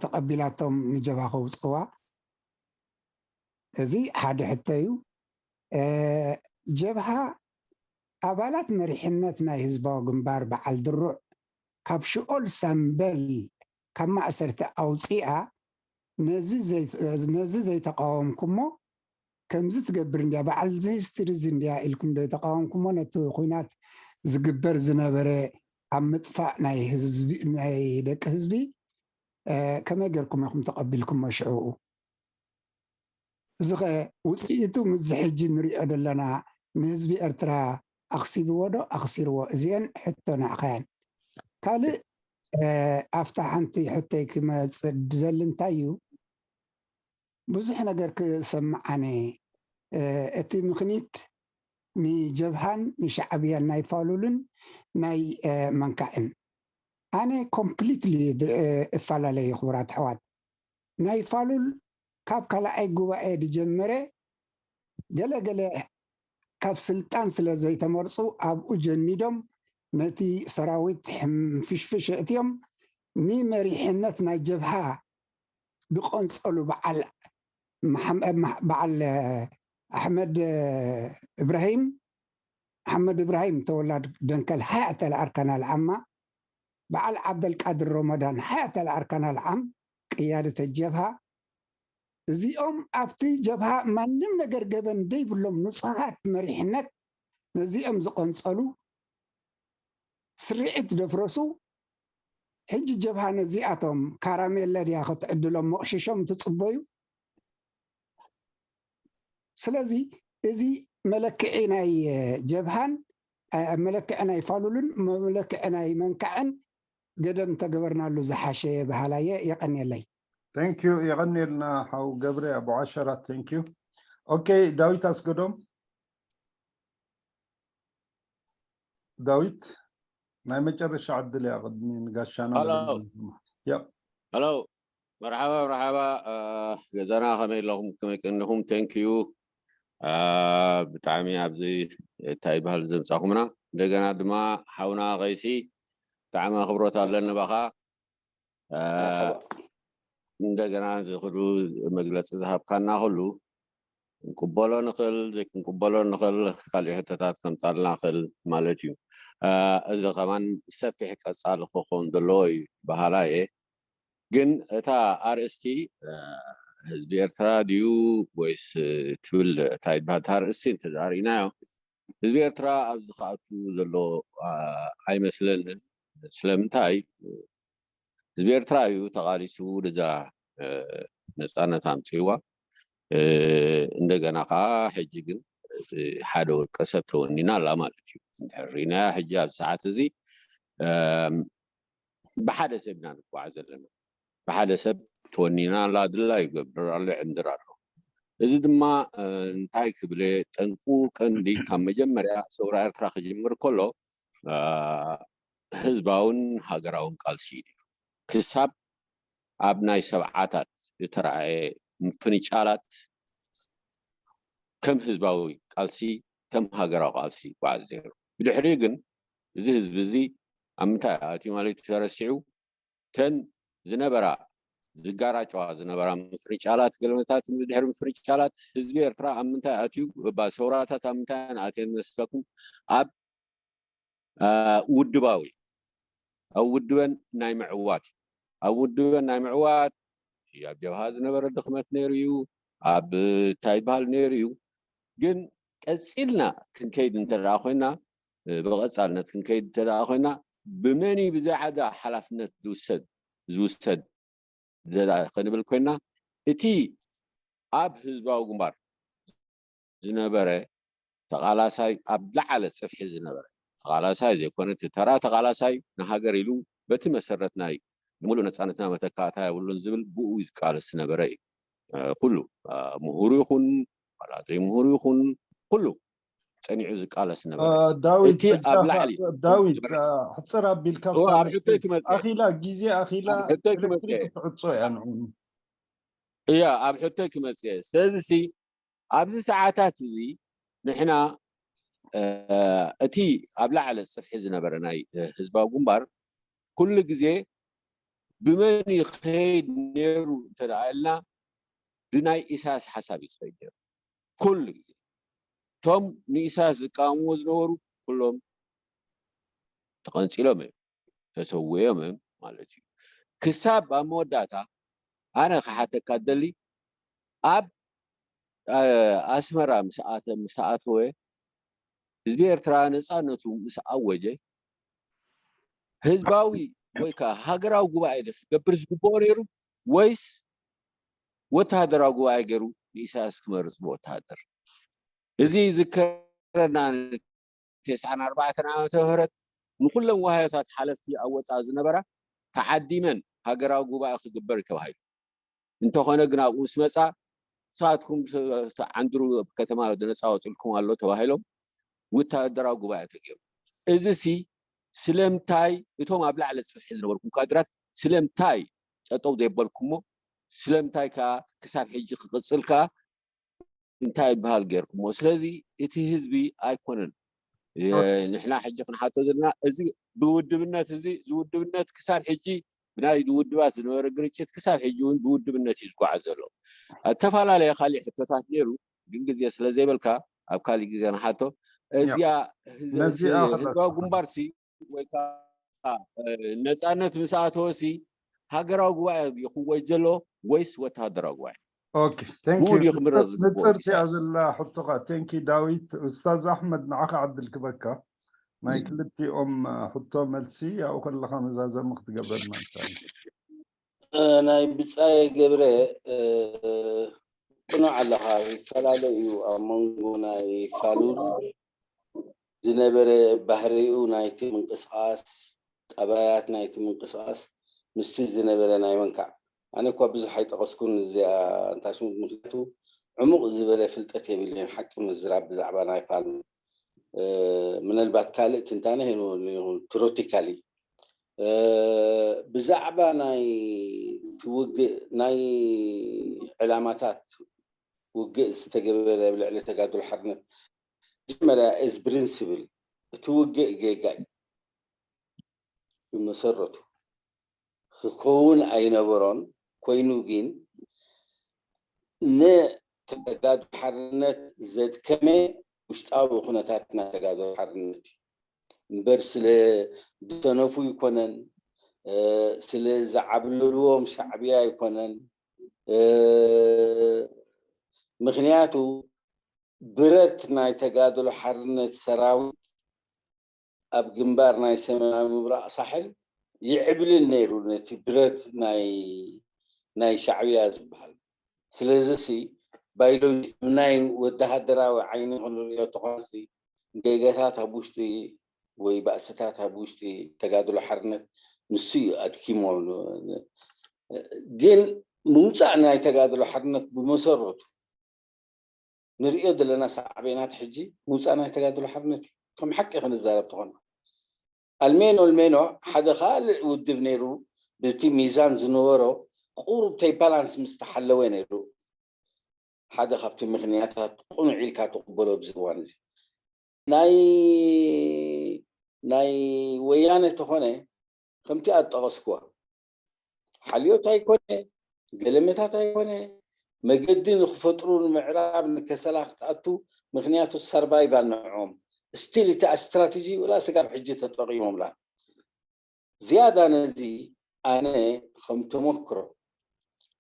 ተቐቢላቶም ንጀብሃ ከውፅዋ? እዚ ሓደ ሕቶ እዩ። ጀብሃ ኣባላት መሪሕነት ናይ ህዝባዊ ግንባር በዓል ድሩዕ ካብ ሽኦል ሳምበል ካብ ማእሰርቲ ኣውፂኣ ነዚ ዘይተቃወምኩሞ ከምዚ ትገብር እንድያ፣ በዓል እዚ ሂስትሪ እዚ እንድያ ኢልኩም ዶ ተቃወምኩሞ? ነቲ ኩናት ዝግበር ዝነበረ ኣብ ምጥፋእ ናይ ህዝቢ ናይ ደቂ ህዝቢ ከመይ ጌርኩም ኢኹም ተቐቢልኩሞ ሽዕኡ? እዚ ኸ ውፅኢቱ ምስዚ ሕጂ ንሪኦ ዘለና ንህዝቢ ኤርትራ ኣኽሲብዎ ዶ ኣኽሲርዎ? እዚአን ሕቶ ንዓኻ እየን። ካልእ ኣብታ ሓንቲ ሕቶይ ክመፅእ ዝደሊ እንታይ እዩ፣ ብዙሕ ነገር ክሰምዓኒ እቲ ምኽኒት ንጀብሃን ንሻዕብያን ናይ ፋሉልን ናይ መንካዕን ኣነ ኮምፕሊትሊ እፈላለዩ። ክቡራት ኣሕዋት፣ ናይ ፋሉል ካብ ካልኣይ ጉባኤ ዝጀመረ ገለ ገለ ካብ ስልጣን ስለ ዘይተመርፁ ኣብኡ ጀኒዶም ነቲ ሰራዊት ሕምፍሽፍሽ የእትዮም ንመሪሕነት ናይ ጀብሃ ዝቆንፀሉ በዓል በዓል ኣሕመድ እብራሂም ኣሕመድ እብራሂም ተወላድ ደንከል ሓያ ተለ ኣርካና ልዓማ በዓል ዓብደልቃድር ሮመዳን ሓያ ተለ ኣርካና ልዓም ቅያደተ ጀብሃ እዚኦም ኣብቲ ጀብሃ ማንም ነገር ገበን ደይብሎም ንፁሃት መሪሕነት ነዚኦም ዝቆንፀሉ ስርዒት ደፍረሱ። ሕጂ ጀብሃ ነዚኣቶም ካራሜለ ድያ ክትዕድሎም መቕሽሾም ትፅበዩ? ስለዚ እዚ መለክዒ ናይ ጀብሃን መለክዒ ናይ ፋሉልን መለክዒ ናይ መንካዕን ገደም ተገበርናሉ ዝሓሸ በሃላየ። የቐንየለይ። Thank you። የቐንየልና ሓው ገብረ ኣቦ ዓሸራት። Thank you። ኦኬ፣ ዳዊት ኣስገዶም። ዳዊት ናይ መጨረሻ ዕድል እያ ቅድሚ ንጋሻና ሄሎ መርሓባ መርሓባ። ገዛና ከመይ ኣለኹም? ከመይ ቀኒኹም? Thank you። ብጣዕሚ ኣብዚ እንታይ ይበሃል ዘምፃኹምና። እንደገና ድማ ሓውና ቀይሲ ብጣዕሚ ኣኽብሮት ኣለኒ ባኻ። እንደገና እዚ ኩሉ መግለፂ ዝሃብካና ኩሉ ክንቅበሎ ንኽእል ዘይክንቅበሎ ንኽእል ካልእ ሕቶታት ከምፃልና ክእል ማለት እዩ። እዚ ከማን ሰፊሕ ቀፃሊ ክኸውን ዘለዎ እዩ በሃላ እየ። ግን እታ ኣርእስቲ ህዝቢ ኤርትራ ድዩ ወይስ ትብል እታ ይበሃል እታ ኣርእስቲ እንተዘሪእናዮ ህዝቢ ኤርትራ ኣብዚ ክኣቱ ዘሎ ኣይመስለንን። ስለምንታይ ህዝቢ ኤርትራ እዩ ተቓሊሱ ነዛ ነፃነት ኣምፅዋ። እንደገና ከዓ ሕጂ ግን ሓደ ውልቀ ሰብ ተወኒና ኣላ ማለት እዩ። እንድሕር ሪናያ ሕጂ ኣብ ሰዓት እዚ ብሓደ ሰብ ኢና ንጓዓዝ ዘለና። ብሓደ ሰብ ተወኒና ኣላ፣ ድላ ይገብር ኣሎ፣ ይዕንድር ኣሎ። እዚ ድማ እንታይ ክብለ ጠንቁ ቀንዲ ካብ መጀመርያ ሰውራ ኤርትራ ክጅምር ከሎ ህዝባውን ሃገራውን ቃልሲ እዩ። ክሳብ ኣብ ናይ ሰብዓታት ዝተረኣየ ምፍንጫላት ከም ህዝባዊ ቃልሲ ከም ሃገራዊ ቃልሲ ይጓዓዝ ነይሩ። ብድሕሪኡ ግን እዚ ህዝቢ እዚ ኣብ ምንታይ ኣትዩ ማለት እዩ ተረሲዑ ተን ዝነበራ ዝጋራጨዋ ዝነበራ ምፍንጫላት ገለመታት ድሕሪ ምፍንጫላት ህዝቢ ኤርትራ ኣብ ምንታይ ኣትዩ እባ ሰውራታት ኣብ ምንታይ ኣትየን መስለኩም ኣብ ውድባዊ ኣብ ውድበን ናይ ምዕዋት ኣብ ውድበን ናይ ምዕዋት ኣብ ጀብሃ ዝነበረ ድኽመት ነይሩ እዩ ኣብ እንታይ ይበሃል ነይሩ እዩ ግን ቀፂልና ክንከይድ እንተ ኮይና ብቐፃልነት ክንከይድ እንተ ኮይና ብመን ብዝዓዳ ሓላፍነት ዝውሰድ ዝውሰድ ክንብል ኮይና እቲ ኣብ ህዝባዊ ግንባር ዝነበረ ተቓላሳይ ኣብ ዝለዓለ ፅፍሒ ዝነበረ ተቓላሳይ ዘይኮነ እቲ ተራ ተቓላሳይ ንሃገር ኢሉ በቲ መሰረት ናይ ንምሉእ ነፃነትና መተካእታ የብሉን ዝብል ብኡ ዝቃለስ ዝነበረ እዩ። ኩሉ ምሁሩ ይኹን ዋላ ዘይምሁሩ ይኹን ኩሉ ፀኒዑ ዝቃለስ ነበረ። ዳዊት ዳዊት ሕፅር ኣቢልካ ኣብ ሕቶይ ክመፅእ ኣኺላ ግዜ ኣኺላ ክትዕፆ እያ ንዑ እያ ኣብ ሕቶይ ክመፅእ። ስለዚ ኣብዚ ሰዓታት እዚ ንሕና እቲ ኣብ ላዕሊ ፅፍሒ ዝነበረ ናይ ህዝባዊ ግንባር ኩሉ ግዜ ብመን ይኸይድ ነይሩ እንተደኣ ኢልና ብናይ ኢሳያስ ሓሳብ እዩ ዝኸይድ ነይሩ። ኩሉ ግዜ እቶም ንኢሳያስ ዝቃወምዎ ዝነበሩ ኩሎም ተቐንፂሎም እዮም፣ ተሰውዮም እዮም ማለት እዩ። ክሳብ ኣብ መወዳእታ ኣነ ክሓተካ ደሊ ኣብ ኣስመራ ምስ ኣተወ ህዝቢ ኤርትራ ነፃነቱ ምስ ኣወጀ ህዝባዊ ወይ ከዓ ሃገራዊ ጉባኤ ዶ ክገብር ዝግብኦ ነይሩ ወይስ ወተሃደራዊ ጉባኤ ገይሩ ንኢሳያስ ክመርፅ ብወተሃደር? እዚ ዝከረና ተስዓን ኣርባዕተን ዓመተ ምህረት ንኩለን ዋህዮታት ሓለፍቲ ኣብ ወፃኢ ዝነበራ ተዓዲመን ሃገራዊ ጉባኤ ክግበር ተባሂሉ። እንተኾነ ግን ኣብኡ ምስ መፃ ንስኻትኩም ዓንድሩ ከተማ ነፃ ወፂልኩም ኣሎ ተባሂሎም ወታደራዊ ጉባኤ ተገይሩ። እዚ ሲ ስለምንታይ እቶም ኣብ ላዕሊ ፅፍሒ ዝነበርኩም ካድራት ስለምንታይ ጠጠው ዘይበልኩሞ ስለምንታይ ከዓ ክሳብ ሕጂ ክቅፅል ከዓ እንታይ ይበሃል ገይርኩሞ? ስለዚ እቲ ህዝቢ ኣይኮነን ንሕና ሕጂ ክንሓቶ ዘለና እዚ ብውድብነት እዚ ዝውድብነት ክሳብ ሕጂ ብናይ ውድባት ዝነበረ ግርጭት ክሳብ ሕጂ እውን ብውድብነት እዩ ዝጓዓዝ ዘሎ። ዝተፈላለየ ካሊእ ሕቶታት ነይሩ ግን ግዜ ስለ ዘይበልካ ኣብ ካሊእ ግዜ ንሓቶ። እዚኣ ህዝባዊ ግንባር ሲ ወይ ከዓ ነፃነት ምስ ኣተወ ሲ ሃገራዊ ጉባኤ ይኽወጅ ዘሎ ወይስ ወተሃደራዊ ጉባኤ? ብኡ ድዩ ክምረፅ ዝግብኦ? ምፅርቲ እያ ዘላ ሕቶኻ። ቴንኪ ዳዊት። ኡስታዝ ኣሕመድ ንዓኻ ዕድል ክበካ ናይ ክልቲኦም ሕቶ መልሲ ያው ከለኻ መዛዘሚ ክትገብረልና። ናይ ብፃየ ገብረ ቅኑዕ ኣለኻ። ይፈላለ እዩ ኣብ መንጎ ናይ ፋሉል ዝነበረ ባህሪኡ ናይቲ ምንቅስቃስ ጠባያት ናይቲ ምንቅስቃስ ምስቲ ዝነበረ ናይ መንካዕ ኣነ እኳ ብዙሕ ኣይጠቀስኩን እዚኣ እንታይ ስሙት ምክንያቱ ዕሙቅ ዝበለ ፍልጠት የብለይን ሓቂ ምዝራብ ብዛዕባ ናይ ፋሉል ምናልባት ካልእ ትንታነ ሄንወሉ ይኹን ቲሮቲካሊ ብዛዕባ ናይ ትውግእ ናይ ዕላማታት ውግእ ዝተገበረ ኣብ ልዕሊ ተጋድሎ ሓርነት መጀመርያ እዚ ፕሪንስፕል እቲ ውግእ ጌጋ እዩ ብመሰረቱ ክኸውን ኣይነበሮን ኮይኑ ግን ንተጋድሎ ሓርነት ዘድከመ ውሽጣዊ ኩነታት ናይ ተጋድሎ ሓርነት እዩ እምበር ስለ ዝሰነፉ ይኮነን ስለ ዝዓብለልዎም ሻዕብያ ይኮነን ምክንያቱ ብረት ናይ ተጋድሎ ሓርነት ሰራዊት ኣብ ግንባር ናይ ሰሜናዊ ምብራቕ ሳሕል ይዕብልን ነይሩ ነቲ ብረት ናይ ናይ ሻዕብያ ዝበሃል ስለዚ ሲ ባይሎጂ ናይ ወተሃደራዊ ዓይኒ ክንሪኦ ተኾንሲ ጌጋታት ኣብ ውሽጢ ወይ ባእስታት ኣብ ውሽጢ ተጋድሎ ሓርነት ንሱ እዩ ኣድኪሞ ግን ምውፃእ ናይ ተጋድሎ ሓርነት ብመሰረቱ ንሪኦ ዘለና ሳዕቤናት ሕጂ ምውፃእ ናይ ተጋድሎ ሓርነት እዩ ከም ሓቂ ክንዛረብ ተኾና ኣልሜኖ ኣልሜኖ ሓደ ካልእ ውድብ ነይሩ ብቲ ሚዛን ዝነበሮ ቁሩብ ተይ ባላንስ ምስ ተሓለወ ነይሩ ሓደ ካብቲ ምክንያታት ቁኑዕ ኢልካ ትቕበሎ ኣብዚ እዋን እዚ ናይ ናይ ወያነ ተኾነ ከምቲ ኣጠቐስኩዋ ሓልዮት ኣይኮነ ገለመታት ኣይኮነ መገዲ ንክፈጥሩ ንምዕራብ ንከሰላ ክትኣቱ ምክንያቱ ሰርቫይቫል ንዕኦም ስቲል እቲ ስትራቴጂ ውላ ስጋብ ሕጂ ተጠቂሞምላ ዝያዳ ነዚ ኣነ ከም ተመክሮ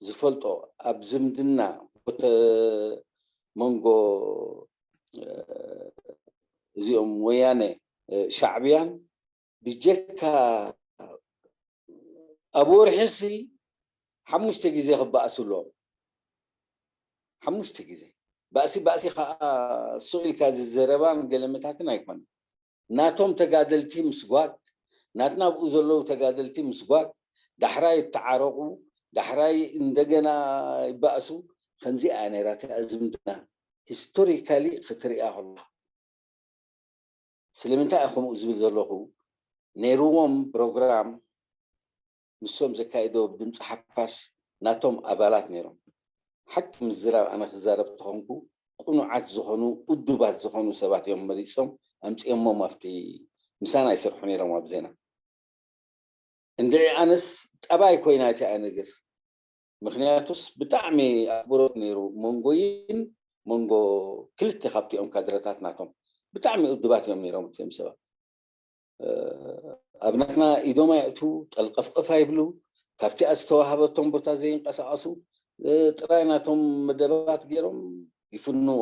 ዝፈልጦ ኣብ ዝምድና ቦተ መንጎ እዚኦም ወያነ ሻዕብያን ብጀካ ኣብ ወርሒ ሲ ሓሙሽተ ግዜ ክበኣሱ ኣለዎም ሓሙሽተ ግዜ ባእሲ ባእሲ ከዓ ሱቕ ኢልካ ዝዘረባን ገለመታትን ኣይኮነን ናቶም ተጋደልቲ ምስጓግ ናትና ኣብኡ ዘለዉ ተጋደልቲ ምስጓግ ዳሕራይ ይተዓረቑ፣ ዳሕራይ እንደገና ይባእሱ። ከምዚኣ እያ ነይራ እቲኣ ዝምድና። ሂስቶሪካሊ ክትሪኣ ከለኻ፣ ስለምንታይ እየ ከምኡ ዝብል ዘለኹ? ነይርዎም ፕሮግራም፣ ንሶም ዘካይዶ ድምፂ ሓፋሽ ናቶም ኣባላት ነይሮም። ሓቂ ምዝራብ ኣነ ክዛረብ ተኾንኩ፣ ቅኑዓት ዝኾኑ፣ ውዱባት ዝኾኑ ሰባት እዮም መሪፆም ኣምፂኦሞም ኣብቲ ምሳና ይሰርሑ ነይሮም ኣብ ዜና። እንድዒ ኣነስ ጠባይ ኮይና እቲኣ ነገር። ምኽንያቱስ ብጣዕሚ ኣኽብሮት ነይሩ መንጎይን መንጎ ክልተ ካብቲኦም ካድረታት ናቶም። ብጣዕሚ ውዱባት እዮም ነይሮም እቲኦም ሰባት። ኣብ ናትና ኢዶም ኣየእቱ፣ ጠልቀፍቀፍ ኣይብሉ፣ ካብቲኣ ዝተዋሃበቶም ቦታ ዘይንቀሳቐሱ፣ ጥራይ ናቶም መደባት ገይሮም ይፍንዎ።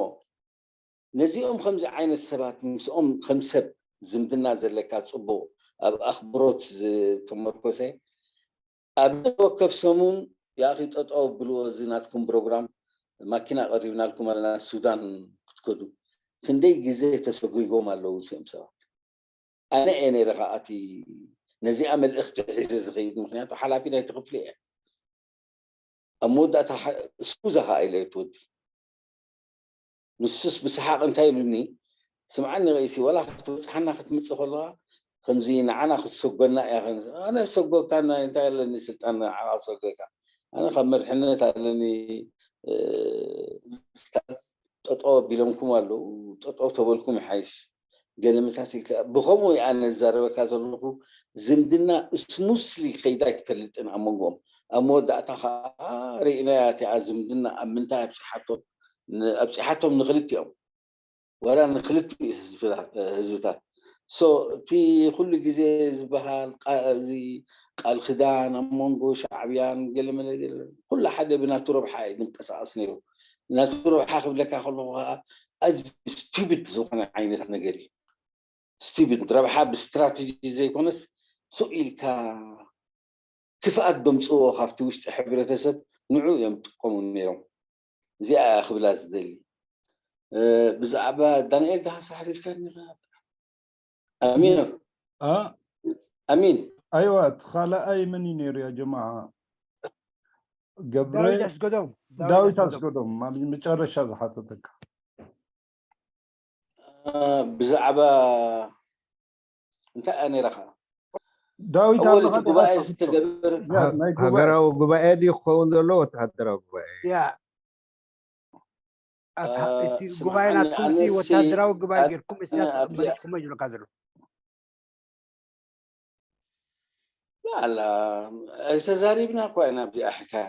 ነዚኦም ከምዚ ዓይነት ሰባት ምስኦም ከም ሰብ ዝምድና ዘለካ ጽቡቕ ኣብ ኣኽብሮት ዝተመርኮሰ ኣብ ወከፍ ሰሙን ያኺ ጠጠው ብልዎ እዚ ናትኩም ፕሮግራም ማኪና ቀሪብናልኩም ኣለና ሱዳን ክትከዱ ክንደይ ግዜ ተሰጉጎም ኣለዉ እዚኦም ሰባት ኣነ እየ ነይረ ከኣቲ ነዚኣ መልእኽቲ ሒዘ ዝኸይድ ምክንያቱ ሓላፊ ናይቲ ክፍሊ እየ ኣብ መወዳእታ ስኩዛ ከዓ ኢለ ትወዲ ንሱስ ብሰሓቕ እንታይ ኢሉኒ ስምዓኒ ቀይሲ ዋላ ክትበፅሓና ክትምፅእ ከለዋ ከምዚ ንዓና ክትሰጎና እያ ኣነ ሰጎካ እንታይ ኣለኒ ስልጣን ንዓኻ ሰጎካ ኣነ ካብ መርሕነት ኣለኒ ስታዝ ጠጠው ኣቢሎምኩም ኣለዉ ጠጠው ተበልኩም ይሓይሽ ገለመታት ኢልካ ብኸምኡ እየ ኣነ ዝዛረበካ ዘለኹ ዝምድና ስሙስሊ ከይዳ ኣይትፈልጥን ኣብ መንጎኦም ኣብ መወዳእታ ከዓ ርኢናያ እቲኣ ዝምድና ኣብ ምንታይ ኣብፅሓቶም ኣብፅሓቶም ንክልቲኦም ወላ ንክልቲኡ ህዝብታት so እቲ ኩሉ ግዜ ዝበሃል እዚ ቃል ክዳን ኣብ መንጎ ሻዕብያን ገለመለ ኩሉ ሓደ ብናቱ ረብሓ እዩ ዝንቀሳቀስ ነይሩ ናቱ ረብሓ ክብለካ ከለኩ ከዓ ኣዝዩ ስቱፒድ ዝኾነ ዓይነት ነገር እዩ ስቱፒድ ረብሓ ብስትራቴጂ ዘይኮነስ ስቕ ኢልካ ክፍኣት ዘምፅዎ ካብቲ ውሽጢ ሕብረተሰብ ንዑ እዮም ዝጥቀሙ ነይሮም እዚኣ ክብላ ዝደሊ ብዛዕባ ዳንኤል ዳሃሳ ሓቲትካኒ ኣሚን ኣሚን ኣይዋ እቲ ካልኣይ መን እዩ ነይሩ ያ ጀማዓ ገብረ ዳዊት ኣስገዶም ዳዊት ኣስገዶም ማለት መጨረሻ ዝሓተተካ ብዛዕባ እንታይ እያ ነይራ ከዓ ዳዊት ኣወል እቲ ጉባኤ ዝተገበር ሃገራዊ ጉባኤ ድዩ ክኸውን ዘሎ ወተሃደራዊ ጉባኤ ያ እቲ ጉባኤ ናትኩም ወታደራዊ ጉባኤ ጌርኩም እሳትኩም መሪፅኩም ይብለካ ዘሎ ላላ ኣይተዛሪብና እኳ ኢና ኣብዚኣ ሕካያ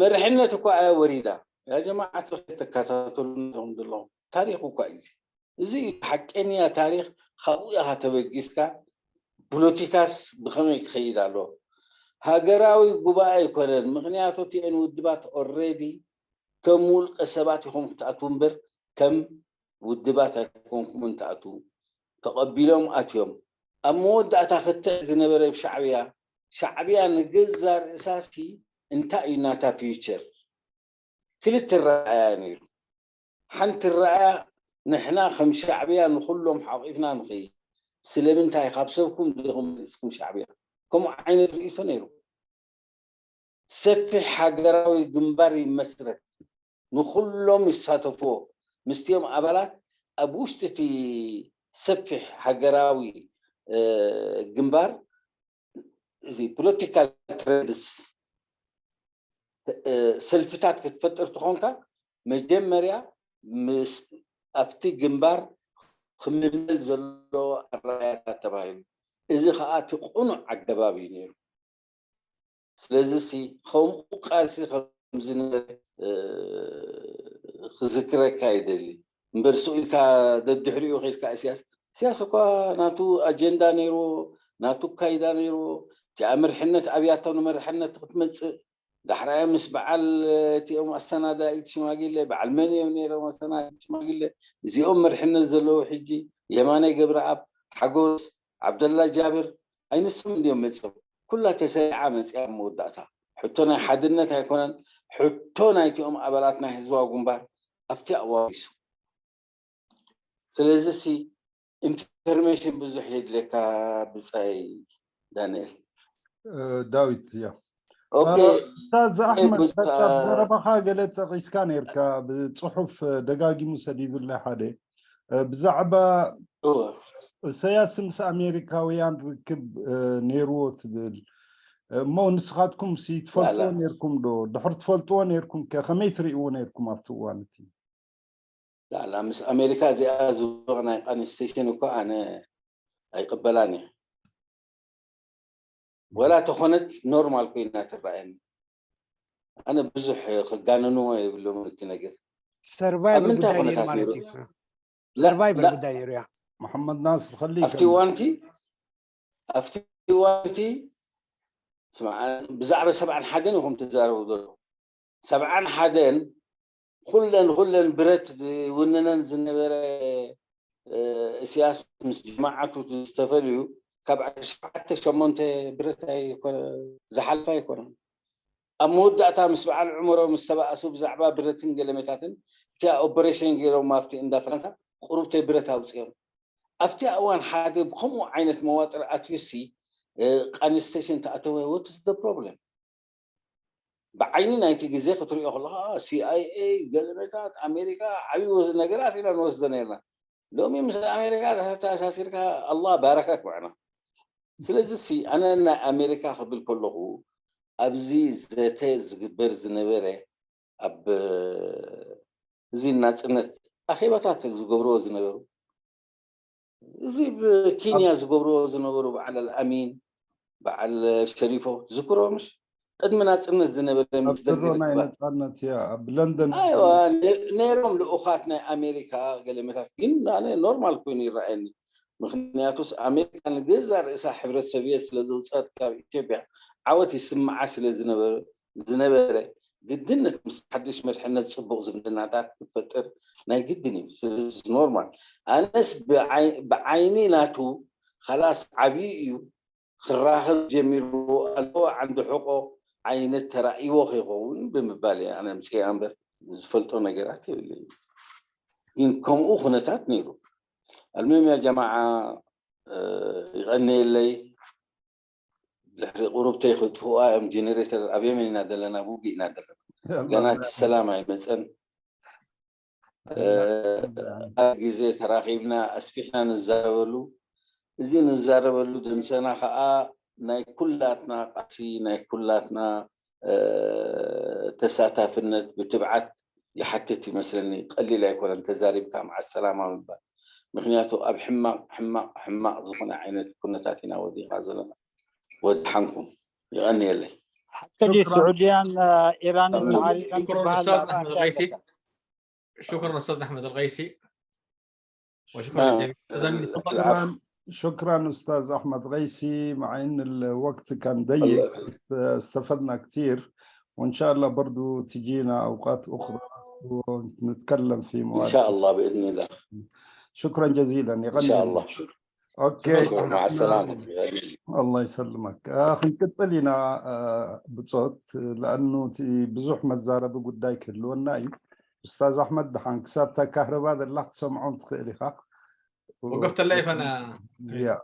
መርሕነት እኳ ኣያ ወሪዳ ያ ጀማዓት ተከታተሉ ነሮም ዘለዉ ታሪክ እኳ እዩ እዚ እዩ ሓቀኛ ታሪክ ካብኡ ኢኻ ተበጊስካ ፖለቲካስ ብኸመይ ክኸይድ ኣለዎ ሃገራዊ ጉባኤ ኣይኮነን ምክንያቱ እቲአን ውድባት ኦረዲ ከም ውልቀ ሰባት ኢኹም ክትኣትዉ እምበር ከም ውድባት ኣይኮንኩምን ትኣትዉ ተቐቢሎም ኣትዮም ኣብ መወዳእታ ክትዕ ዝነበረ ብሻዕብያ ሻዕብያ ንገዛ ርእሳሲ እንታይ እዩ ናታ ፊውቸር ክልተ ረኣያ ነይሩ ሓንቲ ረኣያ ንሕና ከም ሻዕብያ ንኩሎም ሓቂፍና ንኸይድ ስለምንታይ ካብ ሰብኩም ዲኹም መሪፅኩም ሻዕብያ ከምኡ ዓይነት ርእይቶ ነይሩ ሰፊሕ ሃገራዊ ግንባር ይመስረት ንኩሎም ይሳተፍዎ ምስቲኦም ኣባላት ኣብ ውሽጢ እቲ ሰፊሕ ሃገራዊ ግንባር እዚ ፖለቲካል ትሬንድስ ሰልፍታት ክትፈጥር ትኾንካ መጀመርያ ምስ ኣብቲ ግንባር ክምልመል ዘለዎ ኣረኣያታት ተባሂሉ እዚ ከዓ እቲ ቁኑዕ ኣገባብ እዩ ነይሩ ስለዚ ሲ ከምኡ ቃልሲ ከምዝነበረ ክዝክረካ ይደሊ እምበር ስኡ ኢልካ ደድሕሪኡ ከድካ እስያስ እስያስ እኳ ናቱ ኣጀንዳ ነይርዎ ናቱ ካይዳ ነይርዎ እቲኣ መርሕነት ኣብያቶ ንመርሕነት ክትመፅእ ዳሕራያ ምስ በዓል እቲኦም ኣሰናዳኢት ሽማግለ በዓል መን እዮም ነይሮም ኣሰናዳኢት ሽማግለ እዚኦም መርሕነት ዘለዉ ሕጂ የማናይ ገብረኣብ ሓጎስ ዓብደላ ጃብር ኣይንሶም እንድዮም መፅኦም ኩላ ተሰሪዓ መፅያ መወዳእታ ሕቶ ናይ ሓድነት ኣይኮነን ሕቶ ናይቲኦም ኣባላት ናይ ህዝባዊ ግንባር ኣብቲ ኣዋሪሱ ስለዚ ሲ ኢንፎርሜሽን ብዙሕ የድልየካ ብፃይ ዳንኤል ዳዊት እያ። ኡስታዝ ኣሕመድ፣ በቃ ብዘረባኻ ገለ ጠቒስካ ነርካ፣ ብጽሑፍ ደጋጊሙ ሰዲዱለይ ሓደ ብዛዕባ እሰያስ ምስ ኣሜሪካውያን ርክብ ነይርዎ ትብል እሞ፣ ንስኻትኩም ሲ ትፈልጥዎ ነርኩም ዶ? ድሕር ትፈልጥዎ ነርኩም ከ ከመይ ትርእይዎ ነርኩም ኣብቲ እዋን እቲ? ላላ ምስ ኣሜሪካ እዚኣ ዝበቕ ናይ ቃኒ ስቴሽን እኮ ኣነ ኣይቅበላን እየ። ወላ ተኾነት ኖርማል ኮይና ትረኣየኒ። ኣነ ብዙሕ ክጋነንዎ የብሎም እቲ ነገር። ሰርቫይቨር ጉዳይ ነይሩ ማለት እዩ። ሰርቫይቨር ጉዳይ ነይሩ እያ። መሓመድ ናስር ከሊ ኣብቲ እዋንቲ ኣብቲ እዋንቲ ብዛዕባ ሰብዓን ሓደን ኢኹም ትዛረቡ ዘለኹም። ሰብዓን ሓደን ኩለን ኩለን ብረት ዝውንነን ዝነበረ እስያስ ምስ ጀማዓቱ ዝተፈልዩ ካብ ዓሰርተ ሸሞንተ ብረት ዝሓልፋ ኣይኮነን። ኣብ መወዳእታ ምስ በዓል ዑመሮ ምስ ተባእሱ ብዛዕባ ብረትን ገለመታትን እቲኣ ኦፐሬሽን ገይሮም ኣብቲ እንዳ ፍራንሳ ቁሩብተይ ብረት ኣውፅኦም። ኣብቲ እዋን ሓደ ብከምኡ ዓይነት መዋጥር ኣትዩሲ ቃኒ ስቴሽን ተኣተወ። What is the problem? ብዓይኒ ናይቲ ግዜ ክትሪኦ ከለካ ሲኣይኤ ገለመታት ኣሜሪካ ዓብይ ነገራት ኢና ንወስዶ ነርና። ሎሚ ምስ ኣሜሪካ ተኣሳሲርካ ኣላ ባረከክ ባዕና። ስለዚ ሲ ኣነ ናይ ኣሜሪካ ክብል ከለኹ ኣብዚ ዘተ ዝግበር ዝነበረ ኣብ እዚ ናፅነት ኣኼባታት ዝገብርዎ ዝነበሩ እዚ ብኬንያ ዝገብርዎ ዝነበሩ በዓል ኣልኣሚን በዓል ሸሪፎ ዝክሮ ምሽ ቅድሚ ናፅነት ዝነበረ ምስ ደርጊ ናይ ነፃነት እያ ኣብ ለንደን ነይሮም ልኡኻት ናይ ኣሜሪካ ገለመታት ግን ኣነ ኖርማል ኮይኑ ይረኣየኒ። ምክንያቱስ ኣሜሪካ ንገዛ ርእሳ ሕብረት ሶቪየት ስለ ዘውፀት ካብ ኢትዮጵያ ዓወት ይስምዓ ስለ ዝነበረ ግድነት ምስ ሓድሽ መድሕነት ፅቡቕ ዝምድናታት ክትፈጥር ናይ ግድን እዩ። ስለዚ ኖርማል ኣነስ ብዓይኒ ናቱ ከላስ ዓብዩ እዩ ክራኸብ ጀሚሩ ኣሎ ዓንዲ ሕቆ ዓይነት ተራእይዎ ከይኸውን ብምባል እየ ኣነ ምፅኣ እምበር ዝፈልጦ ነገራት የብለይ። ግን ከምኡ ኩነታት ነይሩ። ኣልሚም ያ ጀማዓ ይቐንየለይ። ድሕሪ ቁሩብ ተይክጥፍዋ እዮም ጀነሬተር ኣብ የመን ኢና ዘለና ውግእ ኢና ዘለና ገና እቲ ሰላም ኣይመፀን። ኣብ ግዜ ተራኺብና ኣስፊሕና ንዛረበሉ እዚ ንዛረበሉ ድምፀና ከዓ ናይ ኩላትና ቃሲ ናይ ኩላትና ተሳታፍነት ብትብዓት ይሓትት ይመስለኒ። ቀሊል ኣይኮነን ተዛሪብካ መዓት ሰላማ ምባል። ምክንያቱ ኣብ ሕማቅ ሕማቅ ሕማቅ ዝኮነ ዓይነት ኩነታት ኢና ወዲቅና ዘለና። ወድሓንኩም። ይቀንየለይ። ሕጂ ስዑድያን ኢራንን ተዓሪቀን ሽኩረን ዝበሃል ኡስታዝ ናብኣ ኣሕመድ እንታይ ቀይሲ ኣለካ? ሽኩረን ኡስታዝ ኣሕመድ ቀይሲ ወሽኩረን ጀሚል ተፈضل شكرا شكرا أستاذ أحمد غيسي، مع إن الوقت كان ضيق بس استفدنا كثير، وإن شاء الله برضو تجينا أوقات أخرى ونتكلم في ان مواضيع. شاء الله باذن الله. شكرا جزيلا، يغني ان شاء الله. اوكي. شكرا، مع السلامه. الله يسلمك. آه، ክንቅጽል ኢና ብጾት፣ ለኣኑ እቲ ብዙሕ መዛረቢ ጉዳይ ክህልወና እዩ። ኡስታዝ ኣሕመድ፣ ድሓን ክሳብ እታ ካህረባ ዘላ ክትሰምዖም ትኽእል ኢኻ። ወገፍተለይ ፈና ያ